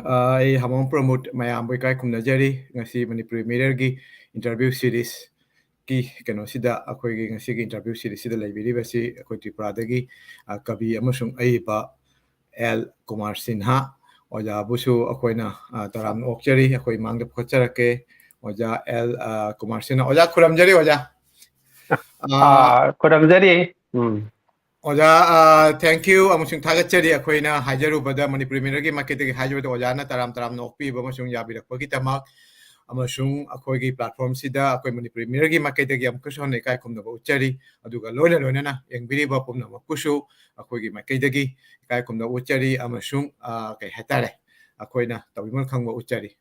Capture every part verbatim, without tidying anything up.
ꯑ, ꯑꯩ ꯍꯃꯣꯡ ꯄ꯭ꯔꯃꯣꯗ ꯃꯌꯥꯝꯕꯨ ꯏꯀꯥꯏ ꯈꯨꯝꯅꯖꯔꯤ꯫ ꯉꯁꯤ ꯃꯅꯤꯄꯨꯔꯤ ꯃꯤꯔꯔꯒꯤ interview series ꯀꯤ ꯀꯩꯅꯣꯁꯤꯗ, ꯑꯩꯈꯣꯏꯒꯤ ꯉꯁꯤꯒꯤ interview series ꯁꯤꯗ ꯂꯩꯕꯤꯔꯤꯕꯁꯤ ꯑꯩꯈꯣꯏ ꯇ꯭ꯔꯤꯄꯨꯔꯥꯗꯒꯤ, ꯑ, ꯀꯕꯤ ꯑꯃꯁꯨꯡ ꯑꯏꯕ ꯑꯦꯜ ꯀꯨꯃꯥꯔ ꯁꯤꯟꯍꯥ ꯑꯣꯖꯥꯕꯨꯁꯨ ꯑꯩꯈꯣꯏꯅ, ꯑ, ꯇꯔꯥꯝꯅ ꯑꯣꯛꯆꯔꯤ꯫ ꯑꯩꯈꯣꯏ ꯃꯥꯡꯗ ꯄꯨꯈꯠꯆꯔꯛꯀꯦ꯫ ꯑꯣꯖꯥ ꯑꯦꯜ, ꯑ, ꯀꯨꯃꯥꯔ ꯁꯤꯟꯍꯥ꯫ ꯑꯣꯖꯥ, ꯈꯨꯔꯨꯝꯖꯔꯤ, ꯑꯣꯖꯥ꯫ ꯑ, ꯑꯥ, ꯈꯨꯔꯨꯝꯖꯔꯤ꯫ ꯎꯝ꯫ ꯑꯣꯖꯥ, ꯑ, thank you ꯑꯃꯁꯨꯡ ꯊꯥꯒꯠꯆꯔꯤ꯫ ꯑꯩꯈꯣꯏꯅ ꯍꯥꯏꯖꯔꯨꯕꯗ, ꯃꯅꯤꯄꯨꯔꯤ ꯃꯤꯔꯔꯒꯤ ꯃꯥꯏꯀꯩꯗꯒꯤ ꯍꯥꯏꯖꯕꯗ, ꯑꯣꯖꯥꯅ ꯇꯔꯥꯝ ꯇꯔꯥꯝꯅ ꯑꯣꯛꯄꯤꯕ ꯑꯃꯁꯨꯡ ꯌꯥꯕꯤꯔꯛꯄꯒꯤꯗꯃꯛ, ꯑꯃꯁꯨꯡ ꯑꯩꯈꯣꯏꯒꯤ platform ꯁꯤꯗ ꯑꯩꯈꯣꯏ ꯃꯅꯤꯄꯨꯔꯤ ꯃꯤꯔꯔꯒꯤ ꯃꯥꯏꯀꯩꯗꯒꯤ ꯑꯃꯨꯛꯀꯁꯨ ꯍꯟꯅ ꯏꯀꯥꯏ ꯈꯨꯝꯅꯕ ꯎꯠꯆꯔꯤ꯫ ꯑꯗꯨꯒ ꯂꯣꯏꯅ ꯂꯣꯏꯅꯅ ꯌꯦꯡꯕꯤꯔꯤꯕ ꯄꯨꯝꯅꯃꯛꯄꯨꯁꯨ ꯑꯩꯈꯣꯏꯒꯤ ꯃꯥꯏꯀꯩꯗꯒꯤ ꯏꯀꯥꯏ ꯈꯨꯝꯅꯕ ꯎꯠꯆꯔꯤ ꯑꯃꯁꯨꯡ, ꯑ, ꯀꯩ ꯍꯥꯏꯇꯥꯔꯦ, ꯑꯩꯈꯣꯏꯅ ꯇꯧꯕꯤꯃꯜ ꯈꯪꯕ ꯎꯠꯆꯔꯤ꯫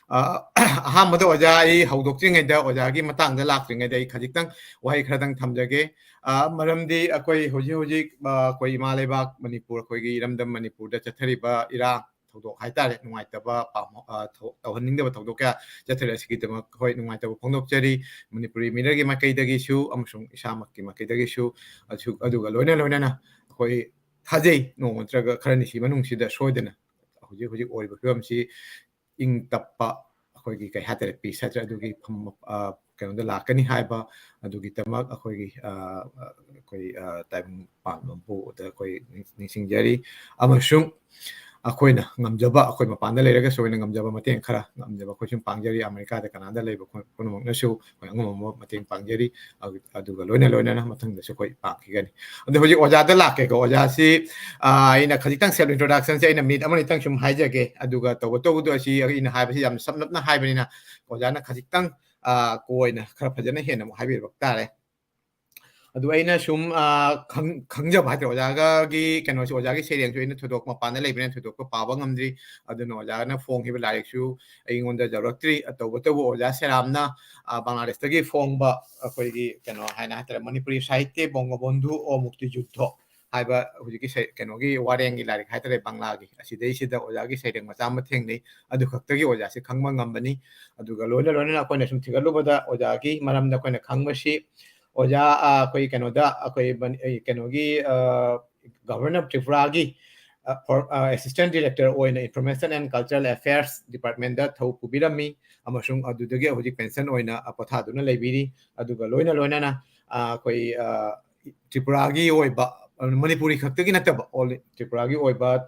ꯑ, ꯑꯍꯥꯟꯕꯗ ꯑꯣꯖꯥ, ꯑꯩ ꯍꯧꯗꯣꯛꯇ꯭ꯔꯤꯉꯩꯗ ꯑꯣꯖꯥꯒꯤ ꯃꯇꯥꯡꯗ ꯂꯥꯛꯇ꯭ꯔꯤꯉꯩꯗ ꯑꯩ ꯈꯖꯤꯛꯇꯪ ꯋꯥꯍꯩ ꯈꯔꯗꯪ ꯊꯝꯖꯒꯦ꯫ ꯑ, ꯃꯔꯝꯗꯤ ꯑꯩꯈꯣꯏ ꯍꯧꯖꯤꯛ ꯍꯧꯖꯤꯛ, ꯑ, ꯑꯩꯈꯣꯏ ꯏꯃꯥ ꯂꯩꯕꯥꯛ ꯃꯅꯤꯄꯨꯔ, ꯑꯩꯈꯣꯏꯒꯤ ꯏꯔꯝꯗꯝ ꯃꯅꯤꯄꯨꯔꯗ ꯆꯠꯊꯔꯤꯕ ꯏꯔꯥꯡ ꯊꯧꯗꯣꯛ ꯍꯥꯏꯇꯥꯔꯦ, ꯅꯨꯡꯉꯥꯏꯇꯕ ꯄꯥꯝ-, ꯑ, ꯊꯧ-, ꯇꯧꯍꯟꯅꯤꯡꯗꯕ ꯊꯧꯗꯣꯛ ꯀꯌꯥ ꯆꯠꯊꯔꯤ꯫ ꯑꯁꯤꯒꯤꯗꯃꯛ ꯍꯣꯏ, ꯅꯨꯡꯉꯥꯏꯇꯕ ꯐꯣꯡꯗꯣꯛꯆꯔꯤ ꯃꯅꯤꯄꯨꯔꯤ ꯃꯤꯔꯔꯒꯤ ꯃꯥꯏꯀꯩꯗꯒꯤꯁꯨ ꯑꯃꯁꯨꯡ ꯏꯁꯥꯃꯛꯀꯤ ꯃꯥꯏꯀꯩꯗꯒꯤꯁꯨ꯫ ꯑꯁꯨ-, ꯑꯗꯨꯒ ꯂꯣꯏꯅ ꯂꯣꯏꯅꯅ ꯑꯩꯈꯣꯏ ꯊꯥꯖꯩ, ꯅꯣꯡꯃ ꯅꯠꯇ꯭ꯔꯒ ꯈꯔꯅꯤꯁꯤ ꯃꯅꯨꯡꯁꯤꯗ ꯁꯣꯏꯗꯅ ꯍꯧꯖꯤꯛ ꯍꯧꯖꯤꯛ ꯑꯣꯏꯔꯤꯕ ꯐꯤꯕꯝꯁꯤ ꯏꯪ ꯇꯞꯄ, ꯑꯩꯈꯣꯏꯒꯤ ꯀꯩ ꯍꯥꯏꯇꯥꯔꯦ, peace ꯍꯥꯏꯇꯥꯔꯦ, ꯑꯗꯨꯒꯤ ꯐꯝ-, ꯑ, ꯀꯩꯅꯣꯗ ꯂꯥꯛꯀꯅꯤ ꯍꯥꯏꯕ ꯑꯗꯨꯒꯤꯗꯃꯛ ꯑꯩꯈꯣꯏꯒꯤ, ꯑ, ꯑꯩꯈꯣꯏ, ꯑ, ꯇꯥꯏꯕꯪ ꯄꯥꯟꯕꯕꯨ ꯑꯗ ꯑꯩꯈꯣꯏ ꯅꯤꯡ-, ꯅꯤꯡꯁꯤꯡꯖꯔꯤ꯫ ꯑꯃꯁꯨꯡ ꯑꯩꯈꯣꯏꯅ ꯉꯝꯖꯕ, ꯑꯩꯈꯣꯏ ꯃꯄꯥꯟꯗ ꯂꯩꯔꯒꯁꯨ ꯑꯩꯈꯣꯏꯅ ꯉꯝꯖꯕ ꯃꯇꯦꯡ ꯈꯔ, ꯉꯝꯖꯕ ꯑꯩꯈꯣꯏ ꯁꯨꯝ ꯄꯥꯡꯖꯔꯤ꯫ ꯑꯃꯦꯔꯤꯀꯥꯗ, ꯀꯅꯥꯗ ꯂꯩꯕ ꯑꯩꯈꯣꯏ ꯄꯨꯝꯅꯃꯛꯅꯁꯨ ꯑꯩꯈꯣꯏ ꯑꯉꯝ ꯑꯉꯝꯕ ꯃꯇꯦꯡ ꯄꯥꯡꯖꯔꯤ꯫ ꯑꯗꯨ-, ꯑꯗꯨꯒ ꯂꯣꯏꯅ ꯂꯣꯏꯅꯅ ꯃꯊꯪꯗꯁꯨ ꯑꯩꯈꯣꯏ ꯄꯥꯡꯈꯤꯒꯅꯤ꯫ ꯑꯗꯣ ꯍꯧꯖꯤꯛ ꯑꯣꯖꯥꯗ ꯂꯥꯛꯀꯦꯀꯣ꯫ ꯑꯣꯖꯥꯁꯤ, ꯑ, ꯑꯩꯅ ꯈꯖꯤꯛꯇꯪ self introduction ꯁꯦ ꯑꯩꯅ minute ꯑꯃꯅꯤꯇꯪ ꯁꯨꯝ ꯍꯥꯏꯖꯒꯦ꯫ ꯑꯗꯨꯒ ꯇꯧꯕꯇꯕꯨ ꯑꯩꯅ ꯍꯥꯏꯕꯁꯤ ꯌꯥꯝꯅ ꯁꯝꯂꯞꯅ ꯍꯥꯏꯕꯅꯤꯅ ꯑꯣꯖꯥꯅ ꯈꯖꯤꯛꯇꯪ, ꯑ, ꯀꯣꯏꯅ ꯈꯔ ꯐꯖꯅ ꯍꯦꯟꯅ ꯑꯃꯨꯛ ꯍꯥꯏꯕꯤꯔꯛꯄ ꯇꯥꯔꯦ꯫ ꯑꯗꯨ ꯑꯩꯅ ꯁꯨꯝ, ꯑ, ꯈꯪ-, ꯈꯪꯖꯕ ꯍꯥꯏꯇꯥꯔꯦ, ꯑꯣꯖꯥꯒꯤ ꯀꯩꯅꯣꯁꯦ, ꯑꯣꯖꯥꯒꯤ ꯁꯩꯔꯦꯡꯁꯨ ꯑꯩꯅ ꯊꯣꯏꯗꯣꯛ ꯃꯄꯥꯟꯗ ꯂꯩꯕꯅꯤꯅ ꯊꯣꯏꯗꯣꯛꯄ ꯄꯥꯕ ꯉꯝꯗ꯭ꯔꯤ꯫ ꯑꯗꯨꯅ ꯑꯣꯖꯥꯅ ꯐꯣꯡꯈꯤꯕ ꯂꯥꯏꯔꯤꯛꯁꯨ ꯑꯩꯉꯣꯟꯗ ꯌꯧꯔꯛꯇ꯭ꯔꯤ꯫ ꯇꯧꯕꯇꯕꯨ ꯑꯣꯖꯥ ꯁꯦꯔꯥꯝꯅ, ꯑ, ꯕꯪꯒ꯭ꯂꯥꯗꯦꯁꯇꯒꯤ ꯐꯣꯡꯕ ꯑꯩꯈꯣꯏꯒꯤ ꯀꯩꯅꯣ ꯍꯥꯏꯅ ꯍꯥꯏꯇꯥꯔꯦ, ꯃꯅꯤꯄꯨꯔꯤ ꯁꯥꯍꯤꯇ꯭ꯌ ꯕꯪꯒꯕꯣꯟꯙꯨ ꯑꯣ ꯃꯨꯛꯇꯤ ꯌꯨꯗꯙꯣ ꯍꯥꯏꯕ ꯍꯧꯖꯤꯛꯀꯤ ꯁꯩ-, ꯀꯩꯅꯣꯒꯤ ꯋꯥꯔꯦꯡꯒꯤ ꯂꯥꯏꯔꯤꯛ ꯍꯥꯏꯇꯥꯔꯦ, ꯕꯪꯒ꯭ꯂꯥꯒꯤ, ꯑꯁꯤꯗꯩꯁꯤꯗ ꯑꯣꯖꯥꯒꯤ ꯁꯩꯔꯦꯡ ꯃꯆꯥ ꯑꯃ ꯊꯦꯡꯅꯩ꯫ ꯑꯗꯨ ꯈꯛꯇꯒꯤ ꯑꯣꯖꯥꯁꯦ ꯈꯪꯕ ꯉꯝꯕꯅꯤ꯫ ꯑꯗꯨꯒ ꯂꯣꯏꯅ ꯂꯣꯏꯅꯅ ꯑꯩꯈꯣꯏꯅ ꯁꯨꯝ ꯊꯤꯒꯠꯂꯨꯕꯗ ꯑꯣꯖꯥꯒꯤ ꯃꯔꯝꯗ ꯑꯩꯈꯣꯏꯅ ꯈꯪꯕꯁꯤ, ꯑꯣꯖꯥ, ꯑ, ꯑꯩꯈꯣꯏ ꯀꯩꯅꯣꯗ, ꯑꯩꯈꯣꯏ ꯃꯅꯤ-, ꯑꯩ ꯀꯩꯅꯣꯒꯤ, ꯑ, Governor of ꯇ꯭ꯔꯤꯄꯨꯔꯥꯒꯤ, ꯑ, for, ꯑ, Assistant Director ꯑꯣꯏꯅ Information and Cultural Affairs Departmentꯇ ꯊꯧ ꯄꯨꯕꯤꯔꯝꯃꯤ, ꯑꯃꯁꯨꯡ ꯑꯗꯨꯗꯒꯤ ꯍꯧꯖꯤꯛ pension ꯑꯣꯏꯅ, ꯑ, ꯄꯣꯊꯥꯗꯨꯅ ꯂꯩꯕꯤꯔꯤ꯫ ꯑꯗꯨꯒ ꯂꯣꯏꯅ ꯂꯣꯏꯅꯅ, ꯑ, ꯑꯩꯈꯣꯏ, ꯑ, ꯇ꯭ꯔꯤꯄꯨꯔꯥꯒꯤ ꯑꯣꯏꯕ, ꯑ, ꯃꯅꯤꯄꯨꯔꯤ ꯈꯛꯇꯒꯤ ꯅꯠꯇꯕ, all ꯇ꯭ꯔꯤꯄꯨꯔꯥꯒꯤ ꯑꯣꯏꯕ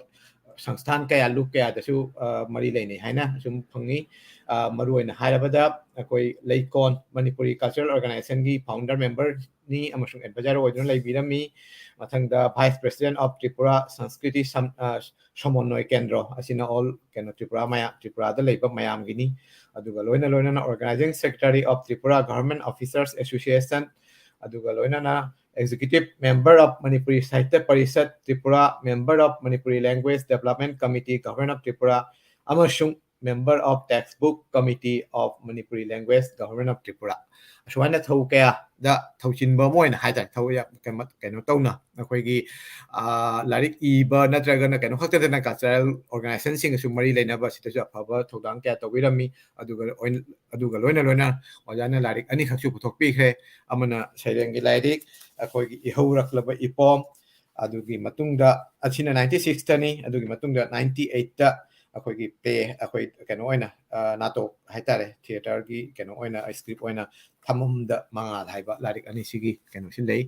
ꯁꯪꯁꯊꯥꯟ ꯀꯌꯥ, ꯂꯨꯞ ꯀꯌꯥꯗꯁꯨ, ꯑ, ꯃꯔꯤ ꯂꯩꯅꯩ ꯍꯥꯏꯅ ꯁꯨꯝ ꯐꯪꯉꯤ꯫ ꯑ, ꯃꯔꯨꯑꯣꯏꯅ ꯍꯥꯏꯔꯕꯗ, ꯑꯩꯈꯣꯏ ꯂꯩꯀꯣꯟ ꯃꯅꯤꯄꯨꯔꯤ Cultural Organizationꯒꯤ founder memberꯅꯤ ꯑꯃꯁꯨꯡ advisor ꯑꯣꯏꯗꯨꯅ ꯂꯩꯕꯤꯔꯝꯃꯤ꯫ ꯃꯊꯪꯗ Vice President of Tripura Sanskriti Sam-, ꯑ, Samanvay Kendra, ꯑꯁꯤꯅ all ꯀꯩꯅꯣ ꯇ꯭ꯔꯤꯄꯨꯔꯥ ꯃꯌꯥꯝ, ꯇ꯭ꯔꯤꯄꯨꯔꯥꯗ ꯂꯩꯕ ꯃꯌꯥꯝꯒꯤꯅꯤ꯫ ꯑꯗꯨꯒ ꯂꯣꯏꯅ ꯂꯣꯏꯅꯅ Organizing Secretary of Tripura Government Officers Association, ꯑꯗꯨꯒ ꯂꯣꯏꯅꯅ Executive Member of Manipuri Sahitya Parishad Tripura, Member of Manipuri Language Development Committee, Government of Tripura, ꯑꯃꯁꯨꯡ Member of Textbook Committee of Manipuri Language, Government of Tripura꯫ ꯑꯁꯨꯃꯥꯏꯅ ꯊꯧ ꯀꯌꯥꯗ ꯊꯧꯆꯤꯟꯕ ꯑꯃ ꯑꯣꯏꯅ ꯍꯥꯏꯇꯥꯔꯦ, ꯊꯧ ꯌꯥꯝ ꯀꯩꯅꯣ, ꯀꯩꯅꯣ ꯇꯧꯅ ꯑꯩꯈꯣꯏꯒꯤ, ꯑ, ꯂꯥꯏꯔꯤꯛ ꯏꯕ ꯅꯠꯇ꯭ꯔꯒꯅ ꯀꯩꯅꯣ ꯈꯛꯇꯗꯅ cultural organizationꯁꯤꯡꯒꯁꯨ ꯃꯔꯤ ꯂꯩꯅꯕ, ꯁꯤꯗꯁꯨ ꯑꯐꯕ ꯊꯧꯗꯥꯡ ꯀꯌꯥ ꯇꯧꯕꯤꯔꯝꯃꯤ꯫ ꯑꯗꯨꯒ ꯑꯣꯏꯅ, ꯑꯗꯨꯒ ꯂꯣꯏꯅ ꯂꯣꯏꯅ ꯑꯣꯖꯥꯅ ꯂꯥꯏꯔꯤꯛ ꯑꯅꯤꯈꯛꯁꯨ ꯄꯨꯊꯣꯛꯄꯤꯈ꯭ꯔꯦ꯫ ꯑꯃꯅ ꯁꯩꯔꯦꯡꯒꯤ ꯂꯥꯏꯔꯤꯛ, ꯑꯩꯈꯣꯏꯒꯤ ꯏꯍꯧꯔꯛꯂꯕ ꯏꯄꯣꯝ, ꯑꯗꯨꯒꯤ ꯃꯇꯨꯡꯗ, ꯑꯁꯤꯅ ninety sixꯇꯅꯤ, ꯑꯗꯨꯒꯤ ꯃꯇꯨꯡꯗ ninety eightꯇ ꯑꯩꯈꯣꯏꯒꯤ play, ꯑꯩꯈꯣꯏ ꯀꯩꯅꯣ ꯑꯣꯏꯅ, ꯑ, ꯅꯥꯇꯣꯛ ꯍꯥꯏꯇꯥꯔꯦ, theatreꯒꯤ ꯀꯩꯅꯣ ꯑꯣꯏꯅ, script ꯑꯣꯏꯅ ꯊꯝꯕꯥꯜꯗ ꯃꯉꯥꯜ ꯍꯥꯏꯕ ꯂꯥꯏꯔꯤꯛ ꯑꯅꯤꯁꯤꯒꯤ ꯀꯩꯅꯣꯁꯤ ꯂꯩ꯫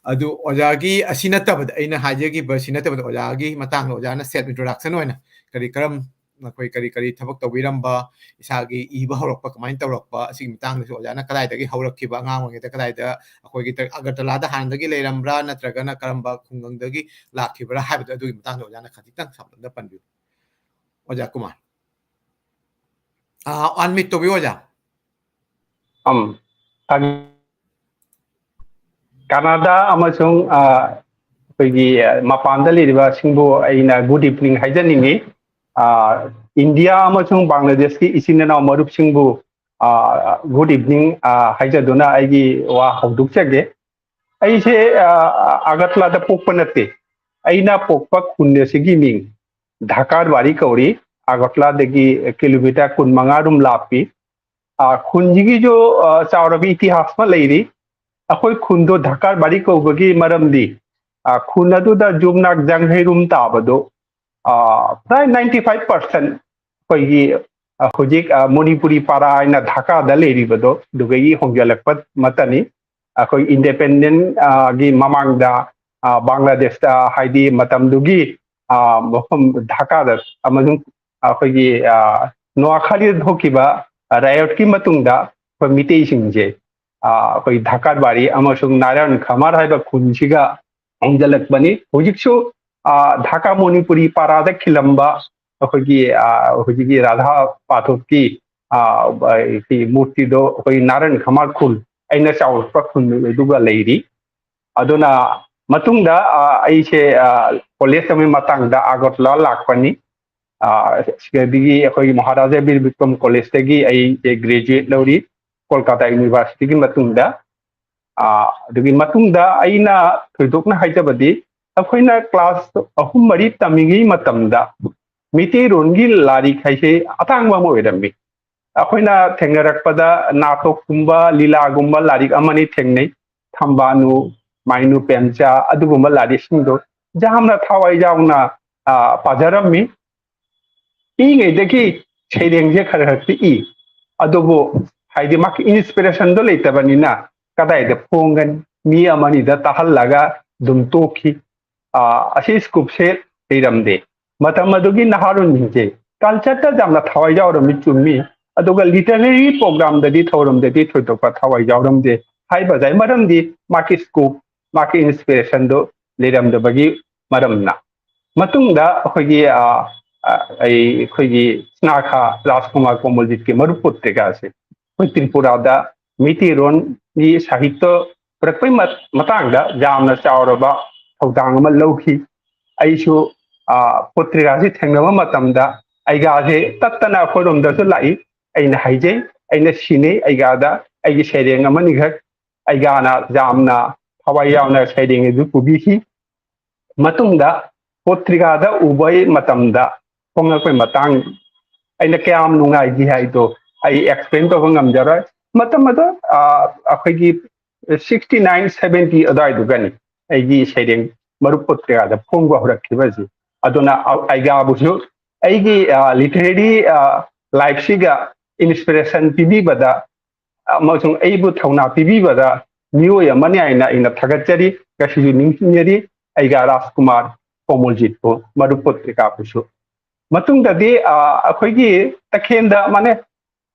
ꯑꯗꯨ ꯑꯣꯖꯥꯒꯤ ꯑꯁꯤ ꯅꯠꯇꯕꯗ, ꯑꯩꯅ ꯍꯥꯏꯖꯈꯤꯕ ꯁꯤ ꯅꯠꯇꯕꯗ, ꯑꯣꯖꯥꯒꯤ ꯃꯇꯥꯡꯗ ꯑꯣꯖꯥꯅ self introduction ꯑꯣꯏꯅ ꯀꯔꯤ ꯀꯔꯝ, ꯑꯩꯈꯣꯏ ꯀꯔꯤ ꯀꯔꯤ ꯊꯕꯛ ꯇꯧꯕꯤꯔꯝꯕ, ꯏꯁꯥꯒꯤ ꯏꯕ ꯍꯧꯔꯛꯄ ꯀꯃꯥꯏꯅ ꯇꯧꯔꯛꯄ, ꯑꯁꯤꯒꯤ ꯃꯇꯥꯡꯗꯁꯨ ꯑꯣꯖꯥꯅ ꯀꯗꯥꯏꯗꯒꯤ ꯍꯧꯔꯛꯈꯤꯕ, ꯑꯉꯥꯡ ꯑꯣꯏꯔꯤꯉꯩꯗ ꯀꯗꯥꯏꯗ ꯑꯩꯈꯣꯏꯒꯤ ꯇ-, ꯑꯒꯔꯇꯂꯥꯗ ꯍꯥꯟꯅꯗꯒꯤ ꯂꯩꯔꯝꯕ꯭ꯔꯥ, ꯅꯠꯇ꯭ꯔꯒꯅ ꯀꯔꯝꯕ ꯈꯨꯡꯒꯪꯗꯒꯤ ꯂꯥꯛꯈꯤꯕ꯭ꯔꯥ ꯍꯥꯏꯕꯗꯣ, ꯑꯗꯨꯒꯤ ꯃꯇꯥꯡꯗ ꯑꯣꯖꯥꯅ ꯈꯖꯤꯛꯇꯪ ꯁꯝꯂꯞꯅ ꯄꯟꯕꯤꯌꯨ꯫ ꯑꯣꯖꯥ ꯀꯨꯃꯥꯔ꯫ ꯑꯥ, unmute ꯇꯧꯕꯤꯌꯨ, ꯑꯣꯖꯥ꯫ ꯑꯝ, ꯀꯅꯥꯗꯥ ꯑꯃꯁꯨꯡ, ꯑ, ꯑꯩꯈꯣꯏꯒꯤ, ꯑ, ꯃꯄꯥꯟꯗ ꯂꯩꯔꯤꯕꯁꯤꯡꯕꯨ ꯑꯩꯅ good evening ꯍꯥꯏꯖꯅꯤꯡꯉꯤ꯫ ꯑ, ꯏꯟꯗꯤꯌꯥ ꯑꯃꯁꯨꯡ ꯕꯪꯒ꯭ꯂꯥꯗꯦꯁꯀꯤ ꯏꯆꯤꯟ ꯏꯅꯥꯎ ꯃꯔꯨꯞꯁꯤꯡꯕꯨ, ꯑ, good evening, ꯑ, ꯍꯥꯏꯖꯗꯨꯅ ꯑꯩꯒꯤ ꯋꯥ ꯍꯧꯗꯣꯛꯆꯒꯦ꯫ ꯑꯩꯁꯦ, ꯑ, ꯑꯒꯔꯇꯂꯥꯗ ꯄꯣꯛꯄ ꯅꯠꯇꯦ꯫ ꯑꯩꯅ ꯄꯣꯛꯄ ꯈꯨꯟ ꯑꯁꯤꯒꯤ ꯃꯤꯡ ꯙꯀꯥꯔꯕꯥꯔꯤ ꯀꯧꯔꯤ꯫ ꯑꯒꯔꯇꯂꯥꯗꯒꯤ ꯀꯤꯂꯣꯃꯤꯇꯔ ꯀꯨꯟꯃꯉꯥ ꯔꯣꯝ ꯂꯥꯞꯄꯤ꯫ ꯑ, ꯈꯨꯟꯁꯤꯒꯤꯁꯨ, ꯑ, ꯆꯥꯎꯔꯕ ꯏꯇꯤꯍꯥꯁ ꯑꯃ ꯂꯩꯔꯤ꯫ ꯑꯩꯈꯣꯏ ꯈꯨꯟꯗꯣ ꯙꯀꯥꯔꯕꯥꯔꯤ ꯀꯧꯕꯒꯤ ꯃꯔꯝꯗꯤ, ꯑ, ꯈꯨꯟ ꯑꯗꯨꯗ ꯖꯨꯝꯅꯥꯛ ꯖꯪꯍꯩꯔꯨꯝ ꯇꯥꯕꯗꯣ ꯄ꯭ꯔꯥꯏ ꯅꯥꯏꯟꯇꯤ ꯐꯥꯏꯚ ꯄꯥꯔꯁꯦꯟ ꯑꯩꯈꯣꯏꯒꯤ ꯍꯧꯖꯤꯛ ꯃꯅꯤꯄꯨꯔꯤ ꯄꯥꯔꯥ ꯍꯥꯏꯅ ꯙꯥꯀꯥꯗ ꯂꯩꯔꯤꯕꯗꯣ ꯑꯗꯨꯗꯒꯤ ꯍꯣꯡꯖꯤꯜꯂꯛꯄ ꯃꯇꯅꯤ꯫ ꯑꯩꯈꯣꯏ ꯏꯟꯗꯤꯄꯦꯟꯗꯦꯟꯒꯤ ꯃꯃꯥꯡꯗ ꯕꯪꯒ꯭ꯂꯥꯗꯦꯁꯇ, ꯍꯥꯏꯗꯤ ꯃꯇꯝꯗꯨꯒꯤ ꯃꯐꯝ ꯙꯥꯀꯥꯗ ꯑꯃꯁꯨꯡ ꯑꯩꯈꯣꯏꯒꯤ ꯅꯣꯋꯥꯈꯥꯂꯤꯗ ꯊꯣꯛꯈꯤꯕ ꯔꯥꯏꯌꯣꯠꯀꯤ ꯃꯇꯨꯡꯗ ꯑꯩꯈꯣꯏ ꯃꯤꯇꯩꯁꯤꯡꯁꯦ ꯑꯩꯈꯣꯏ ꯙꯥꯀꯥꯔꯕꯥꯔꯤ ꯑꯃꯁꯨꯡ ꯅꯥꯔꯥꯌꯟ ꯈꯃꯥꯔ ꯍꯥꯏꯕ ꯈꯨꯟꯁꯤꯒ ꯍꯣꯡꯖꯤꯜꯂꯛꯄꯅꯤ꯫ ꯍꯧꯖꯤꯛꯁꯨ ꯙꯥꯀꯥ ꯃꯅꯤꯄꯨꯔꯤ ꯄꯥꯔꯥꯗ ꯈꯤꯜꯂꯝꯕ ꯑꯩꯈꯣꯏꯒꯤ ꯍꯧꯖꯤꯛꯀꯤ ꯔꯥꯙꯥ ꯄꯥꯊꯣꯞꯀꯤ ꯃꯨꯔꯇꯤꯗꯣ ꯑꯩꯈꯣꯏ ꯅꯥꯔꯥꯌꯟ ꯈꯃꯥꯔ ꯈꯨꯜ, ꯑꯩꯅ ꯆꯥꯎꯔꯛꯄ ꯈꯨꯜ ꯑꯗꯨꯒ ꯂꯩꯔꯤ꯫ ꯑꯗꯨꯅ ꯃꯇꯨꯡꯗ ꯑꯩꯁꯦ ꯀꯣꯂꯦꯖ ꯇꯝꯕꯒꯤ ꯃꯇꯥꯡꯗ ꯑꯒꯔꯇꯂꯥ ꯂꯥꯛꯄꯅꯤ꯫ ꯁꯤꯗꯒꯤ ꯑꯩꯈꯣꯏꯒꯤ ꯃꯍꯥꯔꯥꯖꯥ ꯕꯤꯔ ꯕꯤꯀ꯭ꯔꯝ ꯀꯣꯂꯦꯖꯇꯒꯤ ꯑꯩꯁꯦ ꯒ꯭ꯔꯦꯖꯨꯑꯦꯠ ꯂꯧꯔꯤ ꯀꯣꯜꯀꯥꯇꯥ ꯌꯨꯅꯤꯚꯔꯁꯤꯇꯤꯒꯤ ꯃꯇꯨꯡꯗ꯫ ꯑꯗꯨꯒꯤ ꯃꯇꯨꯡꯗ ꯑꯩꯅ ꯊꯣꯏꯗꯣꯛꯅ ꯍꯥꯏꯖꯕꯗꯤ, ꯑꯩꯈꯣꯏꯅ ꯀ꯭ꯂꯥꯁ ꯑꯍꯨꯝ ꯃꯔꯤ ꯇꯝꯃꯤꯉꯩ ꯃꯇꯝꯗ ꯃꯤꯇꯩꯔꯣꯟꯒꯤ ꯂꯥꯏꯔꯤꯛ ꯍꯥꯏꯁꯦ ꯑꯇꯥꯡꯕ ꯑꯃ ꯑꯣꯏꯔꯝꯃꯤ꯫ ꯑꯩꯈꯣꯏꯅ ꯊꯦꯡꯅꯔꯛꯄꯗ ꯅꯥꯇꯣꯛꯀꯨꯝꯕ, ꯂꯤꯂꯥꯒꯨꯝꯕ ꯂꯥꯏꯔꯤꯛ ꯑꯃꯅꯤ ꯊꯦꯡꯅꯩ꯫ ꯊꯝꯕꯥꯅꯨ, ꯃꯥꯏꯅꯨ ꯄꯦꯝꯆꯥ, ꯑꯗꯨꯒꯨꯝꯕ ꯂꯥꯏꯔꯤꯛꯁꯤꯡꯗꯣ ꯌꯥꯝꯅ ꯊꯋꯥꯏ ꯌꯥꯎꯅ ꯄꯥꯖꯔꯝꯃꯤ꯫ ꯄꯤꯛꯏꯉꯩꯗꯒꯤ ꯁꯩꯔꯦꯡꯁꯦ ꯈꯔ ꯈꯔ ꯄꯤꯛꯏ, ꯑꯗꯨꯕꯨ ꯍꯥꯏꯗꯤ ꯃꯥꯒꯤ ꯏꯟꯁꯄꯤꯔꯦꯁꯟꯗꯣ ꯂꯩꯇꯕꯅꯤꯅ ꯀꯗꯥꯏꯗ ꯐꯣꯡꯒꯅꯤ? ꯃꯤ ꯑꯃꯅꯤꯗ ꯇꯥꯍꯜꯂꯒ ꯑꯗꯨꯝ ꯇꯣꯛꯈꯤ꯫ ꯑꯁꯤ ꯁ꯭ꯀꯨꯞꯁꯦ ꯂꯩꯔꯝꯗꯦ꯫ ꯃꯇꯝ ꯑꯗꯨꯒꯤ ꯅꯍꯥꯔꯣꯟꯁꯤꯡꯁꯦ ꯀꯜꯆꯔꯗ ꯌꯥꯝꯅ ꯊꯋꯥꯏ ꯌꯥꯎꯔꯝꯃꯤ, ꯆꯨꯝꯃꯤ, ꯑꯗꯨꯒ ꯂꯤꯇꯔꯦꯔꯤ ꯄ꯭ꯔꯣꯒ꯭ꯔꯥꯝꯗꯗꯤ ꯊꯧꯔꯝꯗꯗꯤ ꯊꯣꯏꯗꯣꯛꯄ ꯊꯋꯥꯏ ꯌꯥꯎꯔꯝꯗꯦ꯫ ꯍꯥꯏꯕ ꯇꯥꯏ, ꯃꯔꯝꯗꯤ ꯃꯥꯒꯤ ꯁ꯭ꯀꯣꯞ, ꯃꯥꯒꯤ ꯏꯟꯁꯄꯤꯔꯦꯁꯟꯗꯣ ꯂꯩꯔꯝꯗꯕꯒꯤ ꯃꯔꯝꯅ꯫ ꯃꯇꯨꯡꯗ ꯑꯩꯈꯣꯏꯒꯤ ꯑꯩꯈꯣꯏꯒꯤ ꯁ꯭ꯅꯦꯍꯥ ꯔꯥꯖꯀꯨꯃꯥꯔ ꯀꯣꯃꯜꯖꯤꯠꯀꯤ ꯃꯔꯨꯞ ꯄꯣꯇ꯭ꯔꯤꯀꯥꯁꯦ ꯑꯩꯈꯣꯏ ꯇ꯭ꯔꯤꯄꯨꯔꯥꯗ ꯃꯤꯇꯩꯔꯣꯟꯒꯤ ꯁꯥꯍꯤꯇ꯭ꯌ ꯄꯨꯔꯛꯄꯒꯤ ꯃꯇꯥꯡꯗ ꯌꯥꯝꯅ ꯆꯥꯎꯔꯕ ꯊꯧꯗꯥꯡ ꯑꯃ ꯂꯧꯈꯤ꯫ ꯑꯩꯁꯨ ꯄꯣꯇ꯭ꯔꯤꯀꯥꯁꯤ ꯊꯦꯡꯅꯕ ꯃꯇꯝꯗ ꯑꯩꯒꯥꯁꯦ ꯇꯠꯇꯅ ꯑꯩꯈꯣꯏꯔꯣꯝꯗꯁꯨ ꯂꯥꯛꯏ꯫ ꯑꯩꯅ ꯍꯥꯏꯖꯩ, ꯑꯩꯅ ꯁꯤꯟꯅꯩ ꯑꯩꯒꯥꯗ ꯑꯩꯒꯤ ꯁꯩꯔꯦꯡ ꯑꯃꯅꯤꯈꯛ꯫ ꯑꯩꯒꯥꯅ ꯌꯥꯝꯅ ꯊꯋꯥꯏ ꯌꯥꯎꯅ ꯁꯩꯔꯦꯡ ꯑꯗꯨ ꯄꯨꯕꯤꯈꯤ꯫ ꯃꯇꯨꯡꯗ ꯄꯣꯇ꯭ꯔꯤꯀꯥꯗ ꯎꯕꯒꯤ ꯃꯇꯝꯗ ꯐꯣꯡꯂꯛꯄꯒꯤ ꯃꯇꯥꯡ ꯑꯩꯅ ꯀꯌꯥꯝ ꯅꯨꯡꯉꯥꯏꯈꯤ ꯍꯥꯏꯗꯣ ꯑꯩ ꯑꯦꯛꯁꯄ꯭ꯂꯦꯟ ꯇꯧꯕ ꯉꯝꯖꯔꯣꯏ꯫ ꯃꯇꯝ ꯑꯗꯣ ꯑꯩꯈꯣꯏꯒꯤ ꯁꯤꯛꯁꯇꯤ ꯅꯥꯏꯟ ꯁꯕꯦꯟꯇꯤ ꯑꯗꯨꯋꯥꯏꯗꯨꯒꯅꯤ ꯑꯩꯒꯤ ꯁꯩꯔꯦꯡ ꯃꯔꯨꯞ ꯄꯣꯇ꯭ꯔꯤꯀꯥꯗ ꯐꯣꯡꯕ ꯍꯧꯔꯛꯈꯤꯕ ꯑꯁꯤ꯫ ꯑꯗꯨꯅ ꯑꯩꯒꯥꯕꯨꯁꯨ ꯑꯩꯒꯤ ꯂꯤꯇꯔꯦꯔꯤ ꯂꯥꯏꯐꯁꯤꯒ ꯏꯟꯁꯄꯤꯔꯦꯁꯟ ꯄꯤꯕꯤꯕꯗ ꯑꯃꯁꯨꯡ ꯑꯩꯕꯨ ꯊꯧꯅꯥ ꯄꯤꯕꯤꯕꯗ ꯃꯤꯑꯣꯏ ꯑꯃꯅꯤ ꯍꯥꯏꯅ ꯑꯩꯅ ꯊꯥꯒꯠꯆꯔꯤ꯫ ꯉꯁꯤꯁꯨ ꯅꯤꯡꯁꯤꯡꯖꯔꯤ ꯑꯩꯒ ꯔꯥꯖꯀꯨꯃꯥꯔ ꯀꯣꯃꯣꯜꯖꯤꯠꯄꯨ, ꯃꯔꯨꯞ ꯄꯣꯠꯇ꯭ꯔꯤꯀꯥꯕꯨꯁꯨ꯫ ꯃꯇꯨꯡꯗꯗꯤ ꯑꯩꯈꯣꯏꯒꯤ ꯇꯈꯦꯟꯗ ꯃꯥꯅꯦ,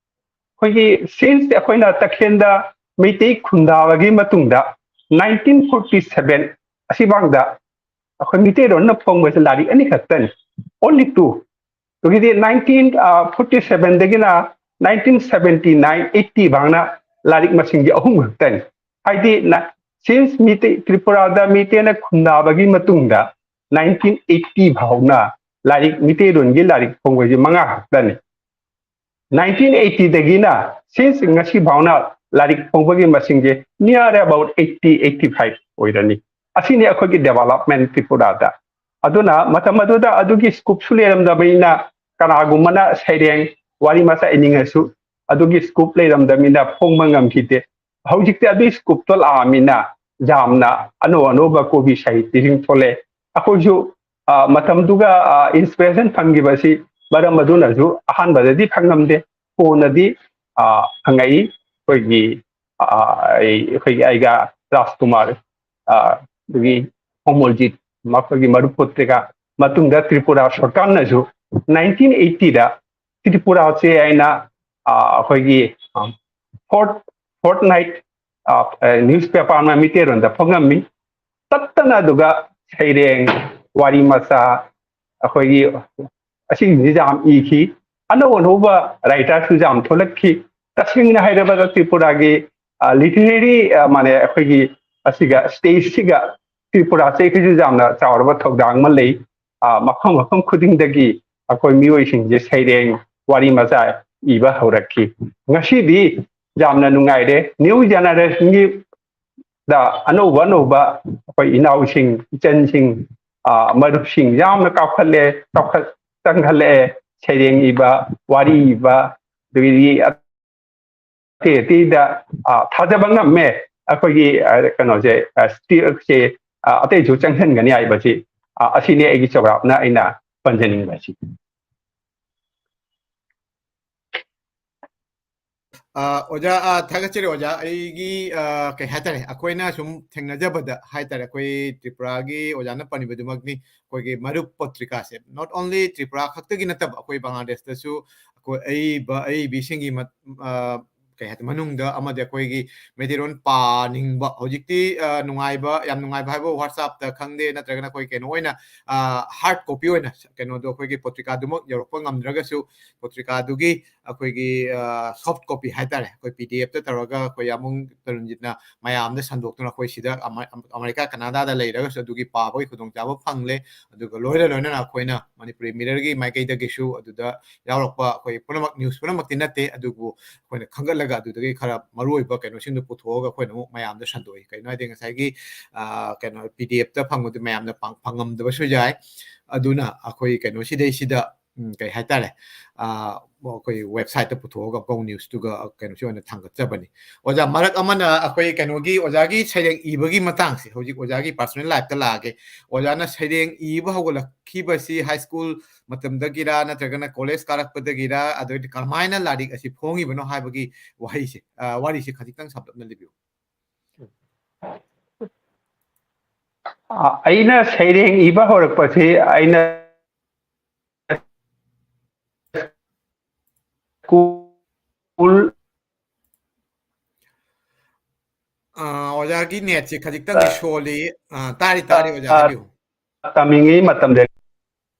ꯑꯩꯈꯣꯏꯒꯤ ꯁꯤꯟꯁ ꯑꯩꯈꯣꯏꯅ ꯇꯈꯦꯟꯗ ꯃꯩꯇꯩ ꯈꯨꯟꯗꯥꯕꯒꯤ ꯃꯇꯨꯡꯗ ꯅꯥꯏꯟꯇꯤꯟ ꯐꯣꯔꯇꯤ ꯁꯚꯦꯟ ꯑꯁꯤꯐꯥꯎꯗ ꯑꯩꯈꯣꯏ ꯃꯤꯇꯩꯔꯣꯟꯅ ꯐꯣꯡꯕꯁꯦ ꯂꯥꯏꯔꯤꯛ ꯑꯅꯤꯈꯛꯇꯅꯤ, only two꯫ ꯑꯗꯨꯒꯤꯗꯤ ꯅꯥꯏꯟꯇꯤꯟ ꯐꯣꯔꯇꯤ ꯁꯚꯦꯟꯗꯒꯤꯅ ꯅꯥꯏꯟꯇꯤꯟ ꯁꯚꯦꯟꯇꯤ ꯅꯥꯏꯟ ꯑꯩꯠꯇꯤ ꯐꯥꯎꯅ ꯂꯥꯏꯔꯤꯛ ꯃꯁꯤꯡꯁꯦ ꯑꯍꯨꯝ ꯈꯛꯇꯅꯤ꯫ ꯍꯥꯏꯗꯤ ꯁꯤꯟꯁ ꯃꯤꯇꯩ ꯇ꯭ꯔꯤꯄꯨꯔꯥꯗ ꯃꯤꯇꯩꯅ ꯈꯨꯟꯗꯥꯕꯒꯤ ꯃꯇꯨꯡꯗ ꯅꯥꯏꯟꯇꯤꯟ ꯑꯩꯠꯇꯤ ꯐꯥꯎꯅ ꯂꯥꯏꯔꯤꯛ, ꯃꯤꯇꯩꯔꯣꯟꯒꯤ ꯂꯥꯏꯔꯤꯛ ꯐꯣꯡꯕꯁꯦ ꯃꯉꯥ ꯈꯛꯇꯅꯤ꯫ ꯅꯥꯏꯟꯇꯤꯟ ꯑꯩꯠꯇꯤꯗꯒꯤꯅ ꯁꯤꯟꯁ ꯉꯁꯤ ꯐꯥꯎꯅ ꯂꯥꯏꯔꯤꯛ ꯐꯣꯡꯕꯒꯤ ꯃꯁꯤꯡꯁꯦ near about eighty, eighty five ꯑꯣꯏꯔꯅꯤ꯫ ꯑꯁꯤꯅꯤ ꯑꯩꯈꯣꯏꯒꯤ ꯗꯦꯕꯂꯞꯃꯦꯟ ꯇ꯭ꯔꯤꯄꯨꯔꯥꯗ꯫ ꯑꯗꯨꯅ ꯃꯇꯝ ꯑꯗꯨꯗ ꯑꯗꯨꯒꯤ ꯁ꯭ꯀꯣꯞꯁꯨ ꯂꯩꯔꯝꯗꯕꯅꯤꯅ ꯀꯅꯥꯒꯨꯝꯕꯅ ꯁꯩꯔꯦꯡ, ꯋꯥꯔꯤ ꯃꯆꯥ ꯏꯅꯤꯡꯉꯁꯨ ꯑꯗꯨꯒꯤ ꯁ꯭ꯀꯣꯞ ꯂꯩꯔꯝꯗꯕꯅꯤꯅ ꯐꯣꯡꯕ ꯉꯝꯈꯤꯗꯦ꯫ ꯍꯧꯖꯤꯛꯇꯤ ꯑꯗꯨꯒꯤ ꯁ꯭ꯀꯣꯞꯇꯣ ꯂꯥꯛꯑꯃꯤꯅ ꯌꯥꯝꯅ ꯑꯅꯧ ꯑꯅꯧꯕ ꯀꯣꯕꯤ ꯁꯥꯍꯤꯇꯤꯁꯤꯡ ꯊꯣꯛꯂꯛꯑꯦ꯫ ꯑꯩꯈꯣꯏꯁꯨ ꯃꯇꯝꯗꯨꯒ ꯏꯟꯁꯄꯤꯔꯦꯁꯟ ꯐꯪꯈꯤꯕꯁꯤ ꯃꯔꯝ ꯑꯗꯨꯅꯁꯨ ꯑꯍꯥꯟꯕꯗꯗꯤ ꯐꯪꯉꯝꯗꯦ꯫ ꯀꯣꯟꯅꯗꯤ ꯐꯪꯉꯛꯏ꯫ ꯑꯩꯈꯣꯏꯒꯤ ꯑꯩꯈꯣꯏꯒꯤ ꯑꯩꯒ ꯔꯥꯖꯀꯨꯃꯥꯔ ꯑꯗꯒꯤ ꯀꯣꯃꯣꯜꯖꯤꯠ, ꯃꯈꯣꯏꯒꯤ ꯃꯔꯨꯞ ꯄꯣꯠꯇ꯭ꯔꯤꯀꯥ ꯃꯇꯨꯡꯗ ꯇ꯭ꯔꯤꯄꯨꯔꯥ ꯁꯔꯀꯥꯔꯅꯁꯨ ꯅꯥꯏꯟꯇꯤꯟ ꯑꯩꯠꯇꯤꯗ ꯇ꯭ꯔꯤꯄꯨꯔꯥꯁꯦ ꯑꯩꯅ ꯑꯩꯈꯣꯏꯒꯤ ꯐꯣꯔꯠ ꯐꯣꯔꯠ ꯅꯥꯏꯠ ꯅ꯭ꯌꯨꯁꯄꯦꯄꯔ ꯑꯃ ꯃꯤꯇꯩꯔꯣꯟꯗ ꯐꯣꯡꯉꯝꯃꯤ꯫ ꯇꯠꯇꯅ ꯑꯗꯨꯒ ꯁꯩꯔꯦꯡ, ꯋꯥꯔꯤ ꯃꯆꯥ, ꯑꯩꯈꯣꯏꯒꯤ ꯑꯁꯤꯒꯤꯁꯤ ꯌꯥꯝ ꯏꯈꯤ꯫ ꯑꯅꯧ ꯑꯅꯧꯕ ꯔꯥꯏꯇꯔꯁꯨ ꯌꯥꯝ ꯊꯣꯛꯂꯛꯈꯤ꯫ ꯇꯁꯦꯡꯅ ꯍꯥꯏꯔꯕꯗ ꯇ꯭ꯔꯤꯄꯨꯔꯥꯒꯤ ꯂꯤꯇꯔꯦꯔꯤ ꯃꯥꯅꯦ ꯑꯩꯈꯣꯏꯒꯤ ꯑꯁꯤꯒ ꯁ꯭ꯇꯦꯖꯁꯤꯒ ꯇ꯭ꯔꯤꯄꯨꯔꯥꯁꯦ ꯑꯩꯈꯣꯏꯁꯨ ꯌꯥꯝꯅ ꯆꯥꯎꯔꯕ ꯊꯧꯗꯥꯡ ꯑꯃ ꯂꯩ꯫ ꯃꯐꯝ ꯃꯐꯝ ꯈꯨꯗꯤꯡꯗꯒꯤ ꯑꯩꯈꯣꯏ ꯃꯤꯑꯣꯏꯁꯤꯡꯁꯦ ꯁꯩꯔꯦꯡ, ꯋꯥꯔꯤ ꯃꯆꯥ ꯏꯕ ꯍꯧꯔꯛꯈꯤ꯫ ꯉꯁꯤꯗꯤ ꯌꯥꯝꯅ ꯅꯨꯡꯉꯥꯏꯔꯦ꯫ ꯅ꯭ꯌꯨ ꯖꯦꯅꯦꯔꯦꯁꯟꯒꯤ ꯗ ꯑꯅꯧꯕ ꯑꯅꯧꯕ ꯑꯩꯈꯣꯏ ꯏꯅꯥꯎꯁꯤꯡ, ꯏꯆꯟꯁꯤꯡ, ꯃꯔꯨꯞꯁꯤꯡ ꯌꯥꯝꯅ ꯀꯥꯎꯈꯠꯂꯦ, ꯆꯥꯎꯈꯠ ꯆꯪꯈꯠꯂꯛꯑꯦ꯫ ꯁꯩꯔꯦꯡ ꯏꯕ, ꯋꯥꯔꯤ ꯏꯕ, ꯑꯗꯒꯤꯗꯤ ꯑꯇꯩ ꯑꯇꯩꯗ ꯊꯥꯖꯕ ꯉꯝꯃꯦ꯫ ꯑꯩꯈꯣꯏꯒꯤ ꯀꯩꯅꯣꯁꯦ, ꯁ꯭ꯇꯦꯠꯁꯦ ꯑꯇꯩꯁꯨ ꯆꯪꯁꯤꯟꯒꯅꯤ ꯍꯥꯏꯕꯁꯤ꯫ ꯑ, ꯑꯁꯤꯅꯤ ꯑꯩꯒꯤ ꯆꯥꯎꯔꯥꯛꯅ ꯑꯩꯅ ꯄꯟꯖꯅꯤꯡꯕ ꯑꯁꯤ꯫ ꯑ, ꯑꯣꯖꯥ, ꯑ, ꯊꯥꯒꯠꯆꯔꯤ ꯑꯣꯖꯥ꯫ ꯑꯩꯒꯤ, ꯑ, ꯀꯩ ꯍꯥꯏꯇꯥꯔꯦ, ꯑꯩꯈꯣꯏꯅ ꯁꯨꯝ ꯊꯦꯡꯅꯖꯕꯗ ꯍꯥꯏꯇꯥꯔꯦ, ꯑꯩꯈꯣꯏ ꯇ꯭ꯔꯤꯄꯨꯔꯥꯒꯤ ꯑꯣꯖꯥꯅ ꯄꯟꯕꯤꯕꯗꯨꯃꯛꯅꯤ, ꯑꯩꯈꯣꯏꯒꯤ ꯃꯔꯨꯞ ꯄꯠꯇ꯭ꯔꯤꯀꯥꯁꯦ not only ꯇ꯭ꯔꯤꯄꯨꯔꯥ ꯈꯛꯇꯒꯤ ꯅꯠꯇꯕ, ꯑꯩꯈꯣꯏ ꯕꯪꯒ꯭ꯂꯥꯗꯦꯁꯇꯁꯨ ꯑꯩꯈꯣꯏ ꯑꯏꯕ, ꯑꯏꯕꯤꯁꯤꯡꯒꯤ ꯃ-, ꯑ, ꯀꯩ ꯍꯥꯏꯇꯥꯔꯦ, ꯃꯅꯨꯡꯗ ꯑꯃꯗꯤ ꯑꯩꯈꯣꯏꯒꯤ ꯃꯩꯇꯩꯂꯣꯟ ꯄꯥꯅꯤꯡꯕ, ꯍꯧꯖꯤꯛꯇꯤ, ꯑ, ꯅꯨꯡꯉꯥꯏꯕ, ꯌꯥꯝ ꯅꯨꯡꯉꯥꯏꯕ ꯍꯥꯏꯕ WhatsApp-ꯇ ꯈꯪꯗꯦ, ꯅꯠꯇ꯭ꯔꯒꯅ ꯑꯩꯈꯣꯏ ꯀꯩꯅꯣ ꯑꯣꯏꯅ, ꯑ, hard copy ꯑꯣꯏꯅ ꯀꯩꯅꯣꯗꯣ, ꯑꯩꯈꯣꯏꯒꯤ ꯄꯠꯇ꯭ꯔꯤꯀꯥꯗꯨꯃꯛ ꯌꯧꯔꯛꯄ ꯉꯝꯗ꯭ꯔꯒꯁꯨ, ꯄꯠꯇ꯭ꯔꯤꯀꯥꯗꯨꯒꯤ ꯑꯩꯈꯣꯏꯒꯤ, ꯑ, soft copy ꯍꯥꯏꯇꯥꯔꯦ, ꯑꯩꯈꯣꯏ PDF-ꯇ ꯇꯧꯔꯒ ꯑꯩꯈꯣꯏ ꯌꯥꯝꯕꯨꯡ ꯇꯔꯨꯟꯖꯤꯠꯅ ꯃꯌꯥꯝꯗ ꯁꯟꯗꯣꯛꯇꯨꯅ ꯑꯩꯈꯣꯏ ꯁꯤꯗ ꯑꯃ-, ꯑꯃꯦꯔꯤꯀꯥ, ꯀꯅꯥꯗꯥꯗ ꯂꯩꯔꯒꯁꯨ ꯑꯗꯨꯒꯤ ꯄꯥꯕꯒꯤ ꯈꯨꯗꯣꯡꯆꯥꯕ ꯐꯪꯂꯦ꯫ ꯑꯗꯨꯒ ꯂꯣꯏꯅ ꯂꯣꯏꯅꯅ ꯑꯩꯈꯣꯏꯅ ꯃꯅꯤꯄꯨꯔꯤ ꯃꯤꯔꯔꯒꯤ ꯃꯥꯏꯀꯩꯗꯒꯤꯁꯨ ꯑꯗꯨꯗ ꯌꯥꯎꯔꯛꯄ ꯑꯩꯈꯣꯏ ꯄꯨꯝꯅꯃꯛ, news ꯄꯨꯝꯅꯃꯛꯇꯤ ꯅꯠꯇꯦ, ꯑꯗꯨꯕꯨ ꯑꯩꯈꯣꯏꯅ ꯈꯟꯒꯠꯂꯒ ꯑꯗꯨꯗꯒꯤ ꯈꯔ ꯃꯔꯨꯑꯣꯏꯕ ꯀꯩꯅꯣꯁꯤꯡꯗꯣ ꯄꯨꯊꯣꯛꯑꯒ ꯑꯩꯈꯣꯏꯅ ꯑꯃꯨꯛ ꯃꯌꯥꯝꯗ ꯁꯟꯗꯣꯛꯏ꯫ ꯀꯩꯅꯣ ꯍꯥꯏꯗꯤ ꯉꯁꯥꯏꯒꯤ, ꯑ, ꯀꯩꯅꯣ PDF-ꯇ ꯐꯪꯕꯗꯨ ꯃꯌꯥꯝꯅ ꯄꯥꯡ-, ꯐꯪꯉꯝꯗꯕꯁꯨ ꯌꯥꯏ꯫ ꯑꯗꯨꯅ ꯑꯩꯈꯣꯏ ꯀꯩꯅꯣꯁꯤꯗꯩꯁꯤꯗ, ꯎꯝ, ꯀꯩ ꯍꯥꯏꯇꯥꯔꯦ, ꯑ, ꯑꯩꯈꯣꯏ website-ꯇ ꯄꯨꯊꯣꯛꯑꯒ ꯑꯃꯨꯛ news-ꯇꯨꯒ ꯀꯩꯅꯣꯁꯤ ꯑꯣꯏꯅ ꯊꯥꯡꯒꯠꯆꯕꯅꯤ꯫ ꯑꯣꯖꯥ, ꯃꯔꯛ ꯑꯃꯅ ꯑꯩꯈꯣꯏ ꯀꯩꯅꯣꯒꯤ, ꯑꯣꯖꯥꯒꯤ ꯁꯩꯔꯦꯡ ꯏꯕꯒꯤ ꯃꯇꯥꯡꯁꯦ, ꯍꯧꯖꯤꯛ ꯑꯣꯖꯥꯒꯤ personal life-ꯇ ꯂꯥꯛꯑꯒꯦ꯫ ꯑꯣꯖꯥꯅ ꯁꯩꯔꯦꯡ ꯏꯕ ꯍꯧꯒꯠꯂꯛꯈꯤꯕꯁꯤ high school ꯃꯇꯝꯗꯒꯤꯔ ꯅꯠꯇ꯭ꯔꯒꯅ college ꯀꯥꯔꯛꯄꯗꯒꯤꯔ, ꯑꯗꯨꯗꯤ ꯀꯔꯝꯍꯥꯏꯅ ꯂꯥꯏꯔꯤꯛ ꯑꯁꯤ ꯐꯣꯡꯉꯤꯕꯅꯣ ꯍꯥꯏꯕꯒꯤ ꯋꯥꯍꯩꯁꯦ, ꯑ, ꯋꯥꯔꯤꯁꯦ ꯈꯖꯤꯛꯇꯪ ꯁꯝꯂꯞꯅ ꯂꯤꯕꯤꯌꯨ꯫ ꯑ, ꯑꯩꯅ ꯁꯩꯔꯦꯡ ꯏꯕ ꯍꯧꯔꯛꯄꯁꯤ ꯑꯩꯅ school ꯑ, ꯑꯣꯖꯥꯒꯤ netꯁꯦ ꯈꯖꯤꯛꯇꯪꯗꯤ ꯑ, ꯁꯣꯜꯂꯤ꯫ ꯑ, ꯇꯥꯔꯤ, ꯇꯥꯔꯤ, ꯑꯣꯖꯥ, ꯑ, ꯍꯥꯏꯕꯤꯌꯨ꯫ ꯇꯝꯃꯤꯉꯩ ꯃꯇꯝꯗ,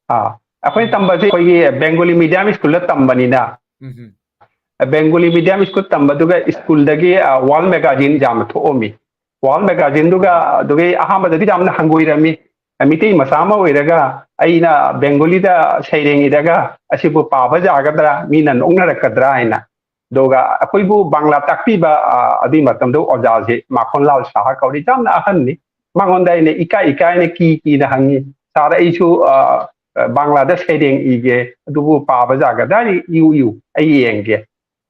ꯑ, ꯑꯩꯈꯣꯏ ꯎꯝ꯫ ꯇꯝꯕꯁꯦ ꯑꯩꯈꯣꯏꯒꯤ Bengali medium school-ꯗ ꯇꯝꯕꯅꯤꯅ, ꯎꯝ, ꯎꯝ꯫ Bengali medium school ꯇꯝꯕꯗꯨꯒ school-ꯗꯒꯤ, ꯑ, World Magazine ꯌꯥꯝꯅ ꯊꯣꯛꯑꯝꯃꯤ꯫ World Magazine-ꯗꯨꯒ, ꯎꯝ꯫ ꯑꯗꯨꯒꯤ ꯑꯍꯥꯟꯕꯗꯗꯤ ꯌꯥꯝꯅ ꯍꯪꯒꯣꯏꯔꯝꯃꯤ꯫ ꯃꯤꯇꯩ ꯃꯆꯥ ꯑꯃ ꯑꯣꯏꯔꯒ ꯑꯩꯅ Bengali-ꯗ ꯁꯩꯔꯦꯡ ꯏꯔꯒ ꯑꯁꯤꯕꯨ ꯄꯥꯕ ꯌꯥꯒꯗ꯭ꯔꯥ, ꯃꯤꯅ ꯅꯣꯛꯅꯔꯛꯀꯗ꯭ꯔꯥ ꯍꯥꯏꯅ꯫ ꯑꯗꯨꯒ ꯑꯩꯈꯣꯏꯕꯨ ꯕꯪꯂꯥ ꯇꯥꯛꯄꯤꯕ, ꯑ, ꯑꯗꯨꯒꯤ ꯃꯇꯝꯗ ꯑꯣꯖꯥꯁꯦ ꯃꯥꯈꯣꯟꯂꯥꯜ ꯁꯥꯍꯥ ꯀꯧꯔꯤ, ꯌꯥꯝꯅ ꯑꯍꯟꯅꯤ꯫ ꯃꯉꯣꯟꯗ ꯑꯩꯅ ꯏꯀꯥꯏ ꯏꯀꯥꯏꯅ ꯀꯤ ꯀꯤꯅ ꯍꯪꯉꯤ, "Sir, ꯑꯩꯁꯨ, ꯑ, ꯑ, ꯕꯪꯂꯥꯗ ꯁꯩꯔꯦꯡ ꯏꯒꯦ, ꯑꯗꯨꯕꯨ ꯄꯥꯕ ꯌꯥꯒꯗ꯭ꯔꯥ? ꯏꯌꯨ, ꯏꯌꯨ, ꯑꯩ ꯌꯦꯡꯒꯦ꯫"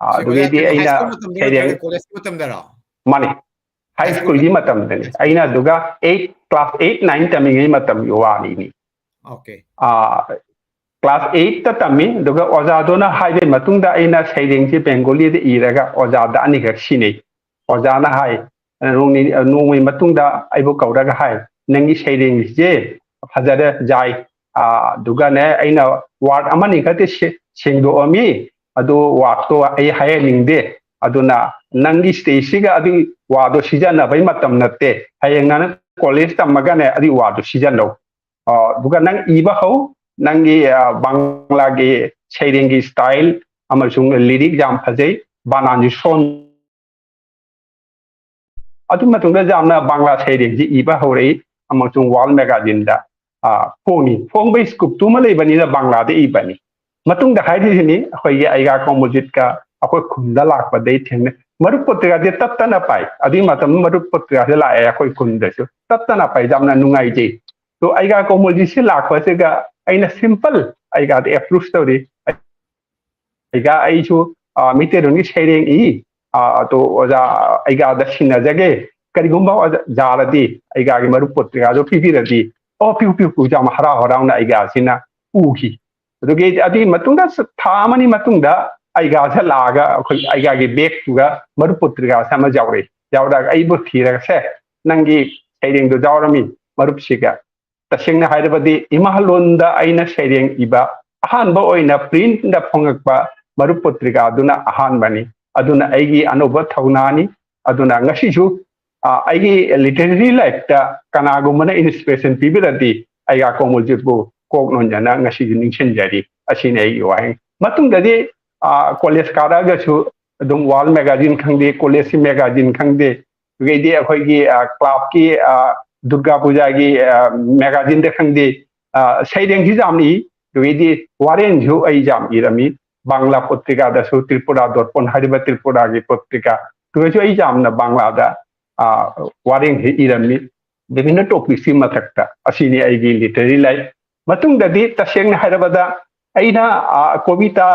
ꯑ, ꯁꯤ ꯑꯣꯖꯥ ꯑꯗꯨꯗꯩꯗꯤ ꯀꯩꯅꯣ, high ꯑꯩꯅ school ꯃꯇꯝꯗ ꯁꯩꯔꯦꯡ ꯅꯠꯇ꯭ꯔꯒ college ꯃꯇꯝꯗꯔꯣ? ꯃꯥꯅꯤ꯫ ꯍꯥꯏ ꯁ꯭ꯀꯨꯜꯒꯤ ꯃꯇꯝꯗꯅꯤ꯫ ꯑꯩꯅ ꯑꯗꯨꯒ ꯑꯩꯠ, ꯀ꯭ꯂꯥꯁ ꯑꯩꯠ, ꯅꯥꯏꯟ ꯇꯝꯃꯤꯉꯩ ꯃꯇꯝꯒꯤ ꯋꯥꯔꯤꯅꯤ꯫ ꯑꯣꯀꯦ꯫ ꯑꯥ, ꯀ꯭ꯂꯥꯁ ꯑꯩꯠꯇ ꯇꯝꯃꯤ, ꯑꯗꯨꯒ ꯑꯣꯖꯥꯗꯨꯅ ꯍꯥꯏꯕꯒꯤ ꯃꯇꯨꯡꯗ ꯑꯩꯅ ꯁꯩꯔꯦꯡꯁꯤ ꯕꯦꯡꯒꯣꯂꯤꯗ ꯏꯔꯒ ꯑꯣꯖꯥꯗ ꯑꯅꯤꯈꯛ ꯁꯤꯟꯅꯩ꯫ ꯑꯣꯖꯥꯅ ꯍꯥꯏ, ꯅꯣꯡꯅꯤ-, ꯅꯣꯡꯃꯒꯤ ꯃꯇꯨꯡꯗ ꯑꯩꯕꯨ ꯀꯧꯔꯒ ꯍꯥꯏ, "ꯅꯪꯒꯤ ꯁꯩꯔꯦꯡꯁꯦ ꯐꯖꯔꯦ ꯖꯥꯏ, ꯑꯥ, ꯑꯗꯨꯒꯅꯦ ꯑꯩꯅ ꯋꯥꯔꯗ ꯑꯃꯅꯤ ꯈꯛꯇ ꯁꯦ-, ꯁꯦꯡꯗꯣꯛꯑꯝꯃꯤ, ꯑꯗꯨ ꯋꯥꯔꯗꯇꯣ ꯑꯩ ꯍꯥꯏꯍꯟꯅꯤꯡꯗꯦ, ꯑꯗꯨꯅ ꯅꯪꯒꯤ ꯁ꯭ꯇꯦꯖꯁꯤꯒ ꯑꯗꯨꯒꯤ ꯋꯥꯔꯗꯇꯣ ꯁꯤꯖꯤꯟꯅꯕꯩ ꯃꯇꯝ ꯅꯠꯇꯦ, ꯍꯌꯦꯡ ꯅꯪ ꯀꯣꯂꯦꯖ ꯇꯝꯃꯒꯅꯦ ꯑꯗꯨꯒꯤ ꯋꯥꯔꯗꯇꯣ ꯁꯤꯖꯤꯟꯅꯧ꯫ ꯑꯥ, ꯑꯗꯨꯒ ꯅꯪ ꯏꯕ ꯍꯧ, ꯅꯪꯒꯤ, ꯑꯥ, ꯕꯪꯂꯥꯒꯤ ꯁꯩꯔꯦꯡꯒꯤ ꯁ꯭ꯇꯥꯏꯜ ꯑꯃꯁꯨꯡ ꯂꯤꯔꯤꯛ ꯌꯥꯝ ꯐꯖꯩ, ꯕꯥꯅꯥꯟꯁꯨ ꯁꯣꯟ-" ꯑꯗꯨ ꯃꯇꯨꯡꯗ ꯌꯥꯝꯅ ꯕꯪꯂꯥ ꯁꯩꯔꯦꯡꯁꯤ ꯏꯕ ꯍꯧꯔꯛꯏ, ꯑꯃꯁꯨꯡ ꯋꯥꯔꯜ ꯃꯦꯒꯥꯖꯤꯟꯗ, ꯑꯥ, ꯐꯣꯡꯉꯤ꯫ ꯐꯣꯡꯕꯒꯤ ꯁ꯭ꯀꯨꯞꯇꯨꯃ ꯂꯩꯕꯅꯤꯅ ꯕꯪꯂꯥꯗ ꯏꯕꯅꯤ꯫ ꯃꯇꯨꯡꯗ ꯍꯥꯏꯔꯤꯁꯤꯅꯤ, ꯑꯩꯈꯣꯏꯒꯤ ꯑꯩꯒꯥ ꯀꯣꯃꯣꯖꯤꯠꯀ ꯑꯩꯈꯣꯏ ꯈꯨꯟꯗ ꯂꯥꯛꯄꯗꯩ ꯊꯦꯡꯅꯩ꯫ ꯃꯔꯨꯞ ꯄꯣꯠꯇ꯭ꯔꯤꯀꯥꯗꯤ ꯇꯠꯇꯅ ꯄꯥꯏ꯫ ꯑꯗꯨꯒꯤ ꯃꯇꯝ ꯃꯔꯨꯞ ꯄꯣꯠꯇ꯭ꯔꯤꯀꯥꯁꯦ ꯂꯥꯛꯑꯦ ꯑꯩꯈꯣꯏ ꯈꯨꯟꯗꯁꯨ꯫ ꯇꯠꯇꯅ ꯄꯥꯏ, ꯌꯥꯝꯅ ꯅꯨꯡꯉꯥꯏꯖꯩ꯫ ꯑꯗꯣ ꯑꯩꯒꯥ ꯀꯣꯃꯣꯖꯤꯠꯁꯤ ꯂꯥꯛꯄꯁꯤꯒ ꯑꯩꯅ ꯁꯤꯝꯄꯜ ꯑꯩꯒꯥꯗ ꯑꯦꯄ꯭ꯔꯣꯆ ꯇꯧꯔꯤ꯫ ꯑꯩꯒꯥ ꯑꯩꯁꯨ, ꯑꯥ, ꯃꯩꯇꯩꯂꯣꯟꯒꯤ ꯁꯩꯔꯦꯡ ꯏ, ꯑꯥ, ꯑꯗꯣ ꯑꯣꯖꯥ ꯑꯩꯒꯥꯗ ꯁꯤꯟꯅꯖꯒꯦ꯫ ꯀꯔꯤꯒꯨꯝꯕ ꯑꯣꯖꯥ ꯌꯥꯔꯗꯤ ꯑꯩꯒꯥꯒꯤ ꯃꯔꯨꯞ ꯄꯣꯠꯇ꯭ꯔꯤꯀꯥꯗꯣ ꯄꯤꯕꯤꯔꯗꯤ, "ꯑꯣ, ꯄꯤꯌꯨ, ꯄꯤꯌꯨ, ꯄꯤꯌꯨ", ꯌꯥꯝ ꯍꯔꯥꯎ ꯍꯔꯥꯎꯅ ꯑꯩꯒꯥꯁꯤꯅ ꯎꯈꯤ꯫ ꯑꯗꯨꯒꯤ, ꯑꯗꯨꯒꯤ ꯃꯇꯨꯡꯗ ꯊꯥ ꯑꯃꯅꯤ ꯃꯇꯨꯡꯗ ꯑꯩꯒꯥꯁꯦ ꯂꯥꯛꯑꯒ ꯑꯩꯈꯣꯏ ꯑꯩꯒꯥꯒꯤ ꯕꯦꯒꯇꯨꯒ ꯃꯔꯨꯞ ꯄꯣꯠꯇ꯭ꯔꯤꯀꯥꯁꯦ ꯑꯃ ꯌꯥꯎꯔꯛꯏ꯫ ꯌꯥꯎꯔꯛꯑꯒ ꯑꯩꯕꯨ ꯊꯤꯔꯒ, "ꯁꯦ, ꯅꯪꯒꯤ ꯁꯩꯔꯦꯡꯗꯣ ꯌꯥꯎꯔꯝꯃꯤ ꯃꯔꯨꯞꯁꯤꯒ"꯫ ꯇꯁꯦꯡꯅ ꯍꯥꯏꯔꯕꯗꯤ ꯏꯃꯥ ꯂꯣꯟꯗ ꯑꯩꯅ ꯁꯩꯔꯦꯡ ꯏꯕ ꯑꯍꯥꯟꯕ ꯑꯣꯏꯅ ꯄ꯭ꯔꯤꯟꯠꯗ ꯐꯣꯡꯉꯛꯄ ꯃꯔꯨꯞ ꯄꯣꯠꯇ꯭ꯔꯤꯀꯥꯗꯨꯅ ꯑꯍꯥꯟꯕꯅꯤ꯫ ꯑꯗꯨꯅ ꯑꯩꯒꯤ ꯑꯅꯧꯕ ꯊꯧꯅꯥꯅꯤ꯫ ꯑꯗꯨꯅ ꯉꯁꯤꯁꯨ, ꯑ, ꯑꯩꯒꯤ ꯂꯤꯇꯔꯦꯔꯤ ꯂꯥꯏꯐꯇ ꯀꯅꯥꯒꯨꯝꯕꯅ ꯏꯟꯁꯄꯤꯔꯦꯁꯟ ꯄꯤꯕꯤꯔꯗꯤ ꯑꯩꯒꯥ ꯀꯣꯃꯣꯖꯤꯠꯄꯨ ꯀꯣꯛ ꯅꯣꯟꯖꯅ ꯉꯁꯤꯁꯨ ꯅꯤꯡꯁꯤꯡꯖꯔꯤ꯫ ꯑꯁꯤꯅꯤ ꯑꯩꯒꯤ ꯋꯥꯍꯩ꯫ ꯃꯇꯨꯡꯗꯗꯤ, ꯑ, ꯀꯣꯂꯦꯖ ꯀꯥꯔꯛꯑꯒꯁꯨ ꯑꯗꯨꯝ ꯋꯥꯔꯜ ꯃꯦꯒꯥꯖꯤꯟ ꯈꯪꯗꯦ, ꯀꯣꯂꯦꯖꯀꯤ ꯃꯦꯒꯥꯖꯤꯟ ꯈꯪꯗꯦ, ꯑꯗꯨꯗꯒꯤꯗꯤ ꯑꯩꯈꯣꯏꯒꯤ, ꯑ, ꯀ꯭ꯂꯕꯀꯤ, ꯑ, ꯗꯨꯔꯒꯥ ꯄꯨꯖꯥꯒꯤ, ꯑ, ꯃꯦꯒꯥꯖꯤꯟꯗ ꯈꯪꯗꯦ, ꯑ, ꯁꯩꯔꯦꯡꯁꯤ ꯌꯥꯝ ꯏ꯫ ꯑꯗꯨꯗꯒꯤꯗꯤ ꯋꯥꯔꯦꯡꯁꯨ ꯑꯩ ꯌꯥꯝ ꯏꯔꯝꯃꯤ꯫ ꯕꯪꯂꯥ ꯄꯣꯠꯇ꯭ꯔꯤꯀꯥꯗꯁꯨ, ꯇ꯭ꯔꯤꯄꯨꯔꯥ ꯗꯣꯔꯄꯟ ꯍꯥꯏꯔꯤꯕ ꯇ꯭ꯔꯤꯄꯨꯔꯥꯒꯤ ꯄꯣꯠꯇ꯭ꯔꯤꯀꯥ, ꯑꯗꯨꯒꯁꯨ ꯑꯩ ꯌꯥꯝꯅ ꯕꯪꯂꯥꯗ, ꯑ, ꯋꯥꯔꯦꯡꯁꯤ ꯏꯔꯝꯃꯤ꯫ ꯕꯤꯚꯤꯟꯅ ꯇꯣꯄꯤꯛꯁꯤ ꯃꯊꯛꯇ꯫ ꯑꯁꯤꯅꯤ ꯑꯩꯒꯤ ꯂꯤꯇꯔꯦꯔꯤ ꯂꯥꯏꯐ꯫ ꯃꯇꯨꯡꯗꯗꯤ ꯇꯁꯦꯡꯅ ꯍꯥꯏꯔꯕꯗ ꯑꯩꯅ, ꯑ, ꯀꯣꯕꯤꯇꯥ,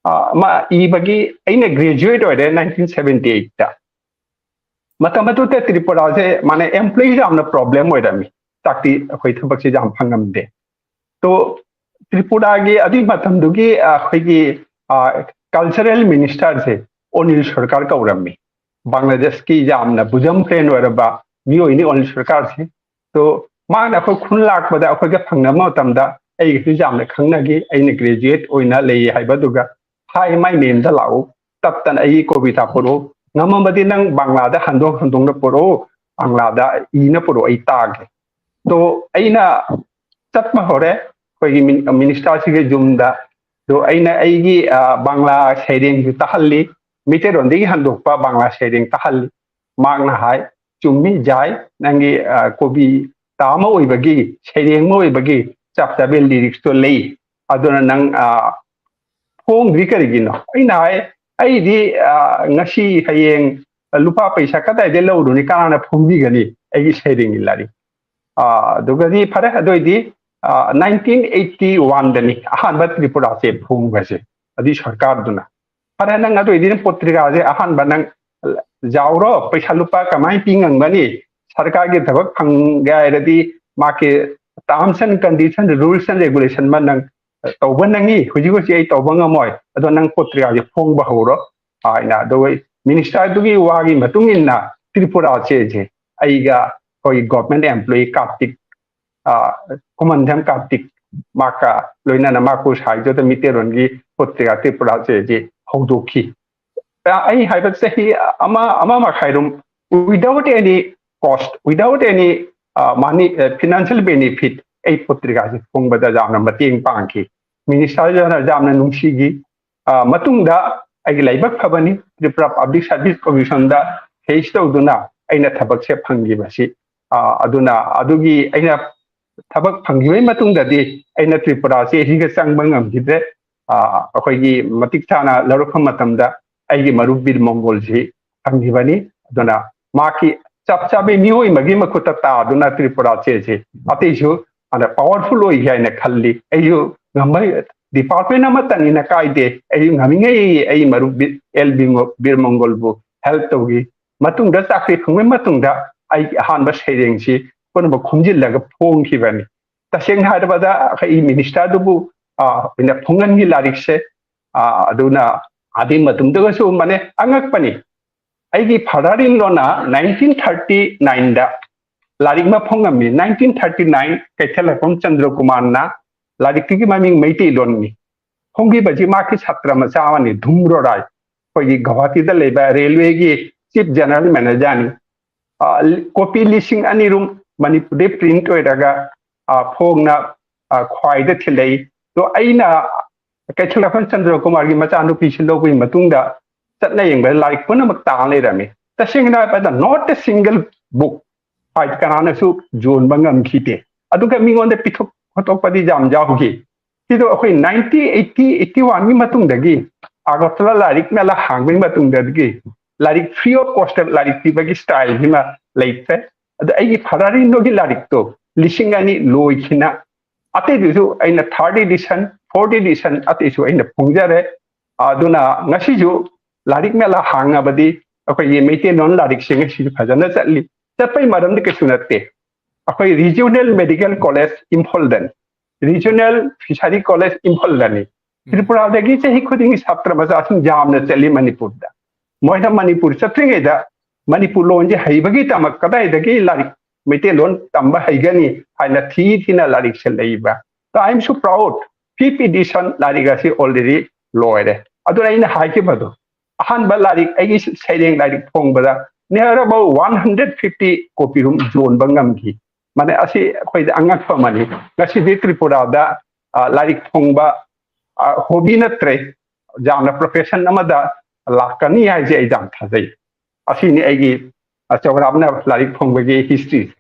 ꯑ, ꯑꯃ ꯏꯕꯒꯤ ꯑꯩꯅ ꯒ꯭ꯔꯦꯖꯨꯑꯦꯠ ꯑꯣꯏꯔꯦ ꯅꯥꯏꯟꯇꯤꯟ ꯁꯚꯦꯟꯇꯤ ꯑꯩꯠꯇ꯫ ꯃꯇꯝ ꯑꯗꯨꯗ ꯇ꯭ꯔꯤꯄꯨꯔꯥꯁꯦ ꯃꯥꯅ ꯑꯦꯝꯄ꯭ꯂꯣꯌꯤ ꯌꯥꯝꯅ ꯄ꯭ꯔꯣꯕ꯭ꯂꯦꯝ ꯑꯣꯏꯔꯝꯃꯤ꯫ ꯆꯥꯛꯇꯤ ꯑꯩꯈꯣꯏ ꯊꯕꯛꯁꯦ ꯌꯥꯝ ꯐꯪꯉꯝꯗꯦ꯫ ꯇꯣ ꯇ꯭ꯔꯤꯄꯨꯔꯥꯒꯤ ꯑꯗꯨꯒꯤ ꯃꯇꯝꯗꯨꯒꯤ ꯑꯩꯈꯣꯏꯒꯤ ꯀꯜꯆꯔꯦꯜ ꯃꯤꯅꯤꯁꯇꯔꯁꯦ ꯑꯣꯅꯤꯜ ꯁꯔꯀꯥꯔ ꯀꯧꯔꯝꯃꯤ꯫ ꯕꯪꯒ꯭ꯂꯥꯗꯦꯁꯀꯤ ꯌꯥꯝꯅ ꯕꯨꯖꯝ ꯐ꯭ꯔꯦꯟ ꯑꯣꯏꯔꯕ ꯃꯤꯑꯣꯏꯅꯤ ꯑꯣꯅꯤꯜ ꯁꯔꯀꯥꯔꯁꯦ꯫ ꯇꯣ ꯃꯥꯅ ꯑꯩꯈꯣꯏ ꯈꯨꯟ ꯂꯥꯛꯄꯗ ꯑꯩꯈꯣꯏꯒ ꯊꯪꯅꯕ ꯃꯇꯝꯗ ꯑꯩꯒꯁꯨ ꯌꯥꯝꯅ ꯈꯪꯅꯈꯤ꯫ ꯑꯩꯅ ꯒ꯭ꯔꯦꯖꯨꯑꯦꯠ ꯑꯣꯏꯅ ꯂꯩꯌꯦ ꯍꯥꯏꯕꯗꯨꯒ ꯍꯥꯏ, ꯃꯥꯏ ꯃꯦꯝꯗ ꯂꯥꯛꯎ, ꯇꯞꯇꯅ ꯑꯩꯒꯤ ꯀꯣꯕꯤꯇꯥ ꯄꯨꯔꯛꯎ, ꯉꯝꯃꯕꯗꯤ ꯅꯪ ꯕꯪꯒ꯭ꯂꯥꯗ ꯍꯟꯗꯣꯛ ꯍꯟꯗꯣꯛꯅ ꯄꯨꯔꯛꯎ, ꯕꯪꯒ꯭ꯂꯥꯗ ꯏꯅ ꯄꯨꯔꯛꯎ, ꯑꯩ ꯇꯥꯒꯦ꯫ ꯇꯣ ꯑꯩꯅ ꯆꯠꯄ ꯍꯧꯔꯦ ꯑꯩꯈꯣꯏꯒꯤ ꯃꯤꯅꯤꯁꯇꯔꯁꯤꯒꯤ ꯌꯨꯝꯗ꯫ ꯑꯗꯣ ꯑꯩꯅ ꯑꯩꯒꯤ ꯕꯪꯒ꯭ꯂꯥ ꯁꯩꯔꯦꯡꯁꯨ ꯇꯥꯍꯜꯂꯤ, ꯃꯩꯇꯩꯂꯣꯟꯗꯒꯤ ꯍꯟꯗꯣꯛꯄ ꯕꯪꯒ꯭ꯂꯥ ꯁꯩꯔꯦꯡ ꯇꯥꯍꯜꯂꯤ꯫ ꯃꯍꯥꯛꯅ ꯍꯥꯏ, "ꯆꯨꯝꯃꯤ ꯖꯥꯏ, ꯅꯪꯒꯤ ꯀꯣꯕꯤꯇꯥ ꯑꯃ ꯑꯣꯏꯕꯒꯤ, ꯁꯩꯔꯦꯡ ꯑꯃ ꯑꯣꯏꯕꯒꯤ ꯆꯞ ꯆꯥꯕꯤ ꯂꯤꯔꯤꯛꯁꯇꯣ ꯂꯩ꯫ ꯑꯗꯨꯅ ꯅꯪ ꯐꯣꯡꯗ꯭ꯔꯤ ꯀꯔꯤꯒꯤꯅꯣ?" ꯑꯩꯅ ꯍꯥꯏ, "ꯑꯩꯗꯤ ꯉꯁꯤ ꯍꯌꯦꯡ ꯂꯨꯄꯥ ꯄꯩꯁꯥ ꯀꯗꯥꯏꯗꯒꯤ ꯂꯧꯔꯨꯅꯤ? ꯀꯅꯥꯅ ꯐꯣꯡꯕꯤꯒꯅꯤ ꯑꯩꯒꯤ ꯁꯩꯔꯦꯡꯒꯤ ꯂꯥꯏꯔꯤꯛ?" ꯑꯗꯨꯒꯗꯤ ꯐꯔꯦ, ꯑꯗꯨ ꯑꯣꯏꯗꯤ ꯅꯥꯏꯟꯇꯤꯟ ꯑꯩꯠꯇꯤ ꯋꯥꯟꯗꯅꯤ ꯑꯍꯥꯟꯕ ꯇ꯭ꯔꯤꯄꯨꯔꯥꯁꯦ ꯐꯣꯡꯕꯁꯦ, ꯑꯗꯨꯏ ꯁꯔꯀꯥꯔꯗꯨꯅ꯫ "ꯐꯔꯦ, ꯅꯪ ꯑꯗꯨ ꯑꯣꯏꯗꯤ ꯅꯪ ꯄꯣꯇ꯭ꯔꯤꯀꯥꯁꯦ ꯑꯍꯥꯟꯕ ꯅꯪ ꯌꯥꯎꯔꯣ, ꯄꯩꯁꯥ ꯂꯨꯄꯥ ꯀꯃꯥꯏꯅ ꯄꯤ ꯉꯝꯒꯅꯤ? ꯁꯔꯀꯥꯔꯒꯤ ꯊꯕꯛ ꯐꯪꯒꯦ ꯍꯥꯏꯔꯗꯤ ꯃꯥꯒꯤ terms and condition, rules and regulation ꯑꯃ ꯅꯪ ꯇꯧꯕ ꯅꯪꯉꯤ, ꯍꯧꯖꯤꯛ ꯍꯧꯖꯤꯛ ꯑꯩ ꯇꯧꯕ ꯉꯝꯃꯣꯏ, ꯑꯗꯣ ꯅꯪ ꯄꯣꯇ꯭ꯔꯤꯀꯥꯁꯦ ꯐꯣꯡꯕ ꯍꯧꯔꯣ" ꯍꯥꯏꯅ꯫ ꯑꯗꯨꯒ ꯃꯤꯅꯤꯁꯇꯔꯗꯨꯒꯤ ꯋꯥꯒꯤ ꯃꯇꯨꯡ ꯏꯟꯅ ꯇ꯭ꯔꯤꯄꯨꯔꯥꯁꯦ ꯑꯩꯒ ꯑꯩꯈꯣꯏ ꯒꯣꯔꯃꯦꯟ ꯑꯦꯝꯄ꯭ꯂꯣꯌꯤ ꯀꯥꯔꯇꯤꯛ, ꯀꯨꯃꯟꯙꯝ ꯀꯥꯔꯇꯤꯛ, ꯃꯍꯥꯛꯀ ꯂꯣꯏꯅꯅ ꯃꯍꯥꯛꯄꯨ ꯁꯥꯍꯤꯇ꯭ꯌꯗ ꯃꯤꯇꯩꯔꯣꯟꯒꯤ ꯄꯣꯇ꯭ꯔꯤꯀꯥ ꯇ꯭ꯔꯤꯄꯨꯔꯥꯁꯦ ꯍꯧꯗꯣꯛꯈꯤ꯫ ꯑꯩ ꯍꯥꯏꯕ ꯆꯍꯤ ꯑꯃ, ꯑꯃ ꯃꯈꯥꯏꯔꯣꯝ, without any cost, without any money, financial benefit, ꯑꯩ ꯄꯣꯇ꯭ꯔꯤꯀꯥꯁꯦ ꯐꯣꯡꯕꯗ ꯌꯥꯝꯅ ꯃꯇꯦꯡ ꯄꯥꯡꯈꯤ꯫ ꯃꯤꯅꯤꯁꯇꯔꯗꯨꯅ ꯌꯥꯝꯅ ꯅꯨꯡꯁꯤꯈꯤ꯫ ꯃꯇꯨꯡꯗ ꯑꯩꯒꯤ ꯂꯥꯏꯕꯛ ꯐꯕꯅꯤ, ꯇ꯭ꯔꯤꯄꯨꯔꯥ ꯄꯕ꯭ꯂꯤꯛ ꯁꯥꯔꯚꯤꯁ ꯀꯣꯃꯤꯁꯟꯗ ꯀꯦꯁ ꯇꯧꯗꯨꯅ ꯑꯩꯅ ꯊꯕꯛꯁꯦ ꯐꯪꯈꯤꯕꯁꯤ꯫ ꯑꯗꯨꯅ ꯑꯗꯨꯒꯤ ꯑꯩꯅ ꯊꯕꯛ ꯐꯪꯈꯤꯕꯒꯤ ꯃꯇꯨꯡꯗꯗꯤ ꯑꯩꯅ ꯇ꯭ꯔꯤꯄꯨꯔꯥꯁꯤ ꯑꯁꯤꯒ ꯆꯪꯕ ꯉꯝꯈꯤꯗ꯭ꯔꯦ꯫ ꯑꯩꯈꯣꯏꯒꯤ ꯃꯇꯤꯛ ꯆꯥꯅ ꯂꯧꯔꯛꯄ ꯃꯇꯝꯗ ꯑꯩꯒꯤ ꯃꯔꯨꯞ ꯕꯤꯔ ꯃꯪꯒꯣꯜꯁꯤ ꯐꯪꯈꯤꯕꯅꯤ꯫ ꯑꯗꯨꯅ ꯃꯍꯥꯛꯀꯤ ꯆꯞ ꯆꯥꯕꯤ ꯃꯤꯑꯣꯏ ꯑꯃꯒꯤ ꯃꯈꯨꯠꯇ ꯇꯥꯗꯨꯅ ꯇ꯭ꯔꯤꯄꯨꯔꯥꯁꯦ ꯑꯇꯩꯁꯨ ꯑꯗ ꯄꯥꯋꯔꯐꯨꯜ ꯑꯣꯏꯒꯦ ꯍꯥꯏꯅ ꯈꯜꯂꯤ꯫ ꯑꯩꯁꯨ ꯉꯝꯕ ꯗꯤꯄꯥꯔꯠꯃꯦꯟ ꯑꯃꯇꯅꯤꯅ ꯀꯥꯏꯗꯦ, ꯑꯩꯁꯨ ꯉꯝꯃꯤꯉꯩ ꯑꯩ ꯃꯔꯨꯞ ꯕꯤ-, ꯑꯦꯜ ꯕꯤꯔ ꯃꯪꯒꯣꯜꯕꯨ ꯍꯦꯜꯞ ꯇꯧꯈꯤ꯫ ꯃꯇꯨꯡꯗ ꯆꯥꯛꯈ꯭ꯔꯤ ꯐꯪꯕꯒꯤ ꯃꯇꯨꯡꯗ ꯑꯩꯒꯤ ꯑꯍꯥꯟꯕ ꯁꯩꯔꯦꯡꯁꯤ ꯄꯨꯝꯅꯃꯛ ꯈꯣꯝꯖꯤꯜꯂꯒ ꯐꯣꯡꯈꯤꯕꯅꯤ꯫ ꯇꯁꯦꯡꯅ ꯍꯥꯏꯔꯕꯗ ꯑꯩꯈꯣꯏ ꯃꯤꯅꯤꯁꯇꯔꯗꯨꯕꯨ, ꯑ, ꯑꯣꯏꯅ ꯐꯣꯡꯍꯟꯈꯤ ꯂꯥꯏꯔꯤꯛꯁꯦ꯫ ꯑ, ꯑꯗꯨꯅ ꯑꯗꯨꯒꯤ ꯃꯇꯨꯡꯗꯒꯁꯨ ꯃꯅꯦ ꯑꯉꯛꯄꯅꯤ꯫ ꯑꯩꯒꯤ ꯐꯥꯗꯔ ꯏꯟ ꯂꯣꯅ ꯅꯥꯏꯟꯇꯤꯟ ꯊꯥꯔꯇꯤ ꯅꯥꯏꯟꯗ ꯂꯥꯏꯔꯤꯛ ꯑꯃ ꯐꯣꯡꯉꯝꯃꯤ꯫ ꯅꯥꯏꯟꯇꯤꯟ ꯊꯥꯔꯇꯤ ꯅꯥꯏꯟ ꯀꯩꯊꯦꯜ ꯂꯩꯈꯣꯝ ꯆꯟꯗ꯭ꯔ ꯀꯨꯃꯥꯔꯅ ꯂꯥꯏꯔꯤꯛꯇꯨꯒꯤ ꯃꯃꯤꯡ ꯃꯩꯇꯩꯂꯣꯟꯅꯤ꯫ ꯐꯣꯡꯈꯤꯕꯁꯤ ꯃꯍꯥꯛꯀꯤ ꯁꯥꯇ꯭ꯔ ꯃꯆꯥ ꯑꯃꯅꯤ, ꯙꯨꯝ ꯔꯣꯔꯥꯏ, ꯑꯩꯈꯣꯏꯒꯤ ꯒꯧꯍꯥꯇꯤꯗ ꯂꯩꯕ ꯔꯦꯜꯋꯦꯒꯤ ꯆꯤꯐ ꯖꯦꯅꯔꯦꯜ ꯃꯦꯅꯦꯖꯔꯅꯤ꯫ ꯑ, ꯀꯣꯄꯤ ꯂꯤꯁꯤꯡ ꯑꯅꯤ ꯔꯣꯝ ꯃꯅꯤꯄꯨꯔꯗꯩ ꯄ꯭ꯔꯤꯟꯠ ꯑꯣꯏꯔꯒ, ꯑ, ꯐꯣꯡꯅ, ꯑ, ꯈ꯭ꯋꯥꯏꯗ ꯊꯤꯜꯂꯛꯏ꯫ ꯑꯗꯣ ꯑꯩꯅ ꯀꯩꯊꯦꯜ ꯂꯩꯈꯣꯝ ꯆꯟꯗ꯭ꯔ ꯀꯨꯃꯥꯔꯒꯤ ꯃꯆꯥꯅꯨꯄꯤꯁꯤ ꯂꯧꯕꯒꯤ ꯃꯇꯨꯡꯗ ꯆꯠꯅ ꯌꯦꯡꯕꯗ ꯂꯥꯏꯔꯤꯛ ꯄꯨꯝꯅꯃꯛ ꯇꯥꯡ ꯂꯩꯔꯝꯃꯤ꯫ ꯇꯁꯦꯡꯅ ꯍꯥꯏꯔꯕꯗ not a single book ꯍꯥꯏꯗꯤ ꯀꯅꯥꯅꯁꯨ ꯌꯣꯟꯕ ꯉꯝꯈꯤꯗꯦ꯫ ꯑꯗꯨꯒ ꯃꯤꯉꯣꯟꯗ ꯄꯤꯊꯣꯛ ꯈꯣꯠꯇꯣꯛꯄꯗꯤ ꯌꯥꯝ ꯌꯥꯎꯈꯤ꯫ ꯁꯤꯗꯣ ꯑꯩꯈꯣꯏ ꯅꯥꯏꯟꯇꯤ ꯑꯩꯠꯇꯤ ꯑꯩꯠꯇꯤ ꯋꯥꯟꯒꯤ ꯃꯇꯨꯡꯗꯒꯤ ꯑꯒꯔꯇꯂꯥ ꯂꯥꯏꯔꯤꯛ ꯃꯦꯂꯥ ꯍꯥꯡꯕꯒꯤ ꯃꯇꯨꯡꯗꯒꯤ ꯂꯥꯏꯔꯤꯛ ꯐ꯭ꯔꯤ ꯑꯣꯐ ꯀꯣꯁꯇ ꯂꯥꯏꯔꯤꯛ ꯄꯤꯕꯒꯤ ꯁ꯭ꯇꯥꯏꯜꯁꯤꯃ ꯂꯩꯇ꯭ꯔꯦ꯫ ꯑꯗ ꯑꯩꯒꯤ ꯐꯥꯗꯔ ꯏꯟ ꯂꯣꯒꯤ ꯂꯥꯏꯔꯤꯛꯇꯣ ꯂꯤꯁꯤꯡ ꯑꯅꯤ ꯂꯣꯏꯈꯤꯅ ꯑꯇꯩꯗꯨꯁꯨ ꯑꯩꯅ ꯊꯥꯔꯠ ꯏꯗꯤꯁꯟ, ꯐꯣꯔꯠ ꯏꯗꯤꯁꯟ ꯑꯇꯩꯁꯨ ꯑꯩꯅ ꯐꯣꯡꯖꯔꯦ꯫ ꯑꯗꯨꯅ ꯉꯁꯤꯁꯨ ꯂꯥꯏꯔꯤꯛ ꯃꯦꯂꯥ ꯍꯥꯡꯉꯕꯗꯤ ꯑꯩꯈꯣꯏꯒꯤ ꯃꯩꯇꯩꯂꯣꯟ ꯂꯥꯏꯔꯤꯛꯁꯦ ꯉꯁꯤꯁꯨ ꯐꯖꯅ ꯆꯠꯂꯤ꯫ ꯆꯠꯄꯩ ꯃꯔꯝꯗꯤ ꯀꯩꯁꯨ ꯅꯠꯇꯦ꯫ ꯑꯩꯈꯣꯏ ꯔꯤꯖꯤꯑꯣꯅꯦꯜ ꯃꯦꯗꯤꯀꯦꯜ ꯀꯣꯂꯦꯖ ꯏꯝꯐꯥꯜꯗꯅꯤ, ꯔꯤꯖꯤꯑꯣꯅꯦꯜ ꯐꯤꯁꯔꯤ ꯀꯣꯂꯦꯖ ꯏꯝꯐꯥꯜꯗꯅꯤ꯫ ꯎꯝ꯫ ꯇ꯭ꯔꯤꯄꯨꯔꯥꯗꯒꯤ ꯆꯍꯤ ꯈꯨꯗꯤꯡꯒꯤ ꯁꯥꯇ꯭ꯔ ꯃꯆꯥꯁꯤꯡ ꯌꯥꯝꯅ ꯆꯠꯂꯤ ꯃꯅꯤꯄꯨꯔꯗ꯫ ꯃꯣꯏꯅ ꯃꯅꯤꯄꯨꯔ ꯆꯠꯇ꯭ꯔꯤꯉꯩꯗ ꯃꯅꯤꯄꯨꯔ ꯂꯣꯟꯁꯦ ꯍꯩꯕꯒꯤꯗꯃꯛ ꯀꯗꯥꯏꯗꯒꯤ ꯂꯥꯏꯔꯤꯛ, ꯃꯩꯇꯩꯂꯣꯟ ꯇꯝꯕ ꯍꯩꯒꯅꯤ ꯍꯥꯏꯅ ꯊꯤ ꯊꯤꯅ ꯂꯥꯏꯔꯤꯛꯁꯦ ꯂꯩꯕ꯫ So I am so proud, fifth edition ꯂꯥꯏꯔꯤꯛ ꯑꯁꯤ already ꯂꯣꯏꯔꯦ꯫ ꯑꯗꯨꯅ ꯑꯩꯅ ꯍꯥꯏꯈꯤꯕꯗꯣ, ꯑꯍꯥꯟꯕ ꯂꯥꯏꯔꯤꯛ, ꯑꯩꯒꯤ ꯁꯩꯔꯦꯡ ꯂꯥꯏꯔꯤꯛ ꯐꯣꯡꯕꯗ near about one hundred fifty copy ꯔꯣꯝ ꯌꯣꯟꯕ ꯉꯝꯈꯤ꯫ ꯃꯥꯅꯦ, ꯑꯁꯤ ꯑꯩꯈꯣꯏꯗ ꯑꯉꯛꯄ ꯑꯃꯅꯤ꯫ ꯉꯁꯤꯗꯤ ꯇ꯭ꯔꯤꯄꯨꯔꯥꯗ, ꯑ, ꯂꯥꯏꯔꯤꯛ ꯐꯣꯡꯕ, ꯑ, ꯍꯣꯕꯤ ꯅꯠꯇ꯭ꯔꯦ, ꯌꯥꯝꯅ ꯄ꯭ꯔꯣꯐꯦꯁꯟ ꯑꯃꯗ ꯂꯥꯛꯀꯅꯤ ꯍꯥꯏꯁꯦ ꯑꯩ ꯌꯥꯝ ꯊꯥꯖꯩ꯫ ꯑꯁꯤꯅꯤ ꯑꯩꯒꯤ, ꯑ, ꯆꯥꯎꯔꯥꯛꯅ ꯂꯥꯏꯔꯤꯛ ꯐꯣꯡꯕꯒꯤ ꯍꯤꯁꯇ꯭ꯔꯤ꯫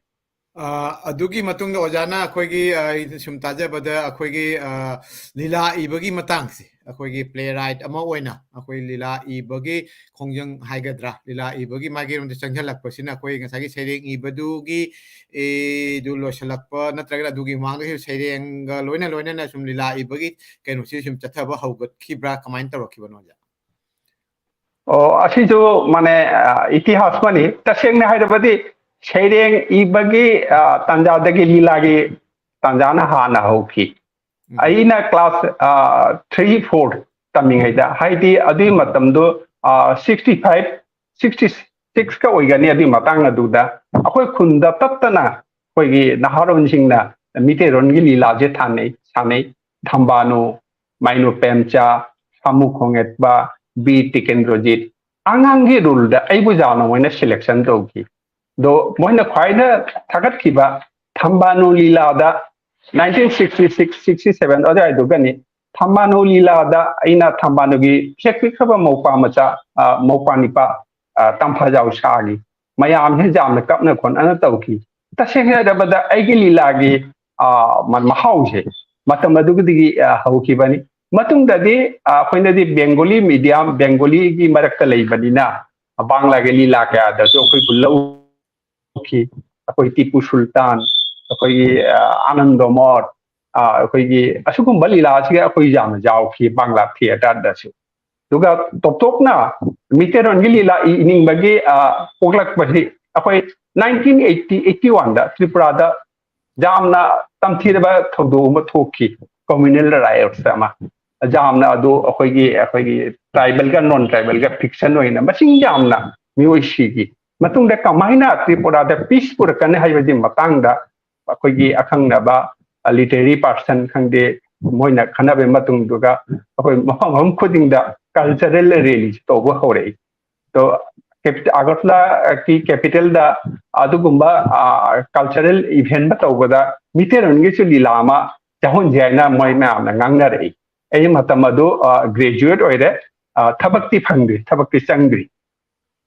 ꯑ, ꯑꯗꯨꯒꯤ ꯃꯇꯨꯡꯗ ꯑꯣꯖꯥꯅ ꯑꯩꯈꯣꯏꯒꯤ, ꯑ, ꯑꯩꯅ ꯁꯨꯝ ꯇꯥꯖꯕꯗ ꯑꯩꯈꯣꯏꯒꯤ, ꯑ, ꯂꯤꯂꯥ ꯏꯕꯒꯤ ꯃꯇꯥꯡꯁꯦ, ꯑꯩꯈꯣꯏꯒꯤ ꯄ꯭ꯂꯦ ꯔꯥꯏꯠ ꯑꯃ ꯑꯣꯏꯅ ꯑꯩꯈꯣꯏ ꯂꯤꯂꯥ ꯏꯕꯒꯤ ꯈꯣꯡꯖꯪ ꯍꯥꯏꯒꯗ꯭ꯔꯥ, ꯂꯤꯂꯥ ꯏꯕꯒꯤ ꯃꯥꯏꯀꯩꯔꯣꯝꯗ ꯆꯪꯁꯤꯜꯂꯛꯄꯁꯤꯅ ꯑꯩꯈꯣꯏ ꯉꯁꯥꯏꯒꯤ ꯁꯩꯔꯦꯡ ꯏꯕꯗꯨꯒꯤ, ꯑꯦ, ꯗꯨ ꯂꯣꯏꯁꯤꯜꯂꯛꯄ ꯅꯠꯇ꯭ꯔꯒꯅ ꯑꯗꯨꯒꯤ ꯃꯃꯥꯡꯗꯒꯤ ꯁꯩꯔꯦꯡꯒ ꯂꯣꯏꯅ ꯂꯣꯏꯅꯅ ꯁꯨꯝ ꯂꯤꯂꯥ ꯏꯕꯒꯤ ꯀꯩꯅꯣꯁꯤ ꯁꯨꯝ ꯆꯠꯊꯕ ꯍꯧꯒꯠꯈꯤꯕ꯭ꯔꯥ, ꯀꯃꯥꯏꯅ ꯇꯧꯔꯛꯈꯤꯕꯅꯣ ꯑꯣꯖꯥ? ꯑꯣ, ꯑꯁꯤꯁꯨ ꯃꯥꯅꯦ, ꯑ, ꯏꯇꯤꯍꯥꯁ ꯑꯃꯅꯤ꯫ ꯇꯁꯦꯡꯅ ꯍꯥꯏꯔꯕꯗꯤ ꯁꯩꯔꯦꯡ ꯏꯕꯒꯤ, ꯑ, ꯇꯥꯟꯖꯥꯗꯒꯤ ꯂꯤꯂꯥꯒꯤ ꯇꯥꯟꯖꯥꯅ ꯍꯥꯟꯅ ꯍꯧꯈꯤ꯫ ꯎꯝ꯫ ꯑꯩꯅ ꯀ꯭ꯂꯥꯁ, ꯑ, ꯊ꯭ꯔꯤ, ꯐꯣꯔ ꯇꯝꯃꯤꯉꯩꯗ, ꯍꯥꯏꯗꯤ ꯑꯗꯨꯒꯤ ꯃꯇꯝꯗꯣ, ꯑ, ꯁꯤꯛꯁꯇꯤ ꯐꯥꯏꯚ, ꯁꯤꯛꯁꯇꯤ ꯁꯤꯛꯁꯀ ꯑꯣꯏꯒꯅꯤ꯫ ꯑꯗꯨꯒꯤ ꯃꯇꯥꯡ ꯑꯗꯨꯗ ꯑꯩꯈꯣꯏ ꯈꯨꯟꯗ ꯇꯠꯇꯅ ꯑꯩꯈꯣꯏꯒꯤ ꯅꯍꯥꯔꯣꯟꯁꯤꯡꯅ ꯃꯤꯇꯩꯔꯣꯟꯒꯤ ꯂꯤꯂꯥꯁꯦ ꯊꯥꯅꯩ, ꯁꯥꯟꯅꯩ꯫ ꯊꯝꯕꯥꯅꯨ, ꯃꯥꯏꯅꯨ ꯄꯦꯝꯆꯥ, ꯁꯥꯃꯨ ꯈꯣꯡꯉꯦꯠꯄ, ꯕꯤꯔ ꯇꯤꯀꯦꯟꯗ꯭ꯔꯣꯖꯤꯠ꯫ ꯑꯉꯥꯡꯒꯤ ꯔꯨꯜꯗ ꯑꯩꯕꯨ ꯌꯥꯝꯅ ꯃꯣꯏꯅ ꯁꯦꯂꯦꯛꯁꯟ ꯇꯧꯈꯤ꯫ ꯑꯗꯣ ꯃꯣꯏꯅ ꯈ꯭ꯋꯥꯏꯅ ꯊꯥꯒꯠꯈꯤꯕ ꯊꯝꯕꯥꯅꯨ ꯂꯤꯂꯥꯗ nineteen sixty six, sixty seven ꯑꯗꯨꯋꯥꯏꯗꯨꯒꯅꯤ꯫ ꯊꯝꯕꯥꯅꯨ ꯂꯤꯂꯥꯗ ꯑꯩꯅ ꯊꯝꯕꯥꯅꯨꯒꯤ ꯄꯤꯁꯛ ꯄꯤꯛꯈ꯭ꯔꯕ ꯃꯧꯄ꯭ꯋꯥ ꯃꯆꯥ, ꯑ, ꯃꯧꯄ꯭ꯋꯥ ꯅꯤꯄꯥ, ꯑ, ꯇꯝꯐꯥꯖꯥꯎ ꯁꯥꯈꯤ꯫ ꯃꯌꯥꯝꯁꯦ ꯌꯥꯝꯅ ꯀꯞꯅ ꯈꯣꯠꯅꯅ ꯇꯧꯈꯤ꯫ ꯇꯁꯦꯡꯅ ꯍꯥꯏꯔꯕꯗ ꯑꯩꯒꯤ ꯂꯤꯂꯥꯒꯤ, ꯑ, ꯃ-, ꯃꯍꯥꯎꯁꯦ ꯃꯇꯝ ꯑꯗꯨꯗꯒꯤ, ꯑ, ꯍꯧꯈꯤꯕꯅꯤ꯫ ꯃꯇꯨꯡꯗꯗꯤ, ꯑ, ꯑꯩꯈꯣꯏꯅꯗꯤ ꯕꯦꯡꯒꯣꯂꯤ ꯃꯤꯗꯤꯌꯝ, ꯕꯦꯡꯒꯣꯂꯤꯒꯤ ꯃꯔꯛꯇ ꯂꯩꯕꯅꯤꯅ, ꯕꯥꯡꯂꯥꯒꯤ ꯂꯤꯂꯥ ꯀꯌꯥꯗꯁꯨ ꯑꯩꯈꯣꯏꯕꯨ ꯂꯧꯈꯤ꯫ ꯑꯩꯈꯣꯏ ꯇꯤꯄꯨ ꯁꯨꯜꯇꯥꯟ, ꯑꯩꯈꯣꯏꯒꯤ, ꯑ, ꯑꯥꯅꯟꯗ ꯃꯣꯔ, ꯑ, ꯑꯩꯈꯣꯏꯒꯤ ꯑꯁꯤꯒꯨꯝꯕ ꯂꯤꯂꯥꯁꯤꯒ ꯑꯩꯈꯣꯏ ꯌꯥꯝꯅ ꯌꯥꯎꯈꯤ ꯕꯥꯡꯂꯥ ꯊꯤꯌꯦꯇꯔꯗꯁꯨ꯫ ꯑꯗꯨꯒ ꯇꯣꯞ ꯇꯣꯞꯅ ꯃꯤꯇꯩꯔꯣꯟꯒꯤ ꯂꯤꯂꯥ ꯏꯅꯤꯡꯕꯒꯤ, ꯑ, ꯄꯣꯛꯂꯛꯄꯁꯤ ꯑꯩꯈꯣꯏ ꯅꯥꯏꯟꯇꯤꯟ ꯑꯩꯠꯇꯤ, ꯑꯩꯠꯇꯤ ꯋꯥꯟꯗ ꯇ꯭ꯔꯤꯄꯨꯔꯥꯗ ꯌꯥꯝꯅ ꯇꯝꯊꯤꯔꯕ ꯊꯧꯗꯣꯛ ꯑꯃ ꯊꯣꯛꯈꯤ, ꯀꯝꯃ꯭ꯌꯨꯅꯦꯜ ꯔꯥꯏꯠꯁ ꯑꯃ꯫ ꯌꯥꯝꯅ ꯑꯗꯨ ꯑꯩꯈꯣꯏꯒꯤ, ꯑꯩꯈꯣꯏꯒꯤ ꯇ꯭ꯔꯥꯏꯕꯦꯜꯒ ꯅꯣꯟ ꯇ꯭ꯔꯥꯏꯕꯦꯜꯒ ꯐꯤꯛꯁꯟ ꯑꯣꯏꯅ ꯃꯁꯤꯡ ꯌꯥꯝꯅ ꯃꯤꯑꯣꯏ ꯁꯤꯈꯤ꯫ ꯃꯇꯨꯡꯗ ꯀꯃꯥꯏꯅ ꯇ꯭ꯔꯤꯄꯨꯔꯥꯗ ꯄꯤꯁ ꯄꯨꯔꯛꯀꯅꯤ ꯍꯥꯏꯕꯒꯤ ꯃꯇꯥꯡꯗ ꯑꯩꯈꯣꯏꯒꯤ ꯑꯈꯪꯅꯕ, ꯑ, ꯂꯤꯇꯔꯦꯔꯤ ꯄꯥꯔꯁꯟ ꯈꯪꯗꯦ, ꯃꯣꯏꯅ ꯈꯟꯅꯕꯒꯤ ꯃꯇꯨꯡꯗꯨꯒ ꯑꯩꯈꯣꯏ ꯃꯐꯝ ꯃꯐꯝ ꯈꯨꯗꯤꯡꯗ ꯀꯜꯆꯔꯦꯜ ꯔꯦꯂꯤꯁꯤ ꯇꯧꯕ ꯍꯧꯔꯛꯏ꯫ ꯑꯗꯣ ꯀꯦꯄꯤ-, ꯑꯒꯔꯇꯂꯥꯒꯤ ꯀꯦꯄꯤꯇꯦꯜꯗ ꯑꯗꯨꯒꯨꯝꯕ, ꯑ, ꯀꯜꯆꯔꯦꯜ ꯏꯚꯦꯟ ꯑꯃ ꯇꯧꯕꯗ ꯃꯤꯇꯩꯔꯣꯟꯒꯤꯁꯨ ꯂꯤꯂꯥ ꯑꯃ ꯌꯥꯎꯍꯟꯁꯦ ꯍꯥꯏꯅ ꯃꯣꯏ ꯃꯌꯥꯝꯅ ꯉꯥꯡꯅꯔꯛꯏ꯫ ꯑꯩ ꯃꯇꯝ ꯑꯗꯨ, ꯑ, ꯒ꯭ꯔꯦꯖꯨꯑꯦꯠ ꯑꯣꯏꯔꯦ, ꯑ, ꯊꯕꯛꯇꯤ ꯐꯪꯗ꯭ꯔꯤ, ꯊꯕꯛꯇꯤ ꯆꯪꯗ꯭ꯔꯤ꯫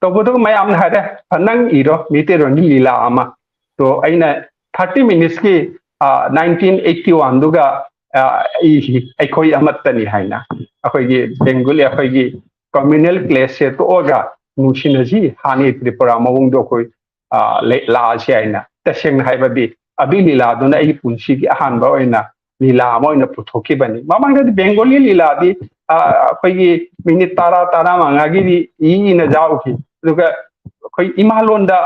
ꯇꯧꯕꯗꯕꯨ ꯃꯌꯥꯝꯅ ꯍꯥꯏꯔꯦ, "ꯅꯪ ꯏꯔꯣ ꯃꯤꯇꯩꯔꯣꯟꯒꯤ ꯂꯤꯂꯥ ꯑꯃ"꯫ ꯇꯣ ꯑꯩꯅ ꯊꯥꯔꯇꯤ ꯃꯤꯅꯤꯠꯁꯀꯤ, ꯑ, ꯅꯥꯏꯟꯇꯤꯟ ꯑꯩꯠꯇꯤ ꯋꯥꯟꯗꯨꯒ, ꯑ, ꯑꯩꯁꯤ ꯑꯩꯈꯣꯏ ꯑꯃꯠꯇꯅꯤ ꯍꯥꯏꯅ ꯑꯩꯈꯣꯏꯒꯤ ꯕꯦꯡꯒꯣꯂꯤ, ꯑꯩꯈꯣꯏꯒꯤ ꯀꯝꯃ꯭ꯌꯨꯅꯦꯜ ꯀ꯭ꯂꯦꯁꯁꯦ ꯇꯣꯛꯑꯒ ꯅꯨꯡꯁꯤꯅꯁꯤ, ꯍꯥꯟꯅꯒꯤ ꯇ꯭ꯔꯤꯄꯨꯔꯥ ꯃꯑꯣꯡꯗꯣ ꯑꯩꯈꯣꯏ, ꯑ, ꯂꯩ-, ꯂꯥꯛꯑꯁꯤ ꯍꯥꯏꯅ꯫ ꯇꯁꯦꯡꯅ ꯍꯥꯏꯕꯗꯤ ꯑꯗꯨꯒꯤ ꯂꯤꯂꯥꯗꯨꯅ ꯑꯩꯒꯤ ꯄꯨꯟꯁꯤꯒꯤ ꯑꯍꯥꯟꯕ ꯑꯣꯏꯅ ꯂꯤꯂꯥ ꯑꯃ ꯑꯣꯏꯅ ꯄꯨꯊꯣꯛꯈꯤꯕꯅꯤ꯫ ꯃꯃꯥꯡꯗꯗꯤ ꯕꯦꯡꯒꯣꯂꯤ ꯂꯤꯂꯥꯗꯤ, ꯑꯩꯈꯣꯏꯒꯤ ꯃꯤꯅꯤꯠ ꯇꯔꯥ ꯇꯔꯥꯃꯉꯥꯒꯤꯗꯤ ꯏ ꯏꯅ ꯌꯥꯎꯈꯤ꯫ ꯑꯗꯨꯒ ꯑꯩꯈꯣꯏ ꯏꯃꯥꯂꯣꯟꯗ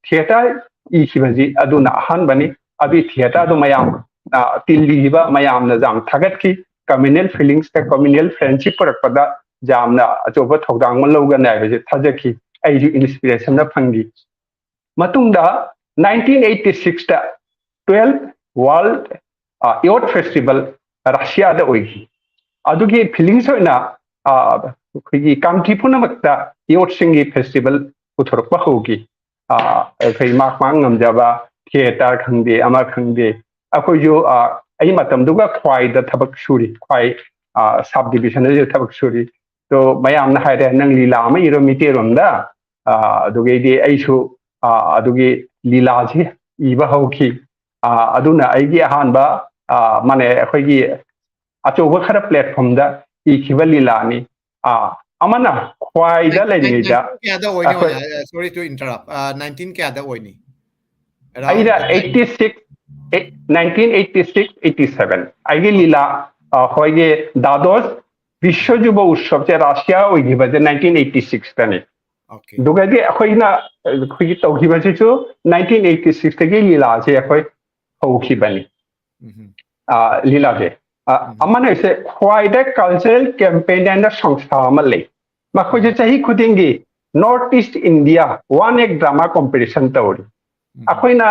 ꯊꯤꯌꯦꯇꯔ ꯏꯈꯤꯕꯁꯤ ꯑꯗꯨꯅ ꯑꯍꯥꯟꯕꯅꯤ꯫ ꯑꯗꯨꯒꯤ ꯊꯤꯌꯦꯇꯔꯗꯨ ꯃꯌꯥꯝ ꯇꯤꯜꯂꯤꯕ ꯃꯌꯥꯝꯅ ꯌꯥꯝ ꯊꯥꯒꯠꯈꯤ꯫ ꯀꯝꯃ꯭ꯌꯨꯅꯦꯜ ꯐꯤꯂꯤꯡꯁꯇ ꯀꯝꯃ꯭ꯌꯨꯅꯦꯜ ꯐ꯭ꯔꯦꯟꯁꯤꯞ ꯄꯨꯔꯛꯄꯗ ꯌꯥꯝꯅ ꯑꯆꯧꯕ ꯊꯧꯗꯥꯡ ꯑꯃ ꯂꯧꯒꯅꯤ ꯍꯥꯏꯕꯁꯦ ꯊꯥꯖꯈꯤ꯫ ꯑꯩꯁꯨ ꯏꯟꯁꯄꯤꯔꯦꯁꯟꯗ ꯐꯪꯈꯤ꯫ ꯃꯇꯨꯡꯗ ꯅꯥꯏꯟꯇꯤꯟ ꯑꯩꯠꯇꯤ ꯁꯤꯛꯁꯇ ꯇꯨꯋꯦꯜꯐ ꯋꯥꯔꯜ ꯌꯣꯠ ꯐꯦꯁꯇꯤꯚꯦꯜ ꯔꯁꯤꯌꯥꯗ ꯑꯣꯏꯈꯤ꯫ ꯑꯗꯨꯒꯤ ꯐꯤꯂꯤꯡꯁ ꯑꯣꯏꯅ ꯑꯩꯈꯣꯏꯒꯤ ꯀꯥꯡꯇ꯭ꯔꯤ ꯄꯨꯝꯅꯃꯛꯇ ꯌꯣꯠꯁꯤꯡꯒꯤ ꯐꯦꯁꯇꯤꯚꯦꯜ ꯄꯨꯊꯣꯔꯛꯄ ꯍꯧꯈꯤ꯫ ꯑꯩꯈꯣꯏ ꯃꯥꯛ ꯃꯥꯛ ꯉꯝꯖꯕ ꯊꯤꯌꯦꯇꯔ ꯈꯪꯗꯦ, ꯑꯃ ꯈꯪꯗꯦ꯫ ꯑꯩꯈꯣꯏꯁꯨ ꯑꯩ ꯃꯇꯝꯗꯨꯒ ꯈ꯭ꯋꯥꯏꯗ ꯊꯕꯛ ꯁꯨꯔꯤ, ꯈ꯭ꯋꯥꯏ ꯁꯕ ꯗꯤꯕꯤꯖꯟꯗꯁꯨ ꯊꯕꯛ ꯁꯨꯔꯤ꯫ ꯑꯗꯣ ꯃꯌꯥꯝꯅ ꯍꯥꯏꯔꯦ, "ꯅꯪ ꯂꯤꯂꯥ ꯑꯃ ꯏꯔꯣ ꯃꯤꯇꯩꯔꯣꯟꯗ"꯫ ꯑꯗꯨꯒꯩꯗꯤ ꯑꯩꯁꯨ ꯑꯗꯨꯒꯤ ꯂꯤꯂꯥꯁꯤ ꯏꯕ ꯍꯧꯈꯤ꯫ ꯑꯗꯨꯅ ꯑꯩꯒꯤ ꯑꯍꯥꯟꯕ, ꯃꯥꯅꯦ, ꯑꯩꯈꯣꯏꯒꯤ ꯑꯆꯧꯕ ꯈꯔ ꯄ꯭ꯂꯦꯠꯐꯣꯝꯗ ꯏꯈꯤꯕ ꯂꯤꯂꯥꯅꯤ꯫ ꯑꯃꯅ ꯈ꯭ꯋꯥꯏꯗ ꯂꯩꯔꯤꯉꯩꯗ ꯀꯌꯥꯗ ꯑꯣꯏꯅꯤ? Sorry to interrupt. Nineteen ꯀꯌꯥꯗ ꯑꯣꯏꯅꯤ? ꯑꯩꯅ eighty six, nineteen eighty six eighty seven. ꯑꯩꯒꯤ ꯂꯤꯂꯥ, ꯑꯩꯈꯣꯏꯒꯤ ꯗꯥꯗꯣꯁ ꯕꯤꯁ꯭ꯋ ꯌꯨꯕ ꯎꯠꯁꯕꯁꯦ ꯔꯁꯤꯌꯥ ꯑꯣꯏꯈꯤꯕꯁꯦ ꯅꯥꯏꯟꯇꯤꯟ ꯑꯩꯠꯇꯤ ꯁꯤꯛꯁꯇꯅꯤ꯫ ꯑꯗꯨꯒꯗꯤ ꯑꯩꯈꯣꯏꯅ, ꯑꯩꯈꯣꯏꯒꯤ ꯇꯧꯈꯤꯕꯁꯤꯁꯨ ꯅꯥꯏꯟꯇꯤꯟ ꯑꯩꯠꯇꯤ ꯁꯤꯛꯁꯇꯒꯤ ꯂꯤꯂꯥꯁꯦ ꯑꯩꯈꯣꯏ ꯍꯧꯈꯤꯕꯅꯤ꯫ ꯂꯤꯂꯥꯁꯦ ꯑꯃꯅ ꯁꯦ ꯈ꯭ꯋꯥꯏꯗ ꯀꯜꯆꯔꯦꯜ ꯀꯦꯝꯄꯦꯟ ꯍꯥꯏꯅ ꯁꯪꯁꯊꯥ ꯑꯃ ꯂꯩ꯫ ꯃꯈꯣꯏꯁꯦ ꯆꯍꯤ ꯈꯨꯗꯤꯡꯒꯤ North East India One Act Drama Competition ꯇꯧꯔꯤ꯫ ꯑꯩꯈꯣꯏꯅ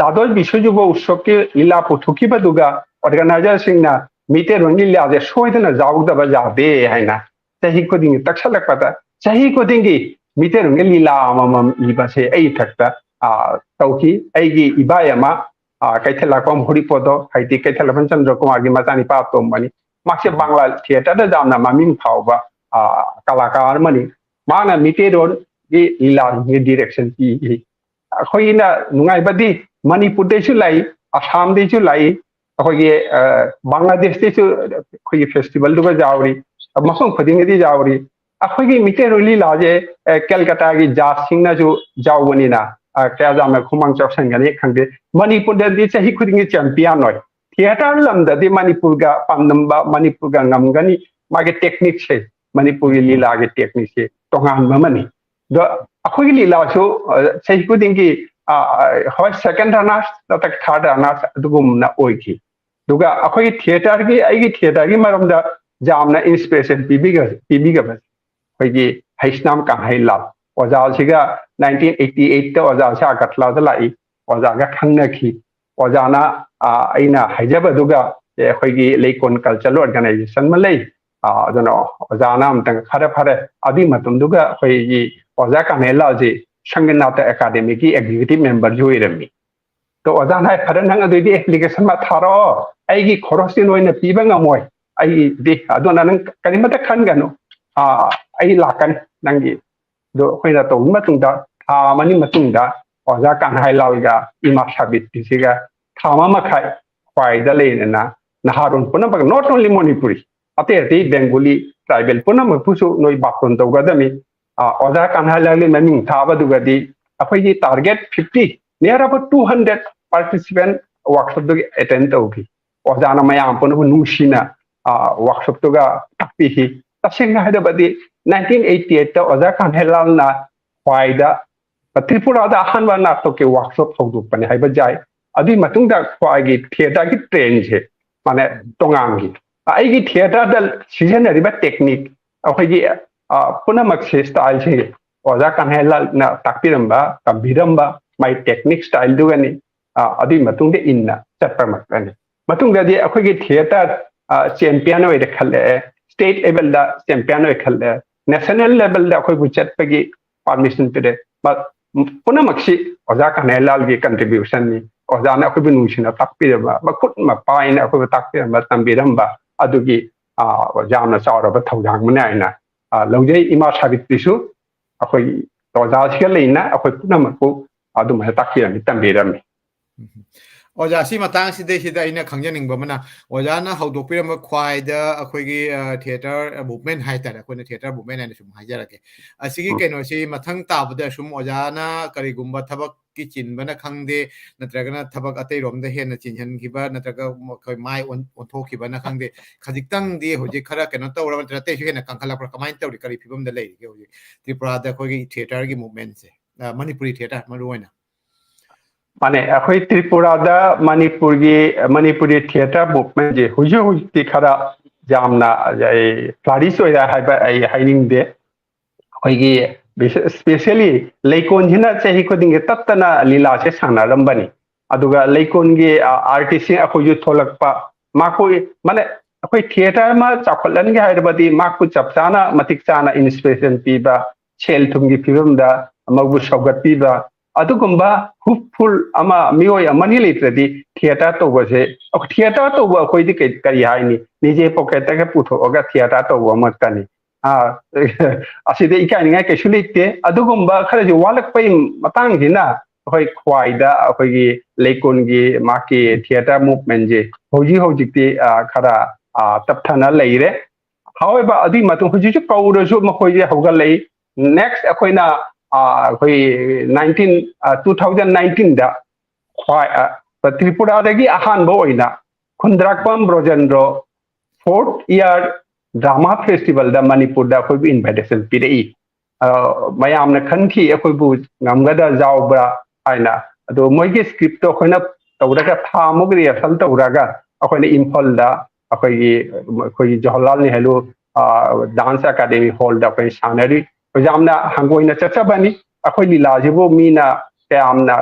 ꯗꯥꯗꯣꯁ ꯕꯤꯁ꯭ꯋ ꯌꯨꯕ ꯎꯠꯁꯕꯀꯤ ꯂꯤꯂꯥ ꯄꯨꯊꯣꯛꯈꯤꯕꯗꯨꯒ ꯑꯣꯔꯒꯅꯥꯏꯖꯔꯁꯤꯡꯅ ꯃꯤꯇꯩꯔꯣꯟꯒꯤ ꯂꯤꯂꯥꯁꯦ ꯁꯣꯏꯗꯅ ꯌꯥꯎꯗꯕ ꯌꯥꯗꯦ ꯍꯥꯏꯅ ꯆꯍꯤ ꯈꯨꯗꯤꯡꯒꯤ ꯇꯛꯁꯜꯂꯛꯄꯗ, ꯆꯍꯤ ꯈꯨꯗꯤꯡꯒꯤ ꯃꯤꯇꯩꯔꯣꯟꯒꯤ ꯂꯤꯂꯥ ꯑꯃꯃꯝ ꯏꯕꯁꯦ ꯑꯩ ꯏꯊꯛꯇ ꯇꯧꯈꯤ꯫ ꯑꯩꯒꯤ ꯏꯕꯥꯏ ꯑꯃ, ꯀꯩꯊꯦꯜꯂꯥꯛꯄꯝ ꯍꯨꯔꯤꯄꯣꯗꯣ, ꯍꯥꯏꯗꯤ ꯀꯩꯊꯦꯜꯂꯥꯛꯄꯝ ꯆꯟꯗ꯭ꯔ ꯀꯨꯃꯥꯔꯒꯤ ꯃꯆꯥꯅꯤꯄꯥ ꯑꯇꯣꯝꯕꯅꯤ꯫ ꯃꯥꯁꯦ ꯕꯪꯂꯥ ꯊꯤꯌꯦꯇꯔꯗ ꯌꯥꯝꯅ ꯃꯃꯤꯡ ꯐꯥꯎꯕ ꯀꯂꯥꯀꯥꯔ ꯑꯃꯅꯤ꯫ ꯃꯥꯅ ꯃꯤꯇꯩꯔꯣꯟꯒꯤ ꯂꯤꯂꯥꯒꯤ ꯗꯤꯔꯦꯛꯁꯟ ꯄꯤꯈꯤ꯫ ꯑꯩꯈꯣꯏꯅ ꯅꯨꯡꯉꯥꯏꯕꯗꯤ ꯃꯅꯤꯄꯨꯔꯗꯩꯁꯨ ꯂꯥꯛꯏ, ꯑꯁꯥꯝꯗꯩꯁꯨ ꯂꯥꯛꯏ, ꯑꯩꯈꯣꯏꯒꯤ ꯕꯪꯒ꯭ꯂꯥꯗꯦꯁꯇꯩꯁꯨ ꯑꯩꯈꯣꯏꯒꯤ ꯐꯦꯁꯇꯤꯚꯦꯜꯗꯨꯒ ꯌꯥꯎꯔꯤ, ꯃꯐꯝ ꯈꯨꯗꯤꯡꯒꯤꯗꯤ ꯌꯥꯎꯔꯤ꯫ ꯑꯩꯈꯣꯏꯒꯤ ꯃꯤꯇꯩꯔꯣꯟ ꯂꯤꯂꯥꯁꯦ ꯀꯦꯜꯀꯇꯥꯒꯤ ꯖꯥꯠꯁꯤꯡꯅꯁꯨ ꯌꯥꯎꯕꯅꯤꯅ ꯀꯌꯥ ꯌꯥꯝꯅ ꯈꯨꯃꯥꯡ ꯆꯥꯎꯁꯟꯒꯅꯤ ꯈꯪꯗꯦ꯫ ꯃꯅꯤꯄꯨꯔꯗꯗꯤ ꯆꯍꯤ ꯈꯨꯗꯤꯡꯒꯤ ꯆꯦꯝꯄꯤꯌꯟ ꯑꯣꯏ꯫ ꯊꯤꯌꯦꯇꯔ ꯂꯝꯗꯗꯤ ꯃꯅꯤꯄꯨꯔꯒ ꯄꯥꯝꯗꯝꯕ, ꯃꯅꯤꯄꯨꯔꯒ ꯉꯝꯒꯅꯤ꯫ ꯃꯥꯒꯤ ꯇꯦꯛꯅꯤꯛꯁꯦ, ꯃꯅꯤꯄꯨꯔꯒꯤ ꯂꯤꯂꯥꯒꯤ ꯇꯦꯛꯅꯤꯛꯁꯦ ꯇꯣꯉꯥꯟꯕ ꯑꯃꯅꯤ꯫ ꯑꯗꯣ ꯑꯩꯈꯣꯏꯒꯤ ꯂꯤꯂꯥꯁꯨ, ꯑ, ꯆꯍꯤ ꯈꯨꯗꯤꯡꯒꯤ, ꯑ, ꯑ, ꯍꯣꯏ, ꯁꯦꯀꯦꯟ ꯔꯅꯔꯁ ꯅꯠꯇ꯭ꯔꯒ ꯊꯥꯔꯠ ꯔꯅꯔꯁ ꯑꯗꯨꯒꯨꯝꯅ ꯑꯣꯏꯈꯤ꯫ ꯑꯗꯨꯒ ꯑꯩꯈꯣꯏꯒꯤ ꯊꯤꯌꯦꯇꯔꯒꯤ, ꯑꯩꯒꯤ ꯊꯤꯌꯦꯇꯔꯒꯤ ꯃꯔꯝꯗ ꯌꯥꯝꯅ ꯏꯟꯁꯄꯤꯔꯦꯁꯟ ꯄꯤꯕꯤꯒ-, ꯄꯤꯕꯤꯒꯕꯁꯦ ꯑꯩꯈꯣꯏꯒꯤ ꯍꯩꯁꯅꯥꯝ ꯀꯪꯍꯩꯂꯥꯜ ꯑꯣꯖꯥꯁꯤꯒ, ꯅꯥꯏꯟꯇꯤꯟ ꯑꯩꯠꯇꯤ ꯑꯩꯠꯇ ꯑꯣꯖꯥꯁꯦ ꯑꯒꯔꯇꯂꯥꯗ ꯂꯥꯛꯏ, ꯑꯣꯖꯥꯒ ꯈꯪꯅꯈꯤ꯫ ꯑꯣꯖꯥꯅ, ꯑ, ꯑꯩꯅ ꯍꯥꯏꯖꯕꯗꯨꯒ, ꯑꯦ, ꯑꯩꯈꯣꯏꯒꯤ ꯂꯩꯀꯣꯟ ꯀꯜꯆꯔꯦꯜ ꯑꯣꯔꯒꯅꯥꯏꯖꯦꯁꯟ ꯑꯃ ꯂꯩ, ꯑ, ꯑꯗꯨꯅ ꯑꯣꯖꯥꯅ ꯑꯝꯇꯪ, "ꯐꯔꯦ, ꯐꯔꯦ", ꯑꯗꯨꯒꯤ ꯃꯇꯝꯗꯨꯒ ꯑꯩꯈꯣꯏꯒꯤ ꯑꯣꯖꯥ ꯀꯪꯍꯩꯂꯥꯜꯁꯤ ꯁꯪꯒꯅꯥꯇ ꯑꯦꯀꯥꯗꯃꯤꯒꯤ ꯑꯦꯛꯖꯤꯀ꯭ꯌꯨꯇꯤꯚ ꯃꯦꯝꯕꯔꯁꯨ ꯑꯣꯏꯔꯝꯃꯤ꯫ ꯑꯗꯣ ꯑꯣꯖꯥꯅ ꯍꯥꯏ, "ꯐꯔꯦ, ꯅꯪ ꯑꯗꯨꯏꯗꯤ ꯑꯦꯄ꯭ꯂꯤꯀꯦꯁꯟ ꯑꯃ ꯊꯥꯔꯛꯑꯣ, ꯑꯩꯒꯤ ꯈꯣꯔꯁꯇꯤ ꯅꯣꯏꯅ ꯄꯤꯕ ꯉꯝꯃꯣꯏ, ꯑꯩꯗꯤ, ꯑꯗꯨꯅ ꯅꯪ ꯀꯔꯤꯃꯇ ꯈꯟꯒꯅꯨ, ꯑ, ꯑꯩ ꯂꯥꯛꯀꯅꯤ ꯅꯪꯒꯤ"꯫ ꯑꯗꯣ ꯑꯩꯈꯣꯏꯅ ꯇꯧꯕ ꯃꯇꯨꯡꯗ, ꯊꯥ ꯑꯃꯅꯤ ꯃꯇꯨꯡꯗ ꯑꯣꯖꯥ ꯀꯪꯍꯩꯂꯥꯜꯒ ꯏꯃꯥ ꯁꯥꯕꯤꯇ꯭ꯔꯤꯁꯤꯒ ꯊꯥ ꯑꯃ ꯃꯈꯥꯏ ꯈ꯭ꯋꯥꯏꯗ ꯂꯩꯅꯅ ꯅꯍꯥꯔꯣꯜ ꯄꯨꯝꯅꯃꯛ, not only ꯃꯅꯤꯄꯨꯔꯤ, ꯑꯇꯩ ꯑꯇꯩ ꯕꯦꯡꯒꯣꯂꯤ ꯇ꯭ꯔꯥꯏꯕꯦꯜ ꯄꯨꯝꯅꯃꯛꯄꯨꯁꯨ ꯅꯣꯏ ꯕꯥꯇꯣꯟ ꯇꯧꯒꯗꯕꯅꯤ꯫ ꯑ, ꯑꯣꯖꯥ ꯀꯪꯍꯩꯂꯥꯜꯒꯤ ꯃꯃꯤꯡ ꯊꯥꯕꯗꯨꯒꯗꯤ ꯑꯩꯈꯣꯏꯒꯤ target fifty, near about two hundred participant ꯋꯥꯔꯛꯁꯣꯞꯇꯨꯒꯤ ꯑꯦꯇꯦꯟ ꯇꯧꯈꯤ꯫ ꯑꯣꯖꯥꯅ ꯃꯌꯥꯝ ꯄꯨꯝꯅꯃꯛ ꯅꯨꯡꯁꯤꯅ, ꯑ, ꯋꯥꯔꯛꯁꯣꯞꯇꯨꯒ ꯇꯥꯛꯄꯤꯈꯤ꯫ ꯇꯁꯦꯡꯅ ꯍꯥꯏꯔꯕꯗꯤ ꯅꯥꯏꯟꯇꯤꯟ ꯑꯩꯠꯇꯤ ꯑꯩꯠꯇ ꯑꯣꯖꯥ ꯀꯪꯍꯩꯂꯥꯜꯅ ꯈ꯭ꯋꯥꯏꯗ ꯇ꯭ꯔꯤꯄꯨꯔꯥꯗ ꯑꯍꯥꯟꯕ ꯅꯥꯇꯛꯀꯤ ꯋꯥꯔꯛꯁꯣꯞ ꯍꯧꯗꯣꯛꯄꯅꯤ ꯍꯥꯏꯕ ꯌꯥꯏ꯫ ꯑꯗꯨꯒꯤ ꯃꯇꯨꯡꯗ ꯈ꯭ꯋꯥꯏꯒꯤ ꯊꯤꯌꯦꯇꯔꯒꯤ ꯇ꯭ꯔꯦꯟꯁꯦ, ꯃꯥꯅꯦ, ꯇꯣꯉꯥꯟꯈꯤ꯫ ꯑꯩꯒꯤ ꯊꯤꯌꯦꯇꯔꯗ ꯁꯤꯖꯤꯟꯅꯔꯤꯕ ꯇꯦꯛꯅꯤꯛ, ꯑꯩꯈꯣꯏꯒꯤ, ꯑ, ꯄꯨꯝꯅꯃꯛꯁꯦ, ꯁ꯭ꯇꯥꯏꯜꯁꯦ ꯑꯣꯖꯥ ꯀꯪꯍꯩꯂꯥꯜꯅ ꯇꯥꯛꯄꯤꯔꯝꯕ, ꯇꯝꯕꯤꯔꯝꯕ ꯃꯥꯏ ꯇꯦꯛꯅꯤꯛ ꯁ꯭ꯇꯥꯏꯜꯗꯨꯒꯅꯤ, ꯑ, ꯑꯗꯨꯒꯤ ꯃꯇꯨꯡꯗ ꯏꯟꯅ ꯆꯠꯄ ꯉꯥꯛꯇꯅꯤ꯫ ꯃꯇꯨꯡꯗꯗꯤ ꯑꯩꯈꯣꯏꯒꯤ ꯊꯤꯌꯦꯇꯔ, ꯑ, ꯆꯦꯝꯄꯤꯌꯟ ꯑꯣꯏꯔꯦ ꯈꯜꯂꯛꯑꯦ, ꯁ꯭ꯇꯦꯠ ꯂꯦꯚꯦꯜꯗ ꯆꯦꯝꯄꯤꯌꯟ ꯑꯣꯏꯔꯦ ꯈꯜꯂꯛꯑꯦ, ꯅꯦꯁꯅꯦꯜ ꯂꯦꯚꯦꯜꯗ ꯑꯩꯈꯣꯏꯕꯨ ꯆꯠꯄꯒꯤ ꯄꯥꯔꯃꯤꯁꯟ ꯄꯤꯔꯦ꯫ ꯃ-, ꯄꯨꯝꯅꯃꯛꯁꯤ ꯑꯣꯖꯥ ꯀꯪꯍꯩꯂꯥꯜꯒꯤ ꯀꯟꯇ꯭ꯔꯤꯕ꯭ꯌꯨꯁꯟꯅꯤ꯫ ꯑꯣꯖꯥꯅ ꯑꯩꯈꯣꯏꯕꯨ ꯅꯨꯡꯁꯤꯅ ꯇꯥꯛꯄꯤꯔꯝꯕ, ꯃꯈꯨꯠ ꯃꯄꯥꯏꯅ ꯑꯩꯈꯣꯏꯕꯨ ꯇꯥꯛꯄꯤꯔꯝꯕ, ꯇꯝꯕꯤꯔꯝꯕ ꯑꯗꯨꯒꯤ, ꯑ, ꯌꯥꯝꯅ ꯆꯥꯎꯔꯕ ꯊꯧꯗꯥꯡ ꯑꯃꯅꯤ ꯍꯥꯏꯅ, ꯑ, ꯂꯧꯖꯩ꯫ ꯏꯃꯥ ꯁꯥꯕꯤꯇ꯭ꯔꯤꯁꯨ ꯑꯩꯈꯣꯏꯒꯤ ꯑꯣꯖꯥꯁꯤꯒ ꯂꯩꯅ ꯑꯩꯈꯣꯏ ꯄꯨꯝꯅꯃꯛꯄꯨ ꯑꯗꯨꯃꯥꯏꯅ ꯇꯥꯛꯄꯤꯔꯝꯃꯤ, ꯇꯝꯕꯤꯔꯝꯃꯤ꯫ ꯎꯝ꯫ ꯑꯣꯖꯥ, ꯁꯤ ꯃꯇꯥꯡꯁꯤꯗꯩꯁꯤꯗ ꯑꯩꯅ ꯈꯪꯖꯅꯤꯡꯕ ꯑꯃꯅ, ꯑꯣꯖꯥꯅ ꯍꯧꯗꯣꯛꯄꯤꯔꯝꯕ ꯈ꯭ꯋꯥꯏꯗ ꯑꯩꯈꯣꯏꯒꯤ, ꯑ, theatre movement ꯍꯥꯏꯇꯥꯔꯦ, ꯑꯩꯈꯣꯏꯅ theatre movement ꯍꯥꯏꯅ ꯁꯨꯝ ꯍꯥꯏꯖꯔꯛꯀꯦ꯫ ꯑꯁꯤꯒꯤ ꯎꯝ꯫ ꯀꯩꯅꯣꯁꯤ ꯃꯊꯪ ꯇꯥꯕꯗ ꯁꯨꯝ ꯑꯣꯖꯥꯅ ꯀꯔꯤꯒꯨꯝꯕ ꯊꯕꯛꯀꯤ ꯆꯤꯟꯕꯅ ꯈꯪꯗꯦ, ꯅꯠꯇ꯭ꯔꯒꯅ ꯊꯕꯛ ꯑꯇꯩꯔꯣꯝꯗ ꯍꯦꯟꯅ ꯆꯤꯟꯍꯟꯈꯤꯕ, ꯅꯠꯇ꯭ꯔꯒ ꯑꯩꯈꯣꯏ ꯃꯥꯏ ꯑꯣꯟ-, ꯑꯣꯟꯊꯣꯛꯈꯤꯕꯅ ꯈꯪꯗꯦ, ꯈꯖꯤꯛꯇꯪꯗꯤ ꯍꯧꯖꯤꯛ ꯈꯔ ꯀꯩꯅꯣ ꯇꯧꯔꯕ ꯅꯠꯇ꯭ꯔꯒ ꯑꯇꯩꯁꯨ ꯍꯦꯟꯅ ꯀꯟꯈꯠꯂꯛꯄ꯭ꯔꯥ? ꯀꯃꯥꯏꯅ ꯇꯧꯔꯤ? ꯀꯔꯤ ꯐꯤꯕꯝꯗ ꯂꯩꯔꯤꯒꯦ ꯍꯧꯖꯤꯛ ꯇ꯭ꯔꯤꯄꯨꯔꯥꯗ ꯑꯩꯈꯣꯏꯒꯤ theatreꯒꯤ movementꯁꯦ, ꯑ, ꯃꯅꯤꯄꯨꯔꯤ theatre ꯃꯔꯨ ꯑꯣꯏꯅ? ꯃꯥꯅꯦ, ꯑꯩꯈꯣꯏ ꯇ꯭ꯔꯤꯄꯨꯔꯥꯗ ꯃꯅꯤꯄꯨꯔꯒꯤ, ꯃꯅꯤꯄꯨꯔꯤ theatre movementꯁꯦ ꯍꯧꯖꯤꯛ ꯍꯧꯖꯤꯛꯇꯤ ꯈꯔ ꯌꯥꯝꯅ, ꯑꯩ, flourish ꯑꯣꯏꯔꯦ ꯍꯥꯏꯕ ꯑꯩ ꯍꯥꯏꯅꯤꯡꯗꯦ꯫ ꯑꯩꯈꯣꯏꯒꯤ especially ꯂꯩꯀꯣꯟꯁꯤꯅ ꯆꯍꯤ ꯈꯨꯗꯤꯡꯒꯤ ꯇꯠꯇꯅ ꯂꯤꯂꯥꯁꯦ ꯁꯥꯟꯅꯔꯝꯕꯅꯤ꯫ ꯑꯗꯨꯒ ꯂꯩꯀꯣꯟꯒꯤ, ꯑ, artistꯁꯤꯡ ꯑꯩꯈꯣꯏꯁꯨ ꯊꯣꯛꯂꯛꯄ, ꯃꯈꯣꯏ, ꯃꯥꯅꯦ, ꯑꯩꯈꯣꯏ theatre ꯑꯃ ꯆꯥꯎꯈꯠꯍꯟꯒꯦ ꯍꯥꯏꯔꯕꯗꯤ ꯃꯍꯥꯛꯄꯨ ꯆꯞ ꯆꯥꯅ ꯃꯇꯤꯛ ꯆꯥꯅ inspiration ꯄꯤꯕ, ꯁꯦꯜ ꯊꯨꯝꯒꯤ ꯐꯤꯕꯝꯗ ꯃꯧꯕꯨ ꯁꯧꯒꯠꯄꯤꯕ, ꯑꯗꯨꯒꯨꯝꯕ hopeful ꯑꯃ, ꯃꯤꯑꯣꯏ ꯑꯃꯅꯤ ꯂꯩꯇ꯭ꯔꯗꯤ theatre ꯇꯧꯕꯁꯦ, theatre ꯇꯧꯕ ꯑꯩꯈꯣꯏꯗꯤ ꯀꯩ-, ꯀꯔꯤ ꯍꯥꯏꯅꯤ? ꯅꯤꯖꯦ pocketꯇꯒ ꯄꯨꯊꯣꯛꯑꯒ theatre ꯇꯧꯕ ꯑꯃꯠꯇꯅꯤ꯫ ꯑꯥ, ꯑꯁꯤꯗ ꯏꯀꯥꯏꯅꯤꯡꯉꯥꯏ ꯀꯩꯁꯨ ꯂꯩꯇꯦ꯫ ꯑꯗꯨꯒꯨꯝꯕ ꯈꯔꯁꯤ ꯋꯥꯠꯂꯛꯄꯩ ꯃꯇꯥꯡꯁꯤꯅ ꯑꯩꯈꯣꯏ ꯈ꯭ꯋꯥꯏꯗ ꯑꯩꯈꯣꯏꯒꯤ ꯂꯩꯀꯣꯟꯒꯤ ꯃꯍꯥꯛꯀꯤ theatre movementꯁꯦ ꯍꯧꯖꯤꯛ ꯍꯧꯖꯤꯛꯇꯤ, ꯑꯥ, ꯈꯔ, ꯑꯥ, ꯇꯞꯊꯅ ꯂꯩꯔꯦ꯫ However, ꯑꯗꯨꯒꯤ ꯃꯇꯨꯡ ꯍꯧꯖꯤꯛꯁꯨ ꯀꯧꯔꯁꯨ ꯃꯈꯣꯏꯁꯦ ꯍꯧꯒꯠꯂꯛꯏ꯫ Next ꯑꯩꯈꯣꯏꯅ, ꯑꯥ, ꯑꯩꯈꯣꯏ nineteen, ꯑꯥ, two thousand nineteenꯗ ꯈ꯭ꯋꯥꯏ, ꯑꯥ, ꯇ꯭ꯔꯤꯄꯨꯔꯥꯗꯒꯤ ꯑꯍꯥꯟꯕ ꯑꯣꯏꯅ ꯈꯨꯟꯗ꯭ꯔꯥꯛꯄꯝ ꯕ꯭ꯔꯣꯖꯦꯟꯗ꯭ꯔꯣ fourth year drama festivalꯗ ꯃꯅꯤꯄꯨꯔꯗ ꯑꯩꯈꯣꯏꯕꯨ invitation ꯄꯤꯔꯛꯏ꯫ ꯑ, ꯃꯌꯥꯝꯅ ꯈꯟꯈꯤ ꯑꯩꯈꯣꯏꯕꯨ ꯉꯝꯒꯗ꯭ꯔꯥ ꯌꯥꯎꯕ꯭ꯔꯥ ꯍꯥꯏꯅ꯫ ꯑꯗꯣ ꯃꯣꯏꯒꯤ scriptꯇꯣ ꯑꯩꯈꯣꯏꯅ ꯇꯧꯔꯒ ꯊꯥ ꯑꯃꯨꯛ rehearsal ꯇꯧꯔꯒ ꯑꯩꯈꯣꯏꯅ ꯏꯝꯐꯥꯜꯗ ꯑꯩꯈꯣꯏꯒꯤ, ꯑꯩꯈꯣꯏꯒꯤ ꯖꯋꯥꯍꯔꯂꯥꯜ ꯅꯦꯍꯔꯨ, ꯑ, dance academy hallꯗ ꯑꯩꯈꯣꯏ ꯁꯥꯟꯅꯔꯤ꯫ ꯑꯩꯈꯣꯏ ꯌꯥꯝꯅ ꯍꯪꯒꯣꯏꯅ ꯆꯠꯆꯕꯅꯤ꯫ ꯑꯩꯈꯣꯏ ꯂꯤꯂꯥꯁꯤꯕꯨ ꯃꯤꯅ ꯀꯌꯥꯝꯅ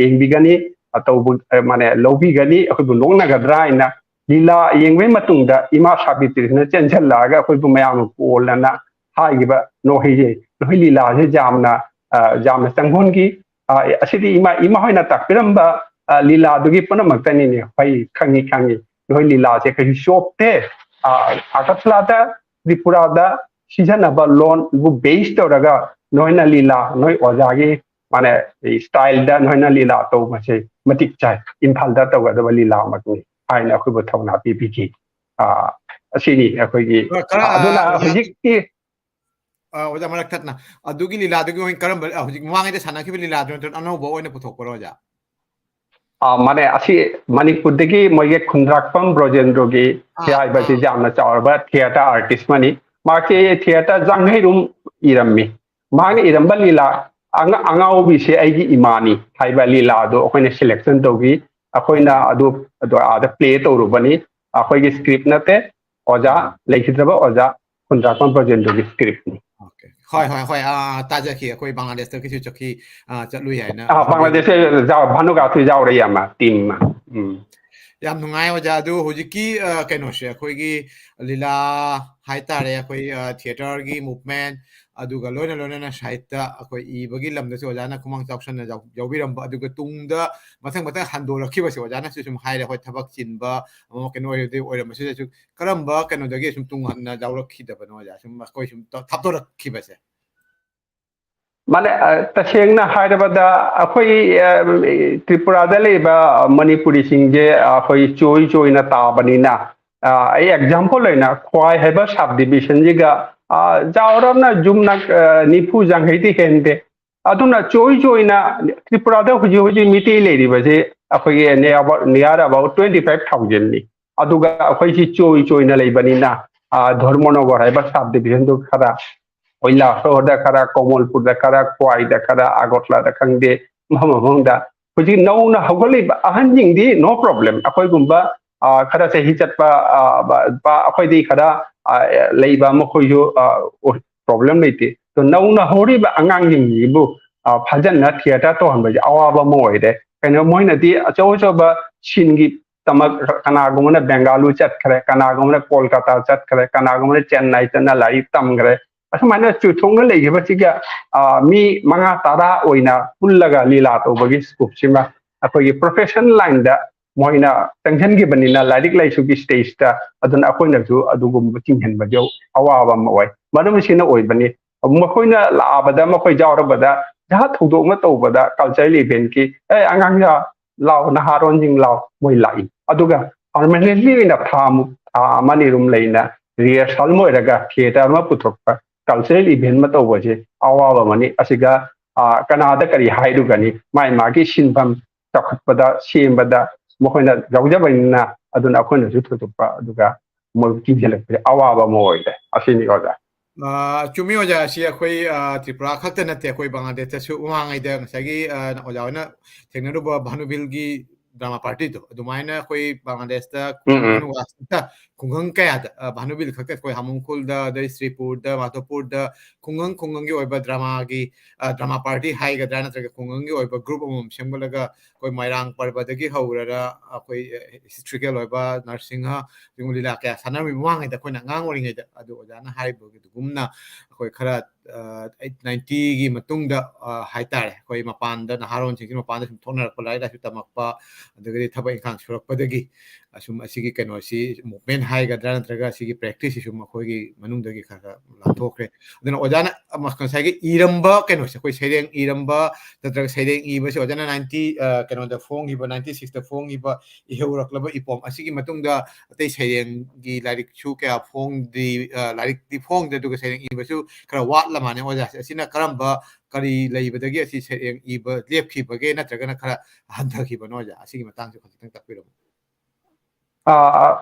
ꯌꯦꯡꯕꯤꯒꯅꯤ, ꯑꯇꯧꯕ, ꯃꯥꯅꯦ, ꯂꯧꯕꯤꯒꯅꯤ, ꯑꯩꯈꯣꯏꯕꯨ ꯅꯣꯛꯅꯒꯗ꯭ꯔꯥ ꯍꯥꯏꯅ꯫ ꯂꯤꯂꯥ ꯌꯦꯡꯕꯒꯤ ꯃꯇꯨꯡꯗ ꯏꯃꯥ ꯁꯥꯕꯤꯇ꯭ꯔꯤꯁꯤꯅ ꯆꯦꯟꯁꯤꯜꯂꯛꯑꯒ ꯑꯩꯈꯣꯏꯕꯨ ꯃꯌꯥꯝꯅ ꯀꯣꯜꯂꯅ ꯍꯥꯏꯈꯤꯕ ꯅꯣꯏꯁꯦ, ꯅꯣꯏ ꯂꯤꯂꯥꯁꯦ ꯌꯥꯝꯅ, ꯑ, ꯌꯥꯝꯅ ꯆꯪꯍꯟꯈꯤ꯫ ꯑ, ꯑꯁꯤꯗꯤ ꯏꯃꯥ, ꯏꯃꯥ ꯍꯣꯏꯅ ꯇꯥꯛꯄꯤꯔꯝꯕ, ꯑ, ꯂꯤꯂꯥꯗꯨꯒꯤ ꯄꯨꯝꯅꯃꯛꯇꯅꯤꯅꯦ꯫ ꯑꯩ ꯈꯪꯉꯤ, ꯈꯪꯉꯤ꯫ ꯅꯣꯏ ꯂꯤꯂꯥꯁꯦ ꯀꯩꯁꯨ ꯆꯣꯞꯇꯦ꯫ ꯑ, ꯑꯒꯔꯇꯂꯥꯗ, ꯇ꯭ꯔꯤꯄꯨꯔꯥꯗ ꯁꯤꯖꯤꯟꯅꯕ ꯂꯣꯟꯕꯨ base ꯇꯧꯔꯒ ꯅꯣꯏꯅ ꯂꯤꯂꯥ, ꯅꯣꯏ ꯑꯣꯖꯥꯒꯤ ꯃꯥꯅ ꯁ꯭ꯇꯥꯏꯜꯗ ꯅꯣꯏꯅ ꯂꯤꯂꯥ ꯇꯧꯕꯁꯦ ꯃꯇꯤꯛ ꯆꯥꯏ, ꯏꯝꯐꯥꯜꯗ ꯇꯧꯒꯗꯕ ꯂꯤꯂꯥꯃꯛꯅꯤ ꯍꯥꯏꯅ ꯑꯩꯈꯣꯏꯕꯨ ꯊꯧꯅꯥ ꯄꯤꯕꯤꯈꯤ꯫ ꯑ, ꯑꯁꯤꯅꯤ ꯑꯩꯈꯣꯏꯒꯤ꯫ ꯑ, ꯈꯔ, ꯑꯗꯨꯅ ꯑ, ꯍꯧꯖꯤꯛꯇꯤ ꯑ, ꯑꯣꯖꯥ, ꯃꯔꯛ ꯊꯠꯅ, ꯑꯗꯨꯒꯤ ꯂꯤꯂꯥꯗꯨꯒꯤ ꯑꯣꯏꯅ ꯀꯔꯝꯕ, ꯑ, ꯍꯧꯖꯤꯛ ꯃꯃꯥꯡꯉꯩꯗ ꯁꯥꯟꯅꯈꯤꯕ ꯂꯤꯂꯥꯗꯨ ꯅꯠꯇ꯭ꯔꯒ ꯑꯅꯧꯕ ꯑꯣꯏꯅ ꯄꯨꯊꯣꯛꯄꯔꯣ, ꯑꯣꯖꯥ? ꯑ, ꯃꯥꯅꯦ, ꯑꯁꯤ ꯃꯅꯤꯄꯨꯔꯗꯒꯤ ꯃꯣꯏꯒꯤ ꯈꯨꯟꯗ꯭ꯔꯥꯛꯄꯝ ꯕ꯭ꯔꯣꯖꯦꯟꯗ꯭ꯔꯣꯒꯤ ꯑꯥ, ꯍꯥꯏꯕꯁꯤ ꯑꯥ꯫ ꯌꯥꯝꯅ ꯆꯥꯎꯔꯕ ꯊꯤꯌꯦꯇꯔ ꯑꯥꯔꯇꯤꯁ ꯑꯃꯅꯤ꯫ ꯃꯍꯥꯛꯁꯤ ꯊꯤꯌꯦꯇꯔ ꯖꯥꯡꯍꯩꯔꯨꯝ ꯏꯔꯝꯃꯤ꯫ ꯃꯍꯥꯛꯅ ꯏꯔꯝꯕ ꯂꯤꯂꯥ ꯑꯉ-, ꯑꯉꯥꯎꯕꯤꯁꯦ ꯑꯩꯒꯤ ꯏꯃꯥꯅꯤ ꯍꯥꯏꯕ ꯂꯤꯂꯥ ꯑꯗꯨ ꯑꯩꯈꯣꯏꯅ ꯁꯦꯂꯦꯛꯁꯟ ꯇꯧꯈꯤ꯫ ꯑꯩꯈꯣꯏꯅ ꯑꯗꯨ, ꯑꯗꯨ ꯑꯥꯗ ꯄ꯭ꯂꯦ ꯇꯧꯔꯨꯕꯅꯤ꯫ ꯑꯩꯈꯣꯏꯒꯤ ꯁ꯭ꯀ꯭ꯔꯤꯞ ꯅꯠꯇꯦ, ꯑꯣꯖꯥ, ꯂꯩꯈꯤꯗ꯭ꯔꯕ ꯑꯣꯖꯥ ꯈꯨꯟꯗ꯭ꯔꯥꯛꯄꯝ ꯕ꯭ꯔꯣꯖꯦꯟꯗ꯭ꯔꯣꯒꯤ ꯁ꯭ꯀ꯭ꯔꯤꯞꯅꯤ꯫ Okay. ꯍꯣꯏ, ꯍꯣꯏ, ꯍꯣꯏ, ꯑꯥ, ꯇꯥꯖꯈꯤ꯫ ꯑꯩꯈꯣꯏ ꯕꯪꯒ꯭ꯂꯥꯗꯦꯁꯇꯒꯤꯁꯨ ꯆꯠꯈꯤ, ꯑꯥ, ꯆꯠꯂꯨꯏ ꯍꯥꯏꯅ ꯑꯥ, ꯑꯗꯨꯒꯤ ꯕꯪꯒ꯭ꯂꯥꯗꯦꯁꯇ ꯌꯥꯎ-, ꯚꯥꯅꯨꯒꯥꯊꯨ ꯌꯥꯎꯔꯦ, ꯌꯥꯝꯅ ꯇꯤꯝ ꯑꯃ꯫ ꯎꯝ꯫ ꯌꯥꯝ ꯅꯨꯡꯉꯥꯏ, ꯑꯣꯖꯥ꯫ ꯑꯗꯨ ꯍꯧꯖꯤꯛꯀꯤ, ꯑ, ꯀꯩꯅꯣꯁꯦ, ꯑꯩꯈꯣꯏꯒꯤ ꯂꯤꯂꯥ ꯍꯥꯏꯇꯥꯔꯦ, ꯑꯩꯈꯣꯏ, ꯑ, ꯊꯤꯌꯦꯇꯔꯒꯤ ꯃꯨꯚꯃꯦꯟ, ꯑꯗꯨꯒ ꯂꯣꯏꯅ ꯂꯣꯏꯅꯅ ꯁꯥꯍꯤꯠꯇ ꯑꯩꯈꯣꯏ ꯏꯕꯒꯤ ꯂꯝꯗꯁꯨ ꯑꯣꯖꯥꯅ ꯈꯨꯃꯥꯡ ꯆꯥꯎꯁꯟꯅ ꯌꯥꯎ-, ꯌꯥꯎꯕꯤꯔꯝꯕ, ꯑꯗꯨꯒ ꯇꯨꯡꯗ ꯃꯊꯪ ꯃꯊꯪ ꯍꯟꯗꯣꯔꯛꯈꯤꯕꯁꯦ, ꯑꯣꯖꯥꯅꯁꯨ ꯁꯨꯝ ꯍꯥꯏꯔꯦ, ꯍꯣꯏ, ꯊꯕꯛ ꯆꯤꯟꯕ, ꯑꯃ ꯀꯩꯅꯣ ꯑꯣꯏꯔꯗꯤ ꯑꯣꯏꯔꯝꯕꯁꯨ ꯌꯥꯏ꯫ ꯀꯔꯝꯕ ꯀꯩꯅꯣꯗꯒꯤ ꯁꯨꯝ ꯇꯨꯡ ꯍꯟꯅ ꯌꯥꯎꯔꯛꯈꯤꯗꯕꯅꯣ, ꯑꯣꯖꯥ? ꯁꯨꯝ ꯑꯩꯈꯣꯏ ꯁꯨꯝ ꯊꯥꯞꯇꯣꯔꯛꯈꯤꯕꯁꯦ꯫ ꯃꯥꯅꯦ, ꯑ, ꯇꯁꯦꯡꯅ ꯍꯥꯏꯔꯕꯗ ꯑꯩꯈꯣꯏ, ꯑ, ꯇ꯭ꯔꯤꯄꯨꯔꯥꯗ ꯂꯩꯕ ꯃꯅꯤꯄꯨꯔꯤꯁꯤꯡꯁꯦ ꯑꯩꯈꯣꯏ ꯆꯣꯏ ꯆꯣꯏꯅ ꯇꯥꯕꯅꯤꯅ, ꯑ, ꯑꯩ ꯑꯦꯛꯖꯥꯝꯄꯜ ꯑꯣꯏꯅ ꯈ꯭ꯋꯥꯏ ꯍꯥꯏꯕ ꯁꯕ ꯗꯤꯕꯤꯖꯟꯁꯤꯒ, ꯑ, ꯆꯥꯎꯔꯕꯅ ꯌꯨꯝꯅꯥꯛ, ꯑ, ꯅꯤꯐꯨ ꯌꯥꯡꯈꯩꯗꯤ ꯍꯦꯟꯗꯦ꯫ ꯑꯗꯨꯅ ꯆꯣꯏ ꯆꯣꯏꯅ ꯇ꯭ꯔꯤꯄꯨꯔꯥꯗ ꯍꯧꯖꯤꯛ ꯍꯧꯖꯤꯛ ꯃꯤꯇꯩ ꯂꯩꯔꯤꯕꯁꯦ ꯑꯩꯈꯣꯏꯒꯤ near about, near about twenty five thousand ꯅꯤ꯫ ꯑꯗꯨꯒ ꯑꯩꯈꯣꯏꯁꯤ ꯆꯣꯏ ꯆꯣꯏꯅ ꯂꯩꯕꯅꯤꯅ, ꯑ, ꯙꯔꯃꯅꯒꯔ ꯍꯥꯏꯕ ꯁꯕ ꯗꯤꯕꯤꯖꯟꯗꯨ ꯈꯔ, ꯀꯣꯏꯂꯥꯁꯣꯔꯗ ꯈꯔ, ꯀꯣꯃꯜꯄꯨꯔꯗ ꯈꯔ, ꯈ꯭ꯋꯥꯏꯗ ꯈꯔ, ꯑꯒꯔꯇꯂꯥꯗ ꯈꯪꯗꯦ, ꯃꯐꯝ ꯃꯐꯝꯗ ꯍꯧꯖꯤꯛ ꯅꯧꯅ ꯍꯧꯒꯠꯂꯛꯏꯕ ꯑꯍꯟꯁꯤꯡꯗꯤ no problem꯫ ꯑꯩꯈꯣꯏꯒꯨꯝꯕ, ꯑ, ꯈꯔ ꯆꯍꯤ ꯆꯠꯄ, ꯑ, ꯕ-, ꯕ-, ꯑꯩꯈꯣꯏꯗꯤ ꯈꯔ, ꯑ, ꯂꯩꯕ ꯃꯈꯣꯏꯁꯨ, ꯑ, problem ꯂꯩꯇꯦ꯫ ꯑꯗꯣ ꯅꯧꯅ ꯍꯧꯔꯤꯕ ꯑꯉꯥꯡꯁꯤꯡꯁꯤꯕꯨ, ꯑ, ꯐꯖꯅ ꯊꯤꯌꯦꯇꯔ ꯇꯧꯍꯟꯕꯁꯦ ꯑꯋꯥꯕ ꯑꯃ ꯑꯣꯏꯔꯦ꯫ ꯀꯩꯅꯣ, ꯃꯣꯏꯅꯗꯤ ꯑꯆꯧ ꯑꯆꯧꯕ ꯁꯤꯟꯒꯤ ꯇꯃꯛ ꯀꯅꯥꯒꯨꯝꯕꯅ ꯕꯦꯡꯒꯥꯂꯨ ꯆꯠꯈ꯭ꯔꯦ, ꯀꯅꯥꯒꯨꯝꯕꯅ ꯀꯣꯜꯀꯥꯇꯥ ꯆꯠꯈ꯭ꯔꯦ, ꯀꯅꯥꯒꯨꯝꯕꯅ ꯆꯦꯟꯅꯥꯏ ꯆꯠꯅ ꯂꯥꯏꯔꯤꯛ ꯇꯝꯈ꯭ꯔꯦ꯫ ꯑꯁꯨꯃꯥꯏꯅ ꯆꯨꯊꯣꯛꯅ ꯂꯩꯈꯤꯕꯁꯤꯒ, ꯑ, ꯃꯤ ꯃꯉꯥ ꯇꯔꯥ ꯑꯣꯏꯅ ꯄꯨꯜꯂꯒ ꯂꯤꯂꯥ ꯇꯧꯕꯒꯤ ꯁ꯭ꯀꯣꯞꯁꯤꯃ ꯑꯩꯈꯣꯏꯒꯤ ꯄ꯭ꯔꯣꯐꯦꯁꯟ ꯂꯥꯏꯟꯗ ꯃꯣꯏꯅ ꯆꯪꯁꯤꯟꯈꯤꯕꯅꯤꯅ ꯂꯥꯏꯔꯤꯛ ꯂꯥꯏꯁꯨꯒꯤ ꯁ꯭ꯇꯦꯖꯇ, ꯑꯗꯨꯅ ꯑꯩꯈꯣꯏꯅꯁꯨ ꯑꯗꯨꯒꯨꯝꯕ ꯆꯤꯡꯁꯤꯟꯕꯁꯦ ꯑꯋꯥꯕ ꯑꯃ ꯑꯣꯏ꯫ ꯃꯔꯝ ꯑꯁꯤꯅ ꯑꯣꯏꯕꯅꯤ꯫ ꯃꯈꯣꯏꯅ ꯂꯥꯛꯑꯕꯗ, ꯃꯈꯣꯏ ꯌꯥꯎꯔꯕꯗ, ꯖꯍꯥ ꯊꯧꯗꯣꯛ ꯑꯃ ꯇꯧꯕꯗ, ꯀꯜꯆꯔꯦꯜ ꯏꯚꯦꯟꯠꯀꯤ, "ꯑꯦ, ꯑꯉꯥꯡꯁꯥ ꯂꯥꯛꯑꯣ, ꯅꯍꯥꯔꯣꯟꯁꯤꯡ ꯂꯥꯛꯑꯣ", ꯃꯣꯏ ꯂꯥꯛꯏ꯫ ꯑꯗꯨꯒ ꯄꯔꯃꯅꯦꯟꯠꯂꯤ ꯑꯣꯏꯅ ꯊꯥ ꯑꯃꯨꯛ, ꯊꯥ ꯑꯃ ꯑꯅꯤ ꯑꯗꯨꯝ ꯂꯩꯅ ꯔꯤꯍꯔꯁꯜ ꯑꯃ ꯑꯣꯏꯔꯒ ꯊꯤꯌꯦꯇꯔ ꯑꯃ ꯄꯨꯊꯣꯛꯄ, ꯀꯜꯆꯔꯦꯜ ꯏꯚꯦꯟꯠ ꯑꯃ ꯇꯧꯕꯁꯦ ꯑꯋꯥꯕ ꯑꯃꯅꯤ꯫ ꯑꯁꯤꯒ, ꯑ, ꯀꯅꯥꯗ ꯀꯔꯤ ꯍꯥꯏꯔꯨꯒꯅꯤ? ꯃꯥꯏ ꯃꯥꯒꯤ ꯁꯤꯟꯐꯝ ꯆꯥꯎꯈꯠꯄꯗ, ꯁꯦꯝꯕꯗ ꯃꯈꯣꯏꯅ ꯌꯥꯎꯖꯕꯅꯤꯅ, ꯑꯗꯨꯅ ꯑꯩꯈꯣꯏꯅꯁꯨ ꯊꯣꯏꯗꯣꯛꯄ ꯑꯗꯨꯒ ꯃꯣꯏ ꯀꯤꯡꯁꯤꯜꯂꯛꯄꯁꯦ ꯑꯋꯥꯕ ꯑꯃ ꯑꯣꯏꯔꯦ꯫ ꯑꯁꯤꯅꯤ ꯑꯣꯖꯥ꯫ ꯑ, ꯆꯨꯝꯃꯤ ꯑꯣꯖꯥ, ꯑꯁꯤ ꯑꯩꯈꯣꯏ, ꯑ, ꯇ꯭ꯔꯤꯄꯨꯔꯥ ꯈꯛꯇ ꯅꯠꯇꯦ, ꯑꯩꯈꯣꯏ ꯕꯪꯒ꯭ꯂꯥꯗꯦꯁꯇꯁꯨ ꯃꯃꯥꯡꯉꯩꯗ ꯉꯁꯥꯏꯒꯤ, ꯑ, ꯑꯣꯖꯥ ꯍꯣꯏꯅ ꯊꯦꯡꯅꯔꯨꯕ ꯚꯥꯅꯨꯕꯤꯜꯒꯤ ꯗ꯭ꯔꯃꯥ ꯄꯥꯔꯇꯤꯗꯣ, ꯑꯗꯨꯃꯥꯏꯅ ꯑꯩꯈꯣꯏ ꯕꯪꯒ꯭ꯂꯥꯗꯦꯁꯇ ꯎꯝ, ꯎꯝ꯫ ꯚꯥꯅꯨꯕꯤꯜ ꯈꯛꯇ, ꯈꯨꯡꯒꯪ ꯀꯌꯥꯗ, ꯑ, ꯚꯥꯅꯨꯕꯤꯜ ꯈꯛꯇ, ꯑꯩꯈꯣꯏ ꯍꯥꯃꯨꯡꯈꯨꯜꯗ, ꯑꯗꯩ ꯁ꯭ꯔꯤꯄꯨꯔꯗ, ꯃꯥꯙꯣꯄꯨꯔꯗ, ꯈꯨꯡꯒꯪ ꯈꯨꯡꯒꯪꯒꯤ ꯑꯣꯏꯕ ꯗ꯭ꯔꯃꯥꯒꯤ, ꯑ, ꯗ꯭ꯔꯃꯥ ꯄꯥꯔꯇꯤ ꯍꯥꯏꯒꯗ꯭ꯔꯥ, ꯅꯠꯇ꯭ꯔꯒ ꯈꯨꯡꯒꯪꯒꯤ ꯑꯣꯏꯕ ꯒ꯭ꯔꯨꯞ ꯑꯃꯃꯝ ꯁꯦꯝꯒꯠꯂꯒ, ꯑꯩꯈꯣꯏ ꯃꯣꯏꯔꯥꯡ ꯄꯔꯕꯗꯒꯤ ꯍꯧꯔꯒ ꯑꯩꯈꯣꯏ, ꯑ, ꯍꯤꯁꯇ꯭ꯔꯤꯀꯦꯜ ꯑꯣꯏꯕ ꯅꯔꯁꯤꯡꯍ, ꯁꯤꯒꯨꯝꯕ ꯂꯤꯂꯥ ꯀꯌꯥ ꯁꯥꯟꯅꯔꯝꯃꯤ ꯃꯃꯥꯡꯉꯩꯗ, ꯑꯩꯈꯣꯏꯅ ꯑꯉꯥꯡ ꯑꯣꯏꯔꯤꯉꯩꯗ꯫ ꯑꯗꯨ ꯑꯣꯖꯥꯅ ꯍꯥꯏꯕꯒꯨꯝꯅ ꯑꯩꯈꯣꯏ ꯈꯔ, ꯑ, ꯑꯩꯠ ꯅꯥꯏꯟꯇꯤꯒꯤ ꯃꯇꯨꯡꯗ, ꯑ, ꯍꯥꯏꯇꯥꯔꯦ, ꯑꯩꯈꯣꯏ ꯃꯄꯥꯟꯗ, ꯅꯍꯥꯔꯣꯟꯁꯤꯡꯁꯤ ꯃꯄꯥꯟꯗ ꯁꯨꯝ ꯊꯣꯛꯅꯔꯛꯄ, ꯂꯥꯏꯔꯤꯛ ꯂꯥꯏꯁꯨ ꯇꯝꯃꯛꯄ, ꯑꯗꯒꯤꯗꯤ ꯊꯕꯛ ꯏꯪꯈꯥꯡ ꯁꯨꯔꯛꯄꯗꯒꯤ ꯑꯁꯨꯝ ꯑꯁꯤꯒꯤ ꯀꯩꯅꯣꯁꯤ, ꯃꯨꯚꯃꯦꯟꯠ ꯍꯥꯏꯒꯗ꯭ꯔꯥ, ꯅꯠꯇ꯭ꯔꯒ ꯑꯁꯤꯒꯤ ꯄ꯭ꯔꯦꯛꯇꯤꯁꯁꯤ ꯁꯨꯝ ꯑꯩꯈꯣꯏꯒꯤ ꯃꯅꯨꯡꯗꯒꯤ ꯈꯔ ꯈꯔ ꯂꯥꯟꯊꯣꯛꯈ꯭ꯔꯦ꯫ ꯑꯗꯨꯅ ꯑꯣꯖꯥꯅ ꯑꯃ ꯉꯁꯥꯏꯒꯤ ꯏꯔꯝꯕ ꯀꯩꯅꯣꯁꯦ, ꯑꯩꯈꯣꯏ ꯁꯩꯔꯦꯡ ꯏꯔꯝꯕ ꯅꯠꯇ꯭ꯔꯒ ꯁꯩꯔꯦꯡ ꯏꯕꯁꯦ ꯑꯣꯖꯥꯅ ꯅꯥꯏꯟꯇꯤ, ꯑ, ꯀꯩꯅꯣꯗ ꯐꯣꯡꯈꯤꯕ, ꯅꯥꯏꯟꯇꯤ ꯁꯤꯛꯁꯇ ꯐꯣꯡꯈꯤꯕ ꯏꯍꯧꯔꯛꯂꯕ ꯏꯄꯣꯝ ꯑꯁꯤꯒꯤ ꯃꯇꯨꯡꯗ ꯑꯇꯩ ꯁꯩꯔꯦꯡꯒꯤ ꯂꯥꯏꯔꯤꯛꯁꯨ ꯀꯌꯥ ꯐꯣꯡꯗ꯭ꯔꯤ, ꯑ, ꯂꯥꯏꯔꯤꯛꯇꯤ ꯐꯣꯡꯗ꯭ꯔꯦ, ꯑꯗꯨꯒ ꯁꯩꯔꯦꯡ ꯏꯕꯁꯨ ꯈꯔ ꯋꯥꯠꯂ ꯃꯥꯜꯂꯦ ꯑꯣꯖꯥꯁꯦ꯫ ꯑꯁꯤꯅ ꯀꯔꯝꯕ, ꯀꯔꯤ ꯂꯩꯕꯗꯒꯤ ꯑꯁꯤ ꯁꯩꯔꯦꯡ ꯏꯕ ꯂꯦꯞꯈꯤꯕꯒꯦ, ꯅꯠꯇ꯭ꯔꯒꯅ ꯈꯔ ꯍꯟꯊꯈꯤꯕꯅꯣ ꯑꯣꯖꯥ? ꯑꯁꯤꯒꯤ ꯃꯇꯥꯡꯁꯨ ꯈꯖꯤꯛꯇꯪ ꯇꯥꯛꯄꯤꯔꯝꯃꯨ꯫ ꯑ,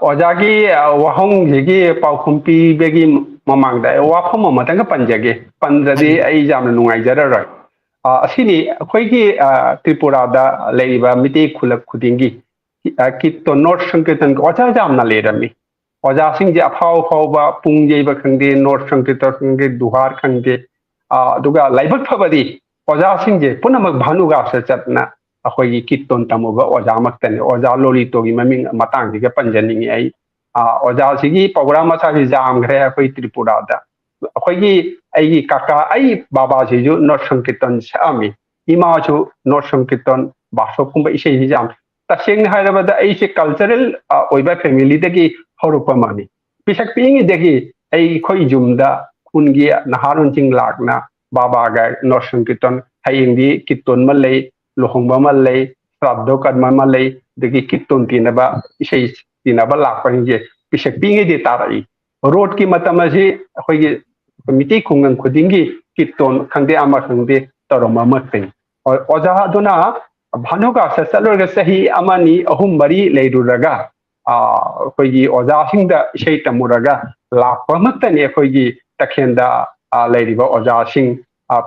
ꯑꯣꯖꯥꯒꯤ, ꯑ, ꯋꯥꯍꯪꯁꯤꯒꯤ ꯄꯥꯎꯈꯨꯝ ꯄꯤꯕꯒꯤ ꯃꯃꯥꯡꯗ ꯑꯩ ꯋꯥꯐꯝ ꯑꯃꯇꯪꯒ ꯄꯟꯖꯒꯦ꯫ ꯄꯟꯗ꯭ꯔꯗꯤ ꯍꯥꯏꯕꯤꯌꯨ꯫ ꯑꯩ ꯌꯥꯝꯅ ꯅꯨꯡꯉꯥꯏꯖꯔꯔꯣꯏ꯫ ꯑ, ꯑꯁꯤꯅꯤ ꯑꯩꯈꯣꯏꯒꯤ, ꯑ, ꯇ꯭ꯔꯤꯄꯨꯔꯥꯗ ꯂꯩꯔꯤꯕ ꯃꯤꯇꯩ ꯈꯨꯂꯛ ꯈꯨꯗꯤꯡꯒꯤ, ꯑ, ꯀꯤꯠꯇꯣꯟ, ꯅꯣꯔꯠ ꯁꯪꯀꯤꯔꯇꯟꯒꯤ ꯑꯣꯖꯥ ꯌꯥꯝꯅ ꯂꯩꯔꯝꯃꯤ꯫ ꯑꯣꯖꯥꯁꯤꯡꯁꯦ ꯑꯐꯥꯎ ꯑꯐꯥꯎꯕ, ꯄꯨꯡ ꯌꯩꯕ ꯈꯪꯗꯦ, ꯅꯣꯔꯠ ꯁꯪꯀꯤꯔꯇꯟ ꯈꯪꯗꯦ, ꯗꯨꯍꯥꯔ ꯈꯪꯗꯦ, ꯑ, ꯑꯗꯨꯒ ꯂꯥꯏꯕꯛ ꯐꯕꯗꯤ ꯑꯣꯖꯥꯁꯤꯡꯁꯦ ꯄꯨꯝꯅꯃꯛ ꯚꯥꯅꯨꯒꯥꯁꯇ ꯆꯠꯇꯅ ꯑꯩꯈꯣꯏꯒꯤ ꯀꯤꯠꯇꯣꯟ ꯇꯝꯃꯨꯕ ꯑꯣꯖꯥꯃꯛꯇꯅꯤ꯫ ꯑꯣꯖꯥ ꯂꯣꯂꯤꯇꯣꯒꯤ ꯃꯃꯤꯡ ꯃꯇꯥꯡꯁꯤꯒ ꯄꯟꯖꯅꯤꯡꯉꯤ ꯑꯩ꯫ ꯑ, ꯑꯣꯖꯥꯁꯤꯒꯤ ꯄ꯭ꯔꯣꯒ꯭ꯔꯥꯝ ꯃꯁꯥꯁꯤ ꯌꯥꯝꯈ꯭ꯔꯦ ꯑꯩꯈꯣꯏ ꯇ꯭ꯔꯤꯄꯨꯔꯥꯗ꯫ ꯑꯩꯈꯣꯏꯒꯤ, ꯑꯩꯒꯤ ꯀꯀꯥ, ꯑꯩ ꯕꯥꯕꯥꯁꯤꯁꯨ ꯅꯣꯔꯠ ꯁꯪꯀꯤꯔꯇꯟ ꯁꯛꯑꯝꯃꯤ, ꯏꯃꯥꯁꯨ ꯅꯣꯔꯠ ꯁꯪꯀꯤꯔꯇꯟ, ꯕꯥꯁꯣꯞꯀꯨꯝꯕ ꯏꯁꯩꯁꯤ ꯌꯥꯝ, ꯇꯁꯦꯡꯅ ꯍꯥꯏꯔꯕꯗ ꯑꯩꯁꯦ ꯀꯜꯆꯔꯦꯜ, ꯑ, ꯑꯣꯏꯕ ꯐꯦꯃꯤꯂꯤꯗꯒꯤ ꯍꯧꯔꯛꯄ ꯑꯃꯅꯤ꯫ ꯄꯤꯁꯛ ꯄꯤꯛꯏꯉꯩꯗꯒꯤ ꯑꯩꯈꯣꯏ ꯌꯨꯝꯗ ꯈꯨꯟꯒꯤ ꯅꯍꯥꯔꯣꯟꯁꯤꯡ ꯂꯥꯛꯅ ꯕꯥꯕꯥꯒ ꯅꯣꯔꯁꯟ ꯀꯤꯔꯇꯟ, ꯍꯌꯦꯡꯗꯤ ꯀꯤꯔꯇꯟ ꯑꯃ ꯂꯩ, ꯂꯨꯍꯣꯡꯕ ꯑꯃ ꯂꯩ, ꯁ꯭ꯔꯥꯗꯣ ꯀꯔꯃ ꯑꯃ ꯂꯩ, ꯑꯗꯒꯤ ꯀꯤꯔꯇꯟ ꯇꯤꯅꯕ, ꯏꯁꯩ ꯇꯤꯅꯕ ꯂꯥꯛꯄꯁꯤꯡꯁꯦ ꯄꯤꯁꯛ ꯄꯤꯉꯩꯗꯤ ꯇꯥꯔꯛꯏ꯫ ꯔꯣꯗꯀꯤ ꯃꯇꯝ ꯑꯁꯤ ꯑꯩꯈꯣꯏꯒꯤ ꯃꯤꯇꯩ ꯈꯨꯡꯒꯪ ꯈꯨꯗꯤꯡꯒꯤ ꯀꯤꯔꯇꯟ ꯈꯪꯗꯦ ꯑꯃ ꯈꯪꯗꯦ ꯇꯧꯔꯝꯕ ꯑꯃ ꯐꯩ꯫ ꯑꯣꯖꯥ ꯑꯗꯨꯅ ꯚꯥꯅꯨꯒꯥꯁꯇ ꯆꯠꯂꯨꯔꯒ ꯆꯍꯤ ꯑꯃ, ꯑꯅꯤ, ꯑꯍꯨꯝ, ꯃꯔꯤ ꯂꯩꯔꯨꯔꯒ, ꯑꯩꯈꯣꯏꯒꯤ ꯑꯣꯖꯥꯁꯤꯡꯗ ꯏꯁꯩ ꯇꯝꯃꯨꯔꯒ ꯂꯥꯛꯄꯃꯛꯇꯅꯤ ꯑꯩꯈꯣꯏꯒꯤ ꯇꯈꯦꯜꯗ ꯂꯩꯔꯤꯕ ꯑꯣꯖꯥꯁꯤꯡ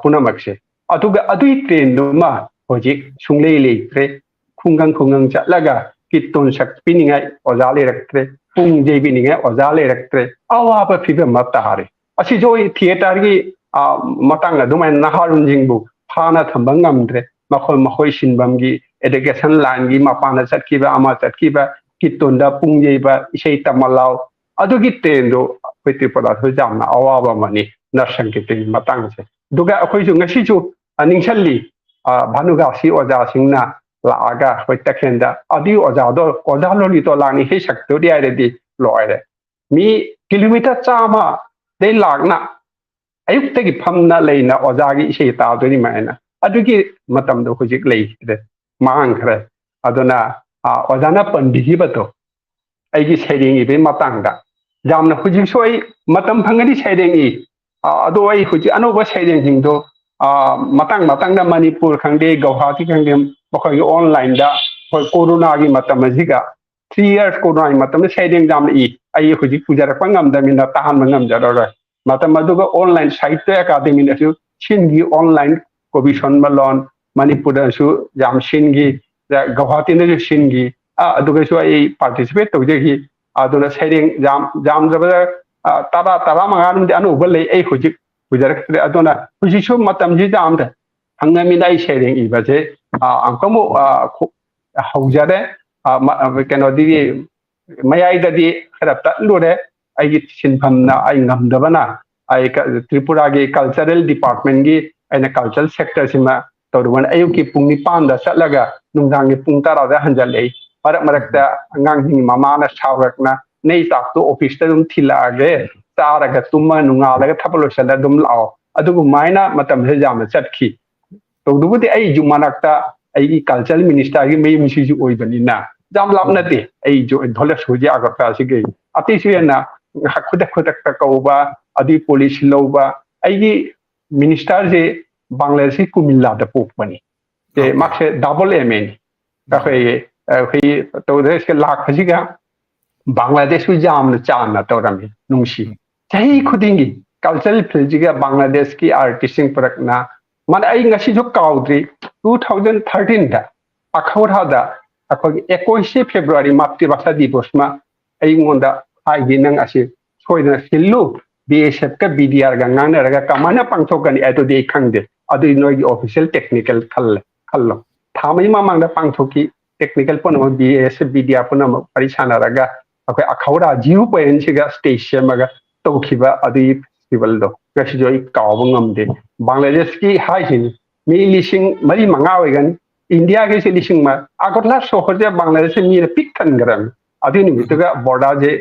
ꯄꯨꯝꯅꯃꯛꯁꯦ꯫ ꯑꯗꯨꯒ ꯑꯗꯨꯒꯤ ꯇ꯭ꯔꯦꯟꯗꯨꯃ ꯍꯧꯖꯤꯛ ꯁꯨꯡꯂꯩ ꯂꯩꯇ꯭ꯔꯦ꯫ ꯈꯨꯡꯒꯪ ꯈꯨꯡꯒꯪ ꯆꯠꯂꯒ ꯀꯤꯔꯇꯟ ꯁꯛꯄꯤꯅꯤꯡꯉꯥꯏ ꯑꯣꯖꯥ ꯂꯩꯔꯛꯇ꯭ꯔꯦ, ꯄꯨꯡ ꯌꯩꯕꯤꯅꯤꯡꯉꯥꯏ ꯑꯣꯖꯥ ꯂꯩꯔꯛꯇ꯭ꯔꯦ꯫ ꯑꯋꯥꯕ ꯐꯤꯕꯝ ꯑꯃ ꯇꯥꯔꯦ꯫ ꯑꯁꯤꯁꯨ ꯑꯩ ꯊꯤꯌꯦꯇꯔꯒꯤ ꯃꯇꯥꯡ ꯑꯗꯨꯃꯥꯏꯅ ꯅꯍꯥꯔꯣꯟꯁꯤꯡꯕꯨ ꯐꯥꯅ ꯊꯝꯕ ꯉꯝꯗ꯭ꯔꯦ꯫ ꯃꯈꯣꯏ ꯃꯈꯣꯏ ꯁꯤꯟꯐꯝꯒꯤ education line ꯒꯤ ꯃꯄꯥꯟꯗ ꯆꯠꯈꯤꯕ, ꯑꯃ ꯆꯠꯈꯤꯕ, ꯀꯤꯔꯇꯟꯗ ꯄꯨꯡ ꯌꯩꯕ, ꯏꯁꯩ ꯇꯝꯍꯜꯂꯥꯎ, ꯑꯗꯨꯒꯤ ꯇ꯭ꯔꯦꯟꯗꯨ ꯑꯩꯈꯣꯏ ꯇ꯭ꯔꯤꯄꯨꯔꯥꯗꯁꯨ ꯌꯥꯝꯅ ꯑꯋꯥꯕ ꯑꯃꯅꯤ ꯅꯔꯁꯟ ꯀꯤꯔꯇꯟꯒꯤ ꯃꯇꯥꯡꯁꯦ꯫ ꯑꯗꯨꯒ ꯑꯩꯈꯣꯏꯁꯨ ꯉꯁꯤꯁꯨ ꯅꯤꯡꯁꯤꯡꯂꯤ, ꯚꯥꯅꯨꯒꯥꯁꯤ ꯑꯣꯖꯥꯁꯤꯡꯅ ꯂꯥꯛꯑꯒ ꯑꯩꯈꯣꯏ ꯇꯈꯦꯜꯗ ꯑꯗꯨꯒꯤ ꯑꯣꯖꯥꯗꯣ, ꯑꯣꯖꯥ ꯂꯣꯂꯤꯇꯣ ꯂꯥꯛꯅ ꯏꯁꯩ ꯁꯛꯇꯣꯔꯤ ꯍꯥꯏꯔꯗꯤ ꯂꯣꯏꯔꯦ꯫ ꯃꯤ ꯀꯤꯂꯣꯃꯤꯇꯔ ꯆꯥꯝꯃꯗꯩ ꯂꯥꯛꯅ ꯑꯌꯨꯛꯇꯒꯤ ꯐꯝꯅ ꯂꯩꯅ ꯑꯣꯖꯥꯒꯤ ꯏꯁꯩ ꯇꯥꯗꯣꯔꯤꯃꯥꯏꯅ꯫ ꯑꯗꯨꯒꯤ ꯃꯇꯝꯗꯣ ꯍꯧꯖꯤꯛ ꯂꯩꯈꯤꯗ꯭ꯔꯦ, ꯃꯥꯡꯈ꯭ꯔꯦ꯫ ꯑꯗꯨꯅ ꯑꯣꯖꯥꯅ ꯄꯟꯕꯤꯈꯤꯕꯗꯣ, ꯑꯩꯒꯤ ꯁꯩꯔꯦꯡ ꯏꯕꯒꯤ ꯃꯇꯥꯡꯗ ꯌꯥꯝꯅ ꯍꯧꯖꯤꯛꯁꯨ ꯑꯩ ꯃꯇꯝ ꯐꯪꯉꯗꯤ ꯁꯩꯔꯦꯡ ꯏ꯫ ꯑꯗꯣ ꯑꯩ ꯍꯧꯖꯤꯛ ꯑꯅꯧꯕ ꯁꯩꯔꯦꯡꯁꯤꯡꯗꯣ ꯃꯇꯥꯡ ꯃꯇꯥꯡꯗ ꯃꯅꯤꯄꯨꯔ ꯈꯪꯗꯦ, ꯒꯧꯍꯥꯇꯤ ꯈꯪꯗꯦ, ꯃꯈꯣꯏꯒꯤ online ꯗ, ꯑꯩꯈꯣꯏ ꯀꯣꯔꯣꯅꯥꯒꯤ ꯃꯇꯝ ꯑꯁꯤꯒ, three years ꯀꯣꯔꯣꯅꯥꯒꯤ ꯃꯇꯝꯗ ꯁꯩꯔꯦꯡ ꯌꯥꯝꯅ ꯏ꯫ ꯑꯩ ꯍꯧꯖꯤꯛ ꯄꯨꯖꯔꯛꯄ ꯉꯝꯗꯕꯅꯤꯅ ꯇꯥꯍꯟꯕ ꯉꯝꯖꯔꯔꯣꯏ꯫ ꯃꯇꯝ ꯑꯗꯨꯒ online ꯁꯥꯍꯤꯇ꯭ꯌ ꯑꯦꯀꯥꯗꯃꯤꯅꯁꯨ ꯁꯤꯟꯈꯤ, online ꯀꯣꯕꯤꯁꯣꯟ ꯃꯂꯣꯟ, ꯃꯅꯤꯄꯨꯔꯗꯁꯨ ꯌꯥꯝ ꯁꯤꯟꯈꯤ, ꯒꯧꯍꯥꯇꯤꯅꯁꯨ ꯁꯤꯟꯈꯤ꯫ ꯑꯗꯨꯒꯁꯨ ꯑꯩ participate ꯇꯧꯖꯈꯤ꯫ ꯑꯗꯨꯅ ꯁꯩꯔꯦꯡ ꯌꯥꯝ ꯌꯥꯝꯗ꯭ꯔꯕꯗ ꯇꯔꯥ, ꯇꯔꯥꯃꯉꯥ ꯔꯣꯝꯗꯤ ꯑꯅꯧꯕ ꯂꯩ, ꯑꯩ ꯍꯧꯖꯤꯛ ꯄꯨꯖꯔꯛꯇ꯭ꯔꯦ꯫ ꯑꯗꯨꯅ ꯍꯧꯖꯤꯛꯁꯨ ꯃꯇꯝꯁꯤ ꯌꯥꯝꯗ꯭ꯔꯦ꯫ ꯍꯪꯉꯃꯤꯅ ꯑꯩ ꯁꯩꯔꯦꯡ ꯏꯕꯁꯦ ꯑꯃꯨꯛꯀ ꯑꯃꯨꯛ ꯍꯧꯖꯔꯦ꯫ ꯀꯩꯅꯣꯗꯤ, ꯃꯌꯥꯏꯗꯗꯤ ꯈꯔ ꯇꯠꯂꯨꯔꯦ꯫ ꯑꯩꯒꯤ ꯁꯤꯟꯐꯝꯅ ꯑꯩ ꯉꯝꯗꯕꯅ, ꯑꯩ ꯇ꯭ꯔꯤꯄꯨꯔꯥꯒꯤ cultural department ꯀꯤ ꯑꯩꯅ cultural sector ꯁꯤꯃ ꯇꯧꯔꯨꯕꯅ ꯑꯌꯨꯛꯀꯤ ꯄꯨꯡ ꯅꯤꯄꯥꯟꯗ ꯆꯠꯂꯒ ꯅꯨꯡꯗꯥꯡꯒꯤ ꯄꯨꯡ ꯇꯔꯥꯗ ꯍꯟꯖꯜꯂꯛꯏ꯫ ꯃꯔꯛ ꯃꯔꯛꯇ ꯑꯉꯥꯡꯁꯤꯡꯒꯤ ꯃꯃꯥꯅ ꯁꯥꯎꯔꯛꯅ, "ꯅꯩ ꯆꯥꯛꯇꯣ office ꯇ ꯑꯗꯨꯝ ꯊꯤꯜꯂꯛꯑꯒꯦ, ꯆꯥꯔꯒ ꯇꯨꯝꯃ ꯅꯣꯡꯉꯥꯜꯂꯒ ꯊꯕꯛ ꯂꯣꯏꯁꯤꯜꯂ ꯑꯗꯨꯝ ꯂꯥꯛꯑꯣ꯫ ꯑꯗꯨꯒꯨꯝꯃꯥꯏꯅ ꯃꯇꯝꯁꯦ ꯌꯥꯝꯅ ꯆꯠꯈꯤ꯫ ꯇꯧꯗꯕꯨꯗꯤ ꯑꯩꯁꯨ ꯃꯅꯥꯛꯇ ꯑꯩꯒꯤ culture minister ꯒꯤ ꯃꯌꯨꯝꯁꯤꯁꯨ ꯑꯣꯏꯕꯅꯤꯅ ꯌꯥꯝ ꯂꯥꯞꯅꯗꯦ꯫ ꯑꯩꯁꯨ ꯙꯣꯂꯦꯁ ꯍꯧꯖꯤꯛ ꯑꯒꯔꯇꯥꯁꯤꯒꯤ ꯑꯇꯩꯁꯨ ꯍꯦꯟꯅ ꯉꯥꯏꯍꯥꯛ ꯈꯨꯗꯛ ꯈꯨꯗꯛꯇ ꯀꯧꯕ, ꯑꯗꯨꯒꯤ policy ꯂꯧꯕ꯫ ꯑꯩꯒꯤ minister ꯁꯦ ꯕꯪꯒ꯭ꯂꯥꯗꯦꯁꯀꯤ ꯀꯨꯃꯤꯜꯂꯥꯗ ꯄꯣꯛꯄꯅꯤ꯫ ꯑꯦ, Okay. ꯃꯥꯁꯦ double M A ꯅꯤ꯫ ꯎꯝ꯫ ꯑꯩꯈꯣꯏꯒꯤ, ꯑꯩꯈꯣꯏꯒꯤ ꯇꯧꯗ꯭ꯔꯤꯁꯦ ꯂꯥꯛꯄꯁꯤꯒ ꯕꯪꯒ꯭ꯂꯥꯗꯦꯁꯁꯨ ꯌꯥꯝꯅ ꯆꯥꯟꯅ ꯇꯧꯔꯝꯃꯤ, ꯅꯨꯡꯁꯤ꯫ ꯎꯝ꯫ ꯆꯍꯤ ꯈꯨꯗꯤꯡꯒꯤ cultural field ꯁꯤꯒ ꯕꯪꯒ꯭ꯂꯥꯗꯦꯁꯀꯤ artist ꯁꯤꯡ ꯄꯨꯔꯛꯅ, ꯃꯥꯅ, ꯑꯩ ꯉꯁꯤꯁꯨ ꯀꯥꯎꯗ꯭ꯔꯤ, two thousand thirteen ꯗ ꯑꯈꯧꯔꯥꯗ ꯑꯩꯈꯣꯏꯒꯤ ꯏꯀꯣꯏꯁꯦ ꯐꯦꯕ꯭ꯔꯨꯋꯥꯔꯤ ꯃꯥꯇ꯭ꯔꯤꯚꯥꯁꯥ ꯗꯤꯕꯣꯁ ꯑꯃ ꯑꯩꯉꯣꯟꯗ ꯍꯥꯏꯈꯤ, "ꯅꯪ ꯑꯁꯤ ꯁꯣꯏꯗꯅ ꯁꯤꯜꯂꯨ, B S F ꯀ B D R ꯒ ꯉꯥꯡꯅꯔꯒ ꯀꯃꯥꯏꯅ ꯄꯥꯡꯊꯣꯛꯀꯅꯤ ꯑꯗꯨꯗꯤ ꯑꯩ ꯈꯪꯗꯦ, ꯑꯗꯨꯗꯤ ꯅꯣꯏꯒꯤ official technical ꯈꯜꯂꯦ, ꯈꯜꯂꯣ"꯫ ꯊꯥ ꯃꯔꯤ ꯃꯃꯥꯡꯗ ꯄꯥꯡꯊꯣꯛꯈꯤ꯫ Technical ꯄꯨꯝꯅꯃꯛ, B S F, B D R ꯄꯨꯝꯅꯃꯛ ꯋꯥꯔꯤ ꯁꯥꯟꯅꯔꯒ ꯑꯩꯈꯣꯏ ꯑꯈꯧꯔꯥ ꯖꯤꯌꯨ ꯄꯣꯏꯟꯁꯤꯒ stage ꯁꯦꯝꯃꯒ ꯇꯧꯈꯤꯕ ꯑꯗꯨꯒꯤ festival ꯗꯣ ꯉꯁꯤꯁꯨ ꯑꯩ ꯀꯥꯎꯕ ꯉꯝꯗꯦ꯫ ꯕꯪꯒ꯭ꯂꯥꯗꯦꯁꯀꯤ ꯍꯥꯏꯁꯤꯅꯤ, ꯃꯤ ꯂꯤꯁꯤꯡ ꯃꯔꯤ ꯃꯉꯥ ꯑꯣꯏꯒꯅꯤ, ꯏꯟꯗꯤꯌꯥꯒꯤꯁꯤ ꯂꯤꯁꯤꯡ ꯑꯃ꯫ ꯑꯒꯔꯇꯂꯥ ꯁꯣꯍꯔꯁꯦ ꯕꯪꯒ꯭ꯂꯥꯗꯦꯁꯁꯦ ꯃꯤꯅ ꯄꯤꯛ ꯊꯟꯈ꯭ꯔꯕꯅꯤ꯫ ꯑꯗꯨꯒꯤ ꯅꯨꯃꯤꯠꯇꯨꯒ border ꯁꯦ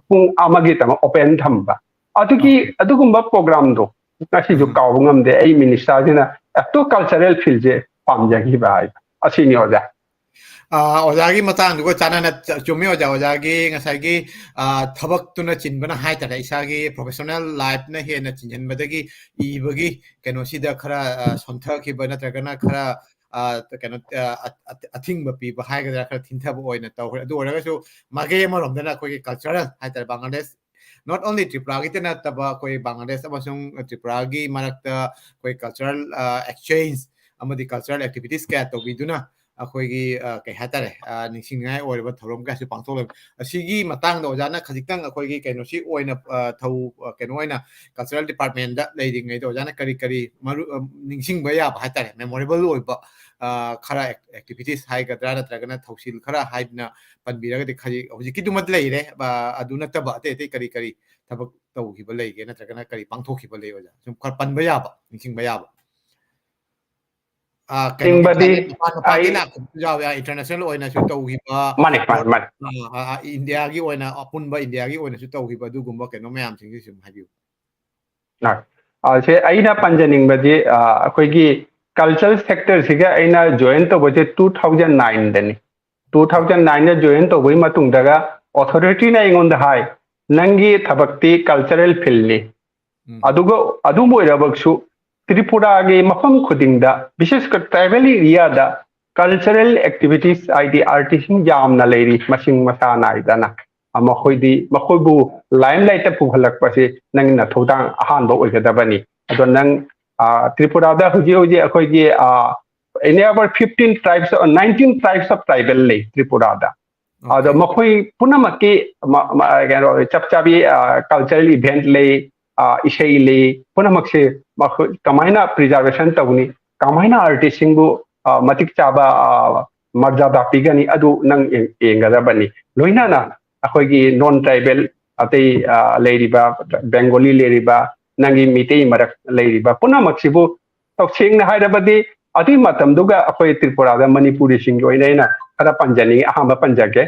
ꯄꯨꯡ ꯑꯃꯒꯤꯗꯃꯛ open ꯊꯝꯕ꯫ ꯑꯗꯨꯒꯤ, Okay. ꯑꯗꯨꯒꯨꯝꯕ program ꯗꯣ ꯉꯁꯤꯁꯨ ꯎꯝ꯫ ꯀꯥꯎꯕ ꯉꯝꯗꯦ꯫ ꯑꯩ minister ꯁꯤꯅ ꯑꯇꯣꯞ cultural field ꯁꯦ ꯄꯥꯝꯖꯈꯤꯕ ꯍꯥꯏꯕ ꯑꯁꯤꯅꯤ, ꯑꯣꯖꯥ꯫ ꯑꯥ, ꯑꯣꯖꯥꯒꯤ ꯃꯇꯥꯡꯗꯨꯒ ꯆꯥꯟꯅꯅ ꯆ-, ꯆꯨꯝꯃꯤ, ꯑꯣꯖꯥ꯫ ꯑꯣꯖꯥꯒꯤ ꯉꯁꯥꯏꯒꯤ, ꯑꯥ, ꯊꯕꯛꯇꯨꯅ ꯆꯤꯟꯕꯅ ꯍꯥꯏꯇꯥꯔꯦ, ꯏꯁꯥꯒꯤ professional life ꯅ ꯍꯦꯟꯅ ꯆꯤꯟꯁꯤꯟꯕꯗꯒꯤ ꯏꯕꯒꯤ ꯀꯩꯅꯣꯁꯤꯗ ꯈꯔ, ꯑꯥ, ꯁꯣꯟꯊꯈꯤꯕ ꯅꯠꯇ꯭ꯔꯒꯅ ꯈꯔ, ꯑꯥ, ꯀꯩꯅꯣ, ꯑꯥ, ꯑ-, ꯑ-, ꯑꯊꯤꯡꯕ ꯄꯤꯕ ꯍꯥꯏꯒꯗ꯭ꯔꯥ, ꯈꯔ ꯊꯤꯟꯊꯕ ꯑꯣꯏꯅ ꯇꯧꯈ꯭ꯔꯦ꯫ ꯑꯗꯨ ꯑꯣꯏꯔꯒꯁꯨ ꯃꯥꯏꯀꯩ ꯑꯃꯔꯣꯝꯗꯅ ꯑꯩꯈꯣꯏꯒꯤ cultural ꯍꯥꯏꯇꯥꯔꯦ, ꯕꯪꯒ꯭ꯂꯥꯗꯦꯁ, not only ꯇ꯭ꯔꯤꯄꯨꯔꯥꯒꯤꯇ ꯅꯠꯇꯕ, ꯑꯩꯈꯣꯏ ꯕꯪꯒ꯭ꯂꯥꯗꯦꯁ ꯑꯃꯁꯨꯡ ꯇ꯭ꯔꯤꯄꯨꯔꯥꯒꯤ ꯃꯔꯛꯇ ꯑꯩꯈꯣꯏ cultural, ꯑ, exchange ꯑꯃꯗꯤ cultural activities ꯀꯌꯥ ꯇꯧꯕꯤꯗꯨꯅ ꯑꯩꯈꯣꯏꯒꯤ, ꯑ, ꯀꯩ ꯍꯥꯏꯇꯥꯔꯦ, ꯑ, ꯅꯤꯡꯁꯤꯡꯅꯤꯡꯉꯥꯏ ꯑꯣꯏꯔꯕ ꯊꯧꯔꯝ ꯀꯌꯥꯁꯨ ꯄꯥꯡꯊꯣꯛꯂꯦ꯫ ꯑꯁꯤꯒꯤ ꯃꯇꯥꯡꯗ ꯑꯣꯖꯥꯅ ꯈꯖꯤꯛꯇꯪ ꯑꯩꯈꯣꯏꯒꯤ ꯀꯩꯅꯣꯁꯤ ꯑꯣꯏꯅ, ꯑ, ꯊꯧ-, ꯑ, ꯀꯩꯅꯣ ꯑꯣꯏꯅ cultural department ꯂꯩꯔꯤꯉꯩꯗ ꯑꯣꯖꯥꯅ ꯀꯔꯤ ꯀꯔꯤ ꯃꯔꯨ-, ꯑ, ꯅꯤꯡꯁꯤꯡꯕ ꯌꯥꯕ ꯍꯥꯏꯇꯥꯔꯦ, memorable ꯑꯣꯏꯕ, ꯑ, ꯈꯔ ac-, activities ꯍꯥꯏꯒꯗ꯭ꯔꯥ ꯅꯠꯇ꯭ꯔꯒꯅ ꯊꯧꯁꯤꯜ ꯈꯔ ꯍꯥꯏꯗꯅ ꯄꯟꯕꯤꯔꯒꯗꯤ, ꯈꯖꯤꯛ ꯍꯧꯖꯤꯛꯀꯤꯗꯨꯃꯗꯤ ꯂꯩꯔꯦ, ꯑ, ꯑꯗꯨ ꯅꯠꯇꯕ ꯑꯇꯩ ꯑꯇꯩ ꯀꯔꯤ ꯀꯔꯤ ꯊꯕꯛ ꯇꯧꯈꯤꯕ ꯂꯩꯒꯦ ꯅꯠꯇ꯭ꯔꯒꯅ ꯀꯔꯤ ꯄꯥꯡꯊꯣꯛꯈꯤꯕ ꯂꯩ ꯑꯣꯖꯥ? ꯁꯨꯝ ꯈꯔ ꯄꯟꯕ ꯌꯥꯕ, ꯅꯤꯡꯁꯤꯡꯕ ꯌꯥꯕ꯫ ꯑ, ꯀꯩꯅꯣꯒꯤ ꯆꯤꯡꯕꯗꯤ ꯊꯥꯏꯂꯦꯟ ꯃꯄꯥꯟ ꯃꯄꯥꯟꯗꯒꯤ ꯑꯩ ꯂꯥꯛꯄꯁꯨ ꯌꯥꯎꯋꯦ, ꯑ, international ꯑꯣꯏꯅꯁꯨ ꯇꯧꯈꯤꯕ, ꯃꯥꯅꯦ, ꯃꯥꯅꯦ, ꯃꯥꯅꯦ꯫ ꯑ, ꯑ, ꯑ, ꯏꯟꯗꯤꯌꯥꯒꯤ ꯑꯣꯏꯅ, ꯑꯄꯨꯟꯕ ꯏꯟꯗꯤꯌꯥꯒꯤ ꯑꯣꯏꯅꯁꯨ ꯇꯧꯈꯤꯕ ꯑꯗꯨꯒꯨꯝꯕ ꯀꯩꯅꯣ ꯃꯌꯥꯝꯁꯤꯡꯁꯤ ꯁꯨꯝ ꯍꯥꯏꯕꯤꯌꯨ꯫ ꯑ, ꯑ, ꯁꯦ ꯑꯩꯅ ꯄꯟꯖꯅꯤꯡꯕꯗꯤ, ꯑ, ꯑꯩꯈꯣꯏꯒꯤ cultural sector ꯁꯤꯒ ꯑꯩꯅ join ꯇꯧꯕꯁꯦ two thousand nine ꯗꯅꯤ꯫ Two thousand nine ꯗ join ꯇꯧꯕꯒꯤ ꯃꯇꯨꯡꯗꯒ authority ꯅ ꯑꯩꯉꯣꯟꯗ ꯍꯥꯏ, "ꯅꯪꯒꯤ ꯊꯕꯛꯇꯤ cultural field ꯅꯤ"꯫ ꯎꯝ꯫ ꯑꯗꯨꯒ ꯑꯗꯨꯝ ꯑꯣꯏꯔꯕꯁꯨ ꯇ꯭ꯔꯤꯄꯨꯔꯥꯒꯤ ꯃꯐꯝ ꯈꯨꯗꯤꯡꯗ, ꯕꯤꯁꯦꯁꯀ tribal area ꯗ cultural activities, ꯍꯥꯏꯗꯤ artist ꯁꯤꯡ ꯌꯥꯝꯅ ꯂꯩꯔꯤ, ꯃꯁꯤꯡ ꯃꯁꯥ ꯅꯥꯏꯗꯅ꯫ ꯑ, ꯃꯈꯣꯏꯗꯤ, ꯃꯈꯣꯏꯕꯨ limelight ꯇ ꯄꯨꯈꯠꯂꯛꯄꯁꯤ ꯅꯪꯅ ꯊꯧꯗꯥꯡ ꯑꯍꯥꯟꯕ ꯑꯣꯏꯒꯗꯕꯅꯤ꯫ ꯑꯗꯣ ꯅꯪ, ꯑ, ꯇ꯭ꯔꯤꯄꯨꯔꯥꯗ ꯍꯧꯖꯤꯛ ꯍꯧꯖꯤꯛ ꯑꯩꯈꯣꯏꯒꯤ, ꯑ, in over fifteen tribes, nineteen tribes of tribal ꯂꯩ ꯇ꯭ꯔꯤꯄꯨꯔꯥꯗ꯫ ꯑꯗꯣ Okay. ꯃꯈꯣꯏ ꯄꯨꯝꯅꯃꯛꯀꯤ ꯃ-, ꯃ-, ꯀꯩꯅꯣ, ꯆꯞ ꯆꯥꯕꯤ, ꯑ, cultural event ꯂꯩ, ꯑ, ꯏꯁꯩ ꯂꯩ, ꯄꯨꯝꯅꯃꯛꯁꯦ ꯃꯈꯣꯏ ꯀꯃꯥꯏꯅ preservation ꯇꯧꯅꯤ, ꯀꯃꯥꯏꯅ artist ꯁꯤꯡꯕꯨ, ꯑ, ꯃꯇꯤꯛ ꯆꯥꯕ, ꯑ, ꯃꯔꯖꯥꯗꯥ ꯄꯤꯒꯅꯤ, ꯑꯗꯨ ꯅꯪ ꯌꯦꯡ-, ꯌꯦꯡꯒꯗꯕꯅꯤ꯫ ꯂꯣꯏꯅꯅ ꯑꯩꯈꯣꯏꯒꯤ non tribal ꯑꯇꯩ, ꯑ, ꯂꯩꯔꯤꯕ, Bengali ꯂꯩꯔꯤꯕ, ꯅꯪꯒꯤ ꯃꯤꯇꯩ ꯃꯔꯛ ꯂꯩꯔꯤꯕ ꯄꯨꯝꯅꯃꯛꯁꯤꯕꯨ, ꯇꯁꯦꯡꯅ ꯍꯥꯏꯔꯕꯗꯤ ꯑꯗꯨꯒꯤ ꯃꯇꯝꯗꯨꯒ ꯑꯩꯈꯣꯏ ꯇ꯭ꯔꯤꯄꯨꯔꯥꯗ ꯃꯅꯤꯄꯨꯔꯤꯁꯤꯡꯒꯤ ꯑꯣꯏꯅ ꯑꯩꯅ ꯈꯔ ꯄꯟꯖꯅꯤꯡꯉꯤ꯫ ꯑꯍꯥꯟꯕ ꯄꯟꯖꯒꯦ꯫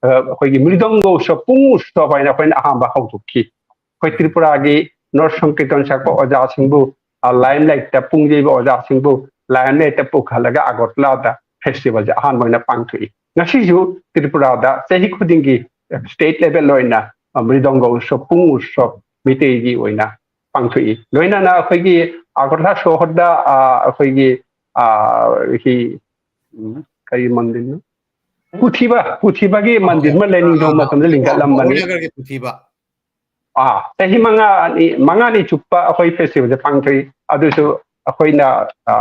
ꯑ, ꯑꯩꯈꯣꯏꯒꯤ ꯃ꯭ꯔꯤꯗꯪꯒ ꯎꯠꯁꯕ, ꯄꯨꯡ ꯎꯠꯁꯕ ꯍꯥꯏꯅ ꯑꯩꯈꯣꯏꯅ ꯑꯍꯥꯟꯕ ꯍꯧꯗꯣꯛꯈꯤ꯫ ꯑꯩꯈꯣꯏ ꯇ꯭ꯔꯤꯄꯨꯔꯥꯒꯤ ꯅꯣꯠ ꯁꯪꯀꯤꯔꯇꯟ ꯁꯛꯄ ꯑꯣꯖꯥꯁꯤꯡꯕꯨ, ꯑ, limelight ꯇ ꯄꯨꯡ ꯌꯩꯕ ꯑꯣꯖꯥꯁꯤꯡꯕꯨ limelight ꯇ ꯄꯨꯈꯠꯂꯒ ꯑꯒꯔꯇꯂꯥꯗ festival ꯁꯦ ꯑꯍꯥꯟꯕ ꯑꯣꯏꯅ ꯄꯥꯡꯊꯣꯛꯏ꯫ ꯉꯁꯤꯁꯨ ꯇ꯭ꯔꯤꯄꯨꯔꯥꯗ ꯆꯍꯤ ꯈꯨꯗꯤꯡꯒꯤ state level ꯑꯣꯏꯅ, ꯑ, ꯃ꯭ꯔꯤꯗꯪꯒ ꯎꯠꯁꯕ, ꯄꯨꯡ ꯎꯠꯁꯕ ꯃꯤꯇꯩꯒꯤ ꯑꯣꯏꯅ ꯄꯥꯡꯊꯣꯛꯏ꯫ ꯂꯣꯏꯅꯅ ꯑꯩꯈꯣꯏꯒꯤ ꯑꯒꯔꯇꯂꯥ ꯁꯣꯍꯔꯗ, ꯑ, ꯑꯩꯈꯣꯏꯒꯤ, ꯑ, ꯁꯤ, ꯎꯝ, ꯀꯔꯤ ꯃꯟꯗꯤꯔꯅꯣ? ꯄꯨꯊꯤꯕ, ꯄꯨꯊꯤꯕꯒꯤ ꯃꯟꯗꯤꯔ ꯑꯃ ꯂꯩꯅꯤꯡꯊꯧ ꯃꯇꯝꯗ ꯂꯤꯡꯈꯠꯂꯝꯕꯅꯤ꯫ ꯃꯍꯨꯔꯅꯒꯔꯒꯤ ꯄꯨꯊꯤꯕ꯫ ꯑꯥ, ꯆꯍꯤ ꯃꯉꯥꯅꯤ, ꯃꯉꯥꯅꯤ ꯆꯨꯞꯄ ꯑꯩꯈꯣꯏ festival ꯁꯦ ꯄꯥꯡꯊꯣꯛꯏ꯫ ꯑꯗꯨꯁꯨ ꯑꯩꯈꯣꯏꯅ, ꯑ,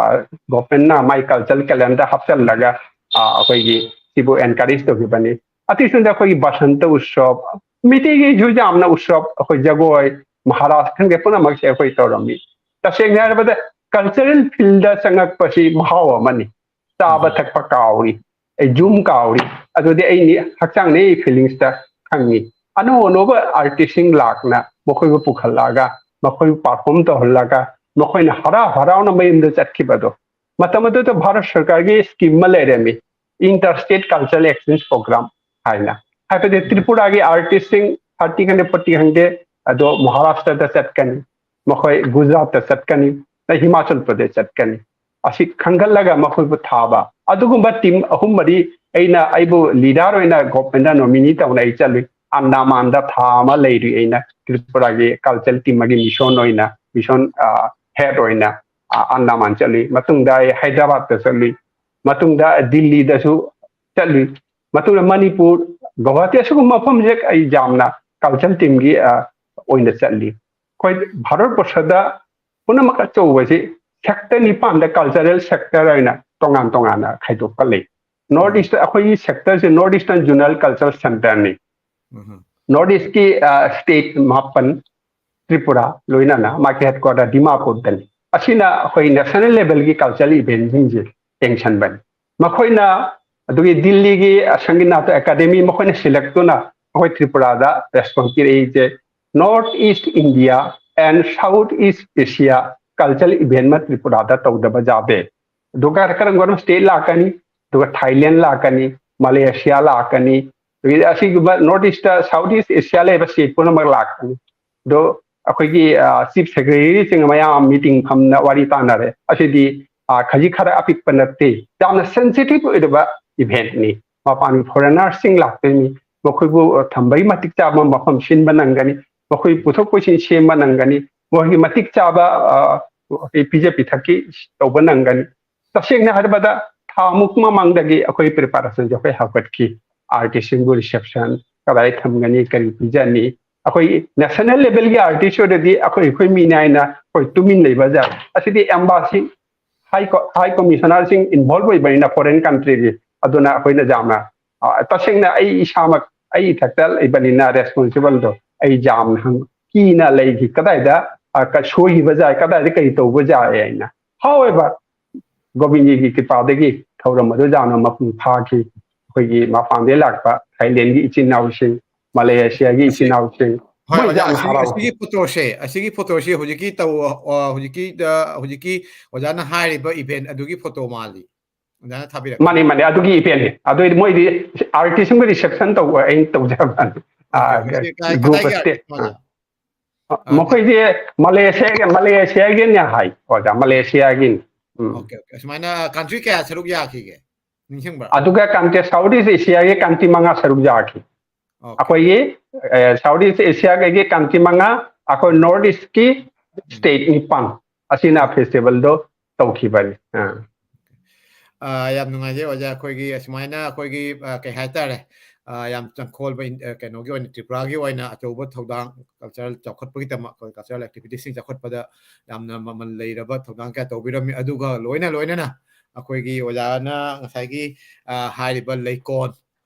government ꯅ ꯃꯥꯏ cultural calendar ꯗ ꯍꯥꯞꯆꯜꯂꯒ, ꯑ, ꯑꯩꯈꯣꯏꯒꯤ ꯁꯤꯕꯨ encourage ꯇꯧꯈꯤꯕꯅꯤ꯫ ꯑꯇꯩꯁꯨꯗ ꯑꯩꯈꯣꯏꯒꯤ ꯕꯁꯟꯇ ꯎꯠꯁꯕ, ꯃꯤꯇꯩꯒꯤꯁꯨ ꯌꯥꯝꯅ ꯎꯠꯁꯕ, ꯑꯩꯈꯣꯏ ꯖꯒꯣꯏ, ꯃꯍꯥꯔꯥꯁ ꯈꯪꯗꯦ, ꯄꯨꯝꯅꯃꯛꯁꯦ ꯑꯩꯈꯣꯏ ꯇꯧꯔꯝꯃꯤ꯫ ꯇꯁꯦꯡꯅ ꯍꯥꯏꯔꯕꯗ cultural field ꯗ ꯆꯪꯉꯛꯄꯁꯤ ꯃꯍꯥꯎ ꯑꯃꯅꯤ꯫ ꯆꯥꯕ ꯎꯝ꯫ ꯊꯛꯄ ꯀꯥꯎꯔꯤ, ꯑꯩ ꯌꯨꯝ ꯀꯥꯎꯔꯤ, ꯑꯗꯨꯗꯤ ꯑꯩ ꯍꯛꯆꯥꯡꯅꯤ, ꯑꯩ feelings ꯇ ꯈꯪꯉꯤ꯫ ꯑꯅꯧ ꯑꯅꯧꯕ artist ꯁꯤꯡ ꯂꯥꯛꯅ ꯃꯈꯣꯏꯕꯨ ꯄꯨꯈꯠꯂꯛꯑꯒ, ꯃꯈꯣꯏꯕꯨ perform ꯇꯧꯍꯜꯂꯒ, ꯃꯈꯣꯏꯅ ꯍꯔꯥꯎ ꯍꯔꯥꯎꯅ ꯃꯌꯨꯝꯗ ꯆꯠꯈꯤꯕꯗꯣ, ꯃꯇꯝ ꯑꯗꯨꯗ ꯚꯥꯔꯠ ꯁꯔꯀꯥꯔꯒꯤ ꯁ꯭ꯀꯤꯝ ꯑꯃ ꯂꯩꯔꯝꯃꯤ, inter state cultural exchange programme ꯍꯥꯏꯅ꯫ ꯍꯥꯏꯕꯗꯤ ꯇ꯭ꯔꯤꯄꯨꯔꯥꯒꯤ ꯑꯥꯔꯇꯤꯁꯁꯤꯡ ꯊꯥꯔꯇꯤ ꯈꯪꯗꯦ, ꯐꯣꯔꯇꯤ ꯈꯪꯗꯦ, ꯑꯗꯣ ꯃꯍꯥꯔꯥꯁꯇ꯭ꯔꯗ ꯆꯠꯀꯅꯤ, ꯃꯈꯣꯏ ꯒꯨꯖꯔꯥꯠꯇ ꯆꯠꯀꯅꯤ, ꯍꯤꯃꯥꯆꯜ ꯄ꯭ꯔꯗꯦꯁ ꯆꯠꯀꯅꯤ꯫ ꯑꯁꯤ ꯈꯟꯒꯠꯂꯒ ꯃꯈꯣꯏꯕꯨ ꯊꯥꯕ꯫ ꯑꯗꯨꯒꯨꯝꯕ ꯇꯤꯝ ꯑꯍꯨꯝ ꯃꯔꯤ ꯑꯩꯅ, ꯑꯩꯕꯨ ꯂꯤꯗꯔ ꯑꯣꯏꯅ ꯒꯣꯚꯔꯟꯃꯦꯟꯠꯅ ꯅꯣꯃꯤꯅꯤ ꯇꯧꯅ ꯑꯩ ꯆꯠꯂꯨꯏ꯫ ꯑꯟꯗꯥꯃꯥꯟꯗ ꯊꯥ ꯑꯃ ꯂꯩꯔꯨꯏ ꯑꯩꯅ, ꯇ꯭ꯔꯤꯄꯨꯔꯥꯒꯤ ꯀꯜꯆꯔꯦꯜ ꯇꯤꯝ ꯑꯃꯒꯤ ꯃꯤꯁꯟ ꯑꯣꯏꯅ, ꯃꯤꯁꯟ ꯍꯦꯗ ꯑꯣꯏꯅ꯫ ꯑ, ꯑꯟꯗꯥꯃꯥꯟ ꯆꯠꯂꯨꯏ꯫ ꯃꯇꯨꯡꯗ ꯑꯩ ꯍꯥꯏꯗ꯭ꯔꯕꯥꯗꯇ ꯆꯠꯂꯨꯏ꯫ ꯃꯇꯨꯡꯗ ꯗꯤꯜꯂꯤꯗꯁꯨ ꯆꯠꯂꯨꯏ꯫ ꯃꯇꯨꯡꯗ ꯃꯅꯤꯄꯨꯔ, ꯒꯧꯍꯥꯇꯤ, ꯑꯁꯤꯒꯨꯝꯕ ꯃꯐꯝꯁꯦ ꯑꯩ ꯌꯥꯝꯅ ꯀꯜꯆꯔꯦꯜ ꯇꯤꯝꯒꯤ, ꯑ, ꯑꯣꯏꯅ ꯆꯠꯂꯤ꯫ ꯑꯩꯈꯣꯏ ꯚꯥꯔꯠ ꯕꯔꯁꯗ ꯄꯨꯝꯅꯃꯛ ꯑꯆꯧꯕꯁꯤ ꯁꯦꯛꯇꯔ ꯅꯤꯄꯥꯟꯗ ꯀꯜꯆꯔꯦꯜ ꯁꯦꯛꯇꯔ ꯍꯥꯏꯅ ꯇꯣꯉꯥꯟ ꯇꯣꯉꯥꯟꯅ ꯈꯥꯏꯗꯣꯛꯄ ꯂꯩ꯫ ꯅꯣꯔꯠ ꯏꯁꯇ ꯑꯩꯈꯣꯏꯒꯤ ꯁꯦꯛꯇꯔꯁꯦ ꯅꯣꯔꯠ ꯏꯁꯇꯔꯟ ꯖꯣꯅꯦꯜ ꯀꯜꯆꯔꯦꯜ ꯁꯦꯟꯇꯔꯅꯤ꯫ ꯎꯝ꯫ ꯅꯣꯔꯠ ꯏꯁꯀꯤ ꯁ꯭ꯇꯦꯠ ꯃꯥꯄꯟ, ꯇ꯭ꯔꯤꯄꯨꯔꯥ ꯂꯣꯏꯅꯅ, ꯃꯥꯒꯤ ꯍꯦꯗꯀ꯭ꯋꯥꯇꯔ ꯗꯤꯃꯥꯄꯨꯔꯗꯅꯤ꯫ ꯑꯁꯤꯅ ꯑꯩꯈꯣꯏ ꯅꯦꯁꯅꯦꯜ ꯂꯦꯚꯦꯜꯒꯤ ꯀꯜꯆꯔꯦꯜ ꯏꯚꯦꯟꯁꯤꯡꯁꯦ ꯌꯦꯡꯁꯤꯟꯕꯅꯤ꯫ ꯃꯈꯣꯏꯅ, ꯑꯗꯨꯒꯤ ꯗꯤꯜꯂꯤꯒꯤ ꯁꯪꯒꯤꯠꯅꯥꯊ ꯑꯦꯀꯥꯗꯦꯃꯤ, ꯃꯈꯣꯏꯅ ꯁꯤꯂꯦꯛ ꯇꯧꯅ ꯑꯩꯈꯣꯏ ꯇ꯭ꯔꯤꯄꯨꯔꯥꯗ response ꯄꯤꯔꯛꯏꯁꯦ, North East India and South East Asia cultural event ꯑꯃ ꯇ꯭ꯔꯤꯄꯨꯔꯥꯗ ꯇꯧꯗꯕ ꯌꯥꯗꯦ꯫ ꯑꯗꯨꯒ ꯀꯔꯝ ꯀꯔꯝꯕ ꯁ꯭ꯇꯦꯠ ꯂꯥꯛꯀꯅꯤ? ꯑꯗꯨꯒ ꯊꯥꯏꯂꯦꯟ ꯂꯥꯛꯀꯅꯤ, ꯃꯂꯦꯁꯤꯌꯥ ꯂꯥꯛꯀꯅꯤ, ꯑꯗꯒꯤ ꯑꯁꯤꯒꯨꯝꯕ ꯅꯣꯔꯠ ꯏꯁꯇ, ꯁꯥꯎꯠ ꯏꯁ ꯑꯦꯁꯤꯌꯥ ꯂꯩꯕ ꯁ꯭ꯇꯦꯠ ꯄꯨꯝꯅꯃꯛ ꯂꯥꯛꯀꯅꯤ꯫ ꯑꯗꯣ ꯑꯩꯈꯣꯏꯒꯤ ꯆꯤꯐ ꯁꯦꯀ꯭ꯔꯦꯇꯔꯤꯁꯤꯡ ꯃꯌꯥꯝ ꯃꯤꯇꯤꯡ ꯐꯝꯅ ꯋꯥꯔꯤ ꯇꯥꯟꯅꯔꯦ꯫ ꯑꯁꯤꯗꯤ ꯑ, ꯈꯖꯤꯛ ꯈꯔ ꯑꯄꯤꯛꯄ ꯅꯠꯇꯦ, ꯌꯥꯝꯅ ꯁꯦꯟꯁꯤꯇꯤꯚ ꯑꯣꯏꯔꯕ ꯏꯚꯦꯟꯠꯅꯤ꯫ ꯃꯄꯥꯟꯒꯤ ꯐꯣꯔꯦꯅꯔꯁꯤꯡ ꯂꯥꯛꯇꯣꯏꯅꯤ, ꯃꯈꯣꯏꯕꯨ, ꯑ, ꯊꯝꯕꯒꯤ ꯃꯇꯤꯛ ꯆꯥꯕ ꯃꯐꯝ ꯁꯤꯟꯕ ꯅꯪꯒꯅꯤ, ꯃꯈꯣꯏ ꯄꯨꯊꯣꯛ ꯄꯨꯁꯤꯟ ꯁꯦꯝꯕ ꯅꯪꯒꯅꯤ, ꯃꯈꯣꯏꯒꯤ ꯃꯇꯤꯛ ꯆꯥꯕ, ꯑ, ꯄꯤꯖ ꯄꯤꯊꯛꯀꯤ ꯇꯧꯕ ꯅꯪꯒꯅꯤ꯫ ꯇꯁꯦꯡꯅ ꯍꯥꯏꯔꯕꯗ ꯊꯥꯃꯨꯛ ꯃꯃꯥꯡꯗꯒꯤ ꯑꯩꯈꯣꯏ ꯄ꯭ꯔꯤꯄꯥꯔꯦꯁꯟꯁꯦ ꯑꯩꯈꯣꯏ ꯍꯧꯒꯠꯈꯤ꯫ ꯑꯥꯔꯇꯤꯁꯁꯤꯡꯕꯨ ꯔꯤꯁꯦꯞꯁꯟ ꯀꯗꯥꯏ ꯊꯝꯒꯅꯤ, ꯀꯔꯤ ꯄꯤꯖꯅꯤ? ꯑꯩꯈꯣꯏ ꯅꯦꯁꯅꯦꯜ ꯂꯦꯚꯦꯜꯒꯤ ꯑꯥꯔꯇꯤꯁ ꯑꯣꯏꯔꯗꯤ ꯑꯩꯈꯣꯏ, ꯑꯩꯈꯣꯏ ꯃꯤꯅꯤ ꯍꯥꯏꯅ ꯑꯩꯈꯣꯏ ꯇꯨꯃꯤꯟ ꯂꯩꯕ ꯌꯥꯏ꯫ ꯑꯁꯤꯗꯤ ꯑꯦꯝꯕꯥꯁꯤ, ꯍꯥꯏ ꯀꯣ-, ꯍꯥꯏ ꯀꯃꯤꯁꯅꯔꯁꯤꯡ ꯏꯟꯚꯣꯜꯕ ꯑꯣꯏꯕꯅꯤꯅ ꯐꯣꯔꯦꯟ ꯀꯟꯇ꯭ꯔꯤꯒꯤ, ꯑꯗꯨꯅ ꯑꯩꯈꯣꯏꯅ ꯌꯥꯝꯅ, ꯑ, ꯇꯁꯦꯡꯅ ꯑꯩ ꯏꯁꯥꯃꯛ ꯑꯩ ꯏꯊꯛꯇ ꯂꯩꯕꯅꯤꯅ ꯔꯦꯁꯄꯣꯟꯁꯤꯕꯜꯗꯣ ꯑꯩ ꯌꯥꯝꯅ ꯍꯪ-, ꯀꯤꯅ ꯂꯩꯈꯤ꯫ ꯀꯗꯥꯏꯗ, ꯑ, ꯀ-, ꯁꯣꯏꯈꯤꯕ ꯌꯥꯏ, ꯀꯗꯥꯏꯗ ꯀꯔꯤ ꯇꯧꯕ ꯌꯥꯏ ꯍꯥꯏꯅ꯫ However, ꯒꯣꯕꯤꯟꯖꯤꯒꯤ ꯀ꯭ꯔꯤꯄꯥꯗꯒꯤ ꯊꯧꯔꯝ ꯑꯗꯨ ꯌꯥꯝꯅ ꯃꯄꯨꯡ ꯐꯥꯈꯤ꯫ ꯑꯩꯈꯣꯏꯒꯤ ꯃꯄꯥꯟꯗꯒꯤ ꯂꯥꯛꯄ ꯊꯥꯏꯂꯦꯟꯒꯤ ꯏꯆꯤꯟ ꯏꯅꯥꯎꯁꯤꯡ, ꯃꯂꯦꯁꯤꯌꯥꯒꯤ ꯏꯆꯤꯟ ꯏꯅꯥꯎꯁꯤꯡ, ꯍꯣꯏ, ꯃꯣꯏ ꯑꯣꯖꯥ, ꯌꯥꯝ ꯑꯁꯤꯒꯤ, ꯍꯔꯥꯎꯏ꯫ ꯑꯁꯤꯒꯤ ꯐꯣꯇꯣꯁꯦ, ꯑꯁꯤꯒꯤ ꯐꯣꯇꯣꯁꯦ ꯍꯧꯖꯤꯛꯀꯤ ꯇꯧ-, ꯑ, ꯍꯧꯖꯤꯛꯀꯤ, ꯑ, ꯍꯧꯖꯤꯛꯀꯤ ꯑꯣꯖꯥꯅ ꯍꯥꯏꯔꯤꯕ ꯏꯚꯦꯟꯠ ꯑꯗꯨꯒꯤ ꯐꯣꯇꯣ ꯃꯥꯜꯂꯤ꯫ ꯑꯣꯖꯥꯅ ꯊꯥꯕꯤꯔꯛꯀꯦ꯫ ꯃꯥꯅꯤ, ꯃꯥꯅꯤ, ꯑꯗꯨꯒꯤ ꯏꯚꯦꯟꯠꯅꯤ꯫ ꯑꯗꯨ ꯃꯣꯏꯗꯤ ꯑꯥꯔꯇꯤꯁ ꯑꯃꯒ ꯔꯤꯁꯦꯞꯁꯟ ꯇꯧꯕ ꯑꯩꯅ ꯇꯧꯖꯕꯅꯤ꯫ ꯑ, ꯑꯣꯀꯦ, ꯑꯣꯀꯦ꯫ ꯁꯤ ꯀꯥꯏ-, ꯒ꯭ꯔꯨꯞ ꯀꯗꯥꯏꯒꯤ ꯁ꯭ꯇꯦꯠ꯫ ꯑꯥꯔꯇꯤꯁ ꯑꯣꯖꯥ? ꯑ, ꯑ, ꯃꯈꯣꯏꯁꯦ ꯃꯂꯦꯁꯤꯌꯥꯒꯤ, ꯃꯂꯦꯁꯤꯌꯥꯒꯤꯅꯦ ꯍꯥꯏ, ꯑꯣꯖꯥ, ꯃꯂꯦꯁꯤꯌꯥꯒꯤꯅꯤ꯫ ꯎꯝ꯫ Okay, okay. ꯑꯁꯨꯃꯥꯏꯅ ꯀꯟꯇ꯭ꯔꯤ ꯀꯌꯥ ꯁꯔꯨꯛ ꯌꯥꯈꯤꯒꯦ? ꯅꯤꯡꯁꯤꯡꯕ꯭ꯔꯥ? ꯑꯗꯨꯒ ꯀꯟꯇ꯭ꯔꯤ, ꯁꯥꯎꯠ ꯏꯁ ꯑꯦꯁꯤꯌꯥꯒꯤ ꯀꯟꯇ꯭ꯔꯤ ꯃꯉꯥ ꯁꯔꯨꯛ ꯌꯥꯈꯤ꯫ ꯑꯣꯀꯦ꯫ ꯑꯩꯈꯣꯏꯒꯤ, ꯑ, ꯁꯥꯎꯠ ꯏꯁ ꯑꯦꯁꯤꯌꯥꯒꯤ ꯀꯟꯇ꯭ꯔꯤ ꯃꯉꯥ, ꯑꯩꯈꯣꯏ ꯅꯣꯔꯠ ꯏꯁꯀꯤ ꯁ꯭ꯇꯦꯠ ꯅꯤꯄꯥꯟ ꯑꯁꯤꯅ ꯐꯦꯁꯇꯤꯚꯦꯜꯗꯣ ꯇꯧꯈꯤꯕꯅꯤ꯫ ꯑ꯫ ꯑ, ꯌꯥꯝ ꯅꯨꯡꯉꯥꯏꯖꯩ ꯑꯣꯖꯥ, ꯑꯩꯈꯣꯏꯒꯤ ꯑꯁꯨꯃꯥꯏꯅ ꯑꯩꯈꯣꯏꯒꯤ, ꯑ, ꯀꯩ ꯍꯥꯏꯇꯥꯔꯦ, ꯑ, ꯌꯥꯝ ꯆꯪꯈꯣꯜꯕ ꯏꯟ-, ꯑ, ꯀꯩꯅꯣꯒꯤ ꯑꯣꯏꯅ, ꯇ꯭ꯔꯤꯄꯨꯔꯥꯒꯤ ꯑꯣꯏꯅ ꯑꯆꯧꯕ ꯊꯧꯗꯥꯡ, ꯀꯜꯆꯔꯦꯜ ꯆꯥꯎꯈꯠꯄꯒꯤꯗꯃꯛ, ꯑꯩꯈꯣꯏ ꯀꯜꯆꯔꯦꯜ ꯑꯦꯛꯇꯤꯚꯤꯇꯤꯁꯁꯤꯡ ꯆꯥꯎꯈꯠꯄꯗ ꯌꯥꯝꯅ ꯃꯃꯜ ꯂꯩꯔꯕ ꯊꯧꯗꯥꯡ ꯀꯌꯥ ꯇꯧꯕꯤꯔꯝꯃꯤ꯫ ꯑꯗꯨꯒ ꯂꯣꯏꯅ ꯂꯣꯏꯅꯅ ꯑꯩꯈꯣꯏꯒꯤ ꯑꯣꯖꯥꯅ ꯉꯁꯥꯏꯒꯤ, ꯑ, ꯍꯥꯏꯔꯤꯕ ꯂꯩꯀꯣꯜ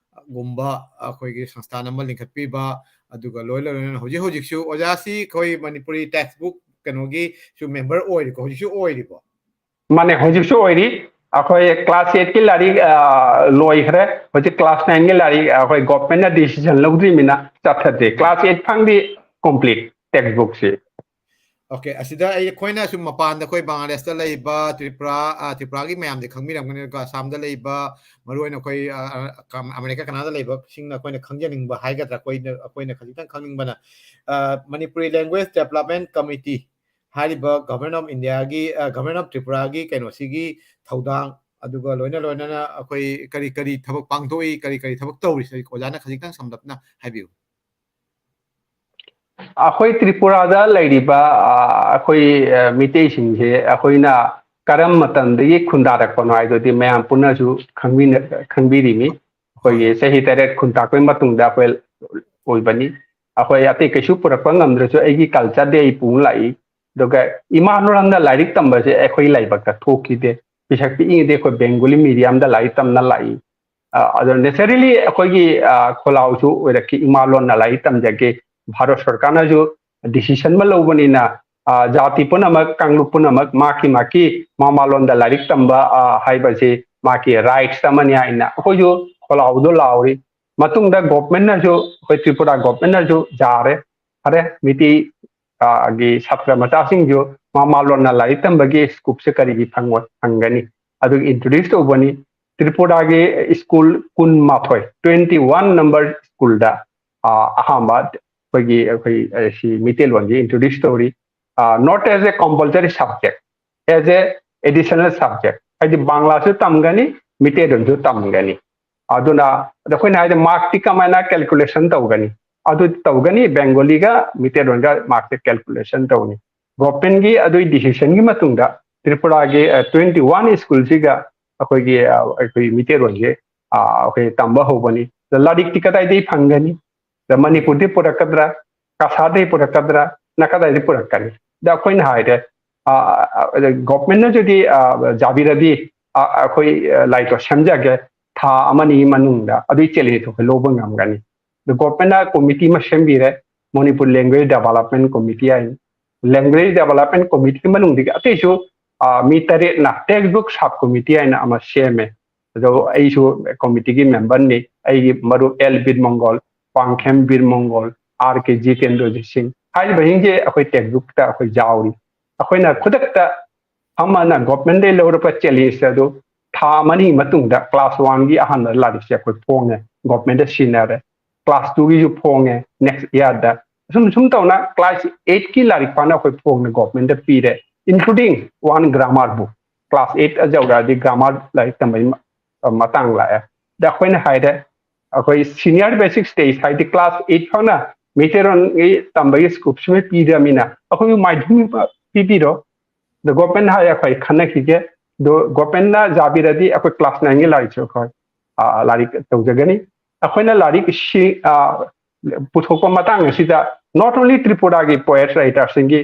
ꯒꯨꯝꯕ ꯑꯩꯈꯣꯏꯒꯤ ꯁꯪꯁꯊꯥꯟ ꯑꯃ ꯂꯤꯡꯈꯠꯄꯤꯕ, ꯑꯗꯨꯒ ꯂꯣꯏ ꯂꯣꯏꯅꯅ ꯍꯧꯖꯤꯛ ꯍꯧꯖꯤꯛꯁꯨ ꯑꯣꯖꯥꯁꯤ ꯑꯩꯈꯣꯏ ꯃꯅꯤꯄꯨꯔꯤ ꯇꯦꯛꯁ ꯕꯨꯛ ꯀꯩꯅꯣꯒꯤꯁꯨ ꯃꯦꯝꯕꯔ ꯑꯣꯏꯔꯤꯀꯣ, ꯍꯧꯖꯤꯛꯁꯨ ꯑꯣꯏꯔꯤꯕꯣ? ꯃꯥꯅꯦ, ꯍꯧꯖꯤꯛꯁꯨ ꯑꯣꯏꯔꯤ꯫ ꯑꯩꯈꯣꯏ ꯀ꯭ꯂꯥꯁ ꯑꯩꯠꯀꯤ ꯂꯥꯏꯔꯤꯛ, ꯑ, ꯂꯣꯏꯈ꯭ꯔꯦ꯫ ꯍꯧꯖꯤꯛ ꯀ꯭ꯂꯥꯁ ꯅꯥꯏꯟꯒꯤ ꯂꯥꯏꯔꯤꯛ ꯑꯩꯈꯣꯏ ꯒꯣꯚꯔꯟꯃꯦꯟꯠꯅ ꯗꯤꯁꯤꯖꯟ ꯂꯧꯗ꯭ꯔꯤꯕꯅꯤꯅ ꯆꯠꯊꯗꯦ꯫ ꯀ꯭ꯂꯥꯁ ꯑꯩꯠ ꯐꯥꯎꯗꯤ ꯀꯝꯄ꯭ꯂꯤꯠ ꯇꯦꯛꯁ ꯕꯨꯛꯁꯤ꯫ ꯑꯣꯀꯦ, ꯑꯁꯤꯗ ꯑꯩ, ꯑꯩꯈꯣꯏꯅ ꯁꯨꯝ ꯃꯄꯥꯟꯗ ꯑꯩꯈꯣꯏ ꯕꯪꯒ꯭ꯂꯥꯗꯦꯁꯇ ꯂꯩꯕ ꯇ꯭ꯔꯤꯄꯨꯔꯥ, ꯑ, ꯇ꯭ꯔꯤꯄꯨꯔꯥꯒꯤ ꯃꯌꯥꯝꯗꯤ ꯈꯪꯕꯤꯔꯝꯒꯅꯤ, ꯑꯗꯨꯒ ꯑꯁꯥꯝꯗ ꯂꯩꯕ, ꯃꯔꯨꯑꯣꯏꯅ ꯑꯩꯈꯣꯏ, ꯑ, ꯑ, ꯀꯝ-, ꯑꯃꯦꯔꯤꯀꯥ, ꯀꯅꯥꯗꯥ ꯂꯩꯕꯁꯤꯡꯅ ꯑꯩꯈꯣꯏꯅ ꯈꯪꯖꯅꯤꯡꯕ ꯍꯥꯏꯒꯗ꯭ꯔꯥ, ꯑꯩꯈꯣꯏꯅ, ꯑꯩꯈꯣꯏꯅ ꯈꯖꯤꯛꯇꯪ ꯈꯪꯅꯤꯡꯕꯅ, ꯑ, ꯃꯅꯤꯄꯨꯔꯤ ꯂꯦꯡꯒ꯭ꯋꯦꯖ ꯗꯦꯕꯂꯞꯃꯦꯟꯠ ꯀꯃꯤꯇꯤ ꯍꯥꯏꯔꯤꯕ ꯒꯚꯔꯟꯃꯦꯟꯠ ꯑꯣꯐ ꯏꯟꯗꯤꯌꯥꯒꯤ, ꯑ, ꯒꯚꯔꯟꯃꯦꯟꯠ ꯑꯣꯐ ꯇ꯭ꯔꯤꯄꯨꯔꯥꯒꯤ ꯀꯩꯅꯣꯁꯤꯒꯤ ꯊꯧꯗꯥꯡ, ꯑꯗꯨꯒ ꯂꯣꯏꯅ ꯂꯣꯏꯅꯅ ꯑꯩꯈꯣꯏ ꯀꯔꯤ ꯀꯔꯤ ꯊꯕꯛ ꯄꯥꯡꯊꯣꯛꯏ, ꯀꯔꯤ ꯀꯔꯤ ꯊꯕꯛ ꯇꯧꯔꯤ, ꯑꯣꯖꯥꯅ ꯈꯖꯤꯛꯇꯪ ꯁꯝꯂꯞꯅ ꯍꯥꯏꯕꯤꯌꯨ꯫ ꯑꯩꯈꯣꯏ ꯇ꯭ꯔꯤꯄꯨꯔꯥꯗ ꯂꯩꯔꯤꯕ, ꯑ, ꯑꯩꯈꯣꯏ, ꯑ, ꯃꯤꯇꯩꯁꯤꯡꯁꯦ ꯑꯩꯈꯣꯏꯅ ꯀꯔꯝꯕ ꯃꯇꯝꯗꯒꯤ ꯈꯨꯟꯗꯥꯔꯛꯄꯅꯣ ꯍꯥꯏꯗꯨꯗꯤ ꯃꯌꯥꯝ ꯄꯨꯟꯅꯁꯨ ꯈꯪꯃꯤꯟꯅ-, ꯈꯪꯕꯤꯔꯤꯅꯤ꯫ ꯑꯩꯈꯣꯏꯒꯤ ꯆꯍꯤ ꯇꯔꯦꯠ ꯈꯨꯟꯇꯥꯛꯄꯒꯤ ꯃꯇꯨꯡꯗ ꯑꯩꯈꯣꯏ ꯑꯣꯏꯕꯅꯤ꯫ ꯑꯩꯈꯣꯏ ꯑꯇꯩ ꯀꯩꯁꯨ ꯄꯨꯔꯛꯄ ꯉꯝꯗ꯭ꯔꯁꯨ ꯑꯩꯒꯤ ꯀꯜꯆꯔꯗꯤ ꯑꯩ ꯄꯨ ꯂꯥꯛꯏ꯫ ꯑꯗꯨꯒ ꯏꯃꯥ ꯂꯣꯟꯗ ꯂꯥꯏꯔꯤꯛ ꯇꯝꯕꯁꯦ ꯑꯩꯈꯣꯏ ꯂꯥꯏꯕꯛꯇ ꯊꯣꯛꯈꯤꯗꯦ꯫ ꯄꯤꯁꯛ ꯄꯤꯛꯏꯉꯩꯗꯤ ꯑꯩꯈꯣꯏ ꯕꯦꯡꯒꯣꯂꯤ ꯃꯤꯗꯤꯌꯝꯗ ꯂꯥꯏꯔꯤꯛ ꯇꯝꯅ ꯂꯥꯛꯏ꯫ ꯑ, ꯑꯗꯣ naturally ꯑꯩꯈꯣꯏꯒꯤ, ꯑ, ꯈꯣꯜꯂꯥꯎꯁꯨ ꯑꯣꯏꯔꯛꯈꯤ, ꯏꯃꯥ ꯂꯣꯟꯅ ꯂꯥꯏꯔꯤꯛ ꯇꯝꯖꯒꯦ꯫ ꯚꯥꯔꯠ ꯁꯔꯀꯥꯔꯅꯁꯨ decision ꯑꯃ ꯂꯧꯕꯅꯤꯅ, ꯑ, ꯖꯥꯇꯤ ꯄꯨꯝꯅꯃꯛ, ꯀꯥꯡꯂꯨꯞ ꯄꯨꯝꯅꯃꯛ ꯃꯍꯥꯛꯀꯤ ꯃꯍꯥꯛꯀꯤ ꯃꯃꯥꯂꯣꯟꯗ ꯂꯥꯏꯔꯤꯛ ꯇꯝꯕ, ꯑ, ꯍꯥꯏꯕꯁꯤ ꯃꯍꯥꯛꯀꯤ rights ꯑꯃꯅꯤ ꯍꯥꯏꯅ ꯑꯩꯈꯣꯏꯁꯨ ꯈꯣꯜꯂꯥꯎꯗꯣ ꯂꯥꯎꯔꯤ꯫ ꯃꯇꯨꯡꯗ ꯒꯣꯚꯔꯟꯃꯦꯟꯠꯅꯁꯨ, ꯑꯩꯈꯣꯏ ꯇ꯭ꯔꯤꯄꯨꯔꯥ ꯒꯣꯚꯔꯟꯃꯦꯟꯠꯅꯁꯨ ꯌꯥꯔꯦ꯫ ꯐꯔꯦ, ꯃꯤꯇꯩ ꯒꯤ ꯁꯥꯇ꯭ꯔ ꯃꯆꯥꯁꯤꯡꯁꯨ ꯃꯃꯥ ꯂꯣꯟꯅ ꯂꯥꯏꯔꯤꯛ ꯇꯝꯕꯒꯤ scope ꯁꯦ ꯀꯔꯤꯒꯤ ꯐꯪꯉꯣꯏ? ꯐꯪꯒꯅꯤ꯫ ꯑꯗꯨꯒꯤ introduce ꯇꯧꯕꯅꯤ꯫ ꯇ꯭ꯔꯤꯄꯨꯔꯥꯒꯤ school ꯀꯨꯟꯃꯥꯊꯣꯏ, twenty one number school ꯗ ꯑꯍꯥꯟꯕ ꯑꯩꯈꯣꯏꯒꯤ ꯑꯩꯈꯣꯏ ꯁꯤ ꯃꯤꯇꯩꯂꯣꯟꯁꯦ introduce ꯇꯧꯔꯤ꯫ Not as a compulsory subject, as a additional subject, ꯍꯥꯏꯗꯤ ꯕꯪꯂꯥꯁꯨ ꯇꯝꯒꯅꯤ, ꯃꯤꯇꯩꯂꯣꯟꯁꯨ ꯇꯝꯒꯅꯤ꯫ ꯑꯗꯨꯅ ꯑꯩꯈꯣꯏꯅ ꯍꯥꯏꯗꯤ mark ꯇꯤ ꯀꯃꯥꯏꯅ calculation ꯇꯧꯒꯅꯤ? ꯑꯗꯨ ꯇꯧꯒꯅꯤ, ꯕꯦꯡꯒꯣꯂꯤꯒ ꯃꯤꯇꯩꯂꯣꯟꯒ mark ꯁꯦ calculation ꯇꯧꯅꯤ꯫ Government ꯀꯤ ꯑꯗꯨꯒꯤ decision ꯒꯤ ꯃꯇꯨꯡꯗ ꯇ꯭ꯔꯤꯄꯨꯔꯥꯒꯤ twenty one school ꯁꯤꯒ ꯑꯩꯈꯣꯏꯒꯤ ꯑꯩꯈꯣꯏ ꯃꯤꯇꯩꯂꯣꯟꯁꯦ ꯑꯩꯈꯣꯏ ꯇꯝꯕ ꯍꯧꯕꯅꯤ꯫ ꯑꯗ ꯂꯥꯏꯔꯤꯛꯇꯤ ꯀꯗꯥꯏꯗꯒꯤ ꯐꯪꯒꯅꯤ? ꯑꯗ ꯃꯅꯤꯄꯨꯔꯗꯒꯤ ꯄꯨꯔꯛꯀꯗ꯭ꯔꯥ, ꯀꯁꯥꯔꯗꯒꯤ ꯄꯨꯔꯛꯀꯗ꯭ꯔꯥ, ꯅ ꯀꯗꯥꯏꯗꯒꯤ ꯄꯨꯔꯛꯀꯅꯤ? ꯑꯗ ꯑꯩꯈꯣꯏꯅ ꯍꯥꯏꯔꯦ, government ꯅ ꯖꯨꯗꯤ ꯌꯥꯕꯤꯔꯗꯤ ꯑꯩꯈꯣꯏ ꯂꯥꯏꯔꯤꯛꯇꯣ ꯁꯦꯝꯖꯒꯦ, ꯊꯥ ꯑꯃꯅꯤꯒꯤ ꯃꯅꯨꯡꯗ ꯑꯗꯨꯒꯤ challenge ꯇꯣ ꯑꯩꯈꯣꯏ ꯂꯧꯕ ꯉꯝꯒꯅꯤ꯫ ꯑꯗ government ꯅ committee ꯑꯃ ꯁꯦꯝꯕꯤꯔꯦ, Manipur Language Development Committee ꯍꯥꯏꯅ꯫ Language Development Committee ꯒꯤ ꯃꯅꯨꯡꯗꯒꯤ ꯑꯇꯩꯁꯨ ꯃꯤ ꯇꯔꯦꯠꯅ text book sub committee ꯍꯥꯏꯅ ꯑꯃ ꯁꯦꯝꯃꯦ꯫ ꯑꯗꯣ ꯑꯩꯁꯨ committee ꯒꯤ member ꯅꯤ꯫ ꯑꯩꯒꯤ ꯃꯔꯨꯞ ꯑꯦꯜ ꯕꯤꯔ ꯃꯪꯒꯣꯜ, ꯄꯥꯡꯈꯦꯝ ꯕꯤꯔ ꯃꯪꯒꯣꯜ, ꯑꯥꯔ ꯀꯦ ꯖꯤꯇꯦꯟꯗ꯭ꯔꯖꯤꯠ ꯁꯤꯡ ꯍꯥꯏꯔꯤꯕꯁꯤꯡꯁꯦ ꯑꯩꯈꯣꯏ text book ꯇ ꯑꯩꯈꯣꯏ ꯌꯥꯎꯔꯤ꯫ ꯑꯩꯈꯣꯏꯅ ꯈꯨꯗꯛꯇ ꯑꯃꯅ government ꯗꯒꯤ ꯂꯧꯔꯛꯄ challenge ꯑꯗꯨ ꯊꯥ ꯑꯃꯅꯤ ꯃꯇꯨꯡꯗ class one ꯒꯤ ꯑꯍꯥꯟꯕ ꯂꯥꯏꯔꯤꯛꯁꯦ ꯑꯩꯈꯣꯏ ꯐꯣꯡꯉꯦ, government ꯗ ꯁꯤꯟꯅꯔꯦ꯫ Class two ꯒꯤꯁꯨ ꯐꯣꯡꯉꯦ next year ꯗ꯫ ꯑꯁꯨꯝ ꯁꯨꯝ ꯇꯧꯅ class eight ꯀꯤ ꯂꯥꯏꯔꯤꯛ ꯐꯥꯎꯅ ꯑꯩꯈꯣꯏ ꯐꯣꯡꯅ government ꯗ ꯄꯤꯔꯦ, including one grammar book꯫ Class eight ꯌꯧꯔꯛꯑꯗꯤ grammar ꯂꯥꯏꯔꯤꯛ ꯇꯝꯕꯒꯤ ꯃꯇꯥꯡ ꯂꯥꯛꯑꯦ꯫ ꯑꯗ ꯑꯩꯈꯣꯏꯅ ꯍꯥꯏꯔꯦ, ꯑꯩꯈꯣꯏ senior basic stage ꯍꯥꯏꯗꯤ class eight ꯐꯥꯎꯅ ꯃꯩꯇꯩꯂꯣꯟꯒꯤ ꯇꯝꯕꯒꯤ scope ꯁꯤꯃ ꯄꯤꯗ꯭ꯔꯕꯅꯤꯅ ꯑꯩꯈꯣꯏꯕꯨ ꯃꯥꯏꯊꯤꯡ ꯄꯤꯕꯤꯔꯣ꯫ ꯑꯗ government ꯍꯥꯏꯔꯦ ꯑꯩꯈꯣꯏ ꯈꯟꯅꯈꯤꯒꯦ꯫ ꯑꯗꯣ government ꯅ ꯌꯥꯕꯤꯔꯗꯤ ꯑꯩꯈꯣꯏ class nine ꯒꯤ ꯂꯥꯏꯔꯤꯛꯁꯨ ꯑꯩꯈꯣꯏ ꯂꯥꯏꯔꯤꯛ ꯇꯧꯖꯒꯅꯤ꯫ ꯑꯩꯈꯣꯏꯅ ꯂꯥꯏꯔꯤꯛ ꯁꯤ ꯄꯨꯊꯣꯛꯄ ꯃꯇꯥꯡ ꯑꯁꯤꯗ not only ꯇ꯭ꯔꯤꯄꯨꯔꯥꯒꯤ poet writer ꯁꯤꯡꯒꯤ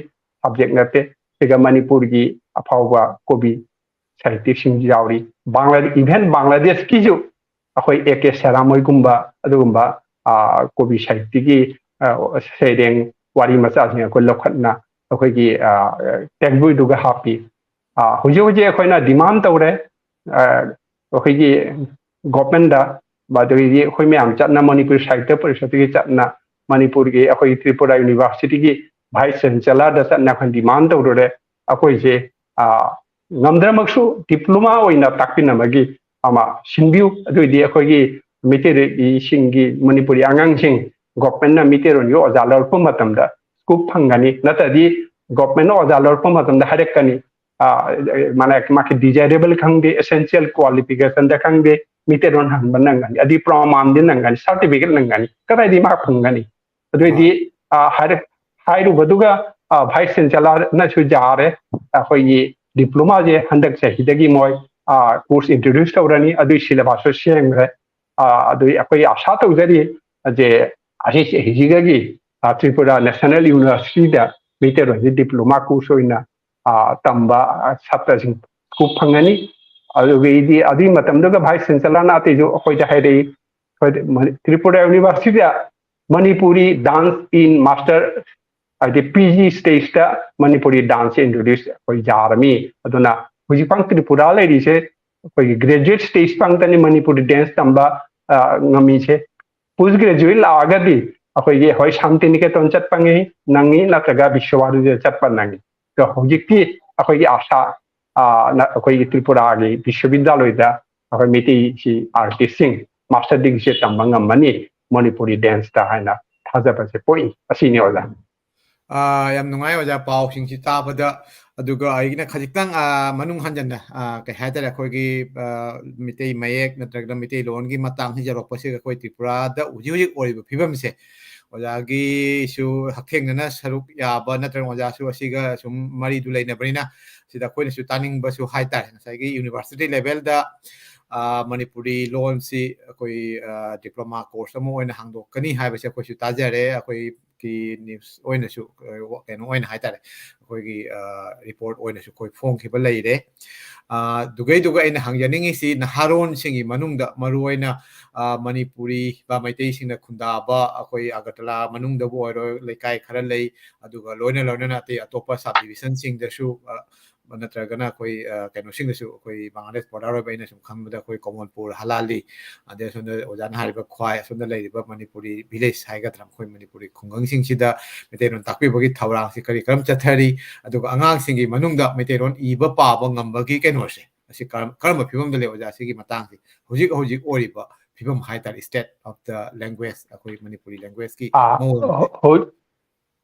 subject ꯅꯠꯇꯦ, ꯁꯤꯒ ꯃꯅꯤꯄꯨꯔꯒꯤ ꯑꯐꯥꯎꯕ ꯀꯣꯕꯤ ꯁꯥꯍꯤꯇꯤꯛꯁꯤꯡꯁꯨ ꯌꯥꯎꯔꯤ꯫ ꯕꯪꯒ꯭ꯂꯥꯗꯦ, even ꯕꯪꯒ꯭ꯂꯥꯗꯦꯁꯀꯤꯁꯨ ꯑꯩꯈꯣꯏ ꯑꯦ ꯀꯦ ꯁꯦꯔꯥꯝ ꯍꯣꯏꯒꯨꯝꯕ ꯑꯗꯨꯒꯨꯝꯕ ꯀꯣꯕꯤ ꯁꯥꯍꯤꯇꯤꯒꯤ ꯁꯩꯔꯦꯡ ꯋꯥꯔꯤ ꯃꯆꯥꯁꯤꯡ ꯑꯩꯈꯣꯏ ꯂꯧꯈꯠꯅ ꯑꯩꯈꯣꯏꯒꯤ text book ꯇꯨꯒ ꯍꯥꯞꯄꯤ꯫ ꯍꯧꯖꯤꯛ ꯍꯧꯖꯤꯛ ꯑꯩꯈꯣꯏꯅ demand ꯇꯧꯔꯦ ꯑꯩꯈꯣꯏꯒꯤ government ꯇ, ꯑꯗꯨꯗꯒꯤꯗꯤ ꯑꯩꯈꯣꯏ ꯃꯌꯥꯝ ꯆꯠꯅ ꯃꯅꯤꯄꯨꯔ ꯁꯥꯍꯤꯇ꯭ꯌ ꯄꯔꯤꯁꯠꯇꯒꯤ ꯆꯠꯅ ꯃꯅꯤꯄꯨꯔꯒꯤ ꯑꯩꯈꯣꯏꯒꯤ ꯇ꯭ꯔꯤꯄꯨꯔꯥ ꯌꯨꯅꯤꯚꯔꯁꯤꯇꯤꯒꯤ ꯚꯥꯏꯁ ꯆꯦꯟꯁꯦꯂꯔꯗ ꯆꯠꯅ ꯑꯩꯈꯣꯏ ꯗꯤꯃꯥꯟ ꯇꯧꯔꯨꯔꯦ꯫ ꯑꯩꯈꯣꯏꯁꯦ, ꯑ, ꯉꯝꯗ꯭ꯔꯃꯛꯁꯨ ꯗꯤꯄ꯭ꯂꯣꯃꯥ ꯑꯣꯏꯅ ꯇꯥꯛꯄꯤꯅꯕꯒꯤ ꯑꯃ ꯁꯤꯟꯕꯤꯌꯨ꯫ ꯑꯗꯨꯑꯣꯏꯗꯤ ꯑꯩꯈꯣꯏꯒꯤ ꯃꯩꯇꯩꯁꯤꯡꯒꯤ, ꯃꯅꯤꯄꯨꯔꯤ ꯑꯉꯥꯡꯁꯤꯡ ꯒꯣꯚꯔꯟꯃꯦꯟꯠꯅ ꯃꯩꯇꯩꯂꯣꯟꯒꯤ ꯑꯣꯖꯥ ꯂꯧꯔꯛꯄ ꯃꯇꯝꯗ ꯁ꯭ꯀꯣꯞ ꯐꯪꯒꯅꯤ, ꯅꯠꯇ꯭ꯔꯗꯤ ꯒꯣꯚꯔꯟꯃꯦꯟꯠꯅ ꯑꯣꯖꯥ ꯂꯧꯔꯛꯄ ꯃꯇꯝꯗ ꯍꯥꯏꯔꯛꯀꯅꯤ, ꯑ, ꯃꯥꯅ ꯃꯥꯒꯤ ꯗꯤꯖꯥꯏꯔꯦꯕꯜ ꯈꯪꯗꯦ, ꯑꯦꯁꯦꯟꯁꯤꯌꯦꯜ ꯀ꯭ꯋꯥꯂꯤꯐꯤꯀꯦꯁꯟꯗ ꯈꯪꯗꯦ, ꯃꯩꯇꯩꯂꯣꯟ ꯍꯟꯕ ꯅꯪꯒꯅꯤ, ꯑꯗꯨꯗꯤ ꯄ꯭ꯔꯃꯥꯟꯗꯤ ꯅꯪꯒꯅꯤ, ꯁꯥꯔꯇꯤꯐꯤꯀꯦꯠ ꯅꯪꯒꯅꯤ, ꯀꯗꯥꯏꯗꯒꯤ ꯃꯥ ꯐꯪꯒꯅꯤ? ꯑꯗꯨꯑꯣꯏꯗꯤ, ꯑ, ꯍꯥꯏꯔ-, ꯍꯥꯏꯔꯨꯕꯗꯨꯒ, ꯑ, ꯚꯥꯏꯁ ꯆꯦꯟꯁꯦꯂꯔꯅꯁꯨ ꯌꯥꯔꯦ, ꯑꯩꯈꯣꯏꯒꯤ ꯗꯤꯄ꯭ꯂꯣꯃꯥꯁꯦ ꯍꯟꯗꯛ ꯆꯍꯤꯗꯒꯤ ꯃꯣꯏ, ꯑ, ꯀꯣꯔꯁ ꯏꯟꯇ꯭ꯔꯣꯗ꯭ꯌꯨꯁ ꯇꯧꯔꯅꯤ, ꯑꯗꯨꯒꯤ ꯁꯤꯂꯦꯕꯁꯁꯨ ꯁꯦꯝꯈ꯭ꯔꯦ꯫ ꯑ, ꯑꯗꯨ ꯑꯩꯈꯣꯏ ꯑꯥꯁꯥ ꯇꯧꯖꯔꯤ, ꯖꯦ ꯑꯁꯤ ꯆꯍꯤꯁꯤꯗꯒꯤ, ꯑ, ꯇ꯭ꯔꯤꯄꯨꯔꯥ ꯅꯦꯁꯅꯦꯜ ꯌꯨꯅꯤꯚꯔꯁꯤꯇꯤꯗ ꯃꯩꯇꯩꯂꯣꯟꯁꯤ ꯗꯤꯄ꯭ꯂꯣꯃꯥ ꯀꯣꯔꯁ ꯑꯣꯏꯅ, ꯑ, ꯇꯝꯕ, ꯑ, ꯁꯥꯇ꯭ꯔꯁꯤꯡ ꯁ꯭ꯀꯣꯞ ꯐꯪꯒꯅꯤ꯫ ꯑꯗꯨꯒꯤꯗꯤ ꯑꯗꯨꯒꯤ ꯃꯇꯝꯗꯨꯒ ꯚꯥꯏꯁ ꯆꯦꯟꯁꯦꯂꯔꯅ ꯑꯇꯩꯁꯨ ꯑꯩꯈꯣꯏꯗ ꯍꯥꯏꯔꯛꯏ, ꯑꯩꯈꯣꯏꯗ ꯃꯅꯤ-, ꯇ꯭ꯔꯤꯄꯨꯔꯥ ꯌꯨꯅꯤꯚꯔꯁꯤꯇꯤꯗ ꯃꯅꯤꯄꯨꯔꯤ ꯗꯥꯟꯁ ꯏꯟ ꯃꯥꯁꯇꯔ, ꯍꯥꯏꯗꯤ ꯄꯤ ꯖꯤ ꯁ꯭ꯇꯦꯖꯇ ꯃꯅꯤꯄꯨꯔꯤ ꯗꯥꯟꯁꯁꯦ ꯏꯟꯇ꯭ꯔꯣꯗ꯭ꯌꯨꯁ ꯑꯩꯈꯣꯏ ꯌꯥꯔꯝꯃꯤ꯫ ꯑꯗꯨꯅ ꯍꯧꯖꯤꯛ ꯐꯥꯎ ꯇ꯭ꯔꯤꯄꯨꯔꯥ ꯂꯩꯔꯤꯁꯦ ꯑꯩꯈꯣꯏꯒꯤ ꯒ꯭ꯔꯦꯖꯨꯑꯦꯠ ꯁ꯭ꯇꯦꯖ ꯐꯥꯎꯗꯅꯤ ꯃꯅꯤꯄꯨꯔꯤ ꯗꯦꯟꯁ ꯇꯝꯕ, ꯑ, ꯉꯝꯃꯤꯁꯦ꯫ ꯄꯣꯁ ꯒ꯭ꯔꯦꯖꯨꯑꯦꯠ ꯂꯥꯛꯑꯒꯗꯤ ꯑꯩꯈꯣꯏꯒꯤ ꯍꯣꯏ ꯁꯥꯟꯇꯤꯅꯤꯀꯦꯇꯟ ꯆꯠꯄ ꯉꯤ-, ꯅꯪꯉꯤ, ꯅꯠꯇ꯭ꯔꯒ ꯕꯤꯁ꯭ꯋꯥꯚꯥꯔꯤꯗ ꯆꯠꯄ ꯅꯪꯉꯤ꯫ ꯑꯗꯣ ꯍꯧꯖꯤꯛꯇꯤ ꯑꯩꯈꯣꯏꯒꯤ ꯑꯥꯁꯥ, ꯑ, ꯅ-, ꯑꯩꯈꯣꯏꯒꯤ ꯇ꯭ꯔꯤꯄꯨꯔꯥꯒꯤ ꯕꯤꯁ꯭ꯋꯕꯤꯗ꯭ꯌꯥꯂꯣꯏꯗ ꯑꯩꯈꯣꯏ ꯃꯩꯇꯩꯁꯤ ꯑꯥꯔꯇꯤꯁꯁꯤꯡ ꯃꯥꯁꯇꯔ ꯗꯤꯒ꯭ꯔꯤꯁꯦ ꯇꯝꯕ ꯉꯝꯃꯅꯤ ꯃꯅꯤꯄꯨꯔꯤ ꯗꯦꯟꯁꯇ ꯍꯥꯏꯅ ꯊꯥꯖꯕꯁꯦ ꯄꯣꯛꯏ꯫ ꯑꯁꯤꯅꯤ ꯑꯣꯖꯥ꯫ ꯑꯥ, ꯌꯥꯝ ꯅꯨꯡꯉꯥꯏ ꯑꯣꯖꯥ, ꯄꯥꯎꯁꯤꯡꯁꯤ ꯇꯥꯕꯗ꯫ ꯑꯗꯨꯒ ꯑꯩꯒꯤꯅ ꯈꯖꯤꯛꯇꯪ, ꯑꯥ, ꯃꯅꯨꯡ ꯍꯟꯖꯟꯅ, ꯑꯥ, ꯀꯩ ꯍꯥꯏꯇꯥꯔꯦ, ꯑꯩꯈꯣꯏꯒꯤ, ꯑꯥ, ꯃꯤꯇꯩ ꯃꯌꯦꯛ ꯅꯠꯇ꯭ꯔꯒꯅ ꯃꯤꯇꯩꯂꯣꯟꯒꯤ ꯃꯇꯥꯡꯁꯤ ꯌꯧꯔꯛꯄꯁꯤꯒ ꯑꯩꯈꯣꯏ ꯇ꯭ꯔꯤꯄꯨꯔꯥꯗ ꯍꯧꯖꯤꯛ ꯍꯧꯖꯤꯛ ꯑꯣꯏꯔꯤꯕ ꯐꯤꯕꯝꯁꯦ ꯑꯣꯖꯥꯒꯤꯁꯨ ꯍꯛꯊꯦꯡꯅꯅ ꯁꯔꯨꯛ ꯌꯥꯕ ꯅꯠꯇ꯭ꯔꯒ ꯑꯣꯖꯥꯁꯨ ꯑꯁꯤꯒ ꯁꯨꯝ ꯃꯔꯤꯗꯨ ꯂꯩꯅꯕꯅꯤꯅ ꯁꯤꯗ ꯑꯩꯈꯣꯏꯅꯁꯨ ꯇꯥꯅꯤꯡꯕꯁꯨ ꯍꯥꯏꯇꯥꯔꯦ꯫ ꯉꯁꯥꯏꯒꯤ ꯌꯨꯅꯤꯚꯔꯁꯤꯇꯤ ꯂꯦꯚꯦꯜꯗ, ꯑꯥ, ꯃꯅꯤꯄꯨꯔꯤ ꯂꯣꯟꯁꯤ ꯑꯩꯈꯣꯏ, ꯑꯥ, ꯗꯤꯄ꯭ꯂꯣꯃꯥ ꯀꯣꯔꯁ ꯑꯃ ꯑꯣꯏꯅ ꯍꯥꯡꯗꯣꯛꯀꯅꯤ ꯍꯥꯏꯕꯁꯦ ꯑꯩꯈꯣꯏꯁꯨ ꯇꯥꯖꯔꯦ꯫ ꯑꯩꯈꯣꯏ ꯀꯤ ꯅ꯭ꯌꯨꯁ ꯑꯣꯏꯅꯁꯨ, ꯑ, ꯀꯩꯅꯣ ꯑꯣꯏꯅ ꯍꯥꯏꯇꯥꯔꯦ, ꯑꯩꯈꯣꯏꯒꯤ, ꯑ, ꯔꯤꯄꯣꯔꯠ ꯑꯣꯏꯅꯁꯨ ꯑꯩꯈꯣꯏ ꯐꯣꯡꯈꯤꯕ ꯂꯩꯔꯦ꯫ ꯑ, ꯑꯗꯨꯒꯩꯗꯨꯒ ꯑꯩꯅ ꯍꯪꯖꯅꯤꯡꯉꯤꯁꯤ, ꯅꯍꯥꯔꯣꯟꯁꯤꯡꯒꯤ ꯃꯅꯨꯡꯗ ꯃꯔꯨꯑꯣꯏꯅ, ꯑ, ꯃꯅꯤꯄꯨꯔꯤ ꯕ ꯃꯩꯇꯩꯁꯤꯡꯅ ꯈꯨꯟꯗꯥꯕ ꯑꯩꯈꯣꯏ ꯑꯒꯔꯇꯂꯥ ꯃꯅꯨꯡꯗꯕꯨ ꯑꯣꯏꯔꯣ, ꯂꯩꯀꯥꯏ ꯈꯔ ꯂꯩ, ꯑꯗꯨꯒ ꯂꯣꯏꯅ ꯂꯣꯏꯅꯅ ꯑꯇꯩ ꯑꯇꯣꯞꯄ ꯁꯕ ꯗꯤꯕꯤꯖꯟꯁꯤꯡꯗꯁꯨ, ꯑ, ꯅꯠꯇ꯭ꯔꯒꯅ ꯑꯩꯈꯣꯏ, ꯑ, ꯀꯩꯅꯣꯁꯤꯡꯗꯁꯨ, ꯑꯩꯈꯣꯏ ꯕꯪꯒ꯭ꯂꯥꯗꯦꯁ border ꯑꯣꯏꯕ, ꯑꯩꯅ ꯁꯨꯝ ꯈꯪꯕꯗ ꯑꯩꯈꯣꯏ ꯀꯃꯣꯟꯄꯨꯔ, ꯍꯂꯥꯂꯤ, ꯑꯗꯩ ꯑꯁꯣꯝꯗ ꯑꯣꯖꯥꯅ ꯍꯥꯏꯔꯤꯕ ꯈ꯭ꯋꯥꯏ ꯑꯁꯣꯝꯗ ꯂꯩꯔꯤꯕ ꯃꯅꯤꯄꯨꯔꯤ village ꯍꯥꯏꯒꯗ꯭ꯔꯥ, ꯑꯩꯈꯣꯏ ꯃꯅꯤꯄꯨꯔꯤ ꯈꯨꯡꯒꯪꯁꯤꯡꯁꯤꯗ ꯃꯩꯇꯩꯂꯣꯟ ꯇꯥꯛꯄꯤꯕꯒꯤ ꯊꯧꯔꯥꯡꯁꯤ ꯀꯔꯤ ꯀꯔꯝ ꯆꯠꯊꯔꯤ, ꯑꯗꯨꯒ ꯑꯉꯥꯡꯁꯤꯡꯒꯤ ꯃꯅꯨꯡꯗ ꯃꯩꯇꯩꯂꯣꯟ ꯏꯕ ꯄꯥꯕ ꯉꯝꯕꯒꯤ ꯀꯩꯅꯣꯁꯦ, ꯑꯁꯤ ꯀꯔꯝ-, ꯀꯔꯝꯕ ꯐꯤꯕꯝꯗ ꯂꯩ, ꯑꯣꯖꯥ, ꯁꯤꯒꯤ ꯃꯇꯥꯡꯁꯤ ꯍꯧꯖꯤꯛ ꯍꯧꯖꯤꯛ ꯑꯣꯏꯔꯤꯕ ꯐꯤꯕꯝ ꯍꯥꯏꯇꯥꯔꯦ, state of the language, ꯑꯩꯈꯣꯏ ꯃꯅꯤꯄꯨꯔꯤ language ꯀꯤ ꯑꯥ, ꯃꯑꯣꯡꯁꯦ? ꯍꯧ-, ꯍꯧ-,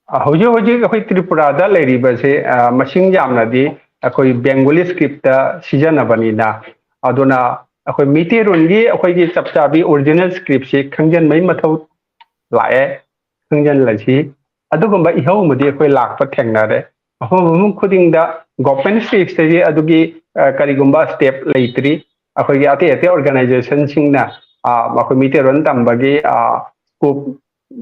ꯑ, ꯍꯧꯖꯤꯛ ꯍꯧꯖꯤꯛ ꯑꯩꯈꯣꯏ ꯇ꯭ꯔꯤꯄꯨꯔꯥꯗ ꯂꯩꯔꯤꯕꯁꯦ, ꯑ, ꯃꯁꯤꯡ ꯌꯥꯝꯅꯗꯤ ꯑꯩꯈꯣꯏ Bengali script ꯇ ꯁꯤꯖꯤꯟꯅꯕꯅꯤꯅ, ꯑꯗꯨꯅ ꯑꯩꯈꯣꯏ ꯃꯤꯇꯩꯔꯣꯟꯒꯤ ꯑꯩꯈꯣꯏꯒꯤ ꯆꯞ ꯆꯥꯕꯤ original script ꯁꯤ ꯈꯪꯖꯤꯟꯕꯒꯤ ꯃꯊꯧ ꯂꯥꯛꯑꯦ, ꯈꯪꯖꯤꯜꯂꯁꯤ꯫ ꯑꯗꯨꯒꯨꯝꯕ ꯏꯍꯧ ꯑꯃꯗꯤ ꯑꯩꯈꯣꯏ ꯂꯥꯛꯄ ꯊꯦꯡꯅꯔꯦ꯫ ꯃꯐꯝ ꯃꯐꯝ ꯈꯨꯗꯤꯡꯗ government script ꯇꯗꯤ ꯑꯗꯨꯒꯤ, ꯑ, ꯀꯔꯤꯒꯨꯝꯕ step ꯂꯩꯇ꯭ꯔꯤ꯫ ꯑꯩꯈꯣꯏꯒꯤ ꯑꯇꯩ ꯑꯇꯩ organization ꯁꯤꯡꯅ, ꯑ, ꯃꯈꯣꯏ ꯃꯤꯇꯩꯔꯣꯟ ꯇꯝꯕꯒꯤ, ꯑ, scope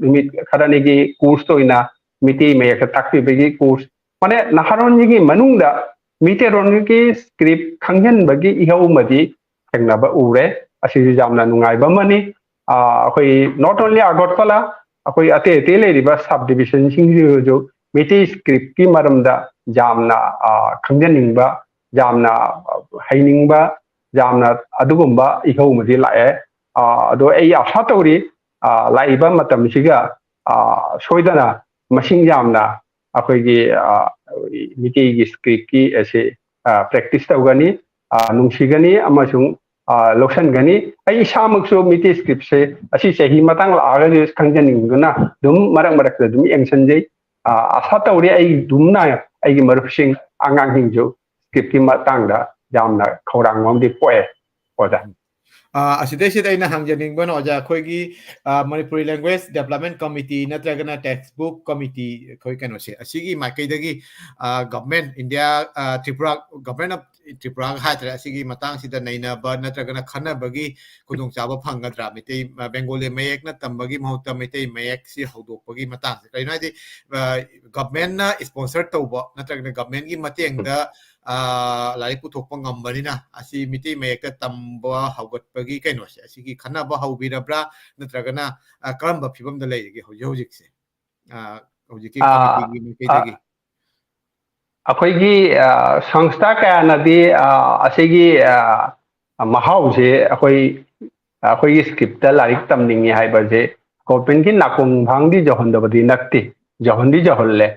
ꯅꯨꯃꯤꯠ ꯈꯔꯅꯤꯒꯤ course ꯑꯣꯏꯅ ꯃꯤꯇꯩ ꯃꯌꯦꯛꯇ ꯇꯥꯛꯄꯤꯕꯒꯤ course, ꯃꯥꯅꯦ, ꯅꯍꯥꯔꯣꯟꯁꯤꯒꯤ ꯃꯅꯨꯡꯗ ꯃꯤꯇꯩꯔꯣꯟꯒꯤ script ꯈꯪꯖꯤꯟꯕꯒꯤ ꯏꯍꯧ ꯑꯃꯗꯤ ꯊꯦꯡꯅꯕ ꯎꯔꯦ꯫ ꯑꯁꯤꯁꯨ ꯌꯥꯝꯅ ꯅꯨꯡꯉꯥꯏꯕ ꯑꯃꯅꯤ꯫ ꯑ, ꯑꯩꯈꯣꯏ not only ꯑꯒꯔꯇꯂꯥ, ꯑꯩꯈꯣꯏ ꯑꯇꯩ ꯑꯇꯩ ꯂꯩꯔꯤꯕ sub division ꯁꯤꯡꯁꯤꯁꯨ ꯃꯤꯇꯩ script ꯀꯤ ꯃꯔꯝꯗ ꯌꯥꯝꯅ, ꯑ, ꯈꯪꯖꯅꯤꯡꯕ, ꯌꯥꯝꯅ, ꯑ, ꯍꯩꯅꯤꯡꯕ, ꯌꯥꯝꯅ ꯑꯗꯨꯒꯨꯝꯕ ꯏꯍꯧ ꯑꯃꯗꯤ ꯂꯥꯛꯑꯦ꯫ ꯑ, ꯑꯗꯣ ꯑꯩ ꯑꯥꯁꯥ ꯇꯧꯔꯤ, ꯑ, ꯂꯥꯛꯏꯕ ꯃꯇꯝꯁꯤꯒ, ꯑ, ꯁꯣꯏꯗꯅ ꯃꯁꯤꯡ ꯌꯥꯝꯅ ꯑꯩꯈꯣꯏꯒꯤ, ꯑ, ꯃꯤꯇꯩꯒꯤ script ꯀꯤ ꯑꯁꯤ, ꯑ, practice ꯇꯧꯒꯅꯤ, ꯑ, ꯅꯨꯡꯁꯤꯒꯅꯤ ꯑꯃꯁꯨꯡ, ꯑ, ꯂꯧꯁꯤꯟꯒꯅꯤ꯫ ꯑꯩ ꯏꯁꯥꯃꯛꯁꯨ ꯃꯤꯇꯩ script ꯁꯦ ꯑꯁꯤ ꯆꯍꯤ ꯃꯇꯥꯡ ꯂꯥꯛꯑꯒꯗꯤ ꯈꯪꯖꯅꯤꯡꯗꯨꯅ ꯑꯗꯨꯝ ꯃꯔꯛ ꯃꯔꯛꯇ ꯑꯗꯨꯝ ꯌꯦꯡꯁꯤꯟꯖꯩ꯫ ꯑ, ꯑꯥꯁꯥ ꯇꯧꯔꯤ ꯑꯩ ꯑꯗꯨꯝꯅ ꯑꯩꯒꯤ ꯃꯔꯨꯞꯁꯤꯡ ꯑꯉꯥꯡꯁꯤꯡꯁꯨ script ꯀꯤ ꯃꯇꯥꯡꯗ ꯌꯥꯝꯅ ꯈꯧꯔꯥꯡꯕ ꯑꯃꯗꯤ ꯄꯣꯛꯑꯦ, ꯑꯣꯖꯥ꯫ ꯑ, ꯑꯁꯤꯗꯩꯁꯤꯗ ꯑꯩꯅ ꯍꯪꯖꯅꯤꯡꯕꯅ, ꯑꯣꯖꯥ, ꯑꯩꯈꯣꯏꯒꯤ, ꯑ, Manipuri Language Development Committee ꯅꯠꯇ꯭ꯔꯒꯅ Textbook Committee, ꯑꯩꯈꯣꯏ ꯀꯩꯅꯣꯁꯦ, ꯑꯁꯤꯒꯤ ꯃꯥꯏꯀꯩꯗꯒꯤ, ꯑ, government, India, ꯑ, ꯇ꯭ꯔꯤꯄꯨꯔꯥ, Government of ꯇ꯭ꯔꯤꯄꯨꯔꯥ ꯍꯥꯏꯇꯥꯔꯦ, ꯑꯁꯤꯒꯤ ꯃꯇꯥꯡꯁꯤꯗ ꯅꯩꯅꯕ ꯅꯠꯇ꯭ꯔꯒꯅ ꯈꯟꯅꯕꯒꯤ ꯈꯨꯗꯣꯡꯆꯥꯕ ꯐꯪꯒꯗ꯭ꯔꯥ? ꯃꯩꯇꯩ, ꯑ, Bengali ꯃꯌꯦꯛꯅ ꯇꯝꯕꯒꯤ ꯃꯍꯨꯠꯇ ꯃꯩꯇꯩ ꯃꯌꯦꯛꯁꯤ ꯍꯧꯗꯣꯛꯄꯒꯤ ꯃꯇꯥꯡꯁꯦ꯫ ꯀꯩꯅꯣ ꯍꯥꯏꯗꯤ, ꯑ, government ꯅ sponsor ꯇꯧꯕ ꯅꯠꯇ꯭ꯔꯒꯅ government ꯒꯤ ꯃꯇꯦꯡꯗ, ꯑ, ꯂꯥꯏꯔꯤꯛ ꯄꯨꯊꯣꯛꯄ ꯉꯝꯕꯅꯤꯅ, ꯑꯁꯤ ꯃꯤꯇꯩ ꯃꯌꯦꯛꯇ ꯇꯝꯕ ꯍꯧꯒꯠꯄꯒꯤ ꯀꯩꯅꯣꯁꯦ, ꯑꯁꯤꯒꯤ ꯈꯟꯅꯕ ꯍꯧꯕꯤꯔꯕ꯭ꯔꯥ? ꯅꯠꯇ꯭ꯔꯒꯅ, ꯑ, ꯀꯔꯝꯕ ꯐꯤꯕꯝꯗ ꯂꯩꯔꯤꯒꯦ ꯍꯧꯖꯤꯛ ꯍꯧꯖꯤꯛꯁꯦ? ꯑ, ꯍꯧꯖꯤꯛꯀꯤ ꯑ, committee ꯒꯤ ꯑ, ꯃꯥꯏꯀꯩꯗꯒꯤ? ꯑꯩꯈꯣꯏꯒꯤ ꯑ, ꯁꯪꯁꯊꯥ ꯀꯌꯥꯅꯗꯤ ꯑ, ꯑꯁꯤꯒꯤ ꯑ, ꯃꯍꯥꯎꯁꯦ ꯑꯩꯈꯣꯏ ꯑꯩꯈꯣꯏꯒꯤ ꯁ꯭ꯀ꯭ꯔꯤꯞꯇ ꯂꯥꯏꯔꯤꯛ ꯇꯝꯅꯤꯡꯉꯤ ꯍꯥꯏꯕꯁꯦ ꯒꯣꯔꯃꯦꯟꯒꯤ ꯅꯥꯀꯣꯡ ꯐꯥꯡꯗꯤ ꯌꯧꯍꯟꯗꯕꯗꯤ ꯅꯠꯇꯦ, ꯌꯧꯍꯟꯗꯤ ꯌꯧꯍꯜꯂꯦ꯫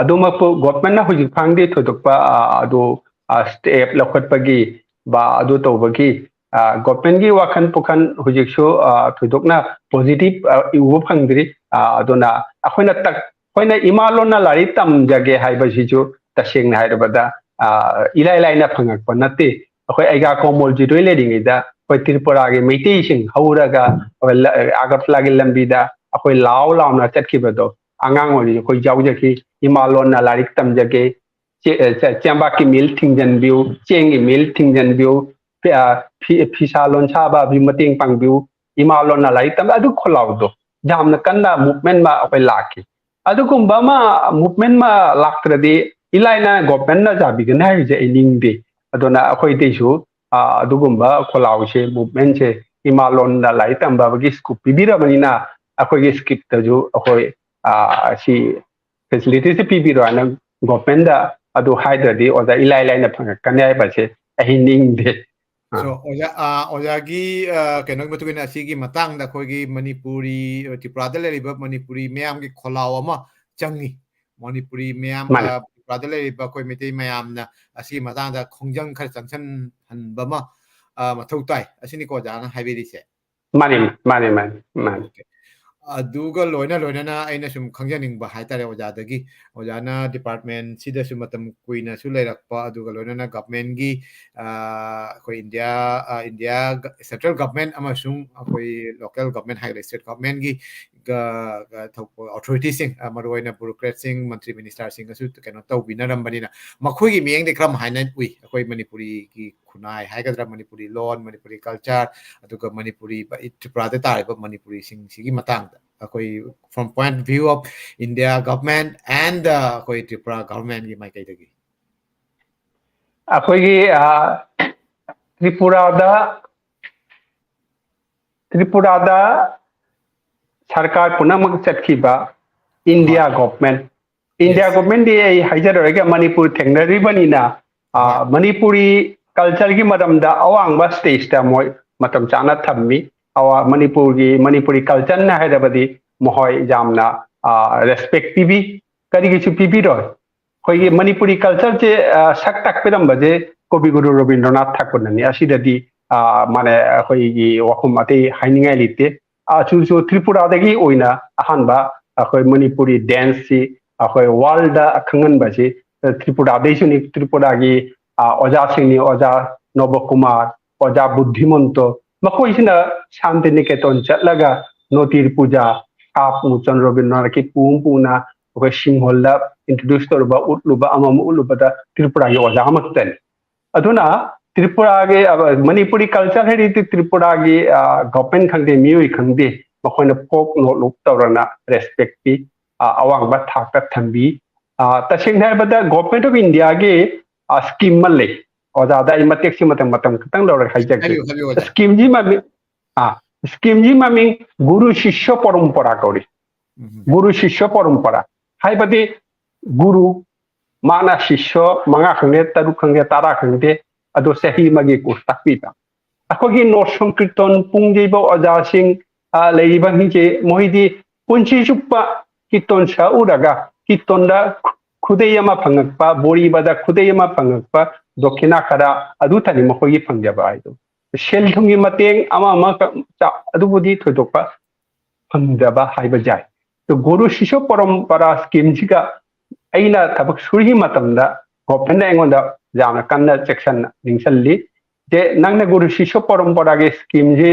ꯑꯗꯨꯃꯛꯄꯨ ꯒꯣꯔꯃꯦꯟꯅ ꯍꯧꯖꯤꯛ ꯐꯥꯡꯗꯤ ꯊꯣꯏꯗꯣꯛꯄ ꯑ, ꯑꯗꯨ ꯁ꯭ꯇꯦꯞ ꯂꯧꯈꯠꯄꯒꯤ ꯕ ꯑꯗꯨ ꯇꯧꯕꯒꯤ ꯒꯣꯔꯃꯦꯟꯒꯤ ꯋꯥꯈꯜ ꯄꯨꯈꯜ ꯍꯧꯖꯤꯛꯁꯨ ꯑ, ꯊꯣꯏꯗꯣꯛꯅ ꯄꯣꯖꯤꯇꯤꯚ ꯎꯕ ꯐꯪꯗ꯭ꯔꯤ꯫ ꯑ, ꯑꯗꯨꯅ ꯑꯩꯈꯣꯏꯅ ꯇꯛ- ꯑꯩꯈꯣꯏꯅ ꯏꯃꯥ ꯂꯣꯟꯅ ꯂꯥꯏꯔꯤꯛ ꯇꯝꯖꯒꯦ ꯍꯥꯏꯕꯁꯤꯁꯨ ꯇꯁꯦꯡꯅ ꯍꯥꯏꯔꯕꯗ ꯑ, ꯏꯂꯥꯏ ꯂꯥꯏꯅ ꯐꯪꯉꯛꯄ ꯅꯠꯇꯦ꯫ ꯑꯩꯈꯣꯏ ꯑꯩꯒꯥ ꯀꯣꯃꯣꯜꯖꯤꯠ ꯍꯣꯏ ꯂꯩꯔꯤꯉꯩꯗ ꯑꯩꯈꯣꯏ ꯇ꯭ꯔꯤꯄꯨꯔꯥꯒꯤ ꯃꯩꯇꯩꯁꯤꯡ ꯍꯧꯔꯒ ꯑꯩꯈꯣꯏ ꯂ- ꯑꯒꯔꯇꯂꯥꯒꯤ ꯂꯝꯕꯤꯗ ꯑꯩꯈꯣꯏ ꯂꯥꯎ ꯂꯥꯎꯅ ꯆꯠꯈꯤꯕꯗꯣ ꯑꯉꯥꯡ ꯑꯣꯏꯔꯤꯉꯩ ꯑꯩꯈꯣꯏ ꯌꯥꯎꯖꯈꯤ꯫ ꯏꯃꯥ ꯂꯣꯟꯅ ꯂꯥꯏꯔꯤꯛ ꯇꯝꯖꯒꯦ, ꯆꯦ- ꯑ, ꯆꯦ- ꯆꯦꯡꯕꯥꯛꯀꯤ ꯃꯤꯜ ꯊꯤꯡꯖꯤꯟꯕꯤꯌꯨ, ꯆꯦꯡꯒꯤ ꯃꯤꯜ ꯊꯤꯡꯖꯤꯟꯕꯤꯌꯨ, ꯐꯤ- ꯑ, ꯐꯤ- ꯐꯤꯁꯥ ꯂꯣꯟꯁꯥꯕ ꯑꯗꯨꯒꯤ ꯃꯇꯦꯡ ꯄꯥꯡꯕꯤꯌꯨ, ꯏꯃꯥ ꯂꯣꯟꯅ ꯂꯥꯏꯔꯤꯛ ꯇꯝꯕ ꯑꯗꯨ ꯈꯣꯜꯂꯥꯎꯗꯣ ꯌꯥꯝꯅ ꯀꯟꯅ ꯃꯨꯚꯃꯦꯟ ꯑꯃ ꯑꯩꯈꯣꯏ ꯂꯥꯛꯈꯤ꯫ ꯑꯗꯨꯒꯨꯝꯕ ꯑꯃ ꯃꯨꯚꯃꯦꯟ ꯑꯃ ꯂꯥꯛꯇ꯭ꯔꯗꯤ ꯏꯂꯥꯏꯅ ꯒꯣꯔꯃꯦꯟꯅ ꯆꯥꯕꯤꯒꯅꯤ ꯍꯥꯏꯕꯁꯦ ꯑꯩ ꯅꯤꯡꯗꯦ꯫ ꯑꯗꯨꯅ ꯑꯩꯈꯣꯏꯗꯩꯁꯨ ꯑ, ꯑꯗꯨꯒꯨꯝꯕ ꯈꯣꯜꯂꯥꯎꯁꯦ, ꯃꯨꯚꯃꯦꯟꯁꯦ ꯏꯃꯥ ꯂꯣꯟꯗ ꯂꯥꯏꯔꯤꯛ ꯇꯝꯕꯒꯤ ꯁ꯭ꯀꯣꯞ ꯄꯤꯕꯤꯔꯕꯅꯤꯅ ꯑꯩꯈꯣꯏꯒꯤ ꯁ꯭ꯀ꯭ꯔꯤꯞꯇꯁꯨ ꯑꯩꯈꯣꯏ ꯑ, ꯁꯤ ꯐꯦꯁꯤꯂꯤꯇꯤꯁꯦ ꯄꯤꯕꯤꯔꯣ ꯍꯥꯏꯅ ꯒꯣꯔꯃꯦꯟꯗ ꯑꯗꯨ ꯍꯥꯏꯗ꯭ꯔꯗꯤ ꯑꯣꯖꯥ ꯏꯂꯥꯏ ꯂꯥꯏꯅ ꯐꯪꯉꯛꯀꯅꯤ ꯍꯥꯏꯕꯁꯦ ꯑꯩ ꯅꯤꯡꯗꯦ꯫ ꯑ꯫ So, ꯑꯣꯖꯥ, ꯑ, ꯑꯣꯖꯥꯒꯤ, ꯑ, ꯀꯩꯅꯣꯒꯤ ꯃꯇꯨꯡ ꯏꯟꯅ ꯑꯁꯤꯒꯤ ꯃꯇꯥꯡꯗ ꯑꯩꯈꯣꯏꯒꯤ ꯃꯅꯤꯄꯨꯔꯤ, ꯇ꯭ꯔꯤꯄꯨꯔꯥꯗ ꯂꯩꯔꯤꯕ ꯃꯅꯤꯄꯨꯔꯤ ꯃꯌꯥꯝꯒꯤ ꯈꯣꯜꯂꯥꯎ ꯑꯃ ꯆꯪꯉꯤ꯫ ꯃꯅꯤꯄꯨꯔꯤ ꯃꯌꯥꯝ, ꯃꯥꯅꯦ꯫ ꯑ, ꯇ꯭ꯔꯤꯄꯨꯔꯥꯗ ꯂꯩꯔꯤꯕ ꯑꯩꯈꯣꯏ ꯃꯩꯇꯩ ꯃꯌꯥꯝꯅ ꯑꯁꯤꯒꯤ ꯃꯇꯥꯡꯗ ꯈꯣꯡꯖꯪ ꯈꯔ ꯆꯪꯁꯤꯟꯍꯟꯕ ꯑꯃ, ꯑ, ꯃꯊꯧ ꯇꯥꯏ꯫ ꯑꯁꯤꯅꯤꯀꯣ ꯑꯣꯖꯥꯅ ꯍꯥꯏꯕꯤꯔꯤꯁꯦ? ꯃꯥꯅꯦ, ꯃꯥꯅꯦ, ꯃꯥꯅꯦ, ꯃꯥꯅꯦ꯫ OK꯫ ꯑꯗꯨꯒ ꯂꯣꯏꯅ ꯂꯣꯏꯅꯅ ꯑꯩꯅ ꯁꯨꯝ ꯈꯪꯖꯅꯤꯡꯕ ꯍꯥꯏꯇꯥꯔꯦ ꯑꯣꯖꯥꯗꯒꯤ, ꯑꯣꯖꯥꯅ ꯗꯤꯄꯥꯔꯠꯃꯦꯟꯁꯤꯗꯁꯨ ꯃꯇꯝ ꯀꯨꯏꯅꯁꯨ ꯂꯩꯔꯛꯄ, ꯑꯗꯨꯒ ꯂꯣꯏꯅꯅ ꯒꯚꯔꯟꯃꯦꯟꯒꯤ, ꯑ, ꯑꯩꯈꯣꯏ ꯏꯟꯗꯤꯌꯥ, ꯑ, ꯏꯟꯗꯤꯌꯥ ꯒ-, ꯁꯦꯟꯇ꯭ꯔꯦꯜ ꯒꯚꯔꯟꯃꯦꯟ ꯑꯃꯁꯨꯡ ꯑꯩꯈꯣꯏ ꯂꯣꯀꯦꯜ ꯒꯚꯔꯟꯃꯦꯟ ꯍꯥꯏꯒꯗ꯭ꯔꯥ, ꯁ꯭ꯇꯦꯠ ꯒꯚꯔꯟꯃꯦꯟꯒꯤ ꯒ-, ꯒ-, ꯊꯧ-, ꯑꯣꯊꯣꯔꯤꯇꯤꯁꯤꯡ, ꯑ, ꯃꯔꯨꯑꯣꯏꯅ ꯕ꯭ꯌꯨꯔꯣꯀ꯭ꯔꯦꯠꯁꯤꯡ, ꯃꯟꯇ꯭ꯔꯤ ꯃꯤꯅꯤꯁꯇꯔꯁꯤꯡꯒꯁꯨ ꯀꯩꯅꯣ ꯇꯧꯕꯤꯅꯔꯝꯕꯅꯤꯅ, ꯃꯈꯣꯏꯒꯤ ꯃꯤꯠꯌꯦꯡꯗꯤ ꯀꯔꯝ ꯍꯥꯏꯅ ꯎꯏ? ꯑꯩꯈꯣꯏ ꯃꯅꯤꯄꯨꯔꯤꯒꯤ ꯈꯨꯟꯅꯥꯏ ꯍꯥꯏꯒꯗ꯭ꯔꯥ, ꯃꯅꯤꯄꯨꯔꯤ ꯂꯣꯟ, ꯃꯅꯤꯄꯨꯔꯤ ꯀꯜꯆꯔ, ꯑꯗꯨꯒ ꯃꯅꯤꯄꯨꯔꯤ, ꯇ꯭ꯔꯤꯄꯨꯔꯥꯗ ꯇꯥꯔꯤꯕ ꯃꯅꯤꯄꯨꯔꯤꯁꯤꯡꯁꯤꯒꯤ ꯃꯇꯥꯡꯗ ꯑꯩꯈꯣꯏ, from point of view of India government and, ꯑ, ꯑꯩꯈꯣꯏ ꯇ꯭ꯔꯤꯄꯨꯔꯥ ꯒꯚꯔꯟꯃꯦꯟꯒꯤ ꯃꯥꯏꯀꯩꯗꯒꯤ? ꯑꯩꯈꯣꯏꯒꯤ, ꯑ, ꯇ꯭ꯔꯤꯄꯨꯔꯥꯗ, ꯇ꯭ꯔꯤꯄꯨꯔꯥꯗ ꯁꯔꯀꯥꯔ ꯄꯨꯝꯅꯃꯛ ꯆꯠꯈꯤꯕ ꯏꯟꯗꯤꯌꯥ ꯍꯣꯏ꯫ ꯒꯣꯚꯔꯟꯃꯦꯟ, ꯏꯟꯗꯤꯌꯥ ꯒꯣꯔꯃꯦꯟꯗꯤ ꯑꯩ ꯍꯥꯏꯖꯔꯔꯣꯏꯒꯦ, ꯃꯅꯤꯄꯨꯔ ꯊꯦꯡꯅꯔꯤꯕꯅꯤꯅ, ꯃꯅꯤꯄꯨꯔꯤ ꯀꯜꯆꯔꯒꯤ ꯃꯔꯝꯗ ꯑꯋꯥꯡꯕ ꯁ꯭ꯇꯦꯖꯇ ꯃꯣꯏ ꯃꯇꯝ ꯆꯥꯅ ꯊꯝꯃꯤ꯫ ꯑꯋꯥ ꯃꯅꯤꯄꯨꯔꯒꯤ ꯃꯅꯤꯄꯨꯔꯤ ꯀꯜꯆꯔꯅ ꯍꯥꯏꯔꯕꯗꯤ ꯃꯈꯣꯏ ꯌꯥꯝꯅ ꯔꯦꯁꯄꯦꯛ ꯄꯤꯕꯤ꯫ ꯀꯔꯤꯒꯤꯁꯨ ꯄꯤꯕꯤꯔꯣꯏ? ꯑꯩꯈꯣꯏꯒꯤ ꯃꯅꯤꯄꯨꯔꯤ ꯀꯜꯆꯔꯁꯦ ꯁꯛ ꯇꯥꯛꯄꯤꯔꯝꯕꯁꯦ ꯀꯣꯕꯤ ꯒꯨꯔꯨ ꯔꯕꯤꯟꯗ꯭ꯔꯅꯥꯊ ꯊꯥꯀꯨꯔꯅꯅꯤ꯫ ꯑꯁꯤꯗꯗꯤ ꯃꯥꯅꯦ, ꯑꯩꯈꯣꯏꯒꯤ ꯋꯥꯐꯝ ꯑꯇꯩ ꯍꯥꯏꯅꯤꯡꯉꯥꯏ ꯂꯩꯇꯦ꯫ ꯑꯆꯨꯁꯨ ꯇ꯭ꯔꯤꯄꯨꯔꯥꯗꯒꯤ ꯑꯣꯏꯅ ꯑꯍꯥꯟꯕ ꯑꯩꯈꯣꯏ ꯃꯅꯤꯄꯨꯔꯤ ꯗꯦꯟꯁꯁꯤ ꯑꯩꯈꯣꯏ ꯋꯥꯔꯜꯗ ꯈꯪꯍꯟꯕꯁꯤ ꯇ꯭ꯔꯤꯄꯨꯔꯥꯗꯩꯁꯨꯅꯤ꯫ ꯇ꯭ꯔꯤꯄꯨꯔꯥꯒꯤ ꯑꯣꯖꯥꯁꯤꯡꯅꯤ, ꯑꯣꯖꯥ ꯅꯣꯕꯀꯨꯃꯥꯔ, ꯑꯣꯖꯥ ꯕꯨꯙꯤꯃꯟꯇꯣ, ꯃꯈꯣꯏꯁꯤꯅ ꯁꯥꯟꯇꯤꯅꯤꯀꯦꯇꯟ ꯆꯠꯂꯒ ꯅꯣꯇꯤꯔ ꯄꯨꯖꯥ, ꯀꯥꯞ ꯃꯨꯆꯟ ꯔꯕꯤꯟꯗ꯭ꯔꯅꯥꯊꯀꯤ ꯄꯨꯡ ꯄꯨꯅ ꯑꯩꯈꯣꯏ ꯁꯤꯡꯍꯣꯜꯗ ꯏꯟꯇ꯭ꯔꯣꯗ꯭ꯌꯨꯁ ꯇꯧꯔꯨꯕ, ꯎꯠꯂꯨꯕ, ꯑꯃꯃ ꯎꯠꯂꯨꯕꯗ ꯇ꯭ꯔꯤꯄꯨꯔꯥꯒꯤ ꯑꯣꯖꯥ ꯑꯃꯈꯛꯇꯅꯤ꯫ ꯑꯗꯨꯅ ꯇ꯭ꯔꯤꯄꯨꯔꯥꯒꯤ ꯃꯅꯤꯄꯨꯔꯤ ꯀꯜꯆꯔ ꯍꯥꯏꯔꯤꯗꯤ ꯇ꯭ꯔꯤꯄꯨꯔꯥꯒꯤ ꯒꯣꯔꯃꯦꯟ ꯈꯪꯗꯦ, ꯃꯤꯑꯣꯏ ꯈꯪꯗꯦ, ꯃꯈꯣꯏꯅ ꯐꯣꯛ ꯅꯣꯠ ꯂꯨꯛ ꯇꯧꯔꯅ ꯔꯦꯁꯄꯦꯛ ꯄꯤ, ꯑꯋꯥꯡꯕ ꯊꯥꯛꯇ ꯊꯝꯕꯤ꯫ ꯇꯁꯦꯡꯅ ꯍꯥꯏꯔꯕꯗ ꯒꯣꯔꯃꯦꯟ ꯑꯣꯐ ꯏꯟꯗꯤꯌꯥꯒꯤ ꯁ꯭ꯀꯤꯝ ꯑꯃ ꯂꯩ꯫ ꯑꯣꯖꯥꯗ ꯑꯩ ꯃꯇꯦꯛꯁꯤ ꯃꯇꯝ ꯃꯇꯝ ꯈꯤꯇꯪ ꯂꯧꯔꯒ ꯍꯥꯏꯖꯒꯦ꯫ ꯁ꯭ꯀꯤꯝꯁꯤ ꯃꯃꯤꯡ ꯑꯥ ꯁ꯭ꯀꯤꯝꯁꯤ ꯃꯃꯤꯡ ꯒꯨꯔꯨ ꯁꯤꯁ꯭ꯌ ꯄꯔꯝꯄꯔꯥ ꯀꯧꯔꯤ꯫ ꯒꯨꯔꯨ ꯁꯤꯁ꯭ꯌ ꯄꯔꯝꯄꯔꯥ ꯍꯥꯏꯕꯗꯤ ꯒꯨꯔꯨ, ꯃꯥꯅ ꯁꯤꯁ꯭ꯌ ꯃꯉꯥ ꯈꯪꯗꯦ, ꯇꯔꯨꯛ ꯈꯪꯗꯦ, ꯇꯔꯥ ꯈꯪꯗꯦ, ꯑꯗꯨ ꯆꯍꯤ ꯑꯃꯒꯤ ꯀꯣꯔꯁ ꯇꯥꯛꯄꯤꯕ꯫ ꯑꯩꯈꯣꯏꯒꯤ ꯅꯣꯔꯠ ꯁꯣꯝ ꯀꯤꯔꯇꯟ ꯄꯨꯡ ꯌꯩꯕ ꯑꯣꯖꯥꯁꯤꯡ ꯂꯩꯔꯤꯕꯁꯤꯡꯁꯦ, ꯃꯣꯏꯗꯤ ꯄꯨꯟꯁꯤ ꯆꯨꯞꯄ ꯀꯤꯔꯇꯟ ꯁꯛꯎꯔꯒ ꯀꯤꯔꯇꯟꯗ ꯈꯨꯗꯩ ꯑꯃ ꯐꯪꯉꯛꯄ, ꯕꯣꯔꯤꯕꯗ ꯈꯨꯗꯩ ꯑꯃ ꯐꯪꯉꯛꯄ, ꯗꯣꯈꯤꯅꯥ ꯈꯔ ꯑꯗꯨꯇꯅꯤ ꯃꯈꯣꯏꯒꯤ ꯐꯪꯖꯕ ꯍꯥꯏꯗꯣ꯫ ꯁꯦꯜ ꯊꯨꯝꯒꯤ ꯃꯇꯦꯡ ꯑꯃ ꯑꯃ ꯑꯗꯨꯕꯨꯗꯤ ꯊꯣꯏꯗꯣꯛꯄ ꯐꯪꯗꯕ ꯍꯥꯏꯕ ꯌꯥꯏ꯫ ꯑꯗꯨ ꯒꯨꯔꯨ ꯁꯤꯁ꯭ꯌ ꯄꯔꯝꯄꯔꯥ ꯁ꯭ꯀꯤꯝꯁꯤꯒ ꯑꯩꯅ ꯊꯕꯛ ꯁꯨꯔꯤꯉꯩ ꯃꯇꯝꯗ ꯒꯣꯔꯃꯦꯟꯅ ꯑꯩꯉꯣꯟꯗ ꯌꯥꯝꯅ ꯀꯟꯅ ꯆꯦꯛꯁꯤꯟꯅ ꯅꯤꯡꯁꯤꯜꯂꯤ꯫ ꯖꯦ, ꯅꯪꯅ ꯒꯨꯔꯨ ꯁꯤꯁ꯭ꯌ ꯄꯔꯝꯄꯔꯥꯒꯤ ꯁ꯭ꯀꯤꯝꯁꯤ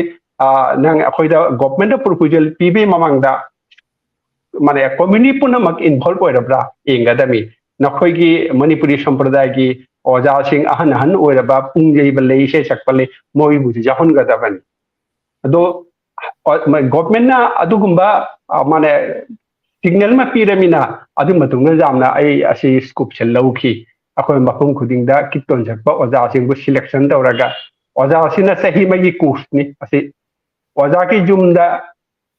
ꯅꯪ ꯑꯩꯈꯣꯏꯗ ꯒꯣꯔꯃꯦꯟꯗ ꯄ꯭ꯔꯣꯄꯣꯖꯦꯜ ꯄꯤꯕꯒꯤ ꯃꯃꯥꯡꯗ ꯃꯥꯅꯦ, ꯀꯝꯃ꯭ꯌꯨꯅꯤꯇꯤ ꯄꯨꯝꯅꯃꯛ ꯏꯟꯚꯣꯜꯕ ꯑꯣꯏꯔꯕ꯭ꯔꯥ ꯌꯦꯡꯒꯗꯕꯅꯤ꯫ ꯅꯈꯣꯏꯒꯤ ꯃꯅꯤꯄꯨꯔꯤ ꯁꯝꯄ꯭ꯔꯗꯥꯌꯒꯤ ꯑꯣꯖꯥꯁꯤꯡ, ꯑꯍꯟ ꯑꯍꯟ ꯑꯣꯏꯔꯕ, ꯄꯨꯡ ꯌꯩꯕ ꯂꯩ, ꯏꯁꯩ ꯁꯛꯄ ꯂꯩ, ꯃꯣꯏꯕꯨꯁꯨ ꯌꯥꯎꯍꯟꯒꯗꯕꯅꯤ꯫ ꯑꯗꯣ ꯒꯣꯔꯃꯦꯟꯅ ꯑꯗꯨꯒꯨꯝꯕ ꯃꯥꯅꯦ ꯁꯤꯒꯅꯦꯜ ꯑꯃ ꯄꯤꯔꯃꯤꯅ ꯑꯗꯨꯒꯤ ꯃꯇꯨꯡꯗ ꯌꯥꯝꯅ ꯑꯩ ꯑꯁꯤ ꯁ꯭ꯀꯨꯞꯁꯦ ꯂꯧꯈꯤ꯫ ꯑꯩꯈꯣꯏ ꯃꯐꯝ ꯈꯨꯗꯤꯡꯗ ꯀꯤꯔꯇꯟ ꯁꯛꯄ ꯑꯣꯖꯥꯁꯤꯡꯕꯨ ꯁꯤꯂꯦꯛꯁꯟ ꯇꯧꯔꯒ, ꯑꯣꯖꯥꯁꯤꯅ ꯆꯍꯤ ꯑꯃꯒꯤ ꯀꯣꯔꯁꯅꯤ ꯑꯁꯤ꯫ ꯑꯣꯖꯥꯒꯤ ꯌꯨꯝꯗ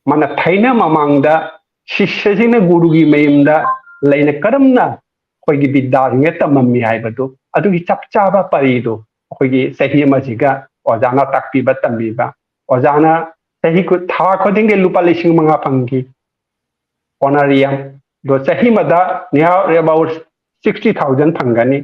ꯃꯥꯅ ꯊꯥꯏꯅ ꯃꯃꯥꯡꯗ ꯁꯤꯁ꯭ꯌꯁꯤꯡꯅ ꯒꯨꯔꯨꯒꯤ ꯃꯌꯨꯝꯗ ꯂꯩꯅ ꯀꯔꯝꯅ ꯑꯩꯈꯣꯏꯒꯤ ꯕꯤꯗ꯭ꯌꯥꯁꯤꯡꯁꯦ ꯇꯝꯃꯝꯃꯤ ꯍꯥꯏꯕꯗꯨ, ꯑꯗꯨꯒꯤ ꯆꯞ ꯆꯥꯕ ꯄꯔꯤꯗꯨ ꯑꯩꯈꯣꯏꯒꯤ ꯆꯍꯤ ꯑꯃꯁꯤꯒ ꯑꯣꯖꯥꯅ ꯇꯥꯛꯄꯤꯕ ꯇꯝꯕꯤꯕ, ꯑꯣꯖꯥꯅ ꯆꯍꯤ ꯈꯨ-, ꯊꯥ ꯈꯨꯗꯤꯡꯒꯤ ꯂꯨꯄꯥ ꯂꯤꯁꯤꯡ ꯃꯉꯥ ꯐꯪꯈꯤ꯫ Honorarium ꯗꯣ ꯆꯍꯤ ꯑꯃꯗ near about sixty thousand ꯐꯪꯒꯅꯤ꯫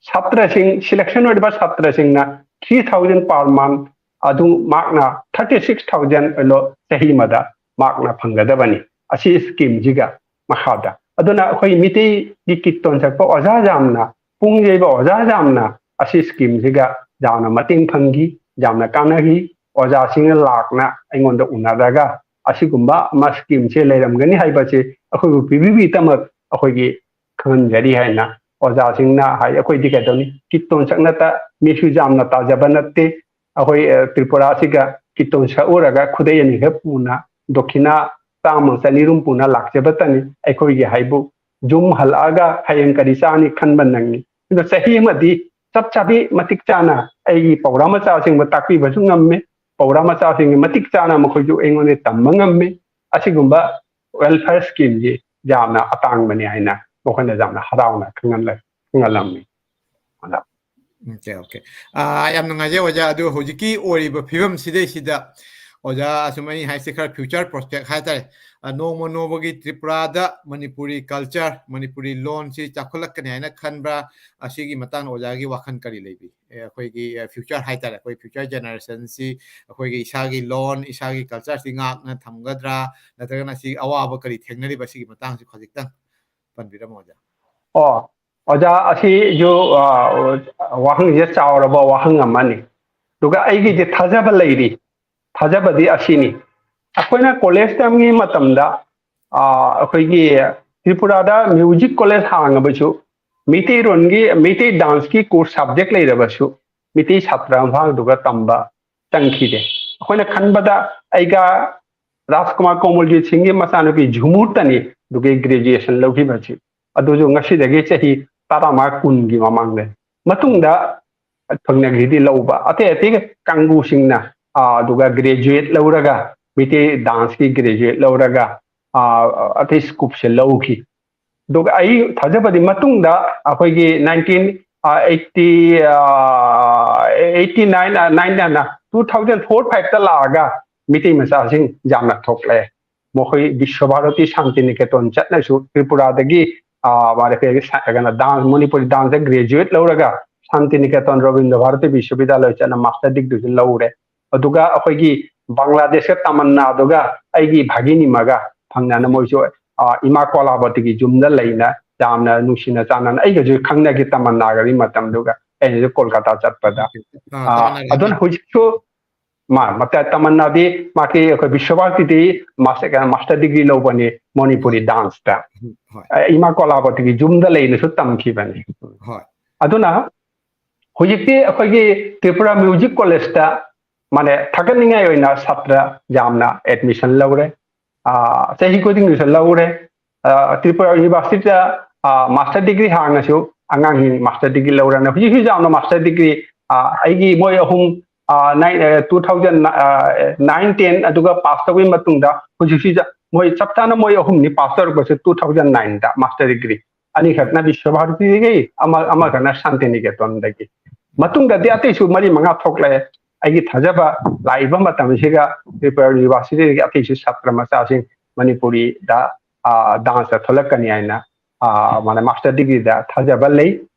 ꯁꯥꯇ꯭ꯔꯁꯤꯡ, selection ꯑꯣꯏꯔꯤꯕ ꯁꯥꯇ꯭ꯔꯁꯤꯡꯅ three thousand per month, ꯑꯗꯨ ꯃꯍꯥꯛꯅ thirty six thousand ꯑꯣꯏꯅ ꯆꯍꯤ ꯑꯃꯗ ꯃꯍꯥꯛꯅ ꯐꯪꯒꯗꯕꯅꯤ꯫ ꯑꯁꯤ ꯁ꯭ꯀꯤꯝꯁꯤꯒ ꯃꯈꯥꯗ꯫ ꯑꯗꯨꯅ ꯑꯩꯈꯣꯏ ꯃꯤꯇꯩꯒꯤ ꯀꯤꯔꯇꯣꯟ ꯁꯛꯄ ꯑꯣꯖꯥ ꯌꯥꯝꯅ, ꯄꯨꯡ ꯌꯩꯕ ꯑꯣꯖꯥ ꯌꯥꯝꯅ ꯑꯁꯤ ꯁ꯭ꯀꯤꯝꯁꯤꯒ ꯌꯥꯝꯅ ꯃꯇꯦꯡ ꯐꯪꯈꯤ, ꯌꯥꯝꯅ ꯀꯥꯟꯅꯈꯤ꯫ ꯑꯣꯖꯥꯁꯤꯡꯅ ꯂꯥꯛꯅ ꯑꯩꯉꯣꯟꯗ ꯎꯅꯔꯒ ꯑꯁꯤꯒꯨꯝꯕ ꯑꯃ ꯁ꯭ꯀꯤꯝꯁꯦ ꯂꯩꯔꯝꯒꯅꯤ ꯍꯥꯏꯕꯁꯦ ꯑꯩꯈꯣꯏꯕꯨ ꯄꯤꯕꯤꯕꯒꯤꯗꯃꯛ ꯑꯩꯈꯣꯏꯒꯤ ꯈꯪꯍꯟꯖꯔꯤ ꯍꯥꯏꯅ ꯑꯣꯖꯥꯁꯤꯡꯅ ꯍꯥꯏ꯫ ꯑꯩꯈꯣꯏꯗꯤ ꯀꯩꯗꯧꯅꯤ, ꯀꯤꯔꯇꯣꯟ ꯁꯛꯅꯇ ꯃꯤꯁꯨ ꯌꯥꯝꯅ ꯇꯥꯖꯕ ꯅꯠꯇꯦ꯫ ꯑꯩꯈꯣꯏ, ꯑ, ꯇ꯭ꯔꯤꯄꯨꯔꯥꯁꯤꯒ ꯀꯤꯔꯇꯣꯟ ꯁꯛꯎꯔꯒ ꯈꯨꯗꯩ ꯑꯅꯤꯈꯛ ꯄꯨꯅ, ꯗꯣꯈꯤꯅꯥ ꯆꯥꯝꯃ ꯆꯅꯤꯔꯨꯝ ꯄꯨꯅ ꯂꯥꯛꯆꯕꯇꯅꯤ꯫ ꯑꯩꯈꯣꯏꯒꯤ ꯍꯥꯏꯕꯨ ꯌꯨꯝ ꯍꯜꯂꯛꯑꯒ ꯍꯌꯦꯡ ꯀꯔꯤ ꯆꯥꯅꯤ ꯈꯟꯕ ꯅꯪꯉꯤ꯫ ꯑꯗꯨꯅ ꯆꯍꯤ ꯑꯃꯗꯤ ꯆꯞ ꯆꯥꯕꯤ ꯃꯇꯤꯛ ꯆꯥꯅ ꯑꯩꯒꯤ ꯄꯧꯔꯥ ꯃꯆꯥꯁꯤꯡꯕꯨ ꯇꯥꯛꯄꯤꯕꯁꯨ ꯉꯝꯃꯤ, ꯄꯧꯔꯥ ꯃꯆꯥꯁꯤꯡꯒꯤ ꯃꯇꯤꯛ ꯆꯥꯅ ꯃꯈꯣꯏꯁꯨ ꯑꯩꯉꯣꯟꯗ ꯇꯝꯕ ꯉꯝꯃꯤ꯫ ꯑꯁꯤꯒꯨꯝꯕ welfare ꯁ꯭ꯀꯤꯝꯁꯤ ꯌꯥꯝꯅ ꯑꯇꯥꯡꯕꯅꯤ ꯍꯥꯏꯅ ꯃꯈꯣꯏꯅ ꯌꯥꯝꯅ ꯍꯔꯥꯎꯅ ꯈꯪꯍꯜꯂ-, ꯈꯪꯍꯜꯂꯝꯃꯤ꯫ ꯑꯣꯖꯥ꯫ Okay, okay. ꯑꯥ, ꯌꯥꯝ ꯅꯨꯡꯉꯥꯏꯖꯩ ꯑꯣꯖꯥ꯫ ꯑꯗꯨ ꯍꯧꯖꯤꯛꯀꯤ ꯑꯣꯏꯔꯤꯕ ꯐꯤꯕꯝꯁꯤꯗꯩꯁꯤꯗ ꯑꯣꯖꯥ, ꯑꯁꯨꯝ ꯑꯩ ꯍꯥꯏꯁꯦ ꯈꯔ future prospect ꯍꯥꯏꯇꯥꯔꯦ꯫ ꯑꯥ, ꯅꯣꯡꯃ ꯅꯣꯡꯃꯒꯤ ꯇ꯭ꯔꯤꯄꯨꯔꯥꯗ ꯃꯅꯤꯄꯨꯔꯤ culture, ꯃꯅꯤꯄꯨꯔꯤ ꯂꯣꯟꯁꯤ ꯆꯥꯎꯈꯠꯂꯛꯀꯅꯤ ꯍꯥꯏꯅ ꯈꯟꯕ꯭ꯔꯥ? ꯑꯁꯤꯒꯤ ꯃꯇꯥꯡꯗ ꯑꯣꯖꯥꯒꯤ ꯋꯥꯈꯜ ꯀꯔꯤ ꯂꯩꯕꯤ? ꯑꯦ, ꯑꯩꯈꯣꯏꯒꯤ, ꯑꯦ, future ꯍꯥꯏꯇꯥꯔꯦ, ꯑꯩꯈꯣꯏ future generationꯁꯤ ꯑꯩꯈꯣꯏꯒꯤ ꯏꯁꯥꯒꯤ ꯂꯣꯟ, ꯏꯁꯥꯒꯤ cultureꯁꯤ ꯉꯥꯛꯅ ꯊꯝꯒꯗ꯭ꯔꯥ, ꯅꯠꯇ꯭ꯔꯒꯅ ꯁꯤ ꯑꯋꯥꯕ ꯀꯔꯤ ꯊꯦꯡꯅꯔꯤꯕ, ꯁꯤꯒꯤ ꯃꯇꯥꯡꯁꯤ ꯈꯖꯤꯛꯇꯪ ꯄꯟꯕꯤꯔꯝꯃꯣ ꯑꯣꯖꯥ꯫ ꯑꯣ, ꯑꯣꯖꯥ, ꯑꯁꯤꯁꯨ, ꯑ, ꯋꯥꯍꯪꯁꯦ ꯆꯥꯎꯔꯕ ꯋꯥꯍꯪ ꯑꯃꯅꯤ꯫ ꯑꯗꯨꯒ ꯑꯩꯒꯤꯗꯤ ꯊꯥꯖꯕ ꯂꯩꯔꯤ꯫ ꯊꯥꯖꯕꯗꯤ ꯑꯁꯤꯅꯤ, ꯑꯩꯈꯣꯏꯅ ꯀꯣꯂꯦꯖ ꯇꯝꯉꯤ ꯃꯇꯝꯗ, ꯑ, ꯑꯩꯈꯣꯏꯒꯤ ꯇ꯭ꯔꯤꯄꯨꯔꯥꯗ ꯃ꯭ꯌꯨꯖꯤꯛ ꯀꯣꯂꯦꯖ ꯍꯥꯡꯉꯕꯁꯨ, ꯃꯩꯇꯩꯔꯣꯟꯒꯤ, ꯃꯩꯇꯩ ꯗꯥꯟꯁꯀꯤ ꯀꯣꯔꯁ ꯁꯕꯖꯦꯛ ꯂꯩꯔꯕꯁꯨ, ꯃꯩꯇꯩ ꯁꯥꯇ꯭ꯔ ꯑꯃꯐꯥꯎꯗꯨꯒ ꯇꯝꯕ ꯆꯪꯈꯤꯗꯦ꯫ ꯑꯩꯈꯣꯏꯅ ꯈꯟꯕꯗ ꯑꯩꯒ ꯔꯥꯖꯀꯨꯃꯥꯔ ꯀꯣꯃꯜꯖꯤꯠ ꯁꯤꯡꯒꯤ ꯃꯆꯥꯅꯨꯄꯤ ꯖꯨꯃꯨꯔꯇꯅꯤ ꯑꯗꯨꯒꯤ ꯒ꯭ꯔꯦꯖꯨꯑꯦꯁꯟ ꯂꯧꯈꯤꯕꯁꯤ꯫ ꯑꯗꯨꯁꯨ ꯉꯁꯤꯗꯒꯤ ꯆꯍꯤ ꯇꯔꯥꯃꯉꯥ ꯀꯨꯟꯒꯤ ꯃꯃꯥꯡꯗ꯫ ꯃꯇꯨꯡꯗ ꯊꯦꯡꯅꯈꯤꯗꯤ ꯂꯧꯕ ꯑꯇꯩ ꯑꯇꯩ ꯀꯥꯡꯕꯨꯁꯤꯡꯅ, ꯑꯥ, ꯑꯗꯨꯒ ꯒ꯭ꯔꯦꯖꯨꯑꯦꯠ ꯂꯧꯔꯒ, ꯃꯩꯇꯩ ꯗꯥꯟꯁꯀꯤ ꯒ꯭ꯔꯦꯖꯨꯑꯦꯠ ꯂꯧꯔꯒ, ꯑꯥ, ꯑꯇꯩ ꯁ꯭ꯀꯨꯞꯁꯦ ꯂꯧꯈꯤ꯫ ꯑꯗꯨꯒ ꯑꯩ ꯊꯥꯖꯕꯗꯤ ꯃꯇꯨꯡꯗ ꯑꯩꯈꯣꯏꯒꯤ nineteen eighty eighty nine ninety nine two thousand four five ꯇ ꯂꯥꯛꯑꯒ ꯃꯤꯇꯩ ꯃꯆꯥꯁꯤꯡ ꯌꯥꯝꯅ ꯊꯣꯛꯂꯛꯑꯦ꯫ ꯃꯈꯣꯏ ꯕꯤꯁ꯭ꯋ ꯚꯥꯔꯇꯤ ꯁꯥꯟꯇꯤꯅꯤꯀꯦꯇꯟ ꯆꯠꯅꯁꯨ ꯇ꯭ꯔꯤꯄꯨꯔꯥꯗꯒꯤ ꯀꯩꯅꯣ ꯗꯥꯟꯁ, ꯃꯅꯤꯄꯨꯔꯤ ꯗꯥꯟꯁꯇ ꯒ꯭ꯔꯦꯖꯨꯋꯦꯠ ꯂꯧꯔꯒ ꯁꯥꯟꯇꯤꯅꯤꯀꯦꯇꯟ ꯔꯕꯤꯟꯗ꯭ꯔ ꯚꯥꯔꯇꯤ ꯕꯤꯁ꯭ꯋꯕꯤꯗ꯭ꯌꯥꯂꯌ ꯆꯠꯅ ꯃꯥꯁꯇꯔ ꯗꯤꯒ꯭ꯔꯤꯁꯨ ꯂꯧꯔꯦ꯫ ꯑꯗꯨꯒ ꯑꯩꯈꯣꯏꯒꯤ ꯕꯪꯒ꯭ꯂꯥꯗꯦꯁꯀ ꯇꯃꯟꯅꯥꯗꯨꯒ ꯑꯩꯒꯤ ꯚꯥꯒꯤꯅꯤꯃꯒ ꯐꯪꯅꯅ ꯃꯣꯏꯁꯨ ꯏꯃꯥ ꯀꯣꯂꯥꯕꯇꯤꯒꯤ ꯌꯨꯝꯗ ꯂꯩꯅ ꯌꯥꯝꯅ ꯅꯨꯡꯁꯤꯅ ꯆꯥꯟꯅꯅ ꯑꯩꯒꯁꯨ ꯈꯪꯅꯈꯤ ꯇꯃꯟꯅꯥꯒꯗꯤ ꯃꯇꯝꯗꯨꯒ ꯑꯩꯅꯁꯨ ꯀꯣꯜꯀꯇꯥ ꯆꯠꯄꯗ꯫ ꯑꯗꯨꯅ ꯍꯧꯖꯤꯛꯁꯨ ꯃꯥ ꯃꯇ ꯇꯃꯟꯅꯥꯗꯤ ꯃꯥꯒꯤ ꯑꯩꯈꯣꯏ ꯕꯤꯁ꯭ꯋ ꯚꯥꯔꯇꯤꯗꯤ ꯃꯥꯁꯇꯔ ꯗꯤꯒ꯭ꯔꯤ ꯂꯧꯕꯅꯤ ꯃꯅꯤꯄꯨꯔꯤ ꯗꯥꯟꯁꯇ꯫ ꯏꯃꯥ ꯀꯣꯂꯥꯕꯇꯤꯒꯤ ꯌꯨꯝꯗ ꯂꯩꯅꯁꯨ ꯇꯝꯈꯤꯕꯅꯤ꯫ ꯑꯗꯨꯅ ꯍꯧꯖꯤꯛꯇꯤ ꯑꯩꯈꯣꯏꯒꯤ ꯇ꯭ꯔꯤꯄꯨꯔꯥ ꯃ꯭ꯌꯨꯖꯤꯛ ꯀꯣꯂꯦꯖꯇ ꯃꯥꯅꯦ ꯊꯥꯒꯠꯅꯤꯡꯉꯥꯏ ꯑꯣꯏꯅ ꯁꯥꯇ꯭ꯔ ꯌꯥꯝꯅ ꯑꯦꯗꯃꯤꯁꯟ ꯂꯧꯔꯦ꯫ ꯆꯍꯤ ꯈꯨꯗꯤꯡꯒꯤꯁꯨ ꯂꯧꯔꯦ꯫ ꯇ꯭ꯔꯤꯄꯨꯔꯥ ꯌꯨꯅꯤꯚꯔꯁꯤꯇꯤꯗ ꯃꯥꯁꯇꯔ ꯗꯤꯒ꯭ꯔꯤ ꯍꯥꯡꯉꯁꯨ ꯑꯉꯥꯡꯁꯤꯡ ꯃꯥꯁꯇꯔ ꯗꯤꯒ꯭ꯔꯤ ꯂꯧꯔꯅꯤ꯫ ꯍꯧꯖꯤꯛ ꯍꯧꯖꯤꯛ ꯌꯥꯝꯅ ꯃꯥꯁꯇꯔ ꯗꯤꯒ꯭ꯔꯤ ꯑꯩꯒꯤ ꯃꯣꯏ ꯑꯍꯨꯝ, two thousand nine ten ꯑꯗꯨꯒ ꯄꯥꯁ ꯇꯧꯕꯒꯤ ꯃꯇꯨꯡꯗ ꯍꯧꯖꯤꯛꯁꯤꯗ ꯃꯣꯏ ꯆꯞ ꯆꯥꯅ ꯃꯣꯏ ꯑꯍꯨꯝꯅꯤ ꯄꯥꯁ ꯇꯧꯔꯛꯄꯁꯦ two thousand nine ꯗ ꯃꯥꯁꯇꯔ ꯗꯤꯒ꯭ꯔꯤ꯫ ꯑꯅꯤꯈꯛꯅ ꯕꯤꯁ꯭ꯋ ꯚꯥꯔꯇꯤꯗꯒꯤ, ꯑꯃ ꯑꯃꯈꯛꯅ ꯁꯥꯟꯇꯤꯅꯤꯀꯦꯇꯟꯗꯒꯤ꯫ ꯃꯇꯨꯡꯗꯗꯤ ꯑꯇꯩꯁꯨ ꯃꯔꯤ ꯃꯉꯥ ꯊꯣꯛꯂꯛꯑꯦ꯫ ꯑꯩꯒꯤ ꯊꯥꯖꯕ ꯂꯥꯛꯏꯕ ꯃꯇꯝꯁꯤꯒ ꯇ꯭ꯔꯤꯄꯨꯔꯥ ꯌꯨꯅꯤꯚꯔꯁꯤꯇꯤꯗꯒꯤ ꯑꯇꯩꯁꯨ ꯁꯥꯇ꯭ꯔ ꯃꯆꯥꯁꯤꯡ ꯃꯅꯤꯄꯨꯔꯤꯗ ꯗꯥꯟꯁꯇ ꯊꯣꯛꯂꯛꯀꯅꯤ ꯍꯥꯏꯅ ꯃꯥꯅ ꯃꯥꯁꯇꯔ ꯗꯤꯒ꯭ꯔꯤꯗ ꯊꯥꯖꯕ ꯂꯩ꯫